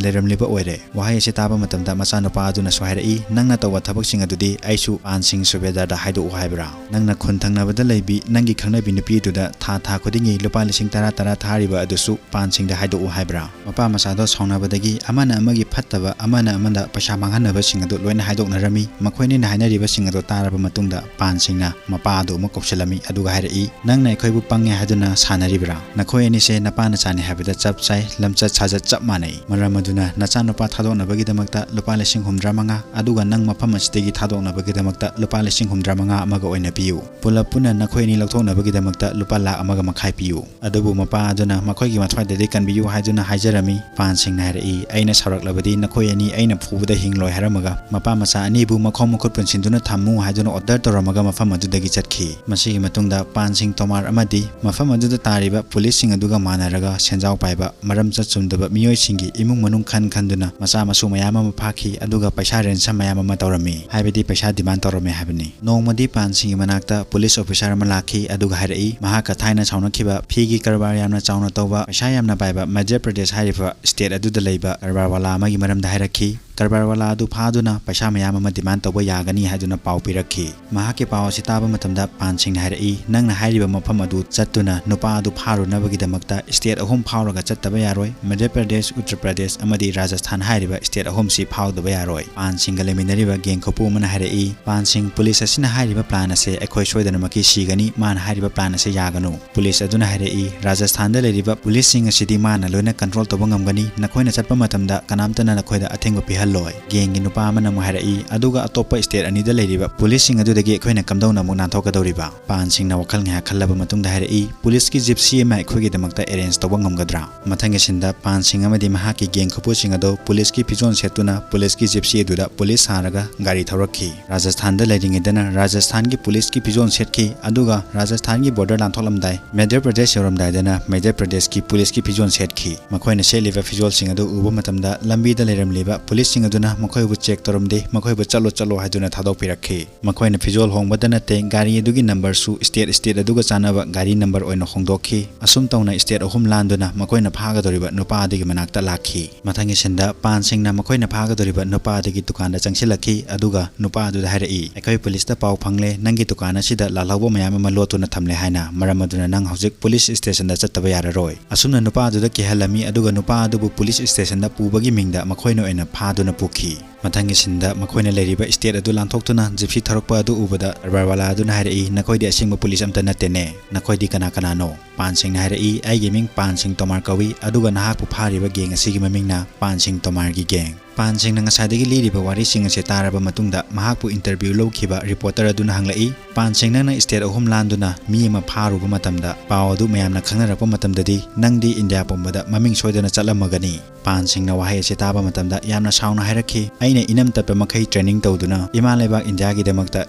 ꯂꯩꯔꯝꯂꯤꯕ ꯑꯣꯏꯔꯦ"꯫ ꯋꯥꯍꯩ ꯑꯁꯤ ꯇꯥꯕ ꯃꯇꯝꯗ ꯃꯆꯥꯅꯨꯄꯥ ꯑꯗꯨꯅꯁꯨ ꯍꯥꯏꯔꯛꯏ, "ꯅꯪꯅ ꯇꯧꯕ ꯊꯕꯛꯁꯤꯡ ꯑꯗꯨꯗꯤ ꯑꯩꯁꯨ ꯄꯥꯟꯁꯤꯡ ꯁꯨꯕꯦꯗꯥꯔꯗ ꯍꯥꯏꯗꯣꯛꯎ ꯍꯥꯏꯕ꯭ꯔꯥ? ꯅꯪꯅ ꯈꯨꯟ ꯊꯪꯅꯕꯗ ꯂꯩꯕꯤ ꯅꯪꯒꯤ ꯈꯪꯅꯕꯤ ꯅꯨꯄꯤ ꯑꯗꯨꯗ ꯊꯥ ꯊꯥ ꯈꯨꯗꯤꯡꯒꯤ ꯂꯨꯄꯥ ꯂꯤꯁꯤꯡ ꯇꯔꯥ ꯇꯔꯥ ꯊꯥꯔꯤꯕ ꯑꯗꯨꯁꯨ ꯄꯥꯟꯁꯤꯡꯗ ꯍꯥꯏꯗꯣꯛꯎ ꯍꯥꯏꯕ꯭ꯔꯥ?" ꯃꯄꯥ ꯃꯆꯥꯗꯣ ꯁꯥꯎꯅꯕꯗꯒꯤ ꯑꯃꯅ ꯑꯃꯒꯤ ꯐꯠꯇꯕ, ꯑꯃꯅ ꯑꯃꯗ ꯄꯩꯁꯥ ꯃꯥꯡꯍꯟꯅꯕꯁꯤꯡ ꯑꯗꯨ ꯂꯣꯏꯅ ꯍꯥꯏꯗꯣꯛꯅꯔꯝꯃꯤ꯫ ꯃꯈꯣꯏ ꯑꯅꯤꯅ ꯍꯥꯏꯅꯔꯤꯕꯁꯤꯡ ꯑꯗꯨ ꯇꯥꯔꯕ ꯃꯇꯨꯡꯗ ꯄꯥꯟꯁꯤꯡꯅ ꯃꯄꯥ ꯑꯗꯨ ꯑꯃꯨꯛ ꯀꯧꯁꯤꯜꯂꯝꯃꯤ, ꯑꯗꯨꯒ ꯍꯥꯏꯔꯛꯏ, "ꯅꯪꯅ ꯑꯩꯈꯣꯏꯕꯨ ꯄꯪꯉꯦ ꯍꯥꯏꯗꯨꯅ ꯁꯥꯟꯅꯔꯤꯕ꯭ꯔꯥ? ꯅꯈꯣꯏ ꯑꯅꯤꯁꯦ ꯅꯄꯥ ꯅꯆꯥꯅꯤ ꯍꯥꯏꯕꯗ ꯆꯞ ꯆꯥꯏ, ꯂꯝꯆꯠ ꯁꯥꯖꯠ ꯆꯞ ꯃꯥꯟꯅꯩ꯫ ꯃꯔꯝ ꯑꯗꯨꯅ ꯅꯆꯥꯅꯨꯄꯥ ꯊꯥꯗꯣꯛꯅꯕꯒꯤꯗꯃꯛꯇ ꯂꯨꯄꯥ ꯂꯤꯁꯤꯡ ꯍꯨꯝꯗ꯭ꯔꯥ ꯃꯉꯥ, ꯑꯗꯨꯒ ꯅꯪ ꯃꯐꯝ ꯑꯁꯤꯗꯒꯤ ꯊꯥꯗꯣꯛꯅꯕꯒꯤꯗꯃꯛꯇ ꯂꯨꯄꯥ ꯂꯤꯁꯤꯡ ꯍꯨꯝꯗ꯭ꯔꯥ ꯃꯉꯥ ꯑꯃꯒ ꯑꯣꯏꯅ ꯄꯤꯌꯨ꯫ ꯄꯨꯂꯞ ꯄꯨꯟꯅ ꯅꯈꯣꯏ ꯑꯅꯤ ꯂꯧꯊꯣꯛꯅꯕꯒꯤꯗꯃꯛꯇ ꯂꯨꯄꯥ ꯂꯥꯈ ꯑꯃꯒ ꯃꯈꯥꯏ ꯄꯤꯌꯨ"꯫ ꯑꯗꯨꯕꯨ ꯃꯄꯥ ꯑꯗꯨꯅ ꯃꯈꯣꯏꯒꯤ ꯃꯊ꯭ꯋꯥꯏꯗꯗꯤ ꯀꯟꯕꯤꯌꯨ ꯍꯥꯏꯗꯨꯅ ꯍꯥꯏꯖꯔꯝꯃꯤ꯫ ꯄꯥꯟꯁꯤꯡꯅ ꯍꯥꯏꯔꯛꯏ, "ꯑꯩꯅ ꯁꯥꯎꯔꯛꯂꯕꯗꯤ ꯅꯈꯣꯏ ꯑꯅꯤ ꯑꯩꯅ ꯐꯨꯕꯗ ꯍꯤꯡꯂꯣꯏ" ꯍꯥꯏꯔꯝꯃꯒ ꯃꯄꯥ ꯃꯆꯥ ꯑꯅꯤꯕꯨ ꯃꯈꯣꯡ ꯃꯈꯨꯠ ꯄꯨꯟꯁꯤꯟꯗꯨꯅ ꯊꯝꯃꯨ ꯍꯥꯏꯗꯨꯅ ꯑꯣꯔꯗꯔ ꯇꯧꯔꯝꯃꯒ ꯃꯐꯝ ꯑꯗꯨꯗꯒꯤ ꯆꯠꯈꯤ꯫ ꯃꯁꯤꯒꯤ ꯃꯇꯨꯡꯗ ꯄꯥꯟꯁꯤꯡ ꯇꯣꯃꯥꯔ ꯑꯃꯗꯤ ꯃꯐꯝ ꯑꯗꯨꯗ ꯇꯥꯔꯤꯕ ꯄꯨꯂꯤꯁꯁꯤꯡ ꯑꯗꯨꯒ ꯃꯥꯟꯅꯔꯒ ꯁꯦꯟꯖꯥꯎ ꯄꯥꯏꯕ, ꯃꯔꯝ ꯆꯠ ꯆꯨꯝꯗꯕ ꯃꯤꯑꯣꯏꯁꯤꯡꯒꯤ ꯏꯃꯨꯡ ꯃꯅꯨꯡ ꯈꯟ ꯈꯟꯗꯨꯅ ꯃꯆꯥ ꯃꯁꯨ ꯃꯌꯥꯝ ꯑꯃ ꯐꯥꯈꯤ, ꯑꯗꯨꯒ ꯄꯩꯁꯥ ꯔꯦꯟꯁꯝ ꯃꯌꯥꯝ ꯑꯃ ꯇꯧꯔꯝꯃꯤ, ꯍꯥꯏꯕꯗꯤ ꯄꯩꯁꯥ ꯗꯤꯃꯥꯟ ꯇꯧꯔꯝꯃꯤ ꯍꯥꯏꯕꯅꯤ꯫ ꯅꯣꯡꯃꯗꯤ ꯄꯥꯟꯁꯤꯡꯒꯤ ꯃꯅꯥꯛꯇ ꯄꯨꯂꯤꯁ ꯑꯣꯐꯤꯁꯥꯔ ꯑꯃ ꯂꯥꯛꯈꯤ, ꯑꯗꯨꯒ ꯍꯥꯏꯔꯛꯏ, ꯃꯍꯥꯛꯀ ꯊꯥꯏꯅ ꯁꯥꯎꯅꯈꯤꯕ, ꯐꯤꯒꯤ ꯀꯔꯕꯥꯔ ꯌꯥꯝꯅ ꯆꯥꯎꯅ ꯇꯧꯕ, ꯄꯩꯁꯥ ꯌꯥꯝꯅ ꯄꯥꯏꯕ ꯃꯙ꯭ꯌ ꯄ꯭ꯔꯗꯦꯁ ꯍꯥꯏꯔꯤꯕ ꯁ꯭ꯇꯦꯠ ꯑꯗꯨꯗ ꯂꯩꯕ ꯀꯔꯕꯥꯔꯋꯥꯂꯥ ꯑꯃꯒꯤ ꯃꯔꯝꯗ ꯍꯥꯏꯔꯛꯈꯤ꯫ ꯀꯔꯕꯥꯔꯋꯥꯂꯥ ꯑꯗꯨ ꯐꯥꯗꯨꯅ ꯄꯩꯁꯥ ꯃꯌꯥꯝ ꯑꯃ ꯗꯤꯃꯥꯟ ꯇꯧꯕ ꯌꯥꯒꯅꯤ ꯍꯥꯏꯗꯨꯅ ꯄꯥꯎ ꯄꯤꯔꯛꯈꯤ꯫ ꯃꯍꯥꯛꯀꯤ ꯄꯥꯎ ꯑꯁꯤ ꯇꯥꯕ ꯃꯇꯝꯗ ꯄꯥꯟ ꯁꯤꯡꯅ ꯍꯥꯏꯔꯛꯏ, "ꯅꯪꯅ ꯍꯥꯏꯔꯤꯕ ꯃꯐꯝ ꯑꯗꯨ ꯆꯠꯇꯨꯅ ꯅꯨꯄꯥ ꯑꯗꯨ ꯐꯥꯔꯨꯅꯕꯒꯤꯗꯃꯛꯇ ꯁ꯭ꯇꯦꯠ ꯑꯍꯨꯝ ꯐꯥꯎꯔꯒ ꯆꯠꯇꯕ ꯌꯥꯔꯣꯏ꯫ ꯃꯙ꯭ꯌ ꯄ꯭ꯔꯗꯦꯁ, ꯎꯠꯇꯔ ꯄ꯭ꯔꯗꯦꯁ ꯑꯃꯗꯤ ꯔꯥꯖꯁꯊꯥꯟ ꯍꯥꯏꯔꯤꯕ ꯁ꯭ꯇꯦꯠ ꯑꯍꯨꯝꯁꯤ ꯐꯥꯎꯗꯕ ꯌꯥꯔꯣꯏ꯫" ꯄꯥꯟ ꯁꯤꯡꯒ ꯂꯩꯃꯤꯟꯅꯔꯤꯕ ꯒꯦꯡ ꯈꯨꯄꯨ ꯑꯃꯅ ꯍꯥꯏꯔꯛꯏ, "ꯄꯥꯟ ꯁꯤꯡ, ꯄꯨꯂꯤꯁ ꯑꯁꯤꯅ ꯍꯥꯏꯔꯤꯕ ꯄ꯭ꯂꯥꯟ ꯑꯁꯦ ꯑꯩꯈꯣꯏ ꯁꯣꯏꯗꯅꯃꯛꯀꯤ ꯁꯤꯒꯅꯤ꯫ ꯃꯥꯅ ꯍꯥꯏꯔꯤꯕ ꯄ꯭ꯂꯥꯟ ꯑꯁꯦ ꯌꯥꯒꯅꯨ꯫" ꯄꯨꯂꯤꯁ ꯑꯗꯨꯅ ꯍꯥꯏꯔꯛꯏ, "ꯔꯥꯖꯁꯊꯥꯟꯗ ꯂꯩꯔꯤꯕ ꯄꯨꯂꯤꯁꯁꯤꯡ ꯑꯁꯤꯗꯤ ꯃꯥꯅ ꯂꯣꯏꯅ ꯀꯟꯇ꯭ꯔꯣꯜ ꯇꯧꯕ ꯉꯝꯒꯅꯤ꯫ ꯅꯈꯣꯏꯅ ꯆꯠꯄ ꯃꯇꯝꯗ ꯀꯅꯥꯝꯇꯅ ꯅꯈꯣꯏꯗ ꯑꯊꯤꯡꯕ ꯄꯤꯍꯜꯂꯣꯏ꯫" ꯒꯦꯡꯒꯤ ꯅꯨꯄꯥ ꯑꯃꯅ ꯑꯃꯨꯛ ꯍꯥꯏꯔꯛꯏ, "ꯑꯗꯨꯒ ꯑꯇꯣꯞꯄ ꯁ꯭ꯇꯦꯠ ꯑꯅꯤꯗ ꯂꯩꯔꯤꯕ ꯄꯨꯂꯤꯁꯁꯤꯡ ꯑꯗꯨꯗꯒꯤ ꯑꯩꯈꯣꯏꯅ ꯀꯝꯗꯧꯅ ꯑꯃꯨꯛ ꯅꯥꯟꯊꯣꯛꯀꯗꯧꯔꯤꯕ?" ꯄꯥꯟ ꯁꯤꯡꯅ ꯋꯥꯈꯜ ꯉꯥꯏꯍꯥꯛ ꯈꯜꯂꯕ ꯃꯇꯨꯡꯗ ꯍꯥꯏꯔꯛꯏ, "ꯄꯨꯂꯤꯁꯀꯤ ꯖꯤꯞꯁꯤ ꯑꯃ ꯑꯩꯈꯣꯏꯒꯤꯗꯃꯛꯇ ꯑꯦꯔꯦꯟꯖ ꯇꯧꯕ ꯉꯝꯒꯗ꯭ꯔꯥ?" ꯃꯊꯪꯒꯤ ꯁꯤꯟꯗ ꯄꯥꯟ ꯁꯤꯡ ꯑꯃꯗꯤ ꯃꯍꯥꯛꯀꯤ ꯒꯦꯡ ꯈꯨꯄꯨꯁꯤꯡ ꯑꯗꯨ ꯄꯨꯂꯤꯁꯀꯤ ꯐꯤꯖꯣꯜ ꯁꯦꯠꯇꯨꯅ ꯄꯨꯂꯤꯁꯀꯤ ꯖꯤꯞꯁꯤ ꯑꯗꯨꯗ ꯄꯨꯂꯤꯁ ꯁꯥꯔꯒ ꯒꯥꯔꯤ ꯊꯧꯔꯛꯈꯤ꯫ ꯔꯥꯖꯁꯊꯥꯟꯗ ꯂꯩꯔꯤꯉꯩꯗꯅ ꯔꯥꯖꯁꯊꯥꯟꯒꯤ ꯄꯨꯂꯤꯁꯀꯤ ꯐꯤꯖꯣꯜ ꯁꯦꯠꯈꯤ, ꯑꯗꯨꯒ ꯔꯥꯖꯁꯊꯥꯟꯒꯤ ꯕꯣꯔꯗꯔ ꯂꯥꯟꯊꯣꯛꯂꯝꯗꯥꯏ ꯃꯙ꯭ꯌ ꯄ꯭ꯔꯗꯦꯁ ꯌꯧꯔꯝꯗꯥꯏꯗꯅ ꯃꯙ꯭ꯌ ꯄ꯭ꯔꯗꯦꯁꯀꯤ ꯄꯨꯂꯤꯁꯀꯤ ꯐꯤꯖꯣꯜ ꯁꯦꯠꯈꯤ꯫ ꯃꯈꯣꯏꯅ ꯁꯦꯠꯂꯤꯕ ꯐꯤꯖꯣꯜꯁꯤꯡ ꯑꯗꯨ ꯎꯕ ꯃꯇꯝꯗ ꯂꯝꯕꯤꯗ ꯂꯩꯔꯝꯂꯤꯕ ꯄꯨꯂꯤꯁꯁꯤꯡ ꯑꯗꯨꯅ ꯃꯈꯣꯏꯕꯨ ꯆꯦꯛ ꯇꯧꯔꯝꯗꯦ, ꯃꯈꯣꯏꯕꯨ "ꯆꯠꯂꯣ, ꯆꯠꯂꯣ" ꯍꯥꯏꯗꯨꯅ ꯊꯥꯗꯣꯛꯄꯤꯔꯛꯈꯤ꯫ ꯃꯈꯣꯏꯅ ꯐꯤꯖꯣꯜ ꯍꯣꯡꯕꯗ ꯅꯠꯇꯦ, ꯒꯥꯔꯤ ꯑꯗꯨꯒꯤ ꯅꯝꯕꯔꯁꯨ ꯁ꯭ꯇꯦꯠ ꯁ꯭ꯇꯦꯠ ꯑꯗꯨꯒ ꯆꯥꯟꯅꯕ ꯒꯥꯔꯤ ꯅꯝꯕꯔ ꯑꯣꯏꯅ ꯍꯣꯡꯗꯣꯛꯈꯤ꯫ ꯑꯁꯨꯝ ꯇꯧꯅ ꯁ꯭ꯇꯦꯠ ꯑꯍꯨꯝ ꯂꯥꯟꯗꯨꯅ ꯃꯈꯣꯏꯅ ꯐꯥꯒꯗꯧꯔꯤꯕ ꯅꯨꯄꯥ ꯑꯗꯨꯒꯤ ꯃꯅꯥꯛꯇ ꯂꯥꯛꯈꯤ꯫ ꯃꯊꯪꯒꯤ ꯁꯤꯟꯗ ꯄꯥꯟ ꯁꯤꯡꯅ ꯃꯈꯣꯏꯅ ꯐꯥꯒꯗꯧꯔꯤꯕ ꯅꯨꯄꯥ ꯑꯗꯨꯒꯤ ꯗꯨꯀꯥꯟꯗ ꯆꯪꯁꯤꯜꯂꯛꯈꯤ, ꯑꯗꯨꯒ ꯅꯨꯄꯥ ꯑꯗꯨꯗ ꯍꯥꯏꯔꯛꯏ, "ꯑꯩꯈꯣꯏ ꯄꯨꯂꯤꯁꯇ ꯄꯥꯎ ꯐꯪꯂꯦ, ꯅꯪꯒꯤ ꯗꯨꯀꯥꯟ ꯑꯁꯤꯗ ꯂꯥꯜꯍꯧꯕ ꯃꯌꯥꯝ ꯑꯃ ꯂꯣꯠꯇꯨꯅ ꯊꯝꯂꯦ ꯍꯥꯏꯅ, ꯃꯔꯝ ꯑꯗꯨꯅ ꯅꯪ ꯍꯧꯖꯤꯛ ꯄꯨꯂꯤꯁ ꯁ꯭ꯇꯦꯁꯟꯗ ꯆꯠꯇꯕ ꯌꯥꯔꯔꯣꯏ꯫" ꯑꯁꯨꯝꯅ ꯅꯨꯄꯥ ꯑꯗꯨꯗ ꯀꯤꯍꯜꯂꯝꯃꯤ, ꯑꯗꯨꯒ ꯅꯨꯄꯥ ꯑꯗꯨꯕꯨ ꯄꯨꯂꯤꯁ ꯁ꯭ꯇꯦꯁꯟꯗ ꯄꯨꯕꯒꯤ ꯃꯤꯡꯗ ꯃꯈꯣꯏꯅ ꯑꯣꯏꯅ ꯐꯥꯗꯨꯅ ꯄꯨꯈꯤ꯫ ꯃꯊꯪꯒꯤ ꯁꯤꯟꯗ ꯃꯈꯣꯏꯅ ꯂꯩꯔꯤꯕ ꯁ꯭ꯇꯦꯠ ꯑꯗꯨ ꯂꯥꯟꯊꯣꯛꯇꯨꯅ ꯖꯤꯞꯁꯤ ꯊꯧꯔꯛꯄ ꯑꯗꯨ ꯎꯕꯗ ꯀꯔꯕꯥꯔꯋꯥꯂꯥ ꯑꯗꯨꯅ ꯍꯥꯏꯔꯛꯏ, "ꯅꯈꯣꯏꯗꯤ ꯑꯁꯦꯡꯕ ꯄꯨꯂꯤꯁ ꯑꯝꯇ ꯅꯠꯇꯦꯅꯦ, ꯅꯈꯣꯏꯗꯤ ꯀꯅꯥ ꯀꯅꯥꯅꯣ?" ꯄꯥꯟ ꯁꯤꯡꯅ ꯍꯥꯏꯔꯛꯏ, "ꯑꯩꯒꯤ ꯃꯤꯡ ꯄꯥꯟ ꯁꯤꯡ ꯇꯣꯃꯥꯔ ꯀꯧꯏ, ꯑꯗꯨꯒ ꯅꯍꯥꯛꯄꯨ ꯐꯥꯔꯤꯕ ꯒꯦꯡ ꯑꯁꯤꯒꯤ ꯃꯃꯤꯡꯅ ꯄꯥꯟ ꯁꯤꯡ ꯇꯣꯃꯥꯔꯒꯤ ꯒꯦꯡ꯫" ꯄꯥꯟ ꯁꯤꯡꯅ ꯉꯁꯥꯏꯗꯒꯤ ꯂꯤꯔꯤꯕ ꯋꯥꯔꯤꯁꯤꯡ ꯑꯁꯤ ꯇꯥꯔꯕ ꯃꯇꯨꯡꯗ ꯃꯍꯥꯛꯄꯨ ꯏꯟꯇꯔꯚ꯭ꯌꯨ ꯂꯧꯈꯤꯕ ꯔꯤꯄꯣꯔꯇꯔ ꯑꯗꯨꯅ ꯍꯪꯂꯛꯏ, "ꯄꯥꯟ ꯁꯤꯡ, ꯅꯪꯅ ꯁ꯭ꯇꯦꯠ ꯑꯍꯨꯝ ꯂꯥꯟꯗꯨꯅ ꯃꯤ ꯑꯃ ꯐꯥꯔꯨꯕ ꯃꯇꯝꯗ, ꯄꯥꯎ ꯑꯗꯨ ꯃꯌꯥꯝꯅ ꯈꯪꯅꯔꯛꯄ ꯃꯇꯝꯗꯗꯤ ꯅꯪꯗꯤ ꯏꯟꯗꯤꯌꯥ ꯄꯨꯝꯕꯗ ꯃꯃꯤꯡ ꯁꯣꯏꯗꯅ ꯆꯠꯂꯝꯃꯒꯅꯤ꯫" ꯄꯥꯟ ꯁꯤꯡꯅ ꯋꯥꯍꯩ ꯑꯁꯤ ꯇꯥꯕ ꯃꯇꯝꯗ ꯌꯥꯝꯅ ꯁꯥꯎꯅ ꯍꯥꯏꯔꯛꯈꯤ, "ꯑꯩꯅ ꯏꯅꯝ ꯇꯞꯄ ꯃꯈꯩ ꯇ꯭ꯔꯦꯅꯤꯡ ꯇꯧꯗꯨꯅ ꯏꯃꯥ ꯂꯩꯕꯥꯛ ꯏꯟꯗꯤꯌꯥꯒꯤꯗꯃꯛꯇ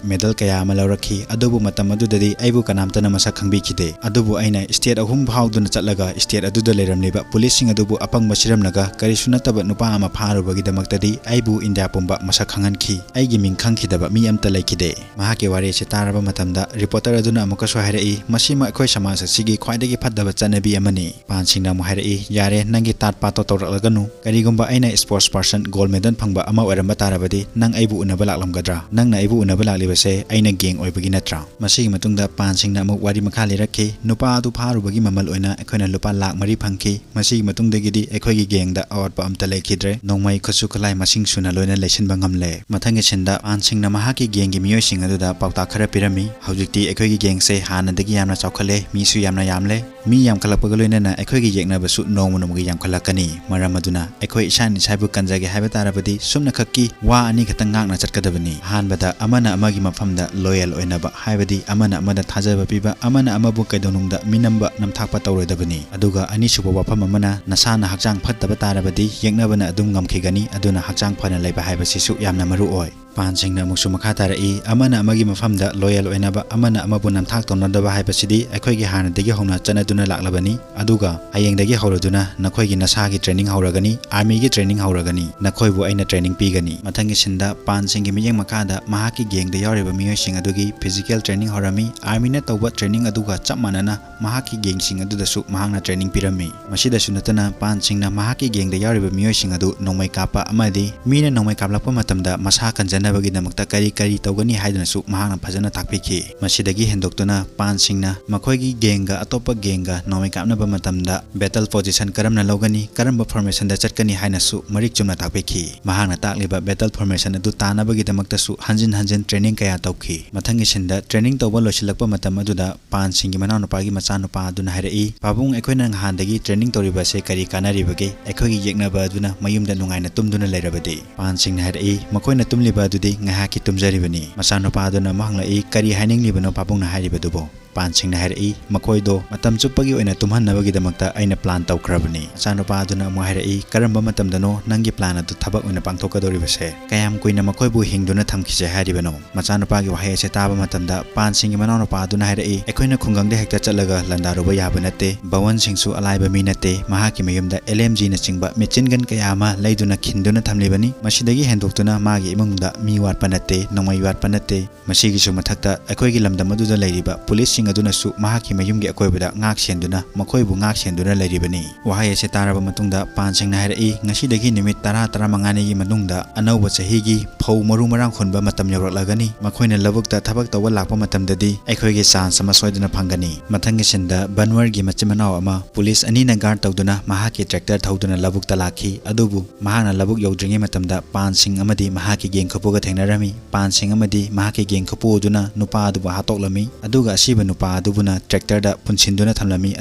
ꯃꯦꯗꯜ ꯀꯌꯥ ꯑꯃ ꯂꯧꯔꯛꯈꯤ, ꯑꯗꯨꯕꯨ ꯃꯇꯝ ꯑꯗꯨꯗꯗꯤ ꯑꯩꯕꯨ ꯀꯅꯥꯝꯇꯅ ꯃꯁꯛ ꯈꯪꯕꯤꯈꯤꯗꯦ꯫ ꯑꯗꯨꯕꯨ ꯑꯩꯅ ꯁ꯭ꯇꯦꯠ ꯑꯍꯨꯝ ꯐꯥꯎꯗꯨꯅ ꯆꯠꯂꯒ ꯁ꯭ꯇꯦꯠ ꯑꯗꯨꯗ ꯂꯩꯔꯝꯂꯤꯕ ꯄꯨꯂꯤꯁꯁꯤꯡ ꯑꯗꯨꯕꯨ ꯑꯄꯪꯕ ꯁꯤꯔꯝꯂꯒ ꯀꯔꯤꯁꯨ ꯅꯠꯇꯕ ꯅꯨꯄꯥ ꯑꯃ ꯐꯥꯔꯨꯕꯒꯤꯗꯃꯛ ꯇꯗꯤ ꯑꯩꯕꯨ ꯏꯟꯗꯤꯌꯥ ꯄꯨꯝꯕ ꯃꯁꯛ ꯈꯪꯍꯟꯈꯤ꯫ ꯑꯩꯒꯤ ꯃꯤꯡ ꯈꯪꯈꯤꯗꯕ ꯃꯤ ꯑꯝꯇ ꯂꯩꯈꯤꯗꯦ꯫ ꯃꯍꯥꯛꯀꯤ ꯋꯥꯔꯤ ꯑꯁꯤ ꯇꯥꯔꯕ ꯃꯇꯝꯗ reporter ꯑꯗꯨꯅ ꯑꯃꯨꯛꯀꯁꯨ ꯍꯥꯏꯔꯛꯏ, "ꯃꯁꯤꯃꯛ ꯑꯩꯈꯣꯏ ꯁꯃꯥꯖ ꯑꯁꯤꯒꯤ ꯈ꯭ꯋꯥꯏꯗꯒꯤ ꯐꯠꯇꯕ ꯆꯠꯅꯕꯤ ꯑꯃꯅꯤ"꯫ ꯄꯥꯟ ꯁꯤꯡꯅ ꯑꯃꯨꯛ ꯍꯥꯏꯔꯛꯏ, "ꯌꯥꯔꯦ, ꯅꯪꯒꯤ ꯇꯥꯠ ꯄꯥꯠꯇꯣ ꯇꯧꯔꯛꯂꯒꯅꯨ꯫ ꯀꯔꯤꯒꯨꯝꯕ ꯑꯩꯅ sports person gold medal ꯐꯪꯕ ꯑꯃ ꯑꯣꯏꯔꯝꯕ ꯇꯥꯔꯕꯗꯤ ꯅꯪ ꯑꯩꯕꯨ ꯎꯅꯕ ꯂꯥꯛꯂꯝꯒꯗ꯭ꯔꯥ? ꯅꯪꯅ ꯑꯩꯕꯨ ꯎꯅꯕ ꯂꯥꯛꯂꯤꯕꯁꯦ ꯑꯩꯅ gang ꯑꯣꯏꯕꯒꯤ ꯅꯠꯇ꯭ꯔꯥ?" ꯃꯁꯤꯒꯤ ꯃꯇꯨꯡꯗ ꯄꯥꯟ ꯁꯤꯡꯅ ꯑꯃꯨꯛ ꯋꯥꯔꯤ ꯃꯈꯥ ꯂꯤꯔꯛꯈꯤ, "ꯅꯨꯄꯥ ꯑꯗꯨ ꯐꯥꯔꯨꯕꯒꯤ ꯃꯃꯜ ꯑꯣꯏꯅ ꯑꯩꯈꯣꯏꯅ ꯂꯨꯄꯥ ꯂꯥꯈ ꯃꯔꯤ ꯐꯪꯈꯤ꯫ ꯃꯁꯤꯒꯤ ꯃꯇꯨꯡꯗꯒꯤꯗꯤ ꯑꯩꯈꯣꯏꯒꯤ gang ꯗ ꯑꯋꯥꯠꯄ ꯑꯝꯇ ꯂꯩꯈꯤꯗ꯭ꯔꯦ꯫ ꯅꯣꯡꯃꯩ, ꯈꯨꯠꯁꯨ ꯈꯨꯠꯂꯥꯏ ꯃꯁꯤꯡ ꯁꯨꯅ ꯂꯣꯏꯅ ꯂꯩꯁꯤꯟꯕ ꯉꯝꯂꯦ"꯫ ꯃꯊꯪꯒꯤ ꯁꯤꯟꯗ ꯄꯥꯟ ꯁꯤꯡꯅ ꯃꯍꯥꯛꯀꯤ gang ꯒꯤ ꯃꯤꯑꯣꯏꯁꯤꯡ ꯑꯗꯨꯗ ꯄꯥꯎꯇꯥꯛ ꯈꯔ ꯄꯤꯔꯝꯃꯤ꯫ "ꯍꯧꯖꯤꯛꯇꯤ ꯑꯩꯈꯣꯏꯒꯤ gang ꯁꯦ ꯍꯥꯟꯅꯗꯒꯤ ꯌꯥꯝꯅ ꯆꯥꯎꯈꯠꯂꯦ, ꯃꯤꯁꯨ ꯌꯥꯝꯅ ꯌꯥꯝꯂꯦ꯫ ꯃꯤ ꯌꯥꯝꯈꯠꯂꯛꯄꯒ ꯂꯣꯏꯅꯅ ꯑꯩꯈꯣꯏꯒꯤ ꯌꯦꯛꯅꯕꯁꯨ ꯅꯣꯡꯃ ꯅꯣꯡꯃꯒꯤ ꯌꯥꯝꯈꯠꯂꯛꯀꯅꯤ꯫ ꯃꯔꯝ ꯑꯗꯨꯅ ꯑꯩꯈꯣꯏ ꯏꯁꯥꯅ ꯏꯁꯥꯕꯨ ꯀꯟꯖꯒꯦ ꯍꯥꯏꯕ ꯇꯥꯔꯕꯗꯤ ꯁꯨꯞꯅꯈꯛꯀꯤ ꯋꯥ ꯑꯅꯤ ꯈꯛꯇꯪ ꯉꯥꯛꯅ ꯆꯠꯀꯗꯕꯅꯤ꯫ ꯑꯍꯥꯟꯕꯗ, ꯑꯃꯅ ꯑꯃꯒꯤ ꯃꯐꯝꯗ loyal ꯑꯣꯏꯅꯕ, ꯍꯥꯏꯕꯗꯤ ꯑꯃꯅ ꯑꯃꯗ ꯊꯥꯖꯕ ꯄꯤꯕ, ꯑꯃꯅ ꯑꯃꯕꯨ ꯀꯩꯗꯧꯅꯨꯡꯗ ꯃꯤꯅꯝꯕ ꯅꯝꯊꯥꯛꯄ ꯇꯧꯔꯣꯏꯗꯕꯅꯤ꯫ ꯑꯗꯨꯒ ꯑꯅꯤꯁꯨꯕ ꯋꯥꯐꯝ ꯑꯃꯅ, ꯅꯁꯥꯅ ꯍꯛꯆꯥꯡ ꯐꯠꯇꯕ ꯇꯥꯔꯕꯗꯤ ꯌꯦꯛꯅꯕꯅ ꯑꯗꯨꯝ ꯉꯝꯈꯤꯒꯅꯤ꯫ ꯑꯗꯨꯅ ꯍꯛꯆꯥꯡ ꯐꯅ ꯂꯩꯕ ꯍꯥꯏꯕꯁꯤꯁꯨ ꯌꯥꯝꯅ ꯃꯔꯨ ꯑꯣꯏ"꯫ ꯄꯥꯟ ꯁꯤꯡꯅ ꯑꯃꯨꯛꯁꯨ ꯃꯈꯥ ꯇꯥꯔꯛꯏ, "ꯑꯃꯅ ꯑꯃꯒꯤ ꯃꯐꯝꯗ loyal ꯑꯣꯏꯅꯕ, ꯑꯃꯅ ꯑꯃꯕꯨ ꯅꯝꯊꯥꯛ ꯇꯧꯅꯗꯕ ꯍꯥꯏꯕꯁꯤꯗꯤ ꯑꯩꯈꯣꯏꯒꯤ ꯍꯥꯟꯅꯗꯒꯤ ꯍꯧꯅ ꯆꯠꯅꯗꯨꯅ ꯂꯥꯛꯂꯕꯅꯤ꯫ ꯑꯗꯨꯒ ꯍꯌꯦꯡꯗꯒꯤ ꯍꯧꯔꯗꯨꯅ ꯅꯈꯣꯏꯒꯤ ꯅꯁꯥꯒꯤ training ꯍꯧꯔꯒꯅꯤ, army ꯒꯤ training ꯍꯧꯔꯒꯅꯤ, ꯅꯈꯣꯏꯕꯨ ꯑꯩꯅ training ꯄꯤꯒꯅꯤ"꯫ ꯃꯊꯪꯒꯤ ꯁꯤꯟꯗ ꯄꯥꯟ ꯁꯤꯡꯒꯤ ꯃꯤꯠꯌꯦꯡ ꯃꯈꯥꯗ ꯃꯍꯥꯛꯀꯤ gang ꯗ ꯌꯥꯎꯔꯤꯕ ꯃꯤꯑꯣꯏꯁꯤꯡ ꯑꯗꯨꯒꯤ physical training ꯍꯧꯔꯝꯃꯤ꯫ Army ꯅ ꯇꯧꯕ training ꯑꯗꯨꯒ ꯆꯞ ꯃꯥꯟꯅꯅ ꯃꯍꯥꯛꯀꯤ gang ꯁꯤꯡ ꯑꯗꯨꯗꯁꯨ ꯃꯍꯥꯛꯅ training ꯄꯤꯔꯝꯃꯤ꯫ ꯃꯁꯤꯗꯁꯨ ꯅꯠꯇꯅ ꯄꯥꯟ ꯁꯤꯡꯅ ꯃꯍꯥꯛꯀꯤ gang ꯗ ꯌꯥꯎꯔꯤꯕ ꯃꯤꯑꯣꯏꯁꯤꯡ ꯑꯗꯨ ꯅꯣꯡꯃꯩ ꯀꯥꯞꯄ ꯑꯃꯗꯤ ꯃꯤꯅ ꯅꯣꯡꯃꯩ ꯀꯥꯞꯂꯛꯄ ꯃꯇꯝꯗ ꯃꯁꯥ ꯀꯟꯖꯅꯕꯒꯤꯗꯃꯛꯇ ꯀꯔꯤ ꯀꯔꯤ ꯇꯧꯒꯅꯤ ꯍꯥꯏꯗꯨꯅꯁꯨ ꯃꯍꯥꯛꯅ ꯐꯖꯅ ꯇꯥꯛꯄꯤꯈꯤ꯫ ꯃꯁꯤꯗꯒꯤ ꯍꯦꯟꯗꯣꯛꯇꯨꯅ ꯄꯥꯟ ꯁꯤꯡꯅ ꯃꯈꯣꯏꯒꯤ gang ꯒ ꯑꯇꯣꯞꯄ gang ꯒ ꯅꯣꯡꯃꯩ ꯀꯥꯞꯅꯕ ꯃꯇꯝꯗ battle position ꯀꯔꯝꯅ ꯂꯧꯒꯅꯤ, ꯀꯔꯝꯕ formation ꯗ ꯆꯠꯀꯅꯤ ꯍꯥꯏꯅꯁꯨ ꯃꯔꯤꯛ ꯆꯨꯝꯅ ꯇꯥꯛꯄꯤꯈꯤ꯫ ꯃꯍꯥꯛꯅ ꯇꯥꯛꯂꯤꯕ battle formation ꯑꯗꯨ ꯇꯥꯅꯕꯒꯤꯗꯃꯛꯇꯁꯨ ꯍꯟꯖꯤꯟ ꯍꯟꯖꯤꯟ training ꯀꯌꯥ ꯇꯧꯈꯤ꯫ ꯃꯊꯪꯒꯤ ꯁꯤꯟꯗ training ꯇꯧꯕ ꯂꯣꯏꯁꯤꯜꯂꯛꯄ ꯃꯇꯝ ꯑꯗꯨꯗ ꯄꯥꯟ ꯁꯤꯡꯒꯤ ꯃꯅꯥꯎꯅꯨꯄꯥꯒꯤ ꯃꯆꯥꯅꯨꯄꯥ ꯑꯗꯨꯅ ꯍꯥꯏꯔꯛꯏ, "ꯄꯥꯕꯨꯡ, ꯑꯩꯈꯣꯏꯅ ꯅꯍꯥꯟꯗꯒꯤ training ꯇꯧꯔꯤꯕ ꯑꯁꯦ ꯀꯔꯤ ꯀꯥꯟꯅꯔꯤꯕꯒꯦ? ꯑꯩꯈꯣꯏꯒꯤ ꯌꯦꯛꯅꯕ ꯑꯗꯨꯅ ꯃꯌꯨꯝꯗ ꯅꯨꯡꯉꯥꯏꯅ ꯇꯨꯝꯗꯨꯅ ꯂꯩꯔꯕꯗꯤ?" ꯄꯥꯟ ꯁꯤꯡꯅ ꯍꯥꯏꯔꯛꯏ, "ꯃꯈꯣꯏꯅ ꯇꯨꯝꯂꯤꯕ ꯑꯗꯨꯗꯤ ꯉꯥꯏꯍꯥꯛꯀꯤ ꯇꯨꯝꯖꯔꯤꯕꯅꯤ"꯫ ꯃꯆꯥꯅꯨꯄꯥ ꯑꯗꯨꯅ ꯑꯃꯨꯛ ꯍꯪꯂꯛꯏ, "ꯀꯔꯤ ꯍꯥꯏꯅꯤꯡꯂꯤꯕꯅꯣ ꯄꯥꯕꯨꯡꯅ ꯍꯥꯏꯔꯤꯕꯗꯨꯕꯨ?" ꯄꯥꯟ ꯁꯤꯡꯅ ꯍꯥꯏꯔꯛꯏ, "ꯃꯈꯣꯏꯗꯣ ꯃꯇꯝ ꯆꯨꯞꯄꯒꯤ ꯑꯣꯏꯅ ꯇꯨꯝꯍꯟꯅꯕꯒꯤꯗꯃꯛꯇ ꯑꯩꯅ plan ꯇꯧꯈ꯭ꯔꯕꯅꯤ꯫" ꯃꯆꯥꯅꯨꯄꯥ ꯑꯗꯨꯅ ꯑꯃꯨꯛ ꯍꯥꯏꯔꯛꯏ, "ꯀꯔꯝꯕ ꯃꯇꯝꯗꯅꯣ ꯅꯪꯒꯤ plan ꯑꯗꯨ ꯊꯕꯛ ꯑꯣꯏꯅ ꯄꯥꯡꯊꯣꯛꯀꯗꯧꯔꯤꯕꯁꯦ? ꯀꯌꯥꯝ ꯀꯨꯏꯅ ꯃꯈꯣꯏꯕꯨ ꯍꯤꯡꯗꯨꯅ ꯊꯝꯈꯤꯁꯦ ꯍꯥꯏꯔꯤꯕꯅꯣ?" ꯃꯆꯥꯅꯨꯄꯥꯒꯤ ꯋꯥꯍꯩ ꯑꯁꯦ ꯇꯥꯕ ꯃꯇꯝꯗ ꯄꯥꯟ ꯁꯤꯡꯒꯤ ꯃꯅꯥꯎꯅꯨꯄꯥ ꯑꯗꯨꯅ ꯍꯥꯏꯔꯛꯏ, "ꯑꯩꯈꯣꯏꯅ ꯈꯨꯡꯒꯪꯗ ꯍꯦꯛꯇ ꯆꯠꯂꯒ ꯂꯥꯟꯗꯥꯔꯨꯕ ꯌꯥꯕ ꯅꯠꯇꯦ꯫ ꯕꯋꯟ ꯁꯤꯡꯁꯨ ꯑꯂꯥꯏꯕ ꯃꯤ ꯅꯠꯇꯦ꯫ ꯃꯍꯥꯛꯀꯤ ꯃꯌꯨꯝꯗ L M G ꯅꯆꯤꯡꯕ machine gun ꯀꯌꯥ ꯑꯃ ꯂꯩꯗꯨꯅ ꯈꯤꯟꯗꯨꯅ ꯊꯝꯂꯤꯕꯅꯤ꯫ ꯃꯁꯤꯗꯒꯤ ꯍꯦꯟꯗꯣꯛꯇꯨꯅ ꯃꯥꯒꯤ ꯏꯃꯨꯡꯗ ꯃꯤ ꯋꯥꯠꯄ ꯅꯠꯇꯦ, ꯅꯣꯡꯃꯩ ꯋꯥꯠꯄ ꯅꯠꯇꯦ꯫ ꯃꯁꯤꯒꯤꯁꯨ ꯃꯊꯛꯇ ꯑꯩꯈꯣꯏꯒꯤ ꯂꯝꯗꯝ ꯑꯗꯨꯗ ꯂꯩꯔꯤꯕ police ꯁꯤꯡ ꯑꯗꯨꯅꯁꯨ ꯃꯍꯥꯛꯀꯤ ꯃꯌꯨꯝꯒꯤ ꯑꯀꯣꯏꯕꯗ ꯉꯥꯛ ꯁꯦꯟꯗꯨꯅ, ꯃꯈꯣꯏꯕꯨ ꯉꯥꯛ ꯁꯦꯟꯗꯨꯅ ꯂꯩꯔꯤꯕꯅꯤ꯫" ꯋꯥꯍꯩ ꯑꯁꯤ ꯇꯥꯔꯕ ꯃꯇꯨꯡꯗ ꯄꯥꯟ ꯁꯤꯡꯅ ꯍꯥꯏꯔꯛꯏ, "ꯉꯁꯤꯗꯒꯤ ꯅꯨꯃꯤꯠ ꯇꯔꯥ, ꯇꯔꯥꯃꯉꯥꯅꯤꯒꯤ ꯃꯅꯨꯡꯗ ꯑꯅꯧꯕ ꯆꯍꯤꯒꯤ ꯐꯧ ꯃꯔꯨ ꯃꯔꯥꯡ ꯍꯨꯟꯕ ꯃꯇꯝ ꯌꯧꯔꯛꯂꯒꯅꯤ꯫ ꯃꯈꯣꯏꯅ ꯂꯧꯕꯨꯛꯇ ꯊꯕꯛ ꯇꯧꯕ ꯂꯥꯛꯄ ꯃꯇꯝꯗꯗꯤ ꯑꯩꯈꯣꯏꯒꯤ chance ꯑꯃ ꯁꯣꯏꯗꯅ ꯐꯪꯒꯅꯤ꯫" ꯃꯊꯪꯒꯤ ꯁꯤꯟꯗ ꯕꯟꯋꯔꯒꯤ ꯃꯆꯤꯟ ꯃꯅꯥꯎ ꯑꯃ police ꯑꯅꯤꯅ guard ꯇꯧꯗꯨꯅ ꯃꯍꯥꯛꯀꯤ tractor ꯊꯧꯗꯨꯅ ꯂꯧꯕꯨꯛꯇ ꯂꯥꯛꯈꯤ꯫ ꯑꯗꯨꯕꯨ ꯃꯍꯥꯛꯅ ꯂꯧꯕꯨꯛ ꯌꯧꯗ꯭ꯔꯤꯉꯩ ꯃꯇꯝꯗ ꯄꯥꯟ ꯁꯤꯡ ꯑꯃꯗꯤ ꯃꯍꯥꯛꯀꯤ ꯒꯦꯡ ꯈꯨꯄꯨꯒ ꯊꯦꯡꯅꯔꯝꯃꯤ꯫ ꯄꯥꯟ ꯁꯤꯡ ꯑꯃꯗꯤ ꯃꯍꯥꯛꯀꯤ ꯒꯦꯡ ꯈꯨꯄꯨ ꯑꯗꯨꯅ ꯅꯨꯄꯥ ꯑꯗꯨꯕꯨ ꯍꯥꯠꯇꯣꯛꯂꯝꯃꯤ꯫ ꯑꯗꯨꯒ ꯑꯁꯤꯕ ꯅꯨꯄꯥ ꯑꯗꯨꯕꯨꯅ tractor ꯗ ꯄꯨꯟꯁꯤꯟꯗꯨꯅ ꯊꯝꯂꯝꯃꯤ꯫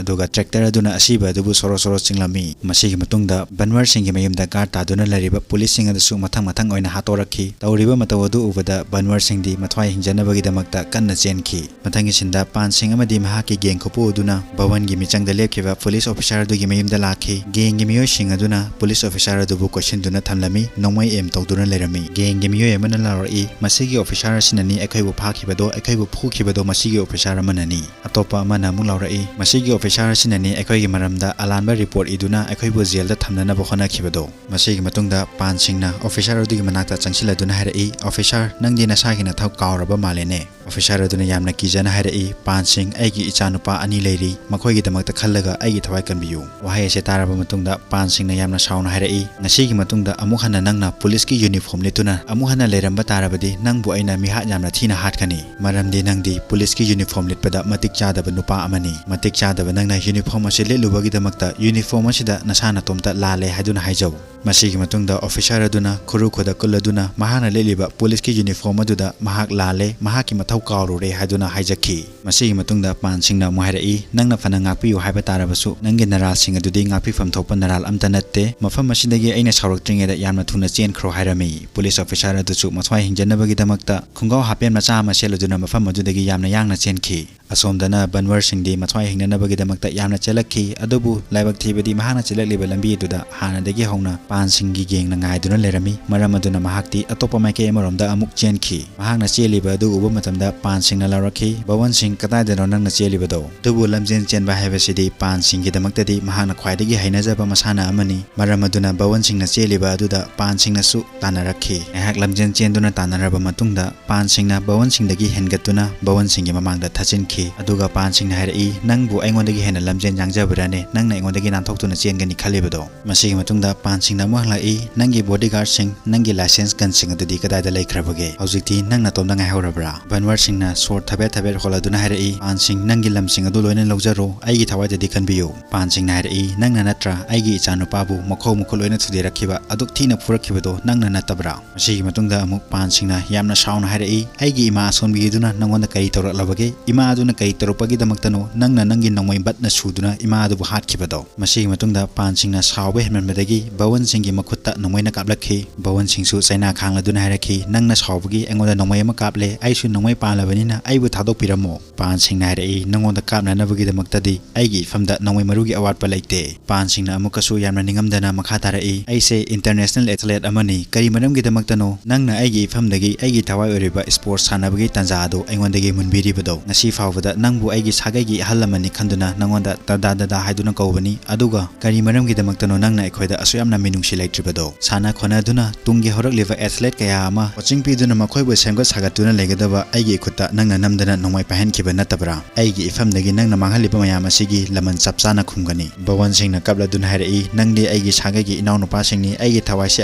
ꯑꯗꯨꯒ tractor ꯑꯗꯨꯅ ꯑꯁꯤꯕ ꯑꯗꯨꯕꯨ ꯁꯣꯔꯣ ꯁꯣꯔꯣ ꯆꯤꯡꯂꯝꯃꯤ꯫ ꯃꯁꯤꯒꯤ ꯃꯇꯨꯡꯗ ꯕꯟꯋꯔ ꯁꯤꯡꯒꯤ ꯃꯌꯨꯝꯗ guard ꯇꯥꯗꯨꯅ ꯂꯩꯔꯤꯕ police ꯁꯤꯡ ꯑꯗꯨꯁꯨ ꯃꯊꯪ ꯃꯊꯪ ꯑꯣꯏꯅ ꯍꯥꯠꯇꯣꯔꯛꯈꯤ꯫ ꯇꯧꯔꯤꯕ ꯃꯇꯧ ꯑꯗꯨ ꯎꯕꯗ ꯕꯟꯋꯔ ꯁꯤꯡꯗꯤ ꯃꯊ꯭ꯋꯥꯏ ꯍꯤꯡꯖꯅꯕꯒꯤꯗꯃꯛꯇ ꯀꯟꯅ ꯆꯦꯟꯈꯤ꯫ ꯃꯊꯪꯒꯤ ꯁꯤꯟꯗ ꯄꯥꯟ ꯁꯤꯡ ꯑꯃꯗꯤ ꯃꯍꯥꯛꯀꯤ ꯒꯦꯡ ꯈꯨꯄꯨ ꯑꯗꯨꯅ ꯕꯋꯟꯒꯤ ꯃꯤꯆꯪꯗ ꯂꯦꯞꯈꯤꯕ police officer ꯑꯗꯨꯒꯤ ꯃꯌꯨꯝꯗ ꯂꯥꯛꯈꯤ꯫ ꯒꯦꯡꯒꯤ ꯃꯤꯑꯣꯏꯁꯤꯡ ꯑꯗꯨꯅ police officer ꯑꯗꯨꯕꯨ ꯀꯣꯏꯁꯤꯟꯗꯨꯅ ꯊꯝꯂꯝꯃꯤ, ꯅꯣꯡꯃꯩ aim ꯇꯧꯗꯨꯅ ꯂꯩꯔꯝꯃꯤ꯫ ꯒꯦꯡꯒꯤ ꯃꯤꯑꯣꯏ ꯑꯃꯅ ꯂꯥꯎꯔꯛꯏ, "ꯃꯁꯤꯒꯤ officer ꯑꯁꯤꯅꯅꯤ ꯑꯩꯈꯣꯏꯕꯨ ꯐꯥꯈꯤꯕꯗꯣ, ꯑꯩꯈꯣꯏꯕꯨ ꯐꯨꯈꯤꯕꯗꯣ ꯃꯁꯤꯒꯤ officer ꯑꯃꯅꯅꯤ꯫" ꯑꯇꯣꯞꯄ ꯑꯃꯅ ꯑꯃꯨꯛ ꯂꯥꯎꯔꯛꯏ, "ꯃꯁꯤꯒꯤ officer ꯑꯁꯤꯅꯅꯤ ꯑꯩꯈꯣꯏꯒꯤ ꯃꯔꯝꯗ ꯑꯂꯥꯟꯕ report ꯏꯗꯨꯅ ꯑꯩꯈꯣꯏꯕꯨ jail ꯗ ꯊꯝꯅꯅꯕ ꯍꯣꯠꯅꯈꯤꯕꯗꯣ꯫" ꯃꯁꯤꯒꯤ ꯃꯇꯨꯡꯗ ꯄꯥꯟ ꯁꯤꯡꯅ officer ꯑꯗꯨꯒꯤ ꯃꯅꯥꯛꯇ ꯆꯪꯁꯤꯜꯂꯗꯨꯅ ꯍꯥꯏꯔꯛꯏ, "Officer, ꯅꯪꯗꯤ ꯅꯁꯥꯒꯤ ꯅꯊꯧ ꯀꯥꯎꯔꯕ ꯃꯥꯜꯂꯦꯅꯦ?" Officer ꯑꯗꯨꯅ ꯌꯥꯝꯅ ꯀꯤꯖꯅ ꯍꯥꯏꯔꯛꯏ, "ꯄꯥꯟ ꯁꯤꯡ, ꯑꯩꯒꯤ ꯏꯆꯥꯅꯨꯄꯥ ꯑꯅꯤ ꯂꯩꯔꯤ, ꯃꯈꯣꯏꯒꯤꯗꯃꯛꯇ ꯈꯜꯂꯒ ꯑꯩꯒꯤ ꯊꯋꯥꯏ ꯀꯟꯕꯤꯌꯨ꯫" ꯋꯥꯍꯩ ꯑꯁꯤ ꯇꯥꯔꯕ ꯃꯇꯨꯡꯗ ꯄꯥꯟ ꯁꯤꯡꯅ ꯌꯥꯝꯅ ꯁꯥꯎꯅ ꯍꯥꯏꯔꯛꯏ, "ꯉꯁꯤꯒꯤ ꯃꯇꯨꯡꯗ ꯑꯃꯨꯛ ꯍꯟꯅ ꯅꯪꯅ police ꯀꯤ uniform ꯂꯤꯠꯇꯨꯅ ꯑꯃꯨꯛ ꯍꯟꯅ ꯂꯩꯔꯝꯕ ꯇꯥꯔꯕꯗꯤ ꯅꯪꯕꯨ ꯑꯩꯅ ꯃꯤꯍꯥꯠ ꯌꯥꯝꯅ ꯊꯤꯅ ꯍꯥꯠꯀꯅꯤ, ꯃꯔꯝꯗꯤ ꯅꯪꯗꯤ police ꯀꯤ uniform ꯂꯤꯠꯄꯗ ꯃꯇꯤꯛ ꯆꯥꯗꯕ ꯅꯨꯄꯥ ꯑꯃꯅꯤ꯫ ꯃꯇꯤꯛ ꯆꯥꯗꯕ ꯅꯪꯅ uniform ꯑꯁꯤ ꯂꯤꯠꯂꯨꯕꯒꯤꯗꯃꯛꯇ uniform ꯑꯁꯤꯗ ꯅꯁꯥ ꯅꯇꯣꯝꯇ ꯂꯥꯜꯂꯦ ꯍꯥꯏꯗꯨꯅ ꯍꯥꯏꯖꯧ꯫" ꯃꯁꯤꯒꯤ ꯃꯇꯨꯡꯗ officer ꯑꯗꯨꯅ ꯈꯨꯔꯨ ꯈꯨꯗ ꯀꯨꯜꯂꯗꯨꯅ ꯃꯍꯥꯛꯅ ꯂꯤꯠꯂꯤꯕ police ꯀꯤ uniform ꯑꯗꯨꯗ ꯃꯍꯥꯛ ꯂꯥꯜꯂꯦ, ꯃꯍꯥꯛꯀꯤ ꯃꯊꯧ ꯀꯥꯎꯔꯨꯔꯦ ꯍꯥꯏꯗꯨꯅ ꯍꯥꯏꯖꯈꯤ꯫ ꯃꯁꯤꯒꯤ ꯃꯇꯨꯡꯗ ꯄꯥꯟ ꯁꯤꯡꯅ ꯑꯃꯨꯛ ꯍꯥꯏꯔꯛꯏ, "ꯅꯪꯅ ꯐꯅ ꯉꯥꯛꯄꯤꯌꯨ ꯍꯥꯏꯕ ꯇꯥꯔꯕꯁꯨ ꯅꯪꯒꯤ ꯅꯔꯥꯜꯁꯤꯡ ꯑꯗꯨꯗꯤ ꯉꯥꯛꯄꯤꯐꯝ ꯊꯣꯛꯄ ꯅꯔꯥꯜ ꯑꯝꯇ ꯅꯠꯇꯦ꯫ ꯃꯐꯝ ꯑꯁꯤꯗꯒꯤ ꯑꯩꯅ ꯁꯥꯎꯔꯛꯇ꯭ꯔꯤꯉꯩꯗ ꯌꯥꯝꯅ ꯊꯨꯅ ꯆꯦꯟꯈ꯭ꯔꯣ" ꯍꯥꯏꯔꯝꯃꯤ꯫ Police officer ꯑꯗꯨꯁꯨ ꯃꯊ꯭ꯋꯥꯏ ꯍꯤꯡꯖꯅꯕꯒꯤꯗꯃꯛꯇ ꯈꯣꯡꯒ꯭ꯔꯥꯎ ꯍꯥꯄꯦꯟ ꯃꯆꯥ ꯑꯃ ꯁꯦꯠꯂꯗꯨꯅ ꯃꯐꯝ ꯑꯗꯨꯗꯒꯤ ꯌꯥꯝꯅ ꯌꯥꯡꯅ ꯆꯦꯟꯈꯤ꯫ ꯑꯁꯣꯝꯗꯅ ꯕꯟꯋꯔ ꯁꯤꯡꯗꯤ ꯃꯊ꯭ꯋꯥꯏ ꯍꯤꯡꯅꯅꯕꯒꯤꯗꯃꯛꯇ ꯌꯥꯝꯅ ꯆꯦꯜꯂꯛꯈꯤ, ꯑꯗꯨꯕꯨ ꯂꯥꯏꯕꯛ ꯊꯤꯕꯗꯤ ꯃꯍꯥꯛꯅ ꯆꯦꯜꯂꯛꯂꯤꯕ ꯂꯝꯕꯤ ꯑꯗꯨꯗ ꯍꯥꯟꯅꯗꯒꯤ ꯍꯧꯅ ꯄꯥꯟ ꯁꯤꯡꯒꯤ ꯒꯦꯡꯅ ꯉꯥꯏꯗꯨꯅ ꯂꯩꯔꯝꯃꯤ꯫ ꯃꯔꯝ ꯑꯗꯨꯅ ꯃꯍꯥꯛꯇꯤ ꯑꯇꯣꯞꯄ ꯃꯥꯏꯀꯩ ꯑꯃꯔꯣꯝꯗ ꯑꯃꯨꯛ ꯆꯦꯟꯈꯤ꯫ ꯃꯍꯥꯛꯅ ꯆꯦꯜꯂꯤꯕ ꯑꯗꯨ ꯎꯕ ꯃꯇꯝꯗ ꯄꯥꯟ ꯁꯤꯡꯅ ꯂꯥꯎꯔꯛꯈꯤ, "ꯕꯋꯟ ꯁꯤꯡ, ꯀꯗꯥꯏꯗꯅꯣ ꯅꯪꯅ ꯆꯦꯜꯂꯤꯕꯗꯣ?" ꯑꯗꯨꯕꯨ ꯂꯝꯖꯦꯟ ꯆꯦꯟꯕ ꯍꯥꯏꯕꯁꯤꯗꯤ ꯄꯥꯟ ꯁꯤꯡꯒꯤꯗꯃꯛꯇꯗꯤ ꯃꯍꯥꯛꯅ ꯈ꯭ꯋꯥꯏꯗꯒꯤ ꯍꯩꯅꯖꯕ ꯃꯁꯥꯟꯅ ꯑꯃꯅꯤ꯫ ꯃꯔꯝ ꯑꯗꯨꯅ ꯕꯋꯟ ꯁꯤꯡꯅ ꯆꯦꯜꯂꯤꯕ ꯑꯗꯨꯗ ꯄꯥꯟ ꯁꯤꯡꯅꯁꯨ ꯇꯥꯟꯅꯔꯛꯈꯤ꯫ ꯉꯥꯏꯍꯥꯛ ꯂꯝꯖꯦꯟ ꯆꯦꯟꯗꯨꯅ ꯇꯥꯟꯅꯔꯕ ꯃꯇꯨꯡꯗ ꯄꯥꯟ ꯁꯤꯡꯅ ꯕꯋꯟ ꯁꯤꯡꯗꯒꯤ ꯍꯦꯟꯒꯠꯇꯨꯅ ꯕꯋꯟ ꯁꯤꯡꯒꯤ ꯃꯃꯥꯡꯗ ꯊꯥꯖꯤꯟꯈꯤ꯫ ꯑꯗꯨꯒ ꯄꯥꯟ ꯁꯤꯡꯅ ꯍꯥꯏꯔꯛꯏ, "ꯅꯪꯕꯨ ꯑꯩꯉꯣꯟꯗꯒꯤ ꯍꯦꯟꯅ ꯂꯝꯖꯦꯟ ꯌꯥꯡꯖꯕ꯭ꯔꯥꯅꯦ? ꯅꯪꯅ ꯑꯩꯉꯣꯟꯗꯒꯤ ꯅꯥꯟꯊꯣꯛꯇꯨꯅ ꯆꯦꯟꯒꯅꯤ ꯈꯜꯂꯤꯕꯗꯣ?" ꯃꯁꯤꯒꯤ ꯃꯇꯨꯡꯗ ꯄꯥꯟ ꯁꯤꯡꯅ ꯑꯃꯨꯛ ꯍꯪꯂꯛꯏ, "ꯅꯪꯒꯤ bodyguard ꯁꯤꯡ, ꯅꯪꯒꯤ license gun ꯁꯤꯡ ꯑꯗꯨꯗꯤ ꯀꯗꯥꯏꯗ ꯂꯩꯈ꯭ꯔꯕꯒꯦ? ꯍꯧꯖꯤꯛꯇꯤ ꯅꯪ ꯅꯇꯣꯝꯗ ꯉꯥꯏꯍꯧꯔꯕ꯭ꯔꯥ?" ꯕꯟꯋꯔ ꯁꯤꯡꯅ ꯁꯣꯔ ꯊꯕꯦꯠ ꯊꯕꯦꯠ ꯍꯣꯜꯂꯗꯨꯅ ꯍꯥꯏꯔꯛꯏ, "ꯄꯥꯟ ꯁꯤꯡ, ꯅꯪꯒꯤ ꯂꯝꯁꯤꯡ ꯑꯗꯨ ꯂꯣꯏꯅ ꯂꯧꯖꯔꯣ, ꯑꯩꯒꯤ ꯊꯋꯥꯏꯗꯗꯤ ꯈꯟꯕꯤꯌꯨ꯫" ꯄꯥꯟ ꯁꯤꯡꯅ ꯍꯥꯏꯔꯛꯏ, "ꯅꯪꯅ ꯅꯠꯇ꯭ꯔꯥ ꯑꯩꯒꯤ ꯏꯆꯥꯅꯨꯄꯥꯕꯨ ꯃꯈꯧ ꯃꯈꯨꯠ ꯂꯣꯏꯅ ꯊꯨꯗꯦꯔꯛꯈꯤꯕ, ꯑꯗꯨꯛ ꯊꯤꯅ ꯐꯨꯔꯛꯈꯤꯕꯗꯣ ꯅꯪꯅ ꯅꯠꯇꯕ꯭ꯔꯥ?" ꯃꯁꯤꯒꯤ ꯃꯇꯨꯡꯗ ꯑꯃꯨꯛ ꯄꯥꯟ ꯁꯤꯡꯅ ꯌꯥꯝꯅ ꯁꯥꯎꯅ ꯍꯥꯏꯔꯛꯏ, "ꯑꯩꯒꯤ ꯏꯃꯥ ꯑꯁꯣꯟꯕꯤꯗꯨꯅ ꯅꯪꯉꯣꯟꯗ ꯀꯔꯤ ꯇꯧꯔꯛꯂꯕꯒꯦ? ꯏꯃꯥ ꯑꯗꯨꯅ ꯀꯔꯤ ꯇꯧꯔꯛꯄꯒꯤꯗꯃꯛꯇꯅꯣ ꯅꯪꯅ ꯅꯪꯒꯤ ꯅꯣꯡꯃꯩ ꯕꯠꯅ ꯁꯨꯗꯨꯅ ꯏꯃꯥ ꯑꯗꯨꯕꯨ ꯍꯥꯠꯈꯤꯕꯗꯣ?" ꯃꯁꯤꯒꯤ ꯃꯇꯨꯡꯗ ꯄꯥꯟ ꯁꯤꯡꯅ ꯁꯥꯎꯕ ꯍꯦꯟꯃꯟꯕꯗꯒꯤ ꯕꯋꯟ ꯁꯤꯡꯒꯤ ꯃꯈꯨꯠꯇ ꯅꯣꯡꯃꯩꯅ ꯀꯥꯞꯂꯛꯈꯤ꯫ ꯕꯋꯟ ꯁꯤꯡꯁꯨ ꯆꯩꯅꯥ ꯈꯥꯡꯂꯗꯨꯅ ꯍꯥꯏꯔꯛꯈꯤ, "ꯅꯪꯅ ꯁꯥꯎꯕꯒꯤ ꯑꯩꯉꯣꯟꯗ ꯅꯣꯡꯃꯩ ꯑꯃ ꯀꯥꯞꯂꯦ, ꯑꯩꯁꯨ ꯅꯣꯡꯃꯩ ꯄꯥꯜꯂꯕꯅꯤꯅ ꯑꯩꯕꯨ ꯊꯥꯗꯣꯛꯄꯤꯔꯝꯃꯣ꯫" ꯄꯥꯟ ꯁꯤꯡꯅ ꯍꯥꯏꯔꯛꯏ, "ꯅꯪꯉꯣꯟꯗ ꯀꯥꯞꯅꯅꯕꯒꯤꯗꯃꯛꯇꯗꯤ ꯑꯩꯒꯤ ꯏꯐꯝꯗ ꯅꯣꯡꯃꯩ ꯃꯔꯨꯒꯤ ꯑꯋꯥꯠꯄ ꯂꯩꯇꯦ꯫" ꯄꯥꯟ ꯁꯤꯡꯅ ꯑꯃꯨꯛꯀꯁꯨ ꯌꯥꯝꯅ ꯅꯤꯡꯉꯝꯗꯅ ꯃꯈꯥ ꯇꯥꯔꯛꯏ, "ꯑꯩꯁꯦ international athlete ꯑꯃꯅꯤ꯫ ꯀꯔꯤ ꯃꯔꯝꯒꯤꯗꯃꯛꯇꯅꯣ ꯅꯪꯅ ꯑꯩꯒꯤ ꯏꯐꯝꯗꯒꯤ ꯑꯩꯒꯤ ꯊꯋꯥꯏ ꯑꯣꯏꯔꯤꯕ sports ꯁꯥꯟꯅꯕꯒꯤ ꯇꯥꯟꯖꯥ ꯑꯗꯨ ꯑꯩꯉꯣꯟꯗꯒꯤ ꯃꯨꯟꯕꯤꯔꯤꯕꯗꯣ? ꯉꯁꯤ ꯐꯥꯎꯕꯗ ꯅꯪꯕꯨ ꯑꯩꯒꯤ ꯁꯥꯒꯩꯒꯤ ꯑꯍꯜ ꯑꯃꯅꯤ ꯈꯟꯗꯨꯅ ꯅꯪꯉꯣꯟꯗ ꯗꯗꯥ ꯗꯗꯥ ꯍꯥꯏꯗꯨꯅ ꯀꯧꯕꯅꯤ꯫ ꯑꯗꯨꯒ ꯀꯔꯤ ꯃꯔꯝꯒꯤꯗꯃꯛꯇꯅꯣ ꯅꯪꯅ ꯑꯩꯈꯣꯏꯗ ꯑꯁꯨꯛ ꯌꯥꯝꯅ ꯃꯤꯅꯨꯡꯁꯤ ꯂꯩꯇ꯭ꯔꯤꯕꯗꯣ? ꯁꯥꯟꯅ ꯈꯣꯠꯅꯗꯨꯅ ꯇꯨꯡꯒꯤ ꯍꯧꯔꯛꯂꯤꯕ athlete ꯀꯌꯥ ꯑꯃ coaching ꯄꯤꯗꯨꯅ ꯃꯈꯣꯏꯕꯨ ꯁꯦꯝꯒꯠ ꯁꯥꯒꯠꯇꯨꯅ ꯂꯩꯒꯗꯕ ꯑꯩꯒꯤ ꯏꯈꯨꯠꯇ ꯅꯪꯅ ꯅꯝꯗꯅ ꯅꯣꯡꯃꯩ ꯄꯥꯏꯍꯟꯈꯤꯕ ꯅꯠꯇꯕ꯭ꯔꯥ? ꯑꯩꯒꯤ ꯏꯐꯝꯗꯒꯤ ꯅꯪꯅ ꯃꯥꯡꯍꯜꯂꯤꯕ ꯃꯌꯥꯝ ꯑꯁꯤꯒꯤ ꯂꯃꯟ ꯆꯞ ꯆꯥꯅ ꯈꯨꯝꯒꯅꯤ꯫" ꯕꯋꯟ ꯁꯤꯡꯅ ꯀꯞꯂꯗꯨꯅ ꯍꯥꯏꯔꯛꯏ, "ꯅꯪꯗꯤ ꯑꯩꯒꯤ ꯁꯥꯒꯩꯒꯤ ꯏꯅꯥꯎꯅꯨꯄꯥꯁꯤꯡꯅꯤ, ꯑꯩꯒꯤ ꯊꯋꯥꯏꯁꯦ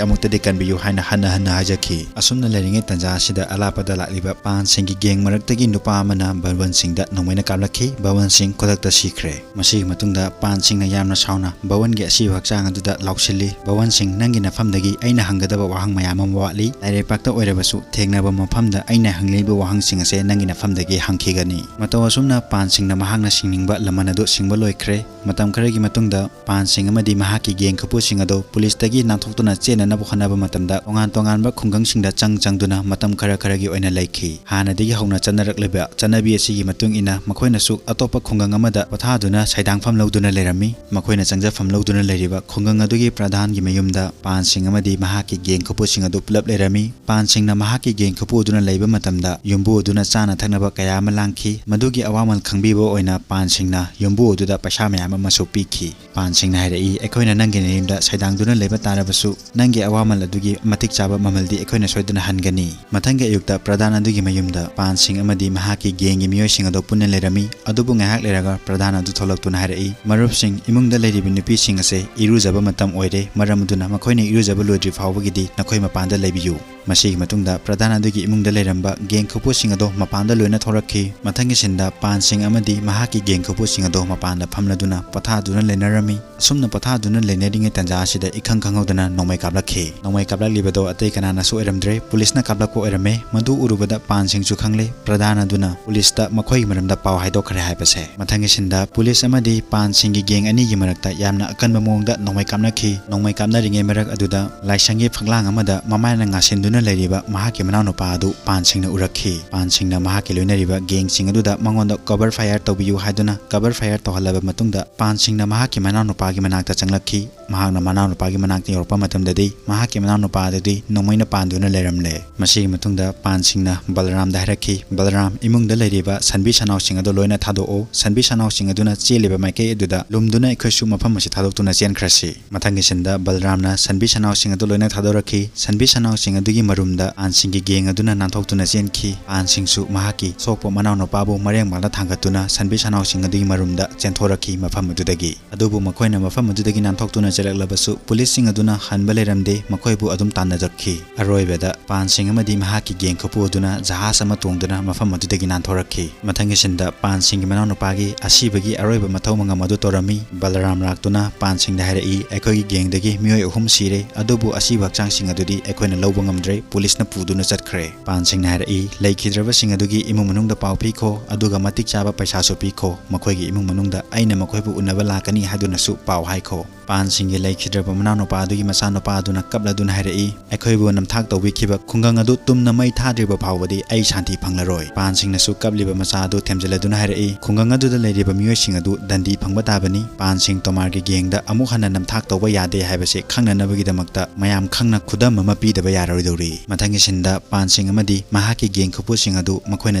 ꯑꯃꯨꯛꯇꯗꯤ ꯀꯟꯕꯤꯌꯨ" ꯍꯥꯏꯅ ꯍꯟꯅ ꯍꯟꯅ ꯍꯥꯏꯖꯈꯤ꯫ ꯑꯁꯨꯝꯅ ꯂꯩꯔꯤꯉꯩ ꯇꯥꯟꯖꯥ ꯑꯁꯤꯗ ꯑꯂꯥꯞꯄꯗ ꯂꯥꯛꯂꯤꯕ ꯄꯥꯟ ꯁꯤꯡꯒꯤ ꯒꯦꯡ ꯃꯔꯛꯇꯒꯤ ꯅꯨꯄꯥ ꯑꯃꯅ ꯕꯜꯋꯟ ꯁꯤꯡꯗ ꯅꯣꯡꯃꯩꯅ ꯀꯥꯞꯂꯛꯈꯤ꯫ ꯕꯜꯋꯟ ꯁꯤꯡ ꯈꯨꯗꯛꯇ ꯁꯤꯈ꯭ꯔꯦ꯫ ꯃꯁꯤꯒꯤ ꯃꯇꯨꯡꯗ ꯄꯥꯟ ꯁꯤꯡꯅ ꯌꯥꯝꯅ ꯁꯥꯎꯅ ꯕꯜꯋꯟꯒꯤ ꯑꯁꯤꯕ ꯍꯛꯆꯥꯡ ꯑꯗꯨꯗ ꯂꯥꯎꯁꯤꯜꯂꯤ, "ꯕꯜꯋꯟ ꯁꯤꯡ, ꯅꯪꯒꯤ ꯅꯐꯝꯗꯒꯤ ꯑꯩꯅ ꯍꯪꯒꯗꯕ ꯋꯥꯍꯪ ꯃꯌꯥꯝ ꯑꯃ ꯋꯥꯠꯂꯤ꯫ ꯂꯥꯏꯔꯩꯄꯥꯛꯇ ꯑꯣꯏꯔꯕꯁꯨ ꯊꯦꯡꯅꯕ ꯃꯐꯝꯗ ꯑꯩꯅ ꯍꯪꯂꯤꯕ ꯋꯥꯍꯪꯁꯤꯡ ꯑꯁꯦ ꯅꯪꯒꯤ ꯅꯐꯝꯗꯒꯤ ꯍꯪꯈꯤꯒꯅꯤ꯫" ꯃꯇꯧ ꯑꯁꯨꯝꯅ ꯄꯥꯟ ꯁꯤꯡꯅ ꯃꯍꯥꯛꯅ ꯁꯤꯡꯅꯤꯡꯕ ꯂꯃꯟ ꯑꯗꯨ ꯁꯤꯡꯕ ꯂꯣꯏꯈ꯭ꯔꯦ꯫ ꯃꯇꯝ ꯈꯔꯒꯤ ꯃꯇꯨꯡꯗ ꯄꯥꯟ ꯁꯤꯡ ꯑꯃꯗꯤ ꯃꯍꯥꯛꯀꯤ ꯒꯦꯡ ꯈꯨꯄꯨꯁꯤꯡ ꯑꯗꯨ ꯄꯨꯂꯤꯁꯇꯒꯤ ꯅꯥꯟꯊꯣꯛꯇꯨꯅ ꯆꯦꯟꯅꯅꯕ ꯍꯣꯠꯅꯕ ꯃꯇꯝꯗ ꯇꯣꯉꯥꯟ ꯇꯣꯉꯥꯟꯕ ꯈꯨꯡꯒꯪꯁꯤꯡꯗ ꯆꯪ ꯆꯪꯗꯨꯅ ꯃꯇꯝ ꯈꯔ ꯈꯔꯒꯤ ꯑꯣꯏꯅ ꯂꯩꯈꯤ꯫ ꯍꯥꯟꯅꯗꯒꯤ ꯍꯧꯅ ꯆꯠꯅꯔꯛꯂꯤꯕ ꯆꯠꯅꯕꯤ ꯑꯁꯤꯒꯤ ꯃꯇꯨꯡ ꯏꯟꯅ ꯃꯈꯣꯏꯅꯁꯨ ꯑꯇꯣꯞꯄ ꯈꯨꯡꯒꯪ ꯑꯃꯗ ꯄꯣꯊꯥꯗꯨꯅ ꯁꯩꯗꯥꯡꯐꯝ ꯂꯧꯗꯨꯅ ꯂꯩꯔꯝꯃꯤ꯫ ꯃꯈꯣꯏꯅ ꯆꯪꯖꯐꯝ ꯂꯧꯗꯨꯅ ꯂꯩꯔꯤꯕ ꯈꯨꯡꯒꯪ ꯑꯗꯨꯒꯤ ꯄ꯭ꯔꯙꯥꯟꯒꯤ ꯃꯌꯨꯝꯗ ꯄꯥꯟꯁꯤꯡ ꯑꯃꯗꯤ ꯃꯍꯥꯛꯀꯤ ꯒꯦꯡ ꯈꯨꯄꯨꯁꯤꯡ ꯑꯗꯨ ꯄꯨꯂꯞ ꯂꯩꯔꯝꯃꯤ꯫ ꯄꯥꯟꯁꯤꯡꯅ ꯃꯍꯥꯛꯀꯤ ꯒꯦꯡ ꯈꯨꯄꯨ ꯑꯗꯨꯅ ꯂꯩꯕ ꯃꯇꯝꯗ ꯌꯨꯝꯕꯨ ꯑꯗꯨꯅ ꯆꯥꯅ ꯊꯛꯅꯕ ꯀꯌꯥ ꯑꯃ ꯂꯥꯡꯈꯤ꯫ ꯃꯗꯨꯒꯤ ꯑꯋꯥꯃꯜ ꯈꯪꯕꯤꯕ ꯑꯣꯏꯅ ꯄꯥꯟꯁꯤꯡꯅ ꯌꯨꯝꯕꯨ ꯑꯗꯨꯗ ꯄꯩꯁꯥ ꯃꯌꯥꯝ ꯑꯃꯁꯨ ꯄꯤꯈꯤ꯫ ꯄꯥꯟꯁꯤꯡꯅ ꯍꯥꯏꯔꯛꯏ, "ꯑꯩꯈꯣꯏꯅ ꯅꯪꯒꯤ ꯅꯌꯨꯝꯗ ꯁꯩꯗꯥꯡꯗꯨꯅ ꯂꯩꯕ ꯇꯥꯔꯕꯁꯨ, ꯅꯪꯒꯤ ꯑꯋꯥꯃꯜ ꯑꯗꯨꯒꯤ ꯃꯇꯤꯛ ꯆꯥꯕ ꯃꯃꯜꯗꯤ ꯑꯩꯈꯣꯏꯅ ꯁꯣꯏꯗꯅ ꯍꯟꯒꯅꯤ꯫" ꯃꯊꯪꯒꯤ ꯑꯌꯨꯛꯇ ꯄ꯭ꯔꯙꯥꯟ ꯑꯗꯨꯒꯤ ꯃꯌꯨꯝꯗ ꯄꯥꯟꯁꯤꯡ ꯑꯃꯗꯤ ꯃꯍꯥꯛꯀꯤ ꯒꯦꯡꯒꯤ ꯃꯤꯑꯣꯏꯁꯤꯡ ꯑꯗꯨ ꯄꯨꯟꯅ ꯂꯩꯔꯝꯃꯤ꯫ ꯑꯗꯨꯕꯨ ꯉꯥꯏꯍꯥꯛ ꯂꯩꯔꯒ ꯄ꯭ꯔꯙꯥꯟ ꯑꯗꯨ ꯊꯣꯛꯂꯛꯇꯨꯅ ꯍꯥꯏꯔꯛꯏ, "ꯃꯔꯨꯞꯁꯤꯡ, ꯏꯃꯨꯡꯗ ꯂꯩꯔꯤꯕ ꯅꯨꯄꯤꯁꯤꯡ ꯑꯁꯦ ꯏꯔꯨꯖꯕ ꯃꯇꯝ ꯑꯣꯏꯔꯦ, ꯃꯔꯝ ꯑꯗꯨꯅ ꯃꯈꯣꯏꯅ ꯏꯔꯨꯖꯕ ꯂꯣꯏꯗ꯭ꯔꯤ ꯐꯥꯎꯕꯒꯤꯗꯤ ꯅꯈꯣꯏ ꯃꯄꯥꯟꯗ ꯂꯩꯕꯤꯌꯨ꯫" ꯃꯁꯤꯒꯤ ꯃꯇꯨꯡꯗ ꯄ꯭ꯔꯙꯥꯟ ꯑꯗꯨꯒꯤ ꯏꯃꯨꯡꯗ ꯂꯩꯔꯝꯕ ꯒꯦꯡ ꯈꯨꯄꯨꯁꯤꯡ ꯑꯗꯣ ꯃꯄꯥꯟꯗ ꯂꯣꯏꯅ ꯊꯣꯔꯛꯈꯤ꯫ ꯃꯊꯪꯒꯤ ꯁꯤꯟꯗ ꯄꯥꯟꯁꯤꯡ ꯑꯃꯗꯤ ꯃꯍꯥꯛꯀꯤ ꯒꯦꯡ ꯈꯨꯄꯨꯁꯤꯡ ꯑꯗꯣ ꯃꯄꯥꯟꯗ ꯐꯝꯂꯗꯨꯅ ꯄꯣꯊꯥꯗꯨꯅ ꯂꯩꯅꯔꯝꯃꯤ꯫ ꯑꯁꯨꯝꯅ ꯄꯣꯊꯥꯗꯨꯅ ꯂꯩꯅꯔꯤꯉꯩ ꯇꯥꯟꯖꯥ ꯑꯁꯤꯗ ꯏꯈꯪ ꯈꯪꯍꯧꯗꯅ ꯅꯣꯡꯃꯩ ꯀꯥꯞꯂꯛꯈꯤ꯫ ꯅꯣꯡꯃꯩ ꯀꯥꯞꯂꯛꯂꯤꯕꯗꯣ ꯑꯇꯩ ꯀꯅꯥꯅꯁꯨ ꯑꯣꯏꯔꯝꯗ꯭ꯔꯦ, ꯄꯨꯂꯤꯁꯅ ꯀꯥꯞꯂꯛꯄ ꯑꯣꯏꯔꯝꯃꯦ꯫ ꯃꯗꯨ ꯎꯔꯨꯕꯗ ꯄꯥꯟꯁꯤꯡꯁꯨ ꯈꯪꯂꯦ꯫ ꯄ꯭ꯔꯙꯥꯟ ꯑꯗꯨꯅ ꯄꯨꯂꯤꯁꯇ ꯃꯈꯣꯏꯒꯤ ꯃꯔꯝꯗ ꯄꯥꯎ ꯍꯥꯏꯗꯣꯛꯈ꯭ꯔꯦ ꯍꯥꯏꯕꯁꯦ꯫ ꯃꯊꯪꯒꯤ ꯁꯤꯟꯗ ꯄꯨꯂꯤꯁ ꯑꯃꯗꯤ ꯄꯥꯟꯁꯤꯡꯒꯤ ꯒꯦꯡ ꯑꯅꯤꯒꯤ ꯃꯔꯛꯇ ꯌꯥꯝꯅ ꯑꯀꯟꯕ ꯃꯑꯣꯡꯗ ꯅꯣꯡꯃꯩ ꯀꯥꯞꯅꯈꯤ꯫ ꯅꯣꯡꯃꯩ ꯀꯥꯞꯅꯔꯤꯉꯩ ꯃꯔꯛ ꯑꯗꯨꯗ ꯂꯥꯏꯁꯪꯒꯤ ꯐꯛꯂꯥꯡ ꯑꯃꯗ ꯃꯃꯥꯏꯅ ꯉꯥꯁꯤꯟꯗꯨꯅ ꯂꯩꯔꯤꯕ ꯃꯍꯥꯛꯀꯤ ꯃꯅꯥꯎꯅꯨꯄꯥ ꯑꯗꯨ ꯄꯥꯟꯁꯤꯡꯅ ꯎꯔꯛꯈꯤ꯫ ꯄꯥꯟꯁꯤꯡꯅ ꯃꯍꯥꯛꯀꯤ ꯂꯣꯏꯅꯔꯤꯕ ꯒꯦꯡꯁꯤꯡ ꯑꯗꯨꯗ ꯃꯉꯣꯟꯗ cover fire ꯇꯧꯕꯤꯌꯨ ꯍꯥꯏꯗꯨꯅ cover fire ꯇꯧꯍꯜꯂꯕ ꯃꯇꯨꯡꯗ ꯄꯥꯟꯁꯤꯡꯅ ꯃꯍꯥꯛꯀꯤ ꯃꯅꯥꯎꯅꯨꯄꯥꯒꯤ ꯃꯅꯥꯛꯇ ꯆꯪꯂꯛꯈꯤ꯫ ꯃꯍꯥꯛꯅ ꯃꯅꯥꯎꯅꯨꯄꯥꯒꯤ ꯃꯅꯥꯛꯇ ꯌꯧꯔꯛꯄ ꯃꯇꯝꯗꯗꯤ ꯃꯍꯥꯛꯀꯤ ꯃꯅꯥꯎꯅꯨꯄꯥ ꯑꯗꯨꯗꯤ ꯅꯣꯡꯃꯩꯅ ꯄꯥꯟꯗꯨꯅ ꯂꯩꯔꯝꯂꯦ꯫ ꯃꯁꯤꯒꯤ ꯃꯇꯨꯡꯗ ꯄꯥꯟꯁꯤꯡꯅ ꯕꯂꯔꯥꯝꯗ ꯍꯥꯏꯔꯛꯈꯤ, "ꯕꯂꯔꯥꯝ, ꯏꯃꯨꯡꯗ ꯂꯩꯔꯤꯕ ꯁꯟꯕꯤ ꯁꯟꯅꯥꯎꯁꯤꯡ ꯑꯗꯨ ꯂꯣꯏꯅ ꯊꯥꯗꯣꯛꯎ꯫ ꯁꯟꯕꯤ ꯁꯟꯅꯥꯎꯁꯤꯡ ꯑꯗꯨꯅ ꯆꯦꯜꯂꯤꯕ ꯃꯥꯏꯀꯩ ꯑꯗꯨꯗ ꯂꯨꯝꯗꯨꯅ ꯑꯩꯈꯣꯏꯁꯨ ꯃꯐꯝ ꯑꯁꯤ ꯊꯥꯗꯣꯛꯇꯨꯅ ꯆꯦꯟꯈ꯭ꯔꯁꯤ꯫" ꯃꯊꯪꯒꯤ ꯁꯤꯟꯗ ꯕꯂꯔꯥꯝꯅ ꯁꯟꯕꯤ ꯁꯟꯅꯥꯎꯁꯤꯡ ꯑꯗꯨ ꯂꯣꯏꯅ ꯊꯥꯗꯣꯔꯛꯈꯤ꯫ ꯁꯟꯕꯤ ꯁꯟꯅꯥꯎꯁꯤꯡ ꯑꯗꯨꯒꯤ ꯃꯔꯨꯝꯗ ꯄꯥꯟꯁꯤꯡꯒꯤ ꯒꯦꯡ ꯑꯗꯨꯅ ꯅꯥꯟꯊꯣꯛꯇꯨꯅ ꯆꯦꯟꯈꯤ꯫ ꯄꯥꯟꯁꯤꯡꯁꯨ ꯃꯍꯥꯛꯀꯤ ꯁꯣꯛꯄ ꯃꯅꯥꯎꯅꯨꯄꯥꯕꯨ ꯃꯔꯦꯡ ꯃꯥꯜꯗ ꯊꯥꯡꯒꯠꯇꯨꯅ ꯁꯟꯕꯤ ꯁꯟꯅꯥꯎꯁꯤꯡ ꯑꯗꯨꯒꯤ ꯃꯔꯨꯝꯗ ꯆꯦꯟꯊꯣꯔꯛꯈꯤ꯫ ꯃꯐꯝ ꯑꯗꯨꯗꯒꯤ ꯑꯗꯨꯕꯨ ꯃꯈꯣꯏꯅ ꯃꯐꯝ ꯑꯗꯨꯗꯒꯤ ꯅꯥꯟꯊꯣꯛꯇꯨꯅ ꯆꯦꯜꯂꯛꯂꯕꯁꯨ ꯄꯨꯂꯤꯁꯁꯤꯡ ꯑꯗꯨꯅ ꯍꯟꯕ ꯂꯩꯔꯝꯗꯦ, ꯃꯈꯣꯏꯕꯨ ꯑꯗꯨꯝ ꯇꯥꯟꯅꯔꯛꯈꯤ꯫ ꯑꯔꯣꯏꯕꯗ ꯄꯥꯟꯁꯤꯡ ꯑꯃꯗꯤ ꯃꯍꯥꯛꯀꯤ ꯒꯦꯡ ꯈꯨꯄꯨ ꯑꯗꯨꯅ ꯖꯍꯥꯖ ꯑꯃ ꯇꯣꯡꯗꯨꯅ ꯃꯐꯝ ꯑꯗꯨꯗꯒꯤ ꯅꯥꯟꯊꯣꯔꯛꯈꯤ꯫ ꯃꯊꯪꯒꯤ ꯁꯤꯟꯗ ꯄꯥꯟꯁꯤꯡꯒꯤ ꯃꯅꯥꯎꯅꯨꯄꯥꯒꯤ ꯑꯁꯤꯕꯒꯤ ꯑꯔꯣꯏꯕ ꯃꯊꯧ ꯃꯉꯝ ꯑꯗꯨ ꯇꯧꯔꯝꯃꯤ꯫ ꯕꯂꯔꯥꯝ ꯂꯥꯛꯇꯨꯅ ꯄꯥꯟꯁꯤꯡꯗ ꯍꯥꯏꯔꯛꯏ, "ꯑꯩꯈꯣꯏꯒꯤ ꯒꯦꯡꯗꯒꯤ ꯃꯤꯑꯣꯏ ꯑꯍꯨꯝ ꯁꯤꯔꯦ, ꯑꯗꯨꯕꯨ ꯑꯁꯤꯕ ꯍꯛꯆꯥꯡꯁꯤꯡ ꯑꯗꯨꯗꯤ ꯑꯩꯈꯣꯏꯅ ꯂꯧꯕ ꯉꯝꯗ꯭ꯔꯦ, ꯄꯨꯂꯤꯁꯅ ꯄꯨꯗꯨꯅ ꯆꯠꯈ꯭ꯔꯦ꯫ ꯄꯥꯟ ꯁꯤꯡꯅ ꯍꯥꯏꯔꯛꯏ, ꯂꯩꯈꯤꯗ꯭ꯔꯕꯁꯤꯡ ꯑꯗꯨꯒꯤ ꯏꯃꯨꯡ ꯃꯅꯨꯡꯗ ꯄꯥꯎ ꯄꯤꯈꯣ, ꯑꯗꯨꯒ ꯃꯇꯤꯛ ꯆꯥꯕ ꯄꯩꯁꯥꯁꯨ ꯄꯤꯈꯣ꯫ ꯃꯈꯣꯏꯒꯤ ꯏꯃꯨꯡ ꯃꯅꯨꯡꯗ ꯑꯩꯅ ꯃꯈꯣꯏꯕꯨ ꯎꯅꯕ ꯂꯥꯛꯀꯅꯤ ꯍꯥꯏꯗꯨꯅꯁꯨ ꯄꯥꯎ ꯍꯥꯏꯈꯣ꯫ ꯄꯥꯟ ꯁꯤꯡꯒꯤ ꯂꯩꯈꯤꯗ꯭ꯔꯕ ꯃꯅꯥꯎꯅꯨꯄꯥ ꯑꯗꯨꯒꯤ ꯃꯆꯥꯅꯨꯄꯥ ꯑꯗꯨꯅ ꯀꯞꯂꯗꯨꯅ ꯍꯥꯏꯔꯛꯏ, ꯑꯩꯈꯣꯏꯕꯨ ꯅꯝꯊꯥꯛ ꯇꯧꯕꯤꯈꯤꯕ ꯈꯨꯡꯒꯪ ꯑꯗꯨ ꯇꯨꯝꯅ ꯃꯩ ꯊꯥꯗ꯭ꯔꯤꯕ ꯐꯥꯎꯕꯗꯤ ꯑꯩ ꯁꯥꯟꯇꯤ ꯐꯪꯂꯔꯣꯏ꯫ ꯄꯥꯟ ꯁꯤꯡꯅꯁꯨ ꯀꯞꯂꯤꯕ ꯃꯆꯥ ꯑꯗꯨ ꯊꯦꯝꯖꯤꯜꯂꯗꯨꯅ ꯍꯥꯏꯔꯛꯏ, ꯈꯨꯡꯒꯪ ꯑꯗꯨꯗ ꯂꯩꯔꯤꯕ ꯃꯤꯑꯣꯏꯁꯤꯡ ꯑꯗꯨ ꯗꯟꯗꯤ ꯐꯪꯕ ꯇꯥꯕꯅꯤ꯫ ꯄꯥꯟ ꯁꯤꯡ ꯇꯣꯃꯥꯔꯒꯤ ꯒꯦꯡꯗ ꯑꯃꯨꯛ ꯍꯟꯅ ꯅꯝꯊꯥꯛ ꯇꯧꯕ ꯌꯥꯗꯦ ꯍꯥꯏꯕꯁꯤ ꯈꯪꯅꯅꯕꯒꯤꯗꯃꯛꯇ ꯃꯌꯥꯝ ꯈꯪꯅ ꯈꯨꯗꯝ ꯑꯃ ꯄꯤꯗꯕ ꯌꯥꯔꯣꯏꯗꯧꯔꯤ꯫ ꯃꯊꯪꯒꯤ ꯁꯤꯟꯗ ꯄꯥꯟ ꯁꯤꯡ ꯑꯃꯗꯤ ꯃꯍꯥꯛꯀꯤ ꯒꯦꯡ ꯈꯨꯄꯨꯁꯤꯡ ꯑꯗꯨ ꯃꯈꯣꯏꯅ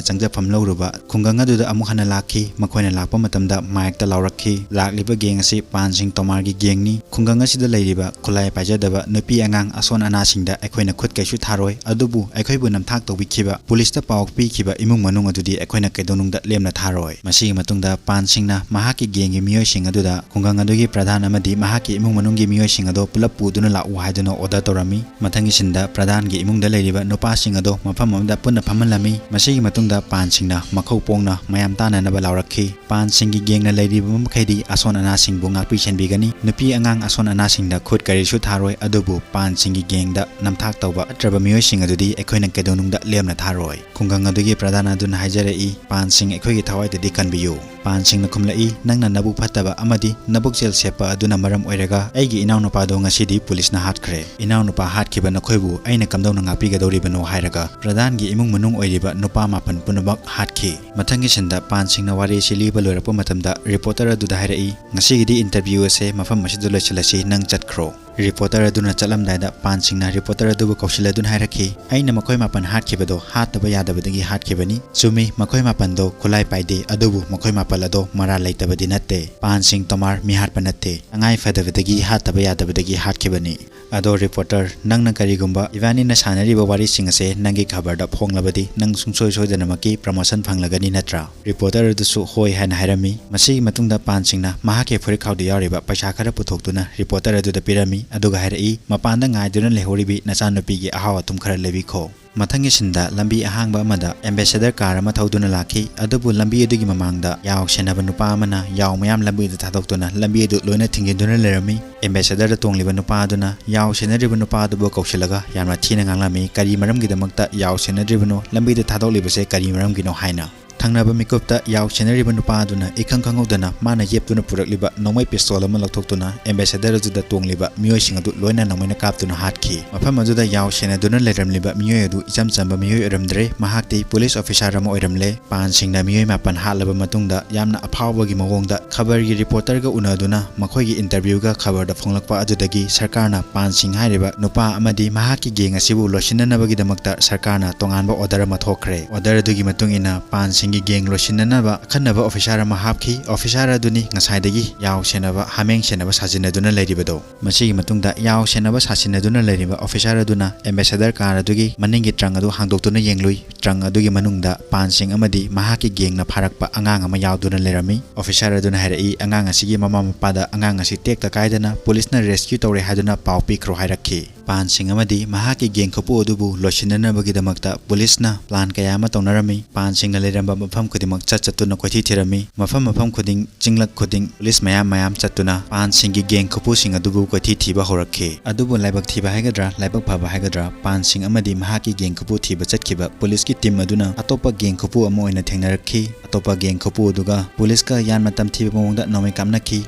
ꯆꯪꯖꯐꯝ ꯂꯧꯔꯨꯕ ꯈꯨꯡꯒꯪ ꯑꯗꯨꯗ ꯑꯃꯨꯛ ꯍꯟꯅ ꯂꯥꯛꯈꯤ꯫ ꯃꯈꯣꯏꯅ ꯂꯥꯛꯄ ꯃꯇꯝꯗ ꯃꯥꯏꯛꯇ ꯂꯥꯎꯔꯛꯈꯤ, ꯂꯥꯛꯂꯤꯕ ꯒꯦꯡ ꯑꯁꯤ ꯄꯥꯟ ꯁꯤꯡ ꯇꯣꯃꯥꯔꯒꯤ ꯒꯦꯡꯅꯤ꯫ ꯈꯨꯡꯒꯪ ꯑꯁꯤꯗ ꯂꯩꯔꯤꯕ ꯈꯨꯠꯂꯥꯏ ꯄꯥꯏꯖꯗꯕ ꯅꯨꯄꯤ ꯑꯉꯥꯡ ꯑꯁꯣꯟ ꯑꯅꯥꯁꯤꯡꯗ ꯑꯩꯈꯣꯏꯅ ꯈꯨꯠ ꯀꯩꯁꯨ ꯊꯥꯔꯣꯏ, ꯑꯗꯨꯕꯨ ꯑꯩꯈꯣꯏꯕꯨ ꯅꯝꯊꯥꯛ ꯇꯧꯕꯤꯈꯤꯕ, ꯄꯨꯂꯤꯁꯇ ꯄꯥꯎ ꯄꯤꯈꯤꯕ ꯏꯃꯨꯡ ꯃꯅꯨꯡ ꯑꯗꯨꯗꯤ ꯑꯩꯈꯣꯏꯅ ꯀꯩꯗꯧꯅꯨꯡꯗ ꯂꯦꯝꯅ ꯊꯥꯔꯣꯏ꯫ ꯃꯁꯤꯒꯤ ꯃꯇꯨꯡꯗ ꯄꯥꯟ ꯁꯤꯡꯅ ꯃꯍꯥꯛꯀꯤ ꯒꯦꯡꯒꯤ ꯃꯤꯑꯣꯏꯁꯤꯡ ꯑꯗꯨꯗ ꯈꯨꯡꯒꯪ ꯑꯗꯨꯒꯤ ꯄ꯭ꯔꯙꯥꯟ ꯑꯃꯗꯤ ꯃꯍꯥꯛꯀꯤ ꯏꯃꯨꯡ ꯃꯅꯨꯡꯒꯤ ꯃꯤꯑꯣꯏꯁꯤꯡ ꯑꯗꯨ ꯄꯨꯂꯞ ꯄꯨꯗꯨꯅ ꯂꯥꯛꯎ ꯍꯥꯏꯗꯨꯅ ꯑꯣꯔꯗꯔ ꯇꯧꯔꯝꯃꯤ꯫ ꯃꯊꯪꯒꯤ ꯁꯤꯟꯗ ꯄ꯭ꯔꯙꯥꯟꯒꯤ ꯏꯃꯨꯡꯗ ꯂꯩꯔꯤꯕ ꯅꯨꯄꯥꯁꯤꯡ ꯑꯗꯨ ꯃꯐꯝ ꯑꯃꯗ ꯄꯨꯟꯅ ꯐꯝꯍꯜꯂꯝꯃꯤ꯫ ꯃꯁꯤꯒꯤ ꯃꯇꯨꯡꯗ ꯄꯥꯟ ꯁꯤꯡꯅ ꯃꯈꯧ ꯄꯣꯡꯅ ꯃꯌꯥꯝ ꯇꯥꯟꯅꯅꯕ ꯂꯥꯎꯔꯛꯈꯤ꯫ ꯄꯥꯟ ꯁꯤꯡꯒꯤ ꯒꯦꯡꯅ ꯂꯩꯔꯤꯕ ꯃꯈꯩꯗꯤ ꯑꯁꯣꯟ ꯑꯅꯥꯁꯤꯡꯕꯨ ꯉꯥꯛꯄꯤ ꯁꯦꯟꯕꯤꯒꯅꯤ꯫ ꯅꯨꯄꯤ ꯑꯉꯥꯡ ꯑꯁꯣꯟ ꯑꯅꯥꯁꯤꯡꯗ ꯈꯨꯠ ꯀꯔꯤꯁꯨ ꯊꯥꯔꯣꯏ, ꯑꯗꯨꯕꯨ ꯄꯥꯟ ꯁꯤꯡꯒꯤ ꯒꯦꯡꯗ ꯅꯝꯊꯥꯛ ꯇꯧꯕ ꯐꯠꯇ꯭ꯔꯕ ꯃꯤꯑꯣꯏꯁꯤꯡ ꯑꯗꯨꯗꯤ ꯑꯩꯈꯣꯏꯅ ꯀꯩꯗꯧꯅꯨꯡꯗ ꯂꯦꯝꯅ ꯊꯥꯔꯣꯏ꯫ ꯈꯨꯡꯒꯪ ꯑꯗꯨꯒꯤ ꯄ꯭ꯔꯙꯥꯟ ꯑꯗꯨꯅ ꯍꯥꯏꯖꯔꯛꯏ, ꯄꯥꯟ ꯁꯤꯡ ꯑꯩꯈꯣꯏꯒꯤ ꯊꯋꯥꯏꯗꯗꯤ ꯀꯟꯕꯤꯌꯨ꯫ ꯄꯥꯟ ꯁꯤꯡꯅ ꯈꯨꯝꯂꯛꯏ, ꯅꯪꯅ ꯅꯕꯨꯛ ꯐꯠꯇꯕ ꯑꯃꯗꯤ ꯅꯕꯨꯛꯆꯦꯜ ꯁꯦꯞꯄ ꯑꯗꯨꯅ ꯃꯔꯝ ꯑꯣꯏꯔꯒ ꯑꯩꯒꯤ ꯏꯅꯥꯎꯅꯨꯄꯥꯗꯣ ꯉꯁꯤꯗꯤ ꯄꯨꯂꯤꯁꯅ ꯍꯥꯠꯈ꯭ꯔꯦ꯫ ꯏꯅꯥꯎꯅꯨꯄꯥ ꯍꯥꯠꯈꯤꯕ ꯅꯈꯣꯏꯕꯨ ꯑꯩꯅ ꯀꯝꯗꯧꯅ ꯉꯥꯛꯄꯤꯒꯗꯧꯔꯤꯕꯅꯣ ꯍꯥꯏꯔꯒ ꯄ꯭ꯔꯙꯥꯟꯒꯤ ꯏꯃꯨꯡ ꯃꯅꯨꯡ ꯑꯣꯏꯔꯤꯕ ꯅꯨꯄꯥ ꯃꯥꯄꯟ ꯄꯨꯝꯅꯃꯛ ꯍꯥꯠꯈꯤ꯫ ꯃꯊꯪꯒꯤ ꯁꯤꯟꯗ ꯄꯥꯟ ꯁꯤꯡꯅ ꯋꯥꯔꯤ ꯑꯁꯤ ꯂꯤꯕ ꯂꯣꯏꯔꯛꯄ ꯃꯇꯝꯗ ꯔꯤꯄꯣꯔꯇꯔ ꯑꯗꯨꯗ ꯍꯥꯏꯔꯛꯏ, ꯉꯁꯤꯒꯤꯗꯤ ꯏꯟꯇꯔꯚ꯭ꯌꯨ ꯑꯁꯦ ꯃꯐꯝ ꯑꯁꯤꯗ ꯂꯣꯏꯁꯤꯜꯂꯁꯤ, ꯅꯪ ꯆꯠꯈ꯭ꯔꯣ꯫ ꯔꯤꯄꯣꯔꯇꯔ ꯑꯗꯨꯅ ꯆꯠꯂꯝꯗꯥꯏꯗ ꯄꯥꯟ ꯁꯤꯡꯅ ꯔꯤꯄꯣꯔꯇꯔ ꯑꯗꯨꯕꯨ ꯀꯧꯁꯤꯜꯂꯗꯨꯅ ꯍꯥꯏꯔꯛꯈꯤ, ꯑꯩꯅ ꯃꯈꯣꯏ ꯃꯥꯄꯟ ꯍꯥꯠꯈꯤꯕꯗꯣ ꯍꯥꯠꯇꯕ ꯌꯥꯗꯕꯗꯒꯤ ꯍꯥꯠꯈꯤꯕꯅꯤ꯫ ꯆꯨꯝꯃꯤ, ꯃꯈꯣꯏ ꯃꯥꯄꯟꯗꯣ ꯈꯨꯠꯂꯥꯏ ꯄꯥꯏꯗꯦ, ꯑꯗꯨꯕꯨ ꯃꯈꯣꯏ ꯃꯥꯄꯜ ꯑꯗꯣ ꯃꯔꯥꯜ ꯂꯩꯇꯕꯗꯤ ꯅꯠꯇꯦ꯫ ꯄꯥꯟ ꯁꯤꯡ ꯇꯣꯃꯥꯔ ꯃꯤꯍꯥꯠꯄ ꯅꯠꯇꯦ꯫ ꯇꯉꯥꯏ ꯐꯗꯕꯗꯒꯤ ꯍꯥꯠꯇꯕ ꯌꯥꯗꯕꯗꯒꯤ ꯍꯥꯠꯈꯤꯕꯅꯤ꯫ ꯑꯗꯣ ꯔꯤꯄꯣꯔꯇꯔ, ꯅꯪꯅ ꯀꯔꯤꯒꯨꯝꯕ ꯏꯕꯥꯅꯤꯅ ꯁꯥꯟꯅꯔꯤꯕ ꯋꯥꯔꯤꯁꯤꯡ ꯑꯁꯦ ꯅꯪꯒꯤ ꯈꯕꯔꯗ ꯐꯣꯡꯂꯕꯗꯤ ꯅꯪ ꯁꯨꯡꯁꯣꯏ ꯁꯣꯏꯗꯅꯃꯛꯀꯤ ꯄ꯭ꯔꯃꯣꯁꯟ ꯐꯪꯂꯒꯅꯤ ꯅꯠꯇ꯭ꯔꯥ? ꯔꯤꯄꯣꯔꯇꯔ ꯑꯗꯨꯁꯨ ꯍꯣꯏ ꯍꯥꯏꯅ ꯍꯥꯏꯔꯝꯃꯤ꯫ ꯃꯁꯤꯒꯤ ꯃꯇꯨꯡꯗ ꯄꯥꯟ ꯁꯤꯡꯅ ꯃꯍꯥꯛꯀꯤ ꯐꯨꯔꯤꯠꯈꯥꯎꯗ ꯌꯥꯎꯔꯤꯕ ꯄꯩꯁꯥ ꯈꯔ ꯄꯨꯊꯣꯛꯇꯨꯅ ꯔꯤꯄꯣꯔꯇꯔ ꯑꯗꯨꯗ ꯄꯤꯔꯝꯃꯤ, ꯑꯗꯨꯒ ꯍꯥꯏꯔꯛꯏ, ꯃꯄꯥꯟꯗ ꯉꯥꯏꯗꯨꯅ ꯂꯩꯍꯧꯔꯤꯕꯤ ꯅꯆꯥꯅꯨꯄꯤꯒꯤ ꯑꯍꯥꯎ ꯑꯊꯨꯝ ꯈꯔ ꯂꯩꯕꯤꯈꯣ꯫ ꯃꯊꯪꯒꯤ ꯁꯤꯟꯗ ꯂꯝꯕꯤ ꯑꯍꯥꯡꯕ ꯑꯃꯗ ꯑꯦꯝꯕꯦꯁꯦꯗꯔ ꯀꯥꯔ ꯑꯃ ꯊꯧꯗꯨꯅ ꯂꯥꯛꯈꯤ꯫ ꯑꯗꯨꯕꯨ ꯂꯝꯕꯤ ꯑꯗꯨꯒꯤ ꯃꯃꯥꯡꯗ ꯌꯥꯎ ꯁꯦꯟꯅꯕ ꯅꯨꯄꯥ ꯑꯃꯅ ꯌꯥꯎ ꯃꯌꯥꯝ ꯂꯝꯕꯤꯗ ꯊꯥꯗꯣꯛꯇꯨꯅ ꯂꯝꯕꯤ ꯑꯗꯨ ꯂꯣꯏꯅ ꯊꯤꯡꯖꯤꯟꯗꯨꯅ ꯂꯩꯔꯝꯃꯤ꯫ ꯑꯦꯝꯕꯦꯁꯦꯗꯔꯗ ꯇꯣꯡꯂꯤꯕ ꯅꯨꯄꯥ ꯑꯗꯨꯅ ꯌꯥꯎ ꯁꯦꯟꯅꯔꯤꯕ ꯅꯨꯄꯥ ꯑꯗꯨꯕꯨ ꯀꯧꯁꯤꯜꯂꯒ ꯌꯥꯝꯅ ꯊꯤꯅ ꯉꯥꯡꯂꯝꯃꯤ, "ꯀꯔꯤ ꯃꯔꯝꯒꯤꯗꯃꯛꯇ ꯌꯥꯎ ꯁꯦꯟꯅꯗ꯭ꯔꯤꯕꯅꯣ? ꯂꯝꯕꯤꯗ ꯊꯥꯗꯣꯛꯂꯤꯕꯁꯦ ꯀꯔꯤ ꯃꯔꯝꯒꯤꯅꯣ?" ꯍꯥꯏꯅ꯫ ꯊꯪꯅꯕ ꯃꯤꯀꯨꯞꯇ ꯌꯥꯎ ꯁꯦꯟꯅꯔꯤꯕ ꯅꯨꯄꯥ ꯑꯗꯨꯅ ꯏꯈꯪ ꯈꯪꯍꯧꯗꯅ ꯃꯥꯅ ꯌꯦꯞꯇꯨꯅ ꯄꯨꯔꯛꯂꯤꯕ ꯅꯣꯡꯃꯩ ꯄꯤꯁꯇꯣꯜ ꯑꯃ ꯂꯧꯊꯣꯛꯇꯨꯅ ꯑꯦꯝꯕꯦꯁꯦꯗꯔ ꯑꯗꯨꯗ ꯇꯣꯡꯂꯤꯕ ꯃꯤꯑꯣꯏꯁꯤꯡ ꯑꯗꯨ ꯂꯣꯏꯅ ꯅꯣꯡꯃꯩꯅ ꯀꯥꯞꯇꯨꯅ ꯍꯥꯠꯈꯤ꯫ ꯃꯐꯝ ꯑꯗꯨꯗ ꯌꯥꯎ ꯁꯦꯟꯅꯗꯨꯅ ꯂꯩꯔꯝꯂꯤꯕ ꯃꯤꯑꯣꯏ ꯑꯗꯨ ꯏꯆꯝ ꯆꯝꯕ ꯃꯤꯑꯣꯏ ꯑꯣꯏꯔꯝꯗ꯭ꯔꯦ, ꯃꯍꯥꯛꯇꯤ ꯄꯨꯂꯤꯁ ꯑꯣꯐꯤꯁꯥꯔ ꯑꯃ ꯑꯣꯏꯔꯝꯂꯦ꯫ ꯄꯥꯟ ꯁꯤꯡꯅ ꯃꯤꯑꯣꯏ ꯃꯥꯄꯟ ꯍꯥꯠꯂꯕ ꯃꯇꯨꯡꯗ ꯌꯥꯝꯅ ꯑꯐꯥꯎꯕꯒꯤ ꯃꯑꯣꯡꯗ ꯈꯕꯔꯒꯤ ꯔꯤꯄꯣꯔꯇꯔꯒ ꯎꯅꯗꯨꯅ ꯃꯈꯣꯏꯒꯤ ꯏꯟꯇꯔꯚ꯭ꯌꯨꯒ ꯈꯕꯔꯗ ꯐꯣꯡꯂꯛꯄ ꯑꯗꯨꯗꯒꯤ ꯁꯔꯀꯥꯔꯅ ꯄꯥꯟ ꯁꯤꯡ ꯍꯥꯏꯔꯤꯕ ꯅꯨꯄꯥ ꯑꯃꯗꯤ ꯃꯍꯥꯛꯀꯤ ꯒꯦꯡ ꯑꯁꯤꯕꯨ ꯂꯣꯏꯁꯤꯟꯅꯅꯕꯒꯤꯗꯃꯛꯇ ꯁꯔꯀꯥꯔꯅ ꯇꯣꯉꯥꯟꯕ ꯑꯣꯔꯗꯔ ꯑꯃ ꯊꯣꯛꯈ꯭ꯔꯦ꯫ ꯑꯣꯔꯗꯔ ꯑꯗꯨꯒꯤ ꯃꯇꯨꯡ ꯏꯟꯅ ꯄꯥꯟ ꯁꯤꯡꯒꯤ ꯒꯦꯡ ꯂꯣꯏꯁꯤꯟꯅꯅꯕ ꯑꯈꯟꯅꯕ ꯑꯣꯐꯤꯁꯥꯔ ꯑꯃ ꯍꯥꯞꯈꯤ꯫ ꯑꯣꯐꯤꯁꯥꯔ ꯑꯗꯨꯅꯤ ꯉꯁꯥꯏꯗꯒꯤ ꯌꯥꯎ ꯁꯦꯟꯅꯕ, ꯍꯥꯃꯦꯡ ꯁꯦꯟꯅꯕ ꯁꯥꯖꯤꯟꯅꯗꯨꯅ ꯂꯩꯔꯤꯕꯗꯣ꯫ ꯃꯁꯤꯒꯤ ꯃꯇꯨꯡꯗ ꯌꯥꯎ ꯁꯦꯟꯅꯕ ꯁꯥꯁꯤꯟꯅꯗꯨꯅ ꯂꯩꯔꯤꯕ ꯑꯣꯐꯤꯁꯥꯔ ꯑꯗꯨꯅ ꯑꯦꯝꯕꯦꯁꯦꯗꯔ ꯀꯥꯔ ꯑꯗꯨꯒꯤ ꯃꯅꯤꯡꯒꯤ ꯇ꯭ꯔꯪ ꯑꯗꯨ ꯍꯥꯡꯗꯣꯛꯇꯨꯅ ꯌꯦꯡꯂꯨꯏ꯫ ꯇ꯭ꯔꯪ ꯑꯗꯨꯒꯤ ꯃꯅꯨꯡꯗ ꯄꯥꯟ ꯁꯤꯡ ꯑꯃꯗꯤ ꯃꯍꯥꯛꯀꯤ ꯒꯦꯡꯅ ꯐꯥꯔꯛꯄ ꯑꯉꯥꯡ ꯑꯃ ꯌꯥꯎꯗꯨꯅ ꯂꯩꯔꯝꯃꯤ꯫ ꯑꯣꯐꯤꯁꯥꯔ ꯑꯗꯨꯅ ꯍꯥꯏꯔꯛꯏ, ꯑꯉꯥꯡ ꯑꯁꯤꯒꯤ ꯃꯃꯥ ꯃꯄꯥꯗ ꯑꯉꯥꯡ ꯑꯁꯤ ꯇꯦꯛꯇ ꯀꯥꯏꯗꯅ ꯄꯨꯂꯤꯁꯅ ꯔꯦꯁꯀ꯭ꯌꯨ ꯇꯧꯔꯦ ꯍꯥꯏꯗꯨꯅ ꯄꯥꯎ ꯄꯤꯈ꯭ꯔꯣ ꯍꯥꯏꯔꯛꯈꯤ꯫ ꯄꯥꯟ ꯁꯤꯡ ꯑꯃꯗꯤ ꯃꯍꯥꯛꯀꯤ ꯒꯦꯡ ꯈꯨꯄꯨ ꯑꯗꯨꯕꯨ ꯂꯣꯏꯁꯤꯟꯅꯅꯕꯒꯤꯗꯃꯛꯇ ꯄꯨꯂꯤꯁꯅ ꯄ꯭ꯂꯥꯟ ꯀꯌꯥ ꯑꯃ ꯇꯧꯅꯔꯝꯃꯤ꯫ ꯄꯥꯟ ꯁꯤꯡꯅ ꯂꯩꯔꯝꯕ ꯃꯐꯝ ꯈꯨꯗꯤꯡꯃꯛ ꯆꯠ ꯆꯠꯇꯨꯅ ꯀꯣꯏꯊꯤ ꯊꯤꯔꯝꯃꯤ꯫ ꯃꯐꯝ ꯃꯐꯝ ꯈꯨꯗꯤꯡ, ꯆꯤꯡꯂꯛ ꯈꯨꯗꯤꯡ ꯄꯨꯂꯤꯁ ꯃꯌꯥꯝ ꯃꯌꯥꯝ ꯆꯠꯇꯨꯅ ꯄꯥꯟ ꯁꯤꯡꯒꯤ ꯒꯦꯡ ꯈꯨꯄꯨꯁꯤꯡ ꯑꯗꯨꯕꯨ ꯀꯣꯏꯊꯤ ꯊꯤꯕ ꯍꯧꯔꯛꯈꯤ꯫ ꯑꯗꯨꯕꯨ ꯂꯥꯏꯕꯛ ꯊꯤꯕ ꯍꯥꯏꯒꯗ꯭ꯔꯥ, ꯂꯥꯏꯕꯛ ꯐꯕ ꯍꯥꯏꯒꯗ꯭ꯔꯥ, ꯄꯥꯟ ꯁꯤꯡ ꯑꯃꯗꯤ ꯃꯍꯥꯛꯀꯤ ꯒꯦꯡ ꯈꯨꯄꯨ ꯊꯤꯕ ꯆꯠꯈꯤꯕ ꯄꯨꯂꯤꯁꯀꯤ ꯇꯤꯝ ꯑꯗꯨꯅ ꯑꯇꯣꯞꯄ ꯒꯦꯡ ꯈꯨꯄꯨ ꯑꯃ ꯑꯣꯏꯅ ꯊꯦꯡꯅꯔꯛꯈꯤ꯫ ꯑꯇꯣꯞꯄ ꯒꯦꯡ ꯈꯨꯄꯨ ꯑꯗꯨꯒ ꯄꯨꯂꯤꯁꯀ ꯌꯥꯝꯅ ꯇꯝꯊꯤꯕ ꯃꯑꯣꯡꯗ ꯅꯣꯡꯃꯩ ꯀꯥꯞꯅꯈꯤ꯫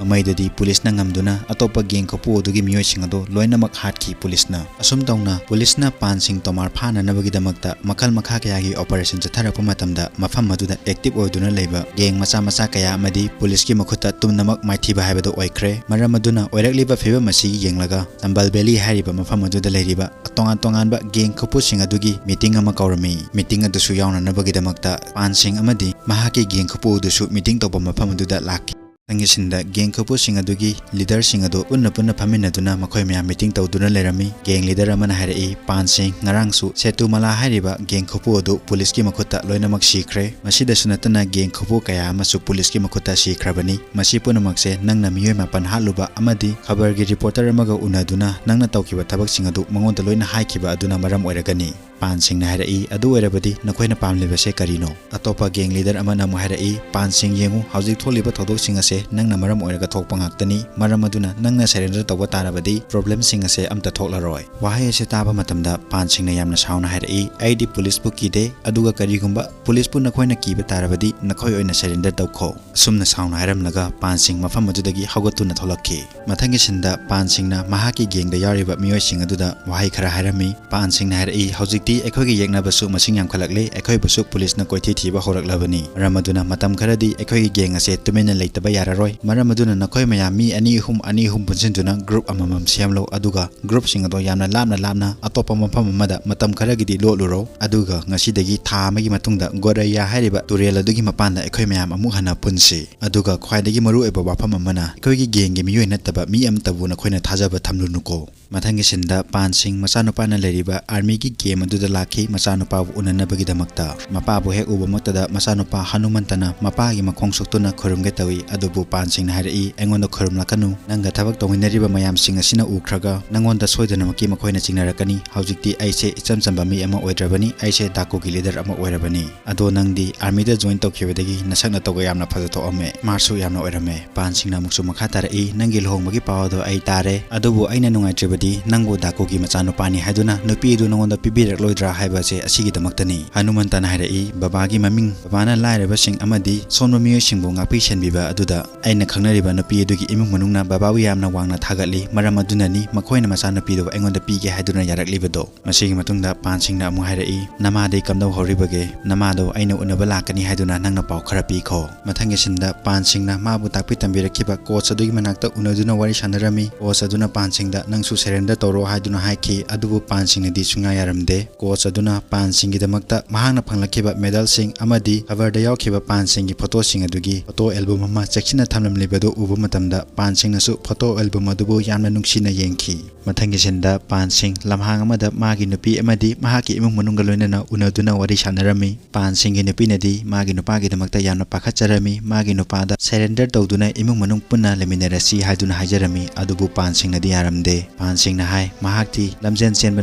ꯃꯃꯩꯗꯗꯤ ꯄꯨꯂꯤꯁꯅ ꯉꯝꯗꯨꯅ ꯑꯇꯣꯞꯄ ꯒꯦꯡ ꯈꯨꯄꯨ ꯑꯗꯨꯒꯤ ꯃꯤꯑꯣꯏꯁꯤꯡ ꯑꯗꯨ ꯂꯣꯏꯅꯃꯛ ꯍꯥꯠꯈꯤ ꯄꯨꯂꯤꯁꯅ꯫ ꯑꯁꯨꯝ ꯇꯧꯅ ꯄꯨꯂꯤꯁꯅ ꯄꯥꯟ ꯁꯤꯡ ꯇꯣꯃꯥꯔ ꯐꯥꯅꯅꯕꯒꯤꯗꯃꯛꯇ ꯃꯈꯜ ꯃꯈꯥ ꯀꯌꯥꯒꯤ ꯑꯣꯄꯔꯦꯁꯟ ꯆꯠꯊꯔꯛꯄ ꯃꯇꯝꯗ ꯃꯐꯝ ꯑꯗꯨꯗ ꯑꯦꯛꯇꯤꯚ ꯑꯣꯏꯗꯨꯅ ꯂꯩꯕ ꯒꯦꯡ ꯃꯆꯥ ꯃꯆꯥ ꯀꯌꯥ ꯑꯃꯗꯤ ꯄꯨꯂꯤꯁꯀꯤ ꯃꯈꯨꯠꯇ ꯇꯨꯝꯅꯃꯛ ꯃꯥꯏꯊꯤꯕ ꯍꯥꯏꯕꯗꯨ ꯑꯣꯏꯈ꯭ꯔꯦ꯫ ꯃꯔꯝ ꯑꯗꯨꯅ ꯑꯣꯏꯔꯛꯂꯤꯕ ꯐꯤꯕꯝ ꯑꯁꯤ ꯌꯦꯡꯂꯒ ꯆꯝꯕꯥꯜ ꯚꯦꯂꯤ ꯍꯥꯏꯔꯤꯕ ꯃꯐꯝ ꯑꯗꯨꯗ ꯂꯩꯔꯤꯕ ꯇꯣꯉꯥꯟ ꯇꯣꯉꯥꯟꯕ ꯒꯦꯡ ꯈꯨꯄꯨꯁꯤꯡ ꯑꯗꯨꯒꯤ ꯃꯤꯇꯤꯡ ꯑꯃ ꯀꯧꯔꯝꯃꯤ꯫ ꯃꯤꯇꯤꯡ ꯑꯗꯨꯁꯨ ꯌꯥꯎꯅꯅꯕꯒꯤꯗꯃꯛꯇ ꯄꯥꯟ ꯁꯤꯡ ꯑꯃꯗꯤ ꯃꯍꯥꯛꯀꯤ ꯒꯦꯡ ꯈꯨꯄꯨ ꯑꯗꯨꯁꯨ ꯃꯤꯇꯤꯡ ꯇꯧꯕ ꯃꯐꯝ ꯑꯗꯨꯗ ꯂꯥꯛꯈꯤ꯫ ꯃꯊꯪꯒꯤ ꯁꯤꯟꯗ ꯒꯦꯡ ꯈꯨꯄꯨꯁꯤꯡ ꯑꯗꯨꯒꯤ ꯂꯤꯗꯔꯁꯤꯡ ꯑꯗꯨ ꯄꯨꯟꯅ ꯄꯨꯟꯅ ꯐꯝꯃꯤꯟꯅꯗꯨꯅ ꯃꯈꯣꯏ ꯃꯌꯥꯝ ꯃꯤꯇꯤꯡ ꯇꯧꯗꯨꯅ ꯂꯩꯔꯝꯃꯤ꯫ ꯒꯦꯡ ꯂꯤꯗꯔ ꯑꯃꯅ ꯍꯥꯏꯔꯛꯏ, ꯄꯥꯟ ꯁꯤꯡ, ꯉꯔꯥꯡꯁꯨ ꯁꯦꯇꯨꯃꯂꯥ ꯍꯥꯏꯔꯤꯕ ꯒꯦꯡ ꯈꯨꯄꯨ ꯑꯗꯨ ꯄꯨꯂꯤꯁꯀꯤ ꯃꯈꯨꯠꯇ ꯂꯣꯏꯅꯃꯛ ꯁꯤꯈ꯭ꯔꯦ꯫ ꯃꯁꯤꯗꯁꯨ ꯅꯠꯇꯅ ꯒꯦꯡ ꯈꯨꯄꯨ ꯀꯌꯥ ꯑꯃꯁꯨ ꯄꯨꯂꯤꯁꯀꯤ ꯃꯈꯨꯠꯇ ꯁꯤꯈ꯭ꯔꯕꯅꯤ꯫ ꯃꯁꯤ ꯄꯨꯝꯅꯃꯛꯁꯦ ꯅꯪꯅ ꯃꯤꯑꯣꯏ ꯃꯥꯄꯟ ꯍꯥꯠꯂꯨꯕ ꯑꯃꯗꯤ ꯈꯕꯔꯒꯤ ꯔꯤꯄꯣꯔꯇꯔ ꯑꯃꯒ ꯎꯅꯗꯨꯅ ꯅꯪꯅ ꯇꯧꯈꯤꯕ ꯊꯕꯛꯁꯤꯡ ꯑꯗꯨ ꯃꯉꯣꯟꯗ ꯂꯣꯏꯅ ꯍꯥꯏꯈꯤꯕ ꯑꯗꯨꯅ ꯃꯔꯝ ꯑꯣꯏꯔꯒꯅꯤ꯫ ꯄꯥꯟ ꯁꯤꯡꯅ ꯍꯥꯏꯔꯛꯏ, "ꯑꯗꯨ ꯑꯣꯏꯔꯕꯗꯤ ꯅꯈꯣꯏꯅ ꯄꯥꯝꯂꯤꯕꯁꯦ ꯀꯔꯤꯅꯣ?" ꯑꯇꯣꯞꯄ gang leader ꯑꯃꯅ ꯑꯃꯨꯛ ꯍꯥꯏꯔꯛꯏ, "ꯄꯥꯟ ꯁꯤꯡ, ꯌꯦꯡꯉꯨ, ꯍꯧꯖꯤꯛ ꯊꯣꯛꯂꯤꯕ ꯊꯧꯗꯣꯛꯁꯤꯡ ꯑꯁꯦ ꯅꯪꯅ ꯃꯔꯝ ꯑꯣꯏꯔꯒ ꯊꯣꯛꯄ ꯉꯥꯛꯇꯅꯤ꯫ ꯃꯔꯝ ꯑꯗꯨꯅ ꯅꯪꯅ surrender ꯇꯧꯕ ꯇꯥꯔꯕꯗꯤ problemꯁꯤꯡ ꯑꯁꯦ ꯑꯝꯇ ꯊꯣꯛꯂꯔꯣꯏ꯫" ꯋꯥꯍꯩ ꯑꯁꯦ ꯇꯥꯕ ꯃꯇꯝꯗ ꯄꯥꯟ ꯁꯤꯡꯅ ꯌꯥꯝꯅ ꯁꯥꯎꯅ ꯍꯥꯏꯔꯛꯏ, "ꯑꯩꯗꯤ policeꯄꯨ ꯀꯤꯗꯦ, ꯑꯗꯨꯒ ꯀꯔꯤꯒꯨꯝꯕ policeꯄꯨ ꯅꯈꯣꯏꯅ ꯀꯤꯕ ꯇꯥꯔꯕꯗꯤ ꯅꯈꯣꯏ ꯑꯣꯏꯅ surrender ꯇꯧꯈꯣ꯫" ꯑꯁꯨꯝꯅ ꯁꯥꯎꯅ ꯍꯥꯏꯔꯝꯂꯒ ꯄꯥꯟ ꯁꯤꯡ ꯃꯐꯝ ꯑꯗꯨꯗꯒꯤ ꯍꯧꯒꯠꯇꯨꯅ ꯊꯣꯛꯂꯛꯈꯤ꯫ ꯃꯊꯪꯒꯤ sceneꯗ ꯄꯥꯟ ꯁꯤꯡꯅ ꯃꯍꯥꯛꯀꯤ gangꯗ ꯌꯥꯎꯔꯤꯕ ꯃꯤꯑꯣꯏꯁꯤꯡ ꯑꯗꯨꯗ ꯋꯥꯍꯩ ꯈꯔ ꯍꯥꯏꯔꯝꯃꯤ꯫ ꯄꯥꯟ ꯁꯤꯡꯅ ꯍꯥꯏꯔꯛꯏ, "ꯍꯧꯖꯤꯛꯇꯤ ꯑꯩꯈꯣꯏꯒꯤ ꯌꯦꯛꯅꯕꯁꯨ ꯃꯁꯤꯡ ꯌꯥꯝꯈꯠꯂꯛꯂꯦ, ꯑꯩꯈꯣꯏꯕꯨꯁꯨ policeꯅ ꯀꯣꯏꯊꯤ ꯊꯤꯕ ꯍꯧꯔꯛꯂꯕꯅꯤ꯫ ꯃꯔꯝ ꯑꯗꯨꯅ ꯃꯇꯝ ꯈꯔꯗꯤ ꯑꯩꯈꯣꯏꯒꯤ gang ꯑꯁꯦ ꯇꯨꯃꯤꯟꯅ ꯂꯩꯇꯕ ꯌꯥꯔꯔꯣꯏ꯫ ꯃꯔꯝ ꯑꯗꯨꯅ ꯅꯈꯣꯏ ꯃꯌꯥꯝ ꯃꯤ ꯑꯅꯤ ꯑꯍꯨꯝ, ꯑꯅꯤ ꯑꯍꯨꯝ ꯄꯨꯟꯁꯤꯟꯗꯨꯅ group ꯑꯃꯃꯝ ꯁꯦꯝꯂꯣ, ꯑꯗꯨꯒ groupꯁꯤꯡ ꯑꯗꯣ ꯌꯥꯝꯅ ꯂꯥꯞꯅ ꯂꯥꯞꯅ ꯑꯇꯣꯞꯄ ꯃꯐꯝ ꯑꯃꯗ ꯃꯇꯝ ꯈꯔꯒꯤꯗꯤ ꯂꯣꯠꯂꯨꯔꯣ꯫ ꯑꯗꯨꯒ ꯉꯁꯤꯗꯒꯤ ꯊꯥ ꯑꯃꯒꯤ ꯃꯇꯨꯡꯗ ꯒꯣꯔꯩꯌꯥ ꯍꯥꯏꯔꯤꯕ ꯇꯨꯔꯦꯜ ꯑꯗꯨꯒꯤ ꯃꯄꯥꯟꯗ ꯑꯩꯈꯣꯏ ꯃꯌꯥꯝ ꯑꯃꯨꯛ ꯍꯟꯅ ꯄꯨꯟꯁꯤ꯫ ꯑꯗꯨꯒ ꯈ꯭ꯋꯥꯏꯗꯒꯤ ꯃꯔꯨꯑꯣꯏꯕ ꯋꯥꯐꯝ ꯑꯃꯅ, ꯑꯩꯈꯣꯏꯒꯤ gangꯒꯤ ꯃꯤꯑꯣꯏ ꯅꯠꯇꯕ ꯃꯤ ꯑꯃꯠꯇꯕꯨ ꯅꯈꯣꯏꯅ ꯊꯥꯖꯕ ꯊꯝꯂꯨꯅꯨꯀꯣ꯫" ꯃꯊꯪꯒꯤ sceneꯗ ꯄꯥꯟ ꯁꯤꯡ ꯃꯆꯥꯅꯨꯄꯥꯅ ꯂꯩꯔꯤꯕ armyꯒꯤ camp ꯑꯗꯨꯗ ꯂꯥꯛꯈꯤ, ꯃꯆꯥꯅꯨꯄꯥꯕꯨ ꯎꯅꯅꯕꯒꯤꯗꯃꯛꯇ꯫ ꯃꯄꯥꯕꯨ ꯍꯦꯛ ꯎꯕꯃꯛꯇꯗ ꯃꯆꯥꯅꯨꯄꯥ ꯍꯅꯨꯃꯟꯇꯅ ꯃꯄꯥꯒꯤ ꯃꯈꯣꯡ ꯁꯣꯛꯇꯨꯅ ꯈꯨꯔꯨꯝꯒꯦ ꯇꯧꯏ, ꯑꯗꯨꯕꯨ ꯄꯥꯟ ꯁꯤꯡꯅ ꯍꯥꯏꯔꯛꯏ, "ꯑꯩꯉꯣꯟꯗ ꯈꯨꯔꯨꯝꯂꯛꯀꯅꯨ, ꯅꯪꯒ ꯊꯕꯛ ꯇꯧꯃꯤꯟꯅꯔꯤꯕ ꯃꯌꯥꯝꯁꯤꯡ ꯑꯁꯤꯅ ꯎꯈ꯭ꯔꯒ ꯅꯪꯉꯣꯟꯗ ꯁꯣꯏꯗꯅꯃꯛꯀꯤ ꯃꯈꯣꯏꯅ ꯆꯤꯡꯅꯔꯛꯀꯅꯤ꯫ ꯍꯧꯖꯤꯛꯇꯤ ꯑꯩꯁꯦ ꯏꯆꯝ ꯆꯝꯕ ꯃꯤ ꯑꯃ ꯑꯣꯏꯗ꯭ꯔꯕꯅꯤ, ꯑꯩꯁꯦ ꯗꯥꯀꯨꯒꯤ leader ꯑꯃ ꯑꯣꯏꯔꯕꯅꯤ꯫ ꯑꯗꯣ ꯅꯪꯗꯤ armyꯗ join ꯇꯧꯈꯤꯕꯗꯒꯤ ꯅꯁꯛ ꯅꯇꯧꯒ ꯌꯥꯝꯅ ꯐꯖꯊꯣꯛꯑꯝꯃꯦ, smart ꯁꯨ ꯌꯥꯝꯅ ꯑꯣꯏꯔꯝꯃꯦ꯫" ꯄꯥꯟ ꯁꯤꯡꯅ ꯑꯃꯨꯛꯁꯨ ꯃꯈꯥ ꯇꯥꯔꯛꯏ, "ꯅꯪꯒꯤ ꯂꯨꯍꯣꯡꯕꯒꯤ ꯄꯥꯎ ꯑꯗꯣ ꯑꯩ ꯇꯥꯔꯦ, ꯑꯗꯨꯕꯨ ꯑꯩꯅ ꯅꯨꯡꯉꯥꯏꯇ꯭ꯔꯤꯕꯗꯤ ꯅꯪꯕꯨ ꯗꯥꯀꯨꯒꯤ ꯃꯆꯥꯅꯨꯄꯥꯅꯤ ꯍꯥꯏꯗꯨꯅ ꯅꯨꯄꯤ ꯑꯗꯨ ꯅꯉꯣꯟꯗ ꯄꯤꯕꯤꯔꯛꯂꯣꯏꯗ꯭ꯔꯥ ꯍꯥꯏꯕ ꯑꯁꯦ ꯑꯁꯤꯒꯤꯗꯃꯛꯇꯅꯤ꯫" ꯍꯅꯨꯃꯟꯇꯅ ꯍꯥꯏꯔꯛꯏ, "ꯕꯕꯥꯒꯤ ꯃꯃꯤꯡ, ꯕꯕꯥꯅ ꯂꯥꯏꯔꯕꯁꯤꯡ ꯑꯃꯗꯤ ꯁꯣꯟꯕ ꯃꯤꯑꯣꯏꯁꯤꯡꯕꯨ ꯉꯥꯛꯄꯤ ꯁꯦꯟꯕꯤꯕ ꯑꯗꯨꯗ ꯑꯩꯅ ꯈꯪꯅꯔꯤꯕ ꯅꯨꯄꯤ ꯑꯗꯨꯒꯤ ꯏꯃꯨꯡ ꯃꯅꯨꯡꯅ ꯕꯕꯥꯕꯨ ꯌꯥꯝꯅ ꯋꯥꯡꯅ ꯊꯥꯒꯠꯂꯤ, ꯃꯔꯝ ꯑꯗꯨꯅꯅꯤ ꯃꯈꯣꯏꯅ ꯃꯆꯥꯅꯨꯄꯤꯗꯨ ꯑꯩꯉꯣꯟꯗ ꯄꯤꯒꯦ ꯍꯥꯏꯗꯨꯅ ꯌꯥꯔꯛꯂꯤꯕꯗꯣ꯫" ꯃꯁꯤꯒꯤ ꯃꯇꯨꯡꯗ ꯄꯥꯟ ꯁꯤꯡꯅ ꯑꯃꯨꯛ ꯍꯥꯏꯔꯛꯏ, "ꯅꯃꯥꯗꯤ ꯀꯝꯗꯧꯍꯧꯔꯤꯕꯒꯦ? ꯅꯃꯥꯗꯣ ꯑꯩꯅ ꯎꯅꯕ ꯂꯥꯛꯀꯅꯤ ꯍꯥꯏꯗꯨꯅ ꯅꯪꯅ ꯄꯥꯎ ꯈꯔ ꯄꯤꯈꯣ꯫" ꯃꯊꯪꯒꯤ sceneꯗ ꯄꯥꯟ ꯁꯤꯡꯅ ꯃꯥꯕꯨ ꯇꯥꯛꯄꯤ ꯇꯝꯕꯤꯔꯛꯈꯤꯕ coach ꯑꯗꯨꯒꯤ ꯃꯅꯥꯛꯇ ꯎꯅꯗꯨꯅ ꯋꯥꯔꯤ ꯁꯥꯟꯅꯔꯝꯃꯤ꯫ Coach ꯑꯗꯨꯅ ꯄꯥꯟ ꯁꯤꯡꯗ "ꯅꯪꯁꯨ surrender ꯇꯧꯔꯣ" ꯍꯥꯏꯗꯨꯅ ꯍꯥꯏꯈꯤ, ꯑꯗꯨꯕꯨ ꯄꯥꯟ ꯁꯤꯡꯅꯗꯤ ꯁꯨꯡꯌꯥ ꯌꯥꯔꯝꯗꯦ꯫ Coach ꯑꯗꯨꯅ ꯄꯥꯟ ꯁꯤꯡꯒꯤꯗꯃꯛꯇ ꯃꯍꯥꯛꯅ ꯐꯪꯂꯛꯈꯤꯕ medalꯁꯤꯡ ꯑꯃꯗꯤ coverꯗ ꯌꯥꯎꯈꯤꯕ ꯄꯥꯟ ꯁꯤꯡꯒꯤ photoꯁꯤꯡ ꯑꯗꯨꯒꯤ photo album ꯑꯃ ꯆꯦꯛꯁꯤꯟꯅ ꯊꯝꯂꯝꯂꯤꯕ ꯑꯗꯨ ꯎꯕ ꯃꯇꯝꯗ ꯄꯥꯟ ꯁꯤꯡꯅꯁꯨ photo album ꯑꯗꯨꯕꯨ ꯌꯥꯝꯅ ꯅꯨꯡꯁꯤꯅ ꯌꯦꯡꯈꯤ꯫ ꯃꯊꯪꯒꯤ sceneꯗ ꯄꯥꯟ ꯁꯤꯡ ꯂꯝꯍꯥꯡ ꯑꯃꯗ ꯃꯥꯒꯤ ꯅꯨꯄꯤ ꯑꯃꯗꯤ ꯃꯍꯥꯛꯀꯤ ꯏꯃꯨꯡ ꯃꯅꯨꯡꯒ ꯂꯣꯏꯅꯅ ꯎꯅꯗꯨꯅ ꯋꯥꯔꯤ ꯁꯥꯟꯅꯔꯝꯃꯤ꯫ ꯄꯥꯟ ꯁꯤꯡꯒꯤ ꯅꯨꯄꯤꯅꯗꯤ ꯃꯥꯒꯤ ꯅꯨꯄꯥꯒꯤꯗꯃꯛꯇ ꯌꯥꯝꯅ ꯄꯥꯈꯠꯆꯔꯝꯃꯤ, ꯃꯥꯒꯤ ꯅꯨꯄꯥꯗ surrender ꯇꯧꯗꯨꯅ ꯏꯃꯨꯡ ꯃꯅꯨꯡ ꯄꯨꯟꯅ ꯂꯩꯃꯤꯟꯅꯔꯁꯤ ꯍꯥꯏꯗꯨꯅ ꯍꯥꯏꯖꯔꯝꯃꯤ, ꯑꯗꯨꯕꯨ ꯄꯥꯟ ꯁꯤꯡꯅꯗꯤ ꯌꯥꯔꯝꯗꯦ꯫ ꯄꯥꯟ ꯁꯤꯡꯅ ꯍꯥꯏ, ꯃꯍꯥꯛꯇꯤ ꯂꯝꯖꯦꯟ ꯆꯦꯟꯕ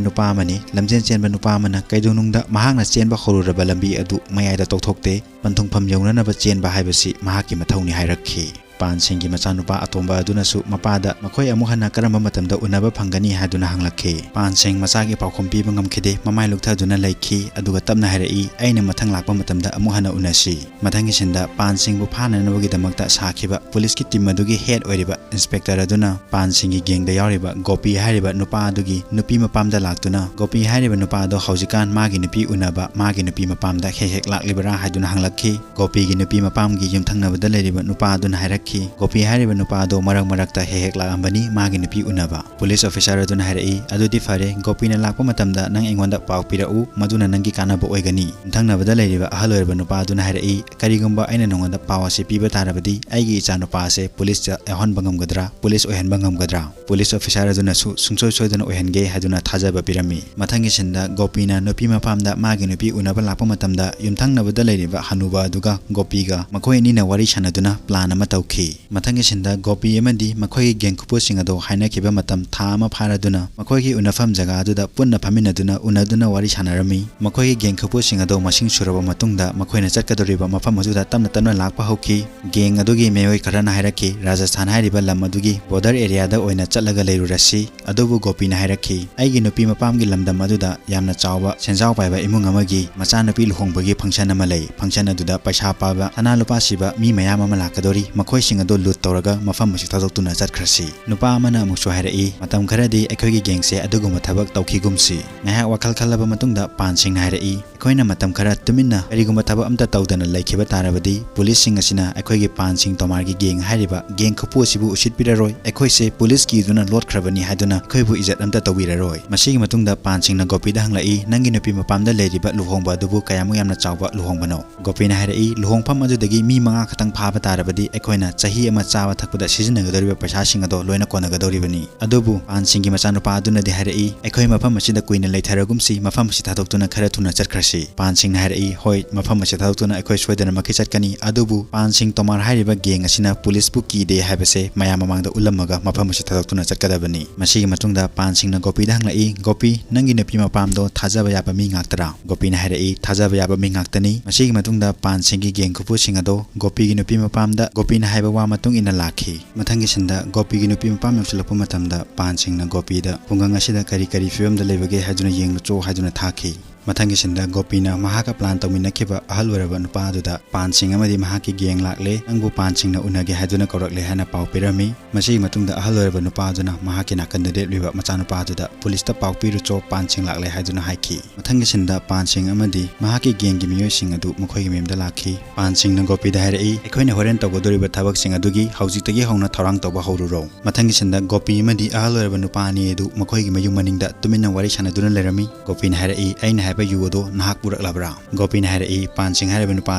ꯅꯨꯄꯥ ꯑꯃꯅꯤ, ꯂꯝꯖꯦꯟ ꯆꯦꯟꯕ ꯅꯨꯄꯥ ꯅꯨꯄꯥ ꯑꯃꯅ ꯀꯩꯗꯧꯅꯨꯡꯗ ꯃꯍꯥꯛꯅ ꯆꯦꯟꯕ ꯍꯧꯔꯨꯔꯕ ꯂꯝꯕꯤ ꯑꯗꯨ ꯃꯌꯥꯏꯗ ꯇꯣꯛꯊꯣꯛꯇꯦ꯫ ꯄꯟꯊꯨꯡꯐꯝ ꯌꯧꯅꯅꯕ ꯆꯦꯟꯕ ꯍꯥꯏꯕꯁꯤ ꯃꯍꯥꯛꯀꯤ ꯃꯊꯧꯅꯤ ꯍꯥꯏꯔꯛꯈꯤ꯫ ꯄꯥꯟ ꯁꯤꯡꯒꯤ ꯃꯆꯥꯅꯨꯄꯥ ꯑꯇꯣꯝꯕ ꯑꯗꯨꯅꯁꯨ ꯃꯄꯥꯗ ꯃꯈꯣꯏ ꯑꯃꯨꯛ ꯍꯟꯅ ꯀꯔꯝꯕ ꯃꯇꯝꯗ ꯎꯅꯕ ꯐꯪꯒꯅꯤ ꯍꯥꯏꯗꯨꯅ ꯍꯪꯂꯛꯈꯤ꯫ ꯄꯥꯟ ꯁꯤꯡ ꯃꯆꯥꯒꯤ ꯄꯥꯎꯈꯨꯝ ꯄꯤꯕ ꯉꯝꯈꯤꯗꯦ, ꯃꯃꯥꯏ ꯂꯨꯛꯊꯗꯨꯅ ꯂꯩꯈꯤ, ꯑꯗꯨꯒ ꯇꯞꯅ ꯍꯥꯏꯔꯛꯏ, "ꯑꯩꯅ ꯃꯊꯪ ꯂꯥꯛꯄ ꯃꯇꯝꯗ ꯑꯃꯨꯛ ꯍꯟꯅ ꯎꯅꯁꯤ꯫" ꯃꯊꯪꯒꯤ ꯁꯤꯟꯗ ꯄꯥꯟ ꯁꯤꯡꯕꯨ ꯐꯥꯅꯅꯕꯒꯤꯗꯃꯛꯇ ꯁꯥꯈꯤꯕ ꯄꯨꯂꯤꯁꯀꯤ ꯇꯤꯝ ꯑꯗꯨꯒꯤ ꯍꯦꯗ ꯑꯣꯏꯔꯤꯕ ꯏꯟꯁꯄꯦꯛꯇꯔ ꯑꯗꯨꯅ ꯄꯥꯟ ꯁꯤꯡꯒꯤ ꯒꯦꯡꯗ ꯌꯥꯎꯔꯤꯕ ꯒꯣꯄꯤ ꯍꯥꯏꯔꯤꯕ ꯅꯨꯄꯥ ꯑꯗꯨꯒꯤ ꯅꯨꯄꯤ ꯃꯄꯥꯝꯗ ꯂꯥꯛꯇꯨꯅ, ꯒꯣꯄꯤ ꯍꯥꯏꯔꯤꯕ ꯅꯨꯄꯥ ꯑꯗꯣ ꯍꯧꯖꯤꯛꯀꯥꯟ ꯃꯥꯒꯤ ꯅꯨꯄꯤ ꯎꯅꯕ ꯃꯥꯒꯤ ꯅꯨꯄꯤ ꯃꯄꯥꯝꯗ ꯍꯦꯛ ꯍꯦꯛ ꯂꯥꯛꯂꯤꯕ꯭ꯔꯥ ꯍꯥꯏꯗꯨꯅ ꯍꯪꯂꯛꯈꯤ꯫ ꯒꯣꯄꯤꯒꯤ ꯅꯨꯄꯤ ꯃꯄꯥꯝꯒꯤ ꯌꯨꯝꯊꯪꯅꯕꯗ ꯂꯩꯔꯤꯕ ꯅꯨꯄꯥ ꯑꯗꯨꯅ ꯍꯥꯏꯔꯛꯈꯤ, ꯒꯣꯄꯤ ꯍꯥꯏꯔꯤꯕ ꯅꯨꯄꯥ ꯑꯗꯣ ꯃꯔꯛ ꯃꯔꯛꯇ ꯍꯦꯛ ꯍꯦꯛ ꯂꯥꯛꯂꯝꯕꯅꯤ ꯃꯥꯒꯤ ꯅꯨꯄꯤ ꯎꯅꯕ꯫ ꯄꯨꯂꯤꯁ ꯑꯣꯐꯤꯁꯥꯔ ꯑꯗꯨꯅ ꯍꯥꯏꯔꯛꯏ, "ꯑꯗꯨꯗꯤ ꯐꯔꯦ, ꯒꯣꯄꯤꯅ ꯂꯥꯛꯄ ꯃꯇꯝꯗ ꯅꯪ ꯑꯩꯉꯣꯟꯗ ꯄꯥꯎ ꯄꯤꯔꯛꯎ, ꯃꯗꯨꯅ ꯅꯪꯒꯤ ꯀꯥꯟꯅꯕ ꯑꯣꯏꯒꯅꯤ꯫" ꯌꯨꯝꯊꯪꯅꯕꯗ ꯂꯩꯔꯤꯕ ꯑꯍꯜ ꯑꯣꯏꯔꯕ ꯅꯨꯄꯥ ꯑꯗꯨꯅ ꯍꯥꯏꯔꯛꯏ, "ꯀꯔꯤꯒꯨꯝꯕ ꯑꯩꯅ ꯅꯉꯣꯟꯗ ꯄꯥꯎ ꯑꯁꯤ ꯄꯤꯕ ꯇꯥꯔꯕꯗꯤ ꯑꯩꯒꯤ ꯏꯆꯥꯅꯨꯄꯥ ꯑꯁꯦ ꯄꯨꯂꯤꯁꯇ ꯌꯥꯎꯍꯟꯕ ꯉꯝꯒꯗ꯭ꯔꯥ, ꯄꯨꯂꯤꯁ ꯑꯣꯏꯍꯟꯕ ꯉꯝꯒꯗ꯭ꯔꯥ?" ꯄꯨꯂꯤꯁ ꯑꯣꯐꯤꯁꯥꯔ ꯑꯗꯨꯅꯁꯨ ꯁꯨꯡꯁꯣꯏ ꯁꯣꯏꯗꯅ ꯑꯣꯏꯍꯟꯒꯦ ꯍꯥꯏꯗꯨꯅ ꯊꯥꯖꯕ ꯄꯤꯔꯝꯃꯤ꯫ ꯃꯊꯪꯒꯤ ꯁꯤꯟꯗ ꯒꯣꯄꯤꯅ ꯅꯨꯄꯤ ꯃꯄꯥꯝꯗ ꯃꯥꯒꯤ ꯅꯨꯄꯤ ꯎꯅꯕ ꯂꯥꯛꯄ ꯃꯇꯝꯗ ꯌꯨꯝꯊꯪꯅꯕꯗ ꯂꯩꯔꯤꯕ ꯍꯅꯨꯕ ꯑꯗꯨꯒ ꯒꯣꯄꯤꯒ ꯃꯈꯣꯏ ꯑꯅꯤꯅ ꯋꯥꯔꯤ ꯁꯥꯟꯅꯗꯨꯅ ꯄ꯭ꯂꯥꯟ ꯑꯃ ꯇꯧꯈꯤ꯫ ꯃꯊꯪꯒꯤ ꯁꯤꯟꯗ ꯒꯣꯄꯤ ꯑꯃꯗꯤ ꯃꯈꯣꯏꯒꯤ ꯒꯦꯡ ꯈꯨꯄꯨꯁꯤꯡ ꯑꯗꯨ ꯍꯥꯏꯅꯈꯤꯕ ꯃꯇꯝ ꯊꯥ ꯑꯃ ꯐꯥꯔꯗꯨꯅ ꯃꯈꯣꯏꯒꯤ ꯎꯅꯐꯝ ꯖꯒꯥ ꯑꯗꯨꯗ ꯄꯨꯟꯅ ꯐꯝꯃꯤꯟꯅꯗꯨꯅ ꯎꯅꯗꯨꯅ ꯋꯥꯔꯤ ꯁꯥꯟꯅꯔꯝꯃꯤ꯫ ꯃꯈꯣꯏꯒꯤ ꯒꯦꯡ ꯈꯨꯄꯨꯁꯤꯡ ꯑꯗꯨ ꯃꯁꯤꯡ ꯁꯨꯔꯕ ꯃꯇꯨꯡꯗ ꯃꯈꯣꯏꯅ ꯆꯠꯀꯗꯧꯔꯤꯕ ꯃꯐꯝ ꯑꯗꯨꯗ ꯇꯞꯅ ꯇꯞꯅ ꯂꯥꯛꯄ ꯍꯧꯈꯤ꯫ ꯒꯦꯡ ꯑꯗꯨꯒꯤ ꯃꯤꯑꯣꯏ ꯈꯔꯅ ꯍꯥꯏꯔꯛꯈꯤ, "ꯔꯥꯖꯁꯊꯥꯟ ꯍꯥꯏꯔꯤꯕ ꯂꯝ ꯑꯗꯨꯒꯤ ꯕꯣꯔꯗꯔ ꯑꯦꯔꯤꯌꯥꯗ ꯑꯣꯏꯅ ꯆꯠꯂꯒ ꯂꯩꯔꯨꯔꯁꯤ꯫" ꯑꯗꯨꯕꯨ ꯒꯣꯄꯤꯅ ꯍꯥꯏꯔꯛꯈꯤ, "ꯑꯩꯒꯤ ꯅꯨꯄꯤ ꯃꯄꯥꯝꯒꯤ ꯂꯝꯗꯝ ꯑꯗꯨꯗ ꯌꯥꯝꯅ ꯆꯥꯎꯕ ꯁꯦꯟꯖꯥꯎ ꯄꯥꯏꯕ ꯏꯃꯨꯡ ꯑꯃꯒꯤ ꯃꯆꯥꯅꯨꯄꯤ ꯂꯨꯍꯣꯡꯕꯒꯤ ꯐꯪꯁꯟ ꯑꯃ ꯂꯩ꯫ ꯐꯪꯁꯟ ꯑꯗꯨꯗ ꯄꯩꯁꯥ ꯄꯥꯏꯕ, ꯁꯅꯥ ꯂꯨꯄꯥ ꯁꯤꯕ ꯃꯤ ꯃꯌꯥꯝ ꯑꯃ ꯂꯥꯛꯀꯗꯧꯔꯤ꯫ ꯃꯈꯣꯏꯁꯤꯡ ꯑꯗꯨ ꯂꯨꯠ ꯇꯧꯔꯒ ꯃꯐꯝ ꯑꯁꯤ ꯊꯥꯗꯣꯛꯇꯨꯅ ꯆꯠꯈ꯭ꯔꯁꯤ꯫ ꯅꯨꯄꯥ ꯑꯃꯅ ꯑꯃꯨꯛꯁꯨ ꯍꯥꯏꯔꯛꯏ, "ꯃꯇꯝ ꯈꯔꯗꯤ ꯑꯩꯈꯣꯏꯒꯤ ꯒꯦꯡꯁꯦ ꯑꯗꯨꯒꯨꯝꯕ ꯊꯕꯛ ꯇꯧꯈꯤꯒꯨꯝꯁꯤ꯫" ꯉꯥꯏꯍꯥꯛ ꯋꯥꯈꯜ ꯈꯜꯂꯕ ꯃꯇꯨꯡꯗ ꯄꯥꯟ ꯁꯤꯡꯅ ꯍꯥꯏꯔꯛꯏ, "ꯑꯩꯈꯣꯏꯅ ꯃꯇꯝ ꯈꯔ ꯇꯨꯃꯤꯟꯅ ꯀꯔꯤꯒꯨꯝꯕ ꯊꯕꯛ ꯑꯝꯇ ꯇꯧꯗꯅ ꯂꯩꯈꯤꯕ ꯇꯥꯔꯕꯗꯤ ꯄꯨꯂꯤꯁꯁꯤꯡ ꯑꯁꯤꯅ ꯑꯩꯈꯣꯏꯒꯤ ꯄꯥꯟ ꯁꯤꯡ ꯇꯣꯃꯥꯔꯒꯤ ꯒꯦꯡ ꯍꯥꯏꯔꯤꯕ ꯒꯦꯡ ꯈꯨꯄꯨ ꯑꯁꯤꯕꯨ ꯎꯁꯤꯠꯄꯤꯔꯔꯣꯏ꯫ ꯑꯩꯈꯣꯏꯁꯦ ꯄꯨꯂꯤꯁ ꯀꯤꯗꯨꯅ ꯂꯣꯠꯈ꯭ꯔꯕꯅꯤ ꯍꯥꯏꯗꯨꯅ ꯑꯩꯈꯣꯏꯕꯨ ꯏꯖꯠ ꯑꯝꯇ ꯇꯧꯕꯤꯔꯔꯣꯏ꯫" ꯃꯁꯤꯒꯤ ꯃꯇꯨꯡꯗ ꯄꯥꯟ ꯁꯤꯡꯅ ꯒꯣꯄꯤꯗ ꯍꯪꯂꯛꯏ, "ꯅꯪꯒꯤ ꯅꯨꯄꯤ ꯃꯄꯥꯝꯗ ꯂꯩꯔꯤꯕ ꯂꯨꯍꯣꯡꯕ ꯑꯗꯨꯕꯨ ꯀꯌꯥꯃꯨꯛ ꯌꯥꯝꯅ ꯆꯥꯎꯕ ꯂꯨꯍꯣꯡꯕꯅꯣ?" ꯒꯣꯄꯤꯅ ꯍꯥꯏꯔꯛꯏ, "ꯂꯨꯍꯣꯡꯐꯝ ꯑꯗꯨꯗꯒꯤ ꯃꯤ ꯃꯉꯥ ꯈꯛꯇꯪ ꯐꯥꯕ ꯇꯥꯔꯕꯗꯤ ꯑꯩꯈꯣꯏꯅ ꯆꯍꯤ ꯑꯃ ꯆꯥꯕ ꯊꯛꯄꯗ ꯁꯤꯖꯤꯟꯅꯒꯗꯧꯔꯤꯕ ꯄꯩꯁꯥꯁꯤꯡ ꯑꯗꯣ ꯂꯣꯏꯅ ꯀꯣꯟꯅꯒꯗꯧꯔꯤꯕꯅꯤ꯫ ꯑꯗꯨꯕꯨ ꯄꯥꯟ ꯁꯤꯡꯒꯤ ꯃꯆꯥꯅꯨꯄꯥ ꯑꯗꯨꯅꯗꯤ ꯍꯥꯏꯔꯛꯏ, "ꯑꯩꯈꯣꯏ ꯃꯐꯝ ꯑꯁꯤꯗ ꯀꯨꯏꯅ ꯂꯩꯊꯔꯒꯨꯝꯁꯤ, ꯃꯐꯝ ꯑꯁꯤ ꯊꯥꯗꯣꯛꯇꯨꯅ ꯈꯔ ꯊꯨꯅ ꯆꯠꯈ꯭ꯔꯁꯤ"꯫ ꯄꯥꯟ ꯁꯤꯡꯅ ꯍꯥꯏꯔꯛꯏ, "ꯍꯣꯏ, ꯃꯐꯝ ꯑꯁꯤ ꯊꯥꯗꯣꯛꯇꯨꯅ ꯑꯩꯈꯣꯏ ꯁꯣꯏꯗꯅꯃꯛꯀꯤ ꯆꯠꯀꯅꯤ, ꯑꯗꯨꯕꯨ ꯄꯥꯟ ꯁꯤꯡ ꯇꯣꯃꯥꯔ ꯍꯥꯏꯔꯤꯕ ꯒꯦꯡ ꯑꯁꯤꯅ ꯄꯨꯂꯤꯁꯄꯨ ꯀꯤꯗꯦ ꯍꯥꯏꯕꯁꯦ ꯃꯌꯥꯝ ꯃꯃꯥꯡꯗ ꯎꯠꯂꯝꯃꯒ ꯃꯐꯝ ꯑꯁꯤ ꯊꯥꯗꯣꯛꯇꯨꯅ ꯆꯠꯀꯗꯕꯅꯤ"꯫ ꯃꯁꯤꯒꯤ ꯃꯇꯨꯡꯗ ꯄꯥꯟ ꯁꯤꯡꯅ ꯒꯣꯄꯤꯗ ꯍꯪꯂꯛꯏ, "ꯒꯣꯄꯤ, ꯅꯪꯒꯤ ꯅꯨꯄꯤ ꯃꯄꯥꯝꯗꯣ ꯊꯥꯖꯕ ꯌꯥꯕ ꯃꯤ ꯉꯥꯛꯇꯔꯥ?" ꯒꯣꯄꯤꯅ ꯍꯥꯏꯔꯛꯏ, "ꯊꯥꯖꯕ ꯌꯥꯕ ꯃꯤ ꯉꯥꯛꯇꯅꯤ"꯫ ꯃꯁꯤꯒꯤ ꯃꯇꯨꯡꯗ ꯄꯥꯟ ꯁꯤꯡꯒꯤ ꯒꯦꯡ ꯈꯨꯄꯨꯁꯤꯡ ꯑꯗꯣ ꯒꯣꯄꯤꯒꯤ ꯅꯨꯄꯤ ꯃꯄꯥꯝꯗ ꯒꯣꯄꯤꯅ ꯍꯥꯏꯕ ꯋꯥ ꯃꯇꯨꯡ ꯏꯟꯅ ꯂꯥꯛꯈꯤ꯫ ꯃꯊꯪꯒꯤ ꯁꯤꯟꯗ ꯒꯣꯄꯤꯒꯤ ꯅꯨꯄꯤ ꯃꯄꯥꯝ ꯌꯧꯁꯤꯜꯂꯛꯄ ꯃꯇꯝꯗ ꯄꯥꯟ ꯁꯤꯡꯅ ꯒꯣꯄꯤꯗ ꯈꯨꯡꯒꯪ ꯑꯁꯤꯗ ꯀꯔꯤ ꯀꯔꯤ ꯐꯤꯕꯝꯗ ꯂꯩꯕꯒꯦ ꯍꯥꯏꯗꯨꯅ ꯌꯦꯡꯂꯨꯆꯣ ꯍꯥꯏꯗꯨꯅ ꯊꯥꯈꯤ꯫ ꯃꯊꯪꯒꯤ ꯁꯤꯟꯗ ꯒꯣꯄꯤꯅ ꯃꯍꯥꯛꯀ ꯄ꯭ꯂꯥꯟ ꯇꯧꯃꯤꯟꯅꯈꯤꯕ ꯑꯍꯜ ꯑꯣꯏꯔꯕ ꯅꯨꯄꯥ ꯑꯗꯨꯗ ꯄꯥꯟ ꯁꯤꯡ ꯑꯃꯗꯤ ꯃꯍꯥꯛꯀꯤ ꯒꯦꯡ ꯂꯥꯛꯂꯦ, ꯅꯪꯕꯨ ꯄꯥꯟ ꯁꯤꯡꯅ ꯎꯅꯒꯦ ꯍꯥꯏꯗꯨꯅ ꯀꯧꯔꯛꯂꯦ ꯍꯥꯏꯅ ꯄꯥꯎ ꯄꯤꯔꯝꯃꯤ꯫ ꯃꯁꯤꯒꯤ ꯃꯇꯨꯡꯗ ꯑꯍꯜ ꯑꯣꯏꯔꯕ ꯅꯨꯄꯥ ꯑꯗꯨꯅ ꯃꯍꯥꯛꯀꯤ ꯅꯥꯀꯟꯗ ꯂꯦꯞꯂꯤꯕ ꯃꯆꯥꯅꯨꯄꯥ ꯑꯗꯨꯗ ꯄꯨꯂꯤꯁꯇ ꯄꯥꯎ ꯄꯤꯔꯨꯆꯣ, ꯄꯥꯟ ꯁꯤꯡ ꯂꯥꯛꯂꯦ ꯍꯥꯏꯗꯨꯅ ꯍꯥꯏꯈꯤ꯫ ꯃꯊꯪꯒꯤ ꯁꯤꯟꯗ ꯄꯥꯟ ꯁꯤꯡ ꯑꯃꯗꯤ ꯃꯍꯥꯛꯀꯤ ꯒꯦꯡꯒꯤ ꯃꯤꯑꯣꯏꯁꯤꯡ ꯑꯗꯨ ꯃꯈꯣꯏꯒꯤ ꯃꯌꯨꯝꯗ ꯂꯥꯛꯈꯤ꯫ ꯄꯥꯟ ꯁꯤꯡꯅ ꯒꯣꯄꯤꯗ ꯍꯥꯏꯔꯛꯏ, "ꯑꯩꯈꯣꯏꯅ ꯍꯣꯔꯦꯟ ꯇꯧꯒꯗꯧꯔꯤꯕ ꯊꯕꯛꯁꯤꯡ ꯑꯗꯨꯒꯤ ꯍꯧꯖꯤꯛꯇꯒꯤ ꯍꯧꯅ ꯊꯧꯔꯥꯡ ꯇꯧꯕ ꯍꯧꯔꯨꯔꯣ"꯫ ꯃꯊꯪꯒꯤ ꯁꯤꯟꯗ ꯒꯣꯄꯤ ꯑꯃꯗꯤ ꯑꯍꯜ ꯑꯣꯏꯔꯕ ꯅꯨꯄꯥ ꯑꯅꯤ ꯑꯗꯨ ꯃꯈꯣꯏꯒꯤ ꯃꯌꯨꯝ ꯃꯅꯤꯡꯗ ꯇꯨꯃꯤꯟꯅ ꯋꯥꯔꯤ ꯁꯥꯟꯅꯗꯨꯅ ꯂꯩꯔꯝꯃꯤ꯫ ꯒꯣꯄꯤꯅ ꯍꯥꯏꯔꯛꯏ, "ꯑꯩꯅ ꯍꯥꯏꯕ ꯌꯨ ꯑꯗꯨ ꯅꯍꯥꯛ ꯄꯨꯔꯛꯂꯕ꯭ꯔꯥ?" ꯒꯣꯄꯤꯅ ꯍꯥꯏꯔꯛꯏ, "ꯄꯥꯟ ꯁꯤꯡ ꯍꯥꯏꯔꯤꯕ ꯅꯨꯄꯥ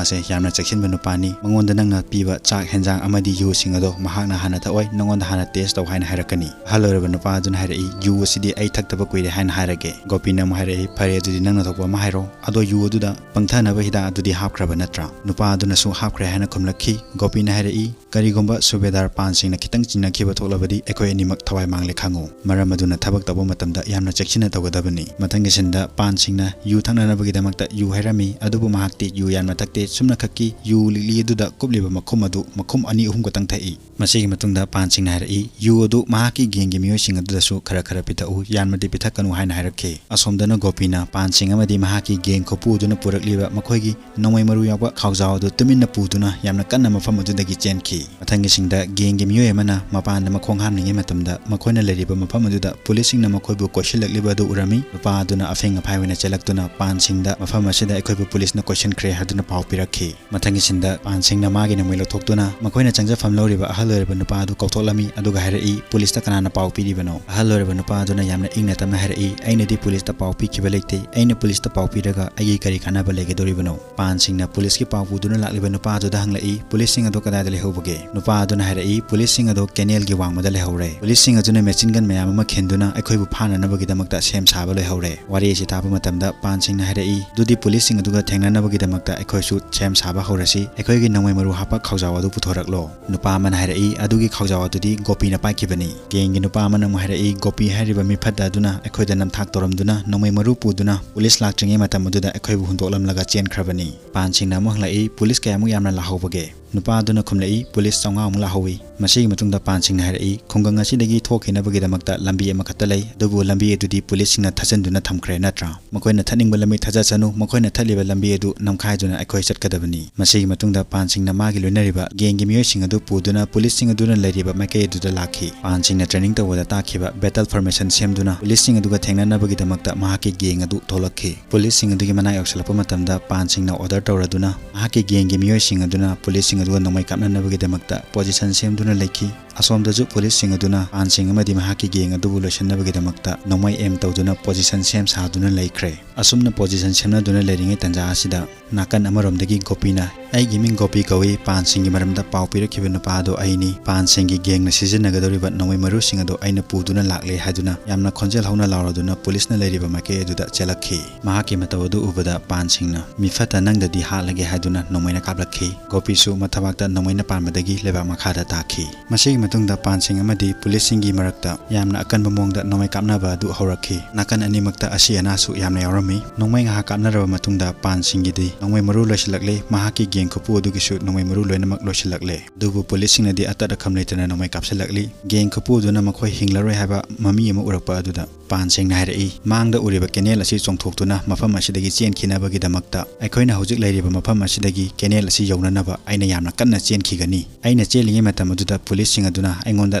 ꯑꯁꯦ ꯌꯥꯝꯅ ꯆꯦꯛꯁꯤꯟꯕ ꯅꯨꯄꯥꯅꯤ꯫ ꯃꯉꯣꯟꯗ ꯅꯪꯅ ꯄꯤꯕ ꯆꯥꯛ, ꯍꯦꯟꯖꯥꯡ ꯑꯃꯗꯤ ꯌꯨꯁꯤꯡ ꯑꯗꯣ ꯃꯍꯥꯛꯅ ꯍꯥꯟꯅ ꯊꯛꯑꯣꯏ, ꯅꯉꯣꯟꯗ ꯍꯥꯟꯅ ꯇꯦꯁ ꯇꯧ ꯍꯥꯏꯅ ꯍꯥꯏꯔꯛꯀꯅꯤ"꯫ ꯑꯍꯜ ꯑꯣꯏꯔꯕ ꯅꯨꯄꯥ ꯑꯗꯨꯅ ꯍꯥꯏꯔꯛꯏ, "ꯌꯨ ꯑꯁꯤꯗꯤ ꯑꯩ ꯊꯛꯇꯕ ꯀꯨꯏꯔꯦ" ꯍꯥꯏꯅ ꯍꯥꯏꯔꯒꯦ꯫ ꯒꯣꯄꯤꯅ ꯑꯃꯨꯛ ꯍꯥꯏꯔꯛꯏ, "ꯐꯔꯦ, ꯑꯗꯨꯗꯤ ꯅꯪꯅ ꯊꯣꯛꯄ ꯑꯃ ꯍꯥꯏꯔꯣ꯫ ꯑꯗꯣ ꯌꯨ ꯑꯗꯨꯗ ꯄꯪꯊꯅꯕ ꯍꯤꯗꯥꯛ ꯑꯗꯨꯗꯤ ꯍꯥꯞꯈ꯭ꯔꯕ ꯅꯠꯇ꯭ꯔꯥ?" ꯅꯨꯄꯥ ꯑꯗꯨꯅꯁꯨ ꯍꯥꯞꯈ꯭ꯔꯦ ꯍꯥꯏꯅ ꯈꯨꯝꯂꯛꯈꯤ꯫ ꯒꯣꯄꯤꯅ ꯍꯥꯏꯔꯛꯏ, "ꯀꯔꯤꯒꯨꯝꯕ ꯁꯨꯕꯦꯗꯥꯔ ꯄꯥꯟ ꯁꯤꯡꯅ ꯈꯤꯇꯪ ꯆꯤꯡꯅꯈꯤꯕ ꯊꯣꯛꯂꯕꯗꯤ ꯑꯩꯈꯣꯏ ꯑꯅꯤꯃꯛ ꯊꯋꯥꯏ ꯃꯥꯡꯂꯦ ꯈꯪꯉꯨ꯫ ꯃꯔꯝ ꯑꯗꯨꯅ ꯊꯕꯛ ꯇꯧꯕ ꯃꯇꯝꯗ ꯌꯥꯝꯅ ꯆꯦꯛꯁꯤꯟꯅ ꯇꯧꯒꯗꯕꯅꯤ"꯫ ꯃꯊꯪꯒꯤ ꯁꯤꯟꯗ ꯄꯥꯟ ꯁꯤꯡꯅ ꯌꯨ ꯊꯛꯅꯅꯕꯒꯤꯗꯃꯛꯇ ꯌꯨ ꯍꯥꯏꯔꯝꯃꯤ, ꯑꯗꯨꯕꯨ ꯃꯍꯥꯛꯇꯤ ꯌꯨ ꯌꯥꯝꯅ ꯊꯛꯇꯦ꯫ ꯆꯨꯝꯅꯈꯛꯀꯤ ꯌꯨ ꯂꯤꯛꯂꯤ ꯑꯗꯨꯗ ꯀꯨꯞꯂꯤꯕ ꯃꯈꯨꯝ ꯑꯗꯨ ꯃꯈꯨꯝ ꯑꯅꯤ ꯑꯍꯨꯝ ꯈꯛꯇꯪ ꯊꯛꯏ꯫ ꯃꯁꯤꯒꯤ ꯃꯇꯨꯡꯗ ꯄꯥꯟ ꯁꯤꯡꯅ ꯍꯥꯏꯔꯛꯏ, "ꯌꯨ ꯑꯗꯨ ꯃꯍꯥꯛꯀꯤ ꯒꯦꯡꯒꯤ ꯃꯤꯑꯣꯏꯁꯤꯡ ꯑꯗꯨꯗꯁꯨ ꯈꯔ ꯈꯔ ꯄꯤꯊꯛꯎ, ꯌꯥꯝꯅꯗꯤ ꯄꯤꯊꯛꯀꯅꯨ" ꯍꯥꯏꯅ ꯍꯥꯏꯔꯛꯈꯤ꯫ ꯑꯁꯣꯝꯗꯅ ꯒꯣꯄꯤꯅ ꯄꯥꯟ ꯁꯤꯡ ꯑꯃꯗꯤ ꯃꯍꯥꯛꯀꯤ ꯒꯦꯡ ꯈꯨꯄꯨ ꯑꯗꯨꯅ ꯄꯨꯔꯛꯂꯤꯕ ꯃꯈꯣꯏꯒꯤ ꯅꯣꯡꯃꯩ ꯃꯔꯨ ꯌꯥꯎꯕ ꯈꯥꯎꯖꯥꯎ ꯑꯗꯨ ꯇꯨꯃꯤꯟꯅ ꯄꯨꯗꯨꯅ ꯌꯥꯝꯅ ꯀꯟꯅ ꯃꯐꯝ ꯑꯗꯨꯗꯒꯤ ꯆꯦꯟꯈꯤ꯫ ꯃꯊꯪꯒꯤ ꯁꯤꯟꯗ ꯒꯦꯡꯒꯤ ꯃꯤꯑꯣꯏ ꯑꯃꯅ ꯃꯄꯥꯟꯗ ꯃꯈꯣꯡ ꯍꯥꯝꯂꯤꯉꯩ ꯃꯇꯝꯗ ꯃꯈꯣꯏꯅ ꯂꯩꯔꯤꯕ ꯃꯐꯝ ꯑꯗꯨꯗ ꯄꯨꯂꯤꯁꯁꯤꯡꯅ ꯃꯈꯣꯏꯕꯨ ꯀꯣꯏꯁꯤꯜꯂꯛꯂꯤꯕ ꯑꯗꯨ ꯎꯔꯝꯃꯤ꯫ ꯅꯨꯄꯥ ꯑꯗꯨꯅ ꯑꯐꯦꯡ ꯑꯐꯥꯏ ꯑꯣꯏꯅ ꯆꯦꯜꯂꯛꯇꯨꯅ ꯄꯥꯟꯁꯤꯡꯗ ꯃꯐꯝ ꯑꯁꯤꯗ ꯑꯩꯈꯣꯏꯕꯨ ꯄꯨꯂꯤꯁꯅ ꯀꯣꯏꯁꯤꯟꯈ꯭ꯔꯦ ꯍꯥꯏꯗꯨꯅ ꯄꯥꯎ ꯄꯤꯔꯛꯈꯤ꯫ ꯃꯊꯪꯒꯤ ꯁꯤꯟꯗ ꯄꯥꯟꯁꯤꯡꯅ ꯃꯥꯒꯤ ꯅꯣꯡꯃꯩ ꯂꯧꯊꯣꯛꯇꯨꯅ ꯃꯈꯣꯏꯅ ꯆꯪꯖꯐꯝ ꯂꯧꯔꯤꯕ ꯑꯍꯜ ꯑꯣꯏꯔꯕ ꯅꯨꯄꯥ ꯑꯗꯨ ꯀꯧꯊꯣꯛꯂꯝꯃꯤ, ꯑꯗꯨꯒ ꯍꯥꯏꯔꯛꯏ, "ꯄꯨꯂꯤꯁꯇ ꯀꯅꯥꯅ ꯄꯥꯎ ꯄꯤꯔꯤꯕꯅꯣ?" ꯑꯍꯜ ꯑꯣꯏꯔꯕ ꯅꯨꯄꯥ ꯑꯗꯨꯅ ꯌꯥꯝꯅ ꯏꯪꯅ ꯇꯞꯅ ꯍꯥꯏꯔꯛꯏ, "ꯑꯩꯅꯗꯤ ꯄꯨꯂꯤꯁꯇ ꯄꯥꯎ ꯄꯤꯈꯤꯕ ꯂꯩꯇꯦ꯫ ꯑꯩꯅ ꯄꯨꯂꯤꯁꯇ ꯄꯥꯎ ꯄꯤꯔꯒ ꯑꯩꯒꯤ ꯀꯔꯤ ꯀꯥꯟꯅꯕ ꯂꯩꯒꯗꯧꯔꯤꯕꯅꯣ?" ꯄꯥꯟꯁꯤꯡꯅ ꯄꯨꯂꯤꯁꯀꯤ ꯄꯥꯎ ꯄꯨꯗꯨꯅ ꯂꯥꯛꯂꯤꯕ ꯅꯨꯄꯥ ꯑꯗꯨꯗ ꯍꯪꯂꯛꯏ, "ꯄꯨꯂꯤꯁꯁꯤꯡ ꯑꯗꯨ ꯀꯗꯥꯏꯗ ꯂꯩꯍꯧꯕꯒꯦ?" ꯅꯨꯄꯥ ꯑꯗꯨꯅ ꯍꯥꯏꯔꯛꯏ, "ꯄꯨꯂꯤꯁꯁꯤꯡ ꯑꯗꯨ ꯀꯦꯅꯦꯜꯒꯤ ꯋꯥꯡꯃꯗ ꯂꯩꯍꯧꯔꯦ꯫ ꯄꯨꯂꯤꯁꯁꯤꯡ ꯑꯗꯨꯅ ꯃꯦꯆꯤꯟ ꯒꯟ ꯃꯌꯥꯝ ꯑꯃ ꯈꯤꯟꯗꯨꯅ ꯑꯩꯈꯣꯏꯕꯨ ꯐꯥꯅꯅꯕꯒꯤꯗꯃꯛꯇ ꯁꯦꯝ ꯁꯥꯕ ꯂꯣꯏꯍꯧꯔꯦ꯫" ꯋꯥꯔꯤ ꯑꯁꯤ ꯇꯥꯕ ꯃꯇꯝꯗ ꯄꯥꯟꯁꯤꯡꯅ ꯍꯥꯏꯔꯛꯏ, "ꯑꯗꯨꯗꯤ ꯄꯨꯂꯤꯁꯁꯤꯡ ꯑꯗꯨꯒ ꯊꯦꯡꯅꯅꯕꯒꯤꯗꯃꯛꯇ ꯑꯩꯈꯣꯏꯁꯨ ꯁꯦꯝ ꯁꯥꯕ ꯍꯧꯔꯁꯤ꯫ ꯑꯩꯈꯣꯏꯒꯤ ꯅꯣꯡꯃꯩ ꯃꯔꯨ ꯍꯥꯞꯄ ꯈꯥꯎꯖꯥꯎ ꯑꯗꯨ ꯄꯨꯊꯣꯔꯛꯂꯣ꯫" ꯅꯨꯄꯥ ꯑꯃꯅ ꯍꯥꯏꯔꯛꯏ, "ꯑꯗꯨꯒꯤ ꯈꯥꯎꯖꯥꯎ ꯑꯗꯨꯗꯤ ꯒꯣꯄꯤꯅ ꯄꯥꯏꯈꯤꯕꯅꯤ꯫ ꯒꯦꯡꯒꯤ ꯅꯨꯄꯥ ꯑꯃꯅ ꯑꯃꯨꯛ ꯍꯥꯏꯔꯛꯏ, "ꯒꯣꯄꯤ ꯍꯥꯏꯔꯤꯕ ꯃꯤꯐꯠꯇ ꯑꯗꯨꯅ ꯑꯩꯈꯣꯏꯗ ꯅꯝꯊꯥꯛ ꯇꯧꯔꯝꯗꯨꯅ ꯅꯣꯡꯃꯩ ꯃꯔꯨ ꯄꯨꯗꯨꯅ ꯄꯨꯂꯤꯁ ꯂꯥꯛꯇ꯭ꯔꯤꯉꯩ ꯃꯇꯝ ꯑꯗꯨꯗ ꯑꯩꯈꯣꯏꯕꯨ ꯍꯨꯟꯗꯣꯛꯂꯝꯂꯒ ꯆꯦꯟꯈ꯭ꯔꯕꯅꯤ꯫" ꯄꯥꯟꯁꯤꯡꯅ ꯑꯃꯨꯛ ꯍꯪꯂꯛꯏ, "ꯄꯨꯂꯤꯁ ꯀꯌꯥꯃꯨꯛ ꯌꯥꯝꯅ ꯂꯥꯛꯍꯧꯕꯒꯦ?" ꯅꯨꯄꯥ ꯑꯗꯨꯅ ꯈꯨꯝꯂꯛꯏ, "ꯄꯨꯂꯤꯁ ꯆꯥꯝꯃꯉꯥꯃꯨꯛ ꯂꯥꯛꯍꯧꯏ꯫" ꯃꯁꯤꯒꯤ ꯃꯇꯨꯡꯗ ꯄꯥꯟꯁꯤꯡꯅ ꯍꯥꯏꯔꯛꯏ, "ꯈꯨꯡꯒꯪ ꯑꯁꯤꯗꯒꯤ ꯊꯣꯛꯈꯤꯅꯕꯒꯤꯗꯃꯛꯇ ꯂꯝꯕꯤ ꯑꯃꯈꯛꯇ ꯂꯩ, ꯑꯗꯨꯕꯨ ꯂꯝꯕꯤ ꯑꯗꯨꯗꯤ ꯄꯨꯂꯤꯁꯁꯤꯡꯅ ꯊꯠꯆꯤꯟꯗꯨꯅ ꯊꯝꯈ꯭ꯔꯦ ꯅꯠꯇ꯭ꯔꯥ? ꯃꯈꯣꯏꯅ ꯊꯠꯅꯤꯡꯕ ꯂꯝꯕꯤ ꯊꯠꯆꯁꯅꯨ, ꯃꯈꯣꯏꯅ ꯊꯠꯂꯤꯕ ꯂꯝꯕꯤ ꯑꯗꯨ ꯅꯝꯈꯥꯏꯗꯨꯅ ꯑꯩꯈꯣꯏ ꯆꯠꯀꯗꯕꯅꯤ꯫" ꯃꯁꯤꯒꯤ ꯃꯇꯨꯡꯗ ꯄꯥꯟꯁꯤꯡꯅ ꯃꯥꯒꯤ ꯂꯣꯏꯅꯔꯤꯕ ꯒꯦꯡꯒꯤ ꯃꯤꯑꯣꯏꯁꯤꯡ ꯑꯗꯨ ꯄꯨꯗꯨꯅ ꯄꯨꯂꯤꯁꯁꯤꯡ ꯑꯗꯨꯅ ꯂꯩꯔꯤꯕ ꯃꯥꯏꯀꯩ ꯑꯗꯨꯗ ꯂꯥꯛꯈꯤ꯫ ꯄꯥꯟꯁꯤꯡꯅ ꯇ꯭ꯔꯦꯅꯤꯡ ꯇꯧꯕꯗ ꯇꯥꯛꯈꯤꯕ ꯕꯦꯇꯜ ꯐꯣꯔꯃꯦꯁꯟ ꯁꯦꯝꯗꯨꯅ ꯄꯨꯂꯤꯁꯁꯤꯡ ꯑꯗꯨꯒ ꯊꯦꯡꯅꯅꯕꯒꯤꯗꯃꯛꯇ ꯃꯍꯥꯛꯀꯤ ꯒꯦꯡ ꯑꯗꯨ ꯊꯣꯛꯂꯛꯈꯤ꯫ ꯄꯨꯂꯤꯁꯁꯤꯡ ꯑꯗꯨꯒꯤ ꯃꯅꯥꯛ ꯌꯧꯁꯤꯜꯂꯛꯄ ꯃꯇꯝꯗ ꯄꯥꯟꯁꯤꯡꯅ ꯑꯣꯔꯗꯔ ꯇꯧꯔꯗꯨꯅ ꯃꯍꯥꯛꯀꯤ ꯒꯦꯡꯒꯤ ꯃꯤꯑꯣꯏꯁꯤꯡ ꯑꯗꯨꯅ ꯄꯨꯂꯤꯁꯁꯤꯡ ꯑꯗꯨꯒ ꯅꯣꯡꯃꯩ ꯀꯥꯞꯅꯅꯕꯒꯤꯗꯃꯛꯇ ꯄꯣꯖꯤꯁꯟ ꯁꯦꯝꯗꯨꯅ ꯂꯩꯈꯤ꯫ ꯑꯁꯣꯝꯗꯁꯨ ꯄꯨꯂꯤꯁꯁꯤꯡ ꯑꯗꯨꯅ ꯄꯥꯟꯁꯤꯡ ꯑꯃꯗꯤ ꯃꯍꯥꯛꯀꯤ ꯒꯦꯡ ꯑꯗꯨꯕꯨ ꯂꯣꯏꯁꯤꯟꯅꯕꯒꯤꯗꯃꯛꯇ ꯅꯣꯡꯃꯩ ꯑꯦꯝ ꯇꯧꯗꯨꯅ ꯄꯣꯖꯤꯁꯟ ꯁꯦꯝ ꯁꯥꯗꯨꯅ ꯂꯩꯈ꯭ꯔꯦ꯫ ꯑꯁꯨꯝꯅ ꯄꯣꯖꯤꯁꯟ ꯁꯦꯝꯅꯗꯨꯅ ꯂꯩꯔꯤꯉꯩ ꯇꯥꯟꯖꯥ ꯑꯁꯤꯗ ꯅꯥꯀꯟ ꯑꯃꯔꯣꯝꯗꯒꯤ ꯒꯣꯄꯤꯅ, "ꯑꯩꯒꯤ ꯃꯤꯡ ꯒꯣꯄꯤ ꯀꯧꯏ, ꯄꯥꯟꯁꯤꯡꯒꯤ ꯃꯔꯝꯗ ꯄꯥꯎ ꯄꯤꯔꯛꯈꯤꯕ ꯅꯨꯄꯥ ꯑꯗꯣ ꯑꯩꯅꯤ꯫ ꯄꯥꯟꯁꯤꯡꯒꯤ ꯒꯦꯡꯅ ꯁꯤꯖꯤꯟꯅꯒꯗꯧꯔꯤꯕ ꯅꯣꯡꯃꯩ ꯃꯔꯨꯁꯤꯡ ꯑꯗꯣ ꯑꯩꯅ ꯄꯨꯗꯨꯅ ꯂꯥꯛꯂꯦ" ꯍꯥꯏꯗꯨꯅ ꯌꯥꯝꯅ ꯈꯣꯟꯖꯦꯜ ꯍꯧꯅ ꯂꯥꯎꯔꯗꯨꯅ ꯄꯨꯂꯤꯁꯅ ꯂꯩꯔꯤꯕ ꯃꯥꯏꯀꯩ ꯑꯗꯨꯗ ꯆꯦꯜꯂꯛꯈꯤ꯫ ꯃꯍꯥꯛꯀꯤ ꯃꯇꯧ ꯑꯗꯨ ꯎꯕꯗ ꯄꯥꯟꯁꯤꯡꯅ, "ꯃꯤꯐꯠꯇ ꯅꯪꯗꯗꯤ ꯍꯥꯠꯂꯒꯦ" ꯍꯥꯏꯗꯨꯅ ꯅꯣꯡꯃꯩꯅ ꯀꯥꯞꯂꯛꯈꯤ꯫ ꯒꯣꯄꯤꯁꯨ ꯃꯊꯕꯥꯛꯇ ꯅꯣꯡꯃꯩꯅ ꯄꯥꯟꯕꯗꯒꯤ ꯂꯩꯕꯥꯛ ꯃꯈꯥꯗ ꯇꯥꯈꯤ꯫ ꯃꯁꯤꯒꯤ ꯃꯇꯨꯡꯗ ꯄꯥꯟꯁꯤꯡ ꯑꯃꯗꯤ ꯄꯨꯂꯤꯁꯁꯤꯡꯒꯤ ꯃꯔꯛꯇ ꯌꯥꯝꯅ ꯑꯀꯟꯕ ꯃꯑꯣꯡꯗ ꯅꯣꯡꯃꯩ ꯀꯥꯞꯅꯕ ꯑꯗꯨ ꯍꯧꯔꯛꯈꯤ꯫ ꯅꯥꯀꯟ ꯑꯅꯤꯃꯛꯇ ꯑꯁꯤ ꯑꯅꯥꯁꯨ ꯌꯥꯝꯅ ꯌꯥꯎꯔꯝꯃꯤ꯫ ꯅꯣꯡꯃꯩ ꯉꯥꯏꯍꯥꯛ ꯀꯥꯞꯅꯔꯕ ꯃꯇꯨꯡꯗ ꯄꯥꯟꯁꯤꯡꯒꯤꯗꯤ ꯅꯣꯡꯃꯩ ꯃꯔꯨ ꯂꯣꯏꯁꯤꯜꯂꯛꯂꯦ, ꯃꯍꯥꯛꯀꯤ ꯒꯦꯡ ꯈꯨꯄꯨ ꯑꯗꯨꯒꯤꯁꯨ ꯅꯣꯡꯃꯩ ꯃꯔꯨ ꯂꯣꯏꯅꯃꯛ ꯂꯣꯏꯁꯤꯜꯂꯛꯂꯦ꯫ ꯑꯗꯨꯕꯨ ꯄꯨꯂꯤꯁꯁꯤꯡꯅꯗꯤ ꯑꯇꯠ ꯑꯈꯝ ꯂꯩꯇꯅ ꯅꯣꯡꯃꯩ ꯀꯥꯞꯁꯤꯜꯂꯛꯂꯤ꯫ ꯒꯦꯡ ꯈꯨꯄꯨ ꯑꯗꯨꯅ ꯃꯈꯣꯏ ꯍꯤꯡꯂꯔꯣꯏ ꯍꯥꯏꯕ ꯃꯃꯤ ꯑꯃ ꯎꯔꯛꯄ ꯑꯗꯨꯗ ꯄꯥꯟ ꯁꯤꯡꯅ ꯍꯥꯏꯔꯛꯏ, "ꯃꯥꯡꯗ ꯎꯔꯤꯕ ꯀꯦꯅꯦꯜ ꯑꯁꯤ ꯆꯣꯡꯊꯣꯛꯇꯨꯅ ꯃꯐꯝ ꯑꯁꯤꯗꯒꯤ ꯆꯦꯟꯈꯤꯅꯕꯒꯤꯗꯃꯛꯇ ꯑꯩꯈꯣꯏꯅ ꯍꯧꯖꯤꯛ ꯂꯩꯔꯤꯕ ꯃꯐꯝ ꯑꯁꯤꯗꯒꯤ ꯀꯦꯅꯦꯜ ꯑꯁꯤ ꯌꯧꯅꯅꯕ ꯑꯩꯅ ꯌꯥꯝꯅ ꯀꯟꯅ ꯆꯦꯟꯈꯤꯒꯅꯤ꯫ ꯑꯩꯅ ꯆꯦꯜꯂꯤꯉꯩ ꯃꯇꯝ ꯑꯗꯨꯗ ꯄꯨꯂꯤꯁꯁꯤꯡ ꯑꯗꯨꯅ ꯑꯩꯉꯣꯟꯗ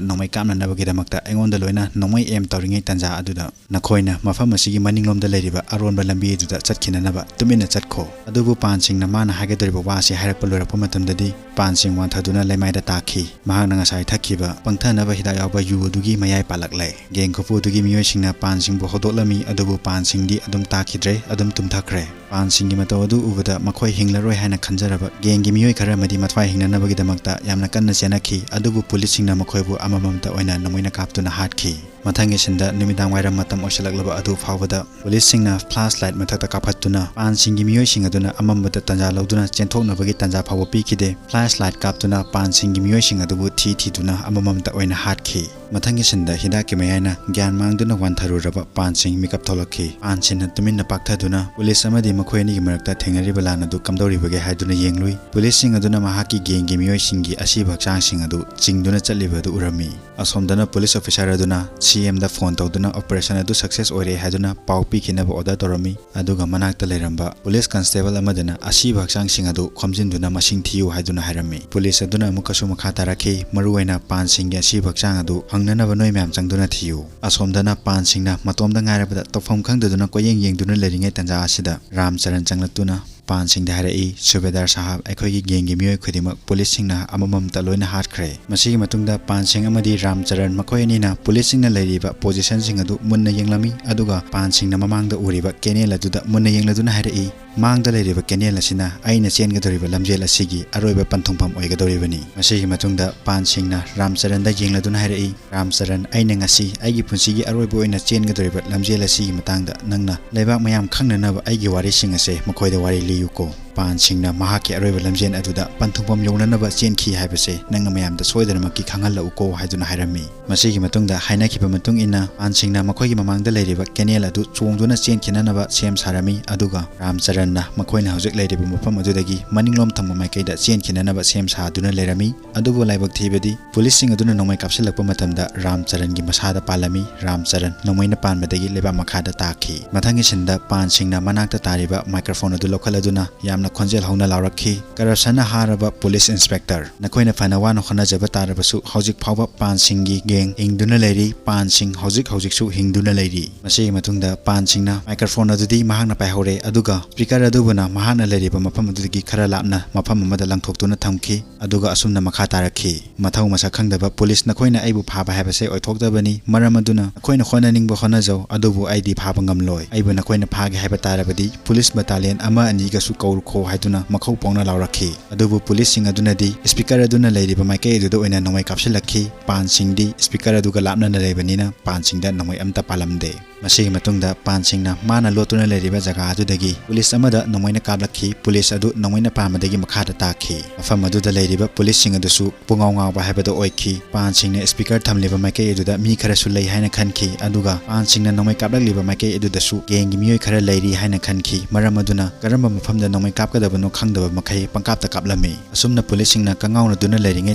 ꯅꯣꯡꯃꯩ ꯀꯥꯞꯅꯅꯕꯒꯤꯗꯃꯛꯇ ꯑꯩꯉꯣꯟꯗ ꯂꯣꯏꯅ ꯅꯣꯡꯃꯩ ꯑꯦꯝ ꯇꯧꯔꯤꯉꯩ ꯇꯥꯟꯖꯥ ꯑꯗꯨꯗ ꯅꯈꯣꯏꯅ ꯃꯐꯝ ꯑꯁꯤꯒꯤ ꯃꯅꯤꯡꯂꯣꯝꯗ ꯂꯩꯔꯤꯕ ꯑꯔꯣꯟꯕ ꯂꯝꯕꯤ ꯑꯗꯨꯗ ꯆꯠꯈꯤꯅꯅꯕ ꯇꯨꯃꯤꯟꯅ ꯆꯠꯈꯣ꯫" ꯑꯗꯨꯕꯨ ꯄꯥꯟ ꯁꯤꯡꯅ ꯃꯥꯅ ꯍꯥꯏꯒꯗꯧꯔꯤꯕ ꯋꯥꯁꯤ ꯍꯥꯏꯔꯛꯄ ꯂꯣꯏꯔꯛꯄ ꯃꯇꯝꯗꯗꯤ ꯄꯥꯟ ꯁꯤꯡ ꯋꯥꯟꯊꯗꯨꯅ ꯂꯩꯃꯥꯏꯗ ꯇꯥꯈꯤ꯫ ꯃꯍꯥꯛꯅ ꯉꯁꯥꯏ ꯊꯛꯈꯤꯕ ꯄꯪꯊꯅꯕ ꯍꯤꯗꯥꯛ ꯌꯥꯎꯕ ꯌꯨ ꯑꯗꯨꯒꯤ ꯃꯌꯥꯏ ꯄꯥꯜꯂꯛꯂꯦ꯫ ꯒꯦꯡ ꯈꯨꯄꯨ ꯑꯗꯨꯒꯤ ꯃꯤꯑꯣꯏꯁꯤꯡꯅ ꯄꯥꯟ ꯁꯤꯡꯕꯨ ꯍꯧꯗꯣꯛꯂꯝꯃꯤ, ꯑꯗꯨꯕꯨ ꯄꯥꯟ ꯁꯤꯡꯗꯤ ꯑꯗꯨꯝ ꯇꯥꯈꯤꯗ꯭ꯔꯦ, ꯑꯗꯨꯝ ꯇꯨꯝꯊꯈ꯭ꯔꯦ꯫ ꯄꯥꯟ ꯁꯤꯡꯒꯤ ꯃꯇꯧ ꯑꯗꯨ ꯎꯕꯗ ꯃꯈꯣꯏ ꯍꯤꯡꯂꯔꯣꯏ ꯍꯥꯏꯅ ꯈꯟꯖꯔꯕ ꯒꯦꯡꯒꯤ ꯃꯤꯑꯣꯏ ꯈꯔ ꯑꯃꯗꯤ ꯃꯊ꯭ꯋꯥꯏ ꯍꯤꯡꯅꯅꯕꯒꯤꯗꯃꯛꯇ ꯌꯥꯝꯅ ꯀꯟꯅ ꯆꯦꯟꯅꯈꯤ, ꯑꯗꯨꯕꯨ ꯄꯨꯂꯤꯁꯁꯤꯡꯅ ꯃꯈꯣꯏꯕꯨ ꯑꯃꯃꯝꯇ ꯑꯣꯏꯅ ꯅꯣꯡꯃꯩꯅ ꯀꯥꯞꯇꯨꯅ ꯍꯥꯠꯈꯤ꯫ ꯃꯊꯪꯒꯤ ꯁꯤꯟꯗ ꯅꯨꯃꯤꯗꯥꯡ ꯋꯥꯏꯔꯝ ꯃꯇꯝ ꯑꯣꯏꯁꯤꯜꯂꯛꯂꯕ ꯑꯗꯨ ꯐꯥꯎꯕꯗ ꯄꯨꯂꯤꯁꯁꯤꯡꯅ ꯐ꯭ꯂꯥꯁ ꯂꯥꯏꯠ ꯃꯊꯛꯇ ꯀꯥꯞꯈꯠꯇꯨꯅ ꯄꯥꯟ ꯁꯤꯡꯒꯤ ꯃꯤꯑꯣꯏꯁꯤꯡ ꯑꯗꯨꯅ ꯑꯃꯝꯕꯗ ꯇꯥꯟꯖꯥ ꯂꯧꯗꯨꯅ ꯆꯦꯟꯊꯣꯛꯅꯕꯒꯤ ꯇꯥꯟꯖꯥ ꯐꯥꯎꯕ ꯄꯤꯈꯤꯗꯦ꯫ ꯐ꯭ꯂꯥꯁ ꯂꯥꯏꯠ ꯀꯥꯞꯇꯨꯅ ꯄꯥꯟ ꯁꯤꯡꯒꯤ ꯃꯤꯑꯣꯏꯁꯤꯡ ꯑꯗꯨꯕꯨ ꯊꯤ ꯊꯤꯗꯨꯅ ꯑꯃꯃꯝꯇ ꯑꯣꯏꯅ ꯍꯥꯠꯈꯤ꯫ ꯃꯊꯪꯒꯤ ꯁꯤꯟꯗ ꯍꯤꯗꯥꯛꯀꯤ ꯃꯌꯥꯏꯅ ꯒ꯭ꯌꯥꯟ ꯃꯥꯡꯗꯨꯅ ꯋꯥꯟꯊꯔꯨꯔꯕ ꯄꯥꯟ ꯁꯤꯡ ꯃꯤꯀꯞ ꯊꯣꯛꯂꯛꯈꯤ꯫ ꯄꯥꯟ ꯁꯤꯡꯅ ꯇꯨꯃꯤꯟꯅ ꯄꯥꯛꯊꯗꯨꯅ ꯄꯨꯂꯤꯁ ꯑꯃꯗꯤ ꯃꯈꯣꯏ ꯑꯅꯤꯒꯤ ꯃꯔꯛꯇ ꯊꯦꯡꯅꯔꯤꯕ ꯂꯥꯟ ꯑꯗꯨ ꯀꯝꯗꯧꯔꯤꯕꯒꯦ ꯍꯥꯏꯗꯨꯅ ꯌꯦꯡꯂꯨꯏ꯫ ꯄꯨꯂꯤꯁꯁꯤꯡ ꯑꯗꯨꯅ ꯃꯍꯥꯛꯀꯤ ꯒꯦꯡꯒꯤ ꯃꯤꯑꯣꯏꯁꯤꯡꯒꯤ ꯑꯁꯤꯕ ꯍꯛꯆꯥꯡꯁꯤꯡ ꯑꯗꯨ ꯆꯤꯡꯗꯨꯅ ꯆꯠꯂꯤꯕ ꯑꯗꯨ ꯎꯔꯝꯃꯤ꯫ ꯑꯁꯣꯝꯗꯅ ꯄꯨꯂꯤꯁ ꯑꯣꯐꯤꯁꯥꯔ ꯑꯗꯨꯅ ꯁꯤ ꯑꯦꯝꯗ ꯐꯣꯟ ꯇꯧꯗꯨꯅ ꯑꯣꯄꯔꯦꯁꯟ ꯑꯗꯨ ꯁꯛꯁꯦꯁ ꯑꯣꯏꯔꯦ ꯍꯥꯏꯗꯨꯅ ꯄꯥꯎ ꯄꯤꯈꯤꯅꯕ ꯑꯣꯔꯗꯔ ꯇꯧꯔꯝꯃꯤ꯫ ꯑꯗꯨꯒ ꯃꯅꯥꯛꯇ ꯂꯩꯔꯝꯕ ꯄꯨꯂꯤꯁ ꯀꯟꯁꯇꯦꯕꯜ ꯑꯃꯗꯨꯅ ꯑꯁꯤꯕ ꯍꯛꯆꯥꯡꯁꯤꯡ ꯑꯗꯨ ꯈꯣꯝꯖꯤꯟꯗꯨꯅ ꯃꯁꯤꯡ ꯊꯤꯌꯨ ꯍꯥꯏꯗꯨꯅ ꯍꯥꯏꯔꯝꯃꯤ꯫ ꯄꯨꯂꯤꯁ ꯑꯗꯨꯅ ꯑꯃꯨꯛꯀꯁꯨ ꯃꯈꯥ ꯇꯥꯔꯛꯈꯤ, "ꯃꯔꯨꯑꯣꯏꯅ ꯄꯥꯟꯁꯤꯡꯒꯤ ꯑꯁꯤꯕ ꯍꯛꯆꯥꯡ ꯑꯗꯨ ꯐꯪꯅꯅꯕ ꯅꯣꯏ ꯃꯌꯥꯝ ꯆꯪꯗꯨꯅ ꯊꯤꯌꯨ꯫" ꯑꯁꯣꯝꯗꯅ ꯄꯥꯟꯁꯤꯡꯅ ꯃꯇꯣꯝꯗ ꯉꯥꯏꯔꯕꯗ ꯇꯧꯐꯝ ꯈꯪꯗꯗꯨꯅ ꯀꯣꯏꯌꯦꯡ ꯌꯦꯡꯗꯨꯅ ꯂꯩꯔꯤꯉꯩ ꯇꯥꯟꯖꯥ ꯑꯁꯤꯗ ꯔꯥꯝ ꯆꯔꯟ ꯆꯪꯂꯛꯇꯨꯅ ꯄꯥꯟꯁꯤꯡꯗ ꯍꯥꯏꯔꯛꯏ, "ꯁꯨꯕꯦꯗꯥꯔ ꯁꯥꯍꯥꯕ, ꯑꯩꯈꯣꯏꯒꯤ ꯒꯦꯡꯒꯤ ꯃꯤꯑꯣꯏ ꯈꯨꯗꯤꯡꯃꯛ ꯄꯨꯂꯤꯁꯁꯤꯡꯅ ꯑꯃꯃꯝꯇ ꯂꯣꯏꯅ ꯍꯥꯠꯈ꯭ꯔꯦ꯫" ꯃꯁꯤꯒꯤ ꯃꯇꯨꯡꯗ ꯄꯥꯟꯁꯤꯡ ꯑꯃꯗꯤ ꯔꯥꯝ ꯆꯔꯟ ꯃꯈꯣꯏ ꯑꯅꯤꯅ ꯄꯨꯂꯤꯁꯁꯤꯡꯅ ꯂꯩꯔꯤꯕ ꯄꯣꯖꯤꯁꯟꯁꯤꯡ ꯑꯗꯨ ꯃꯨꯟꯅ ꯌꯦꯡꯂꯝꯃꯤ, ꯑꯗꯨꯒ ꯄꯥꯟꯁꯤꯡꯅ ꯃꯃꯥꯡꯗ ꯎꯔꯤꯕ ꯀꯦꯅꯦꯜ ꯑꯗꯨꯗ ꯃꯨꯟꯅ ꯌꯦꯡꯂꯗꯨꯅ ꯍꯥꯏꯔꯛꯏ, "ꯃꯥꯡꯗ ꯂꯩꯔꯤꯕ ꯀꯦꯅꯦꯜ ꯑꯁꯤꯅ ꯑꯩꯅ ꯆꯦꯟꯒꯗꯧꯔꯤꯕ ꯂꯝꯖꯦꯜ ꯑꯁꯤꯒꯤ ꯑꯔꯣꯏꯕ ꯄꯟꯊꯨꯡꯐꯝ ꯑꯣꯏꯒꯗꯧꯔꯤꯕꯅꯤ꯫" ꯃꯁꯤꯒꯤ ꯃꯇꯨꯡꯗ ꯄꯥꯟꯁꯤꯡꯅ ꯔꯥꯝ ꯆꯔꯟꯗ ꯌꯦꯡꯂꯗꯨꯅ ꯍꯥꯏꯔꯛꯏ, "ꯔꯥꯝ ꯆꯔꯟ, ꯑꯩꯅ ꯉꯁꯤ ꯑꯩꯒꯤ ꯄꯨꯟꯁꯤꯒꯤ ꯑꯔꯣꯏꯕ ꯑꯣꯏꯅ ꯆꯦꯟꯒꯗꯧꯔꯤꯕ ꯂꯝꯖꯦꯜ ꯑꯁꯤꯒꯤ ꯃꯇꯥꯡꯗ ꯅꯪꯅ ꯂꯩꯕꯥꯛ ꯃꯌꯥꯝ ꯈꯪꯅꯅꯕ ꯑꯩꯒꯤ ꯋꯥꯔꯤꯁꯤꯡ ꯑꯁꯦ ꯃꯈꯣꯏꯗ ꯋꯥꯔꯤ ꯂꯤꯌꯨꯀꯣ꯫" ꯄꯥꯟꯁꯤꯡꯅ ꯃꯍꯥꯛꯀꯤ ꯑꯔꯣꯏꯕ ꯂꯝꯖꯦꯜ ꯑꯗꯨꯗ ꯄꯟꯊꯨꯡꯐꯝ ꯌꯧꯅꯅꯕ ꯆꯦꯟꯈꯤ ꯍꯥꯏꯕꯁꯦ ꯅꯪꯅ ꯃꯌꯥꯝꯗ ꯁꯣꯏꯗꯅꯃꯛꯀꯤ ꯈꯪꯍꯜꯂꯛꯎꯀꯣ ꯍꯥꯏꯗꯨꯅ ꯍꯥꯏꯔꯝꯃꯤ꯫ ꯃꯁꯤꯒꯤ ꯃꯇꯨꯡꯗ ꯍꯥꯏꯅꯈꯤꯕ ꯃꯇꯨꯡ ꯏꯟꯅ ꯄꯥꯟꯁꯤꯡꯅ ꯃꯈꯣꯏꯒꯤ ꯃꯃꯥꯡꯗ ꯂꯩꯔꯤꯕ ꯀꯦꯅꯦꯜ ꯑꯗꯨ ꯆꯣꯡꯗꯨꯅ ꯆꯦꯟꯈꯤꯅꯅꯕ ꯁꯦꯝ ꯁꯥꯔꯝꯃꯤ, ꯑꯗꯨꯒ ꯔꯥꯝ ꯆꯔꯟ ꯅ ꯃꯈꯣꯏꯅ ꯍꯧꯖꯤꯛ ꯂꯩꯔꯤꯕ ꯃꯐꯝ ꯑꯗꯨꯗꯒꯤ ꯃꯅꯤꯡꯂꯣꯝ ꯊꯪꯕ ꯃꯥꯏꯀꯩꯗ ꯆꯦꯟꯈꯤꯅꯅꯕ ꯁꯦꯝ ꯁꯥꯗꯨꯅ ꯂꯩꯔꯝꯃꯤ꯫ ꯑꯗꯨꯕꯨ ꯂꯥꯏꯕꯛ ꯊꯤꯕꯗꯤ ꯄꯨꯂꯤꯁꯁꯤꯡ ꯑꯗꯨꯅ ꯅꯣꯡꯃꯩ ꯀꯥꯞꯁꯤꯜꯂꯛꯄ ꯃꯇꯝꯗ ꯔꯥꯝ ꯆꯔꯟꯒꯤ ꯃꯁꯥꯗ ꯄꯥꯜꯂꯝꯃꯤ꯫ ꯔꯥꯝ ꯆꯔꯟ ꯅꯣꯡꯃꯩꯅ ꯄꯥꯟꯕꯗꯒꯤ ꯂꯩꯕꯥꯛ ꯃꯈꯥꯗ ꯇꯥꯈꯤ꯫ ꯃꯊꯪꯒꯤ ꯁꯤꯟꯗ ꯄꯥꯟ ꯁꯤꯡꯅ ꯃꯅꯥꯛꯇ ꯇꯥꯔꯤꯕ ꯃꯥꯏꯀ꯭ꯔꯣꯐꯣꯟ ꯑꯗꯨ ꯂꯧꯈꯠꯂꯗꯨꯅ ꯌꯥꯝꯅ ꯈꯣꯟꯖꯦꯜ ꯍꯧꯅ ꯂꯥꯎꯔꯛꯈꯤ, "ꯀꯔꯞꯁꯟꯅ ꯍꯥꯔꯕ ꯄꯨꯂꯤꯁ ꯏꯟꯁꯄꯦꯛꯇꯔ, ꯅꯈꯣꯏꯅ ꯐꯅ ꯋꯥꯅ ꯍꯣꯠꯅꯖꯕ ꯇꯥꯔꯕꯁꯨ ꯍꯧꯖꯤꯛ ꯐꯥꯎꯕ ꯄꯥꯟ ꯁꯤꯡꯒꯤ ꯒꯦꯡ ꯍꯤꯡꯗꯨꯅ ꯂꯩꯔꯤ꯫ ꯄꯥꯟ ꯁꯤꯡ ꯍꯧꯖꯤꯛ ꯍꯧꯖꯤꯛꯁꯨ ꯍꯤꯡꯗꯨꯅ ꯂꯩꯔꯤ꯫" ꯃꯁꯤꯒꯤ ꯃꯇꯨꯡꯗ ꯄꯥꯟ ꯁꯤꯡꯅ ꯃꯥꯏꯀ꯭ꯔꯣꯐꯣꯟ ꯑꯗꯨꯗꯤ ꯃꯍꯥꯛꯅ ꯄꯥꯏꯍꯧꯔꯦ, ꯑꯗꯨꯒ ꯁ꯭ꯄꯤꯀꯔ ꯑꯗꯨꯕꯨꯅ ꯃꯍꯥꯛꯅ ꯂꯩꯔꯤꯕ ꯃꯐꯝ ꯑꯗꯨꯗꯒꯤ ꯈꯔ ꯂꯥꯞꯅ ꯃꯐꯝ ꯑꯃꯗ ꯂꯪꯊꯣꯛꯇꯨꯅ ꯊꯝꯈꯤ꯫ ꯑꯗꯨꯒ ꯑꯁꯨꯝꯅ ꯃꯈꯥ ꯇꯥꯔꯛꯈꯤ, "ꯃꯊꯧ ꯃꯁꯛ ꯈꯪꯗꯕ ꯄꯨꯂꯤꯁ, ꯅꯈꯣꯏꯅ ꯑꯩꯕꯨ ꯐꯥꯕ ꯍꯥꯏꯕꯁꯦ ꯑꯣꯏꯊꯣꯛꯇꯕꯅꯤ꯫ ꯃꯔꯝ ꯑꯗꯨꯅ ꯅꯈꯣꯏꯅ ꯍꯣꯠꯅꯅꯤꯡꯕ ꯍꯣꯠꯅꯖꯧ, ꯑꯗꯨꯕꯨ ꯑꯩꯗꯤ ꯐꯥꯕ ꯉꯝꯂꯣꯏ꯫ ꯑꯩꯕꯨ ꯅꯈꯣꯏꯅ ꯐꯥꯒꯦ ꯍꯥꯏꯕ ꯇꯥꯔꯕꯗꯤ ꯄꯨꯂꯤꯁ ꯕꯇꯥꯂꯤꯌꯟ ꯑꯃ ꯑꯅꯤꯒꯁꯨ ꯀꯧꯔꯨꯈꯣ" ꯍꯥꯏꯗꯨꯅ ꯃꯈꯧ ꯄꯣꯡꯅ ꯂꯥꯎꯔꯛꯈꯤ꯫ ꯑꯗꯨꯕꯨ ꯄꯨꯂꯤꯁꯁꯤꯡ ꯑꯗꯨꯅꯗꯤ ꯁ꯭ꯄꯤꯀꯔ ꯑꯗꯨꯅ ꯂꯩꯔꯤꯕ ꯃꯥꯏꯀꯩ ꯑꯗꯨꯗ ꯑꯣꯏꯅ ꯅꯣꯡꯃꯩ ꯀꯥꯞꯁꯤꯜꯂꯛꯈꯤ꯫ ꯄꯥꯟꯁꯤꯡꯗꯤ ꯁ꯭ꯄꯤꯀꯔ ꯑꯗꯨꯒ ꯂꯥꯞꯅꯅ ꯂꯩꯕꯅꯤꯅ ꯄꯥꯟꯁꯤꯡꯗ ꯅꯣꯡꯃꯩ ꯑꯝꯇ ꯄꯥꯜꯂꯝꯗꯦ꯫ ꯃꯁꯤꯒꯤ ꯃꯇꯨꯡꯗ ꯄꯥꯟꯁꯤꯡꯅ ꯃꯥꯅ ꯂꯣꯠꯇꯨꯅ ꯂꯩꯔꯤꯕ ꯖꯒꯥ ꯑꯗꯨꯗꯒꯤ ꯄꯨꯂꯤꯁ ꯑꯃꯗ ꯅꯣꯡꯃꯩꯅ ꯀꯥꯞꯂꯛꯈꯤ꯫ ꯄꯨꯂꯤꯁ ꯑꯗꯨ ꯅꯣꯡꯃꯩꯅ ꯄꯥꯟꯕꯗꯒꯤ ꯃꯈꯥꯗ ꯇꯥꯈꯤ꯫ ꯃꯐꯝ ꯑꯗꯨꯗ ꯂꯩꯔꯤꯕ ꯄꯨꯂꯤꯁꯁꯤꯡ ꯑꯗꯨꯁꯨ ꯄꯨꯡꯉꯥꯎ ꯉꯥꯎꯕ ꯍꯥꯏꯕꯗꯨ ꯑꯣꯏꯈꯤ꯫ ꯄꯥꯟꯁꯤꯡꯅ ꯁ꯭ꯄꯤꯀꯔ ꯊꯝꯂꯤꯕ ꯃꯥꯏꯀꯩ ꯑꯗꯨꯗ ꯃꯤ ꯈꯔꯁꯨ ꯂꯩ ꯍꯥꯏꯅ ꯈꯟꯈꯤ, ꯑꯗꯨꯒ ꯄꯥꯟꯁꯤꯡꯅ ꯅꯣꯡꯃꯩ ꯀꯥꯞꯂꯛꯂꯤꯕ ꯃꯥꯏꯀꯩ ꯑꯗꯨꯗꯁꯨ ꯒꯦꯡꯒꯤ ꯃꯤꯑꯣꯏ ꯈꯔ ꯂꯩꯔꯤ ꯍꯥꯏꯅ ꯈꯟꯈꯤ꯫ ꯃꯔꯝ ꯑꯗꯨꯅ ꯀꯔꯝꯕ ꯃꯐꯝꯗ ꯅꯣꯡꯃꯩ ꯀꯥꯞꯀꯗꯕꯅꯣ ꯈꯪꯗꯕ ꯃꯈꯩ ꯄꯪꯀꯥꯞꯇ ꯀꯥꯞꯂꯝꯃꯤ꯫ ꯑꯁꯨꯝꯅ ꯄꯨꯂꯤꯁꯁꯤꯡꯅ ꯀꯉꯥꯎꯅꯗꯨꯅ ꯂꯩꯔꯤꯉꯩ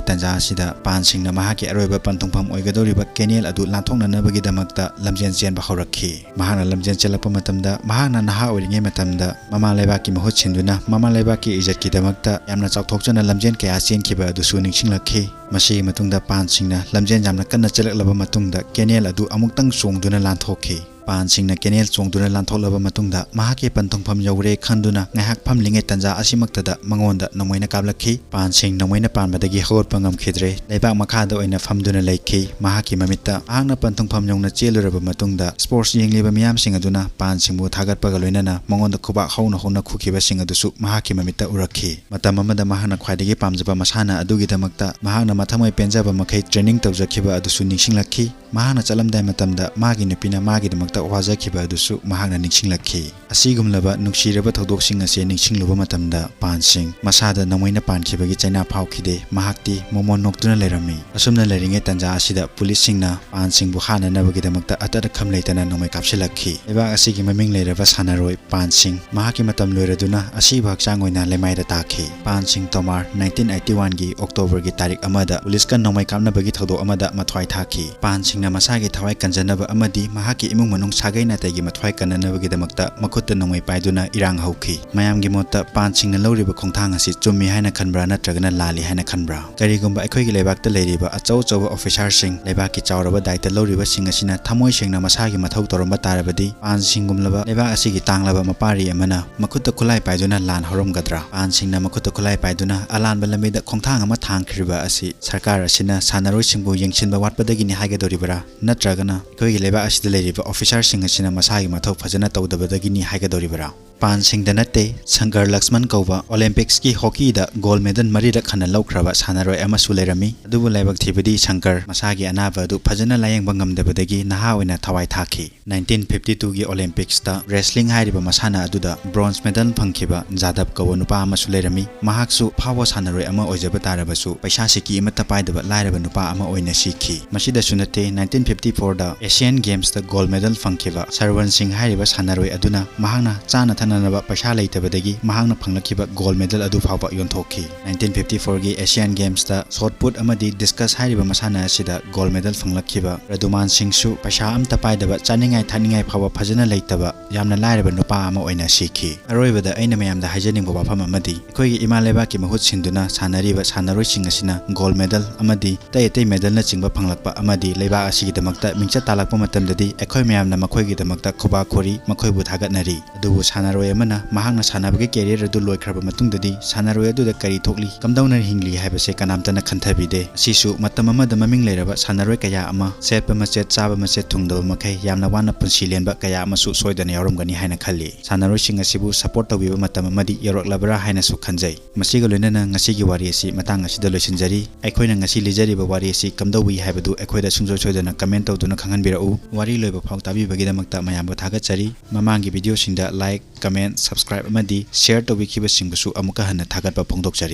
ꯇꯥꯟꯖꯥ ꯑꯁꯤꯗ ꯄꯥꯟꯁꯤꯡꯅ ꯃꯍꯥꯛꯀꯤ ꯑꯔꯣꯏꯕ ꯄꯟꯊꯨꯡꯐꯝ ꯑꯣꯏꯒꯗꯧꯔꯤꯕ ꯀꯦꯅꯦꯜ ꯑꯗꯨ ꯂꯥꯟꯊꯣꯛꯅꯅꯕꯒꯤꯗꯃꯛꯇ ꯂꯝꯖꯦꯟ ꯆꯦꯟꯕ ꯍꯧꯔꯛꯈꯤ꯫ ꯃꯍꯥꯛꯅ ꯂꯝꯖꯦꯟ ꯆꯦꯜꯂꯛꯄ ꯃꯇꯝꯗ, ꯃꯍꯥꯛꯅ ꯅꯍꯥ ꯑꯣꯏꯔꯤꯉꯩ ꯃꯇꯝꯗ ꯃꯃꯥ ꯂꯩꯕꯥꯛꯀꯤ ꯃꯍꯨꯠ ꯁꯤꯟꯗꯨꯅ ꯃꯃꯥ ꯂꯩꯕꯥꯛꯀꯤ ꯏꯖꯠꯀꯤꯗꯃꯛꯇ ꯌꯥꯝꯅ ꯆꯥꯎꯊꯣꯛꯆꯅ ꯂꯝꯖꯦꯟ ꯀꯌꯥ ꯆꯦꯟꯈꯤꯕ ꯑꯗꯨꯁꯨ ꯅꯤꯡꯁꯤꯡꯂꯛꯈꯤ꯫ ꯃꯁꯤꯒꯤ ꯃꯇꯨꯡꯗ ꯄꯥꯟꯁꯤꯡꯅ ꯂꯝꯖꯦꯟ ꯌꯥꯝꯅ ꯀꯟꯅ ꯆꯦꯜꯂꯛꯂꯕ ꯃꯇꯨꯡꯗ ꯀꯦꯅꯦꯜ ꯑꯗꯨ ꯑꯃꯨꯛꯇꯪ ꯆꯣꯡꯗꯨꯅ ꯂꯥꯟꯊꯣꯛꯈꯤ꯫ ꯄꯥꯟꯁꯤꯡꯅ ꯀꯦꯅꯦꯜ ꯆꯣꯡꯗꯨꯅ ꯂꯥꯟꯊꯣꯛꯂꯕ ꯃꯇꯨꯡꯗ ꯃꯍꯥꯛꯀꯤ ꯄꯟꯊꯨꯡꯐꯝ ꯌꯧꯔꯦ ꯈꯟꯗꯨꯅ ꯉꯥꯏꯍꯥꯛ ꯐꯝꯂꯤꯉꯩ ꯇꯥꯟꯖꯥ ꯑꯁꯤꯃꯛꯇꯗ ꯃꯉꯣꯟꯗ ꯅꯣꯡꯃꯩꯅ ꯀꯥꯞꯂꯛꯈꯤ꯫ ꯄꯥꯟꯁꯤꯡ ꯅꯣꯡꯃꯩꯅ ꯄꯥꯟꯕꯗꯒꯤ ꯍꯧꯒꯠꯄ ꯉꯝꯈꯤꯗ꯭ꯔꯦ꯫ ꯂꯩꯕꯥꯛ ꯃꯈꯥꯗ ꯑꯣꯏꯅ ꯐꯝꯗꯨꯅ ꯂꯩꯈꯤ꯫ ꯃꯍꯥꯛꯀꯤ ꯃꯃꯤꯠꯇ ꯃꯍꯥꯛꯅ ꯄꯟꯊꯨꯡꯐꯝ ꯌꯧꯅ ꯆꯦꯜꯂꯨꯔꯕ ꯃꯇꯨꯡꯗ ꯁ꯭ꯄꯣꯔꯠꯁ ꯌꯦꯡꯂꯤꯕ ꯃꯤꯌꯥꯝꯁꯤꯡ ꯑꯗꯨꯅ ꯄꯥꯟꯁꯤꯡꯕꯨ ꯊꯥꯒꯠꯄꯒ ꯂꯣꯏꯅꯅ ꯃꯉꯣꯟꯗ ꯈꯨꯕꯥꯛ ꯍꯧꯅ ꯍꯧꯅ ꯈꯨꯈꯤꯕꯁꯤꯡ ꯑꯗꯨꯁꯨ ꯃꯍꯥꯛꯀꯤ ꯃꯃꯤꯠꯇ ꯎꯔꯛꯈꯤ꯫ ꯃꯇꯝ ꯑꯃꯗ ꯃꯍꯥꯛꯅ ꯈ꯭ꯋꯥꯏꯗꯒꯤ ꯄꯥꯝꯖꯕ ꯃꯁꯥꯟꯅ ꯑꯗꯨꯒꯤꯗꯃꯛꯇ ꯃꯍꯥꯛꯅ ꯃꯊꯃꯣꯏ ꯄꯦꯟꯖꯕ ꯃꯈꯩ ꯇ꯭ꯔꯦꯅꯤꯡ ꯇꯧꯖꯈꯤꯕ ꯑꯗꯨꯁꯨ ꯅꯤꯡꯁꯤꯡꯂꯛꯈꯤ꯫ ꯃꯍꯥꯛꯅ ꯆꯠꯂꯝꯗꯥꯏ ꯃꯇꯝꯗ ꯃꯥꯒꯤ ꯅꯨꯄꯤꯅ ꯃꯥꯒꯤꯗꯃꯛꯇ ꯋꯥꯖꯈꯤꯕ ꯑꯗꯨꯁꯨ ꯃꯍꯥꯛꯅ ꯅꯤꯡꯁꯤꯡꯂꯛꯈꯤ꯫ ꯑꯁꯤꯒꯨꯝꯂꯕ ꯅꯨꯡꯁꯤꯔꯕ ꯊꯧꯗꯣꯛꯁꯤꯡ ꯑꯁꯤ ꯅꯤꯡꯁꯤꯡꯂꯨꯕ ꯃꯇꯝꯗ ꯄꯥꯟ ꯁꯤꯡ ꯃꯁꯥꯗ ꯅꯣꯡꯃꯩꯅ ꯄꯥꯟꯈꯤꯕꯒꯤ ꯆꯩꯅꯥ ꯐꯥꯎꯈꯤꯗꯦ꯫ ꯃꯍꯥꯛꯇꯤ ꯃꯣꯃꯣꯟ ꯅꯣꯛꯇꯨꯅ ꯂꯩꯔꯝꯃꯤ꯫ ꯑꯁꯨꯝꯅ ꯂꯩꯔꯤꯉꯩ ꯇꯥꯟꯖꯥ ꯑꯁꯤꯗ ꯄꯨꯂꯤꯁꯁꯤꯡꯅ ꯄꯥꯟ ꯁꯤꯡꯕꯨ ꯍꯥꯠꯅꯅꯕꯒꯤꯗꯃꯛꯇ ꯑꯇꯠ ꯑꯈꯝ ꯂꯩꯇꯅ ꯅꯣꯡꯃꯩ ꯀꯥꯞꯁꯤꯜꯂꯛꯈꯤ꯫ ꯂꯩꯕꯥꯛ ꯑꯁꯤꯒꯤ ꯃꯃꯤꯡ ꯂꯩꯔꯕ ꯁꯥꯟꯅꯔꯣꯏ ꯄꯥꯟ ꯁꯤꯡ ꯃꯍꯥꯛꯀꯤ ꯃꯇꯝ ꯂꯣꯏꯔꯗꯨꯅ ꯑꯁꯤꯕ ꯍꯛꯆꯥꯡ ꯑꯣꯏꯅ ꯂꯩꯃꯥꯏꯗ ꯇꯥꯈꯤ꯫ ꯄꯥꯟ ꯁꯤꯡ ꯇꯣꯃꯥꯔ nineteen eighty one ꯒꯤ October ꯒꯤ ꯇꯥꯔꯤꯛ ꯑꯃꯗ ꯄꯨꯂꯤꯁꯀ ꯅꯣꯡꯃꯩ ꯀꯥꯞꯅꯕꯒꯤ ꯊꯧꯗꯣꯛ ꯑꯃꯗ ꯃꯊ꯭ꯋꯥꯏ ꯊꯥꯈꯤ꯫ ꯄꯥꯟ ꯁꯤꯡꯅ ꯃꯁꯥꯒꯤ ꯊꯋꯥꯏ ꯀꯟꯖꯅꯕ ꯑꯃꯗꯤ ꯃꯍꯥꯛꯀꯤ ꯏꯃꯨꯡ ꯃꯅꯨꯡ ꯁꯥꯒꯩ ꯅꯥꯇꯩꯒꯤ ꯃꯊ꯭ꯋꯥꯏ ꯀꯟꯅꯅꯕꯒꯤꯗꯃꯛꯇ ꯃꯈꯨꯠꯇ ꯅꯣꯡꯃꯩ ꯄꯥꯏꯗꯨꯅ ꯏꯔꯥꯡ ꯍꯧꯈꯤ꯫ ꯃꯌꯥꯝꯒꯤ ꯃꯣꯠꯇ ꯄꯥꯟ ꯁꯤꯡꯅ ꯂꯧꯔꯤꯕ ꯈꯣꯡꯊꯥꯡ ꯑꯁꯤ ꯆꯨꯝꯃꯤ ꯍꯥꯏꯅ ꯈꯟꯕ꯭ꯔꯥ ꯅꯠꯇ꯭ꯔꯒꯅ ꯂꯥꯜꯂꯤ ꯍꯥꯏꯅ ꯈꯟꯕ꯭ꯔꯥ? ꯀꯔꯤꯒꯨꯝꯕ ꯑꯩꯈꯣꯏꯒꯤ ꯂꯩꯕꯥꯛꯇ ꯂꯩꯔꯤꯕ ꯑꯆꯧ ꯑꯆꯧꯕ ꯑꯣꯐꯤꯁꯥꯔꯁꯤꯡ, ꯂꯩꯕꯥꯛꯀꯤ ꯆꯥꯎꯔꯕ ꯗꯥꯏꯇ ꯂꯧꯔꯤꯕꯁꯤꯡ ꯑꯁꯤꯅ ꯊꯃꯣꯏ ꯁꯦꯡꯅ ꯃꯁꯥꯒꯤ ꯃꯊꯧ ꯇꯧꯔꯝꯕ ꯇꯥꯔꯕꯗꯤ, ꯄꯥꯟ ꯁꯤꯡꯒꯨꯝꯂꯕ ꯂꯩꯕꯥꯛ ꯑꯁꯤꯒꯤ ꯇꯥꯡꯂꯕ ꯃꯄꯥꯔꯤ ꯑꯃꯅ ꯃꯈꯨꯠꯇ ꯈꯨꯠꯂꯥꯏ ꯄꯥꯏꯗꯨꯅ ꯂꯥꯟ ꯍꯧꯔꯝꯒꯗ꯭ꯔꯥ? ꯄꯥꯟ ꯁꯤꯡꯅ ꯃꯈꯨꯠꯇ ꯈꯨꯠꯂꯥꯏ ꯄꯥꯏꯗꯨꯅ ꯑꯂꯥꯟꯕ ꯂꯝꯕꯤꯗ ꯈꯣꯡꯊꯥꯡ ꯑꯃ ꯊꯥꯡꯈ꯭ꯔꯤꯕ ꯑꯁꯤ ꯁꯔꯀꯥꯔ ꯑꯁꯤꯅ ꯁꯥꯟꯅꯔꯣꯏꯁꯤꯡꯕꯨ ꯌꯦꯡꯁꯤꯟꯕ ꯋꯥꯠꯄꯗꯒꯤꯅꯤ ꯍꯥꯏꯒꯗꯧꯔꯤꯕꯔꯥ? ꯅꯠꯇ꯭ꯔꯒꯅ ꯑꯩꯈꯣꯏꯒꯤ ꯂꯩꯕꯥꯛ ꯑꯁꯤꯗ ꯂꯩꯔꯤꯕ ꯑꯣꯐꯤꯁꯥꯔꯁꯤꯡ ꯑꯁꯤꯅ ꯃꯁꯥꯒꯤ ꯃꯊꯧ ꯐꯖꯅ ꯇꯧꯗꯕꯗꯒꯤꯅꯤ ꯍꯥꯏꯒꯗꯧꯔꯤꯕꯔꯥ? ꯄꯥꯟ ꯁꯤꯡꯗ ꯅꯠꯇꯦ, ꯁꯪꯀꯔ ꯂꯛꯁꯃꯟ ꯀꯧꯕ Olympics ꯀꯤ hockey ꯗ gold medal ꯃꯔꯤꯔꯛ ꯍꯟꯅ ꯂꯧꯈ꯭ꯔꯕ ꯁꯥꯟꯅꯔꯣꯏ ꯑꯃꯁꯨ ꯂꯩꯔꯝꯃꯤ꯫ ꯑꯗꯨꯕꯨ ꯂꯥꯏꯕꯛ ꯊꯤꯕꯗꯤ ꯁꯪꯀꯔ ꯃꯁꯥꯒꯤ ꯑꯅꯥꯕ ꯑꯗꯨ ꯐꯖꯅ ꯂꯥꯌꯦꯡꯕ ꯉꯝꯗꯕꯗꯒꯤ ꯅꯍꯥ ꯑꯣꯏꯅ ꯊꯋꯥꯏ ꯊꯥꯈꯤ꯫ Nineteen fifty two ꯒꯤ Olympics ꯇ wrestling ꯍꯥꯏꯔꯤꯕ ꯃꯁꯥꯟꯅ ꯑꯗꯨꯗ bronze medal ꯐꯪꯈꯤꯕ ꯖꯥꯗꯕ ꯀꯧꯕ ꯅꯨꯄꯥ ꯑꯃꯁꯨ ꯂꯩꯔꯝꯃꯤ꯫ ꯃꯍꯥꯛꯁꯨ ꯐꯥꯎꯕ ꯁꯥꯟꯅꯔꯣꯏ ꯑꯃ ꯑꯣꯏꯖꯕ ꯇꯥꯔꯕꯁꯨ ꯄꯩꯁꯥ ꯁꯤꯀꯤ ꯑꯃꯠꯇ ꯄꯥꯏꯗꯕ ꯂꯥꯏꯔꯕ ꯅꯨꯄꯥ ꯑꯃ ꯑꯣꯏꯅ ꯁꯤꯈꯤ꯫ ꯃꯁꯤꯗꯁꯨ ꯅꯠꯇꯦ, nineteen fifty four ꯗ Asian Games ꯇ gold medal ꯐꯪꯈꯤꯕ ꯁꯔꯋꯟ ꯁꯤꯡ ꯍꯥꯏꯔꯤꯕ ꯁꯥꯟꯅꯔꯣꯏ ꯑꯗꯨꯅ ꯃꯍꯥꯛꯅ ꯆꯥꯅ ꯊꯛꯅꯅꯕ ꯄꯩꯁꯥ ꯂꯩꯇꯕꯗꯒꯤ ꯃꯍꯥꯛꯅ ꯐꯪꯂꯛꯈꯤꯕ gold medal ꯑꯗꯨ ꯐꯥꯎꯕ ꯌꯣꯟꯊꯣꯛꯈꯤ꯫ Nineteen fifty four ꯒꯤ Asian Games ꯇ shot put ꯑꯃꯗꯤ discus ꯍꯥꯏꯔꯤꯕ ꯃꯁꯥꯟꯅ ꯑꯁꯤꯗ gold medal ꯐꯪꯂꯛꯈꯤꯕ ꯔꯘꯨꯃꯥꯟ ꯁꯤꯡꯁꯨ ꯄꯩꯁꯥ ꯑꯝꯇ ꯄꯥꯏꯗꯕ, ꯆꯥꯅꯤꯡꯉꯥꯏ ꯊꯛꯅꯤꯡꯉꯥꯏ ꯐꯥꯎꯕ ꯐꯖꯅ ꯂꯩꯇꯕ ꯌꯥꯝꯅ ꯂꯥꯏꯔꯕ ꯅꯨꯄꯥ ꯑꯃ ꯑꯣꯏꯅ ꯁꯤꯈꯤ꯫ ꯑꯔꯣꯏꯕꯗ ꯑꯩꯅ ꯃꯌꯥꯝꯗ ꯍꯥꯏꯖꯅꯤꯡꯕ ꯋꯥꯐꯝ ꯑꯃꯗꯤ, ꯑꯩꯈꯣꯏꯒꯤ ꯏꯃꯥ ꯂꯩꯕꯥꯛꯀꯤ ꯃꯍꯨꯠ ꯁꯤꯟꯗꯨꯅ ꯁꯥꯟꯅꯔꯤꯕ ꯁꯥꯟꯅꯔꯣꯏꯁꯤꯡ ꯑꯁꯤꯅ gold medal ꯑꯃꯗꯤ ꯑꯇꯩ ꯑꯇꯩ medal ꯅꯆꯤꯡꯕ ꯐꯪꯂꯛꯄ ꯑꯃꯗꯤ ꯂꯩꯕꯥꯛ ꯑꯁꯤꯒꯤꯗꯃꯛꯇ ꯃꯤꯡꯆꯠ ꯇꯥꯜꯂꯛꯄ ꯃꯇꯝꯗꯗꯤ ꯑꯩꯈꯣꯏ ꯃꯌꯥꯝꯅ ꯃꯈꯣꯏꯒꯤꯗꯃꯛꯇ ꯈꯨꯕꯥꯛ ꯈꯨꯔꯤ, ꯃꯈꯣꯏꯕꯨ ꯊꯥꯒꯠꯅꯔꯤ꯫ ꯑꯗꯨꯕꯨ ꯁꯥꯟꯅꯔꯣꯏ ꯑꯃꯅ ꯃꯍꯥꯛꯅ ꯁꯥꯟꯅꯕꯒꯤ career ꯑꯗꯨ ꯂꯣꯏꯈ꯭ꯔꯕ ꯃꯇꯨꯡꯗꯗꯤ ꯁꯥꯟꯅꯔꯣꯏ ꯑꯗꯨꯗ ꯀꯔꯤ ꯊꯣꯛꯂꯤ, ꯀꯝꯗꯧꯅ ꯍꯤꯡꯂꯤ ꯍꯥꯏꯕꯁꯦ ꯀꯅꯥꯝꯇꯅ ꯈꯟꯊꯕꯤꯗꯦ꯫ ꯑꯁꯤꯁꯨ ꯃꯇꯝ ꯑꯃꯗ ꯃꯃꯤꯡ ꯂꯩꯔꯕ ꯁꯥꯟꯅꯔꯣꯏ ꯀꯌꯥ ꯑꯃ ꯁꯦꯠꯄ ꯃꯆꯦꯠ, ꯆꯥꯕ ꯃꯆꯦꯠ ꯊꯨꯡꯗꯕ ꯃꯈꯩ ꯌꯥꯝꯅ ꯋꯥꯅ ꯄꯨꯟꯁꯤ ꯂꯦꯟꯕ ꯀꯌꯥ ꯑꯃꯁꯨ ꯁꯣꯏꯗꯅ ꯌꯥꯎꯔꯝꯒꯅꯤ ꯍꯥꯏꯅ ꯈꯜꯂꯤ꯫ ꯁꯥꯟꯅꯔꯣꯏꯁꯤꯡ ꯑꯁꯤꯕꯨ support ꯇꯧꯕꯤꯕ ꯃꯇꯝ ꯑꯃꯗꯤ ꯌꯧꯔꯛꯂꯕ꯭ꯔꯥ ꯍꯥꯏꯅꯁꯨ ꯈꯟꯖꯩ꯫ ꯃꯁꯤꯒ ꯂꯣꯏꯅꯅ ꯉꯁꯤꯒꯤ ꯋꯥꯔꯤ ꯑꯁꯤ ꯃꯇꯥꯡ ꯑꯁꯤꯗ ꯂꯣꯏꯁꯤꯟꯖꯔꯤ꯫ ꯑꯩꯈꯣꯏꯅ ꯉꯁꯤ ꯂꯤꯖꯔꯤꯕ ꯋꯥꯔꯤ ꯑꯁꯤ ꯀꯝꯗꯧꯋꯤ ꯍꯥꯏꯕꯗꯨ ꯑꯩꯈꯣꯏꯗ ꯁꯨꯡꯁꯣꯏ ꯁꯣꯏꯗꯅ ꯁꯣꯏꯗꯅ comment ꯇꯧꯗꯨꯅ ꯈꯪꯍꯟꯕꯤꯔꯛꯎ꯫ ꯋꯥꯔꯤ ꯂꯣꯏꯕ ꯐꯥꯎ ꯇꯥꯕꯤꯕꯒꯤꯗꯃꯛꯇ ꯃꯌꯥꯝꯕꯨ ꯊꯥꯒꯠꯆꯔꯤ꯫ ꯃꯃꯥꯡꯒꯤ video ꯁꯤꯡꯗ like, comment, subscribe ꯑꯃꯗꯤ share ꯇꯧꯕꯤꯈꯤꯕꯁꯤꯡꯕꯨꯁꯨ ꯑꯃꯨꯛꯀ ꯍꯟꯅ ꯊꯥꯒꯠꯄ ꯐꯣꯡꯗꯣꯛꯆꯔꯤ꯫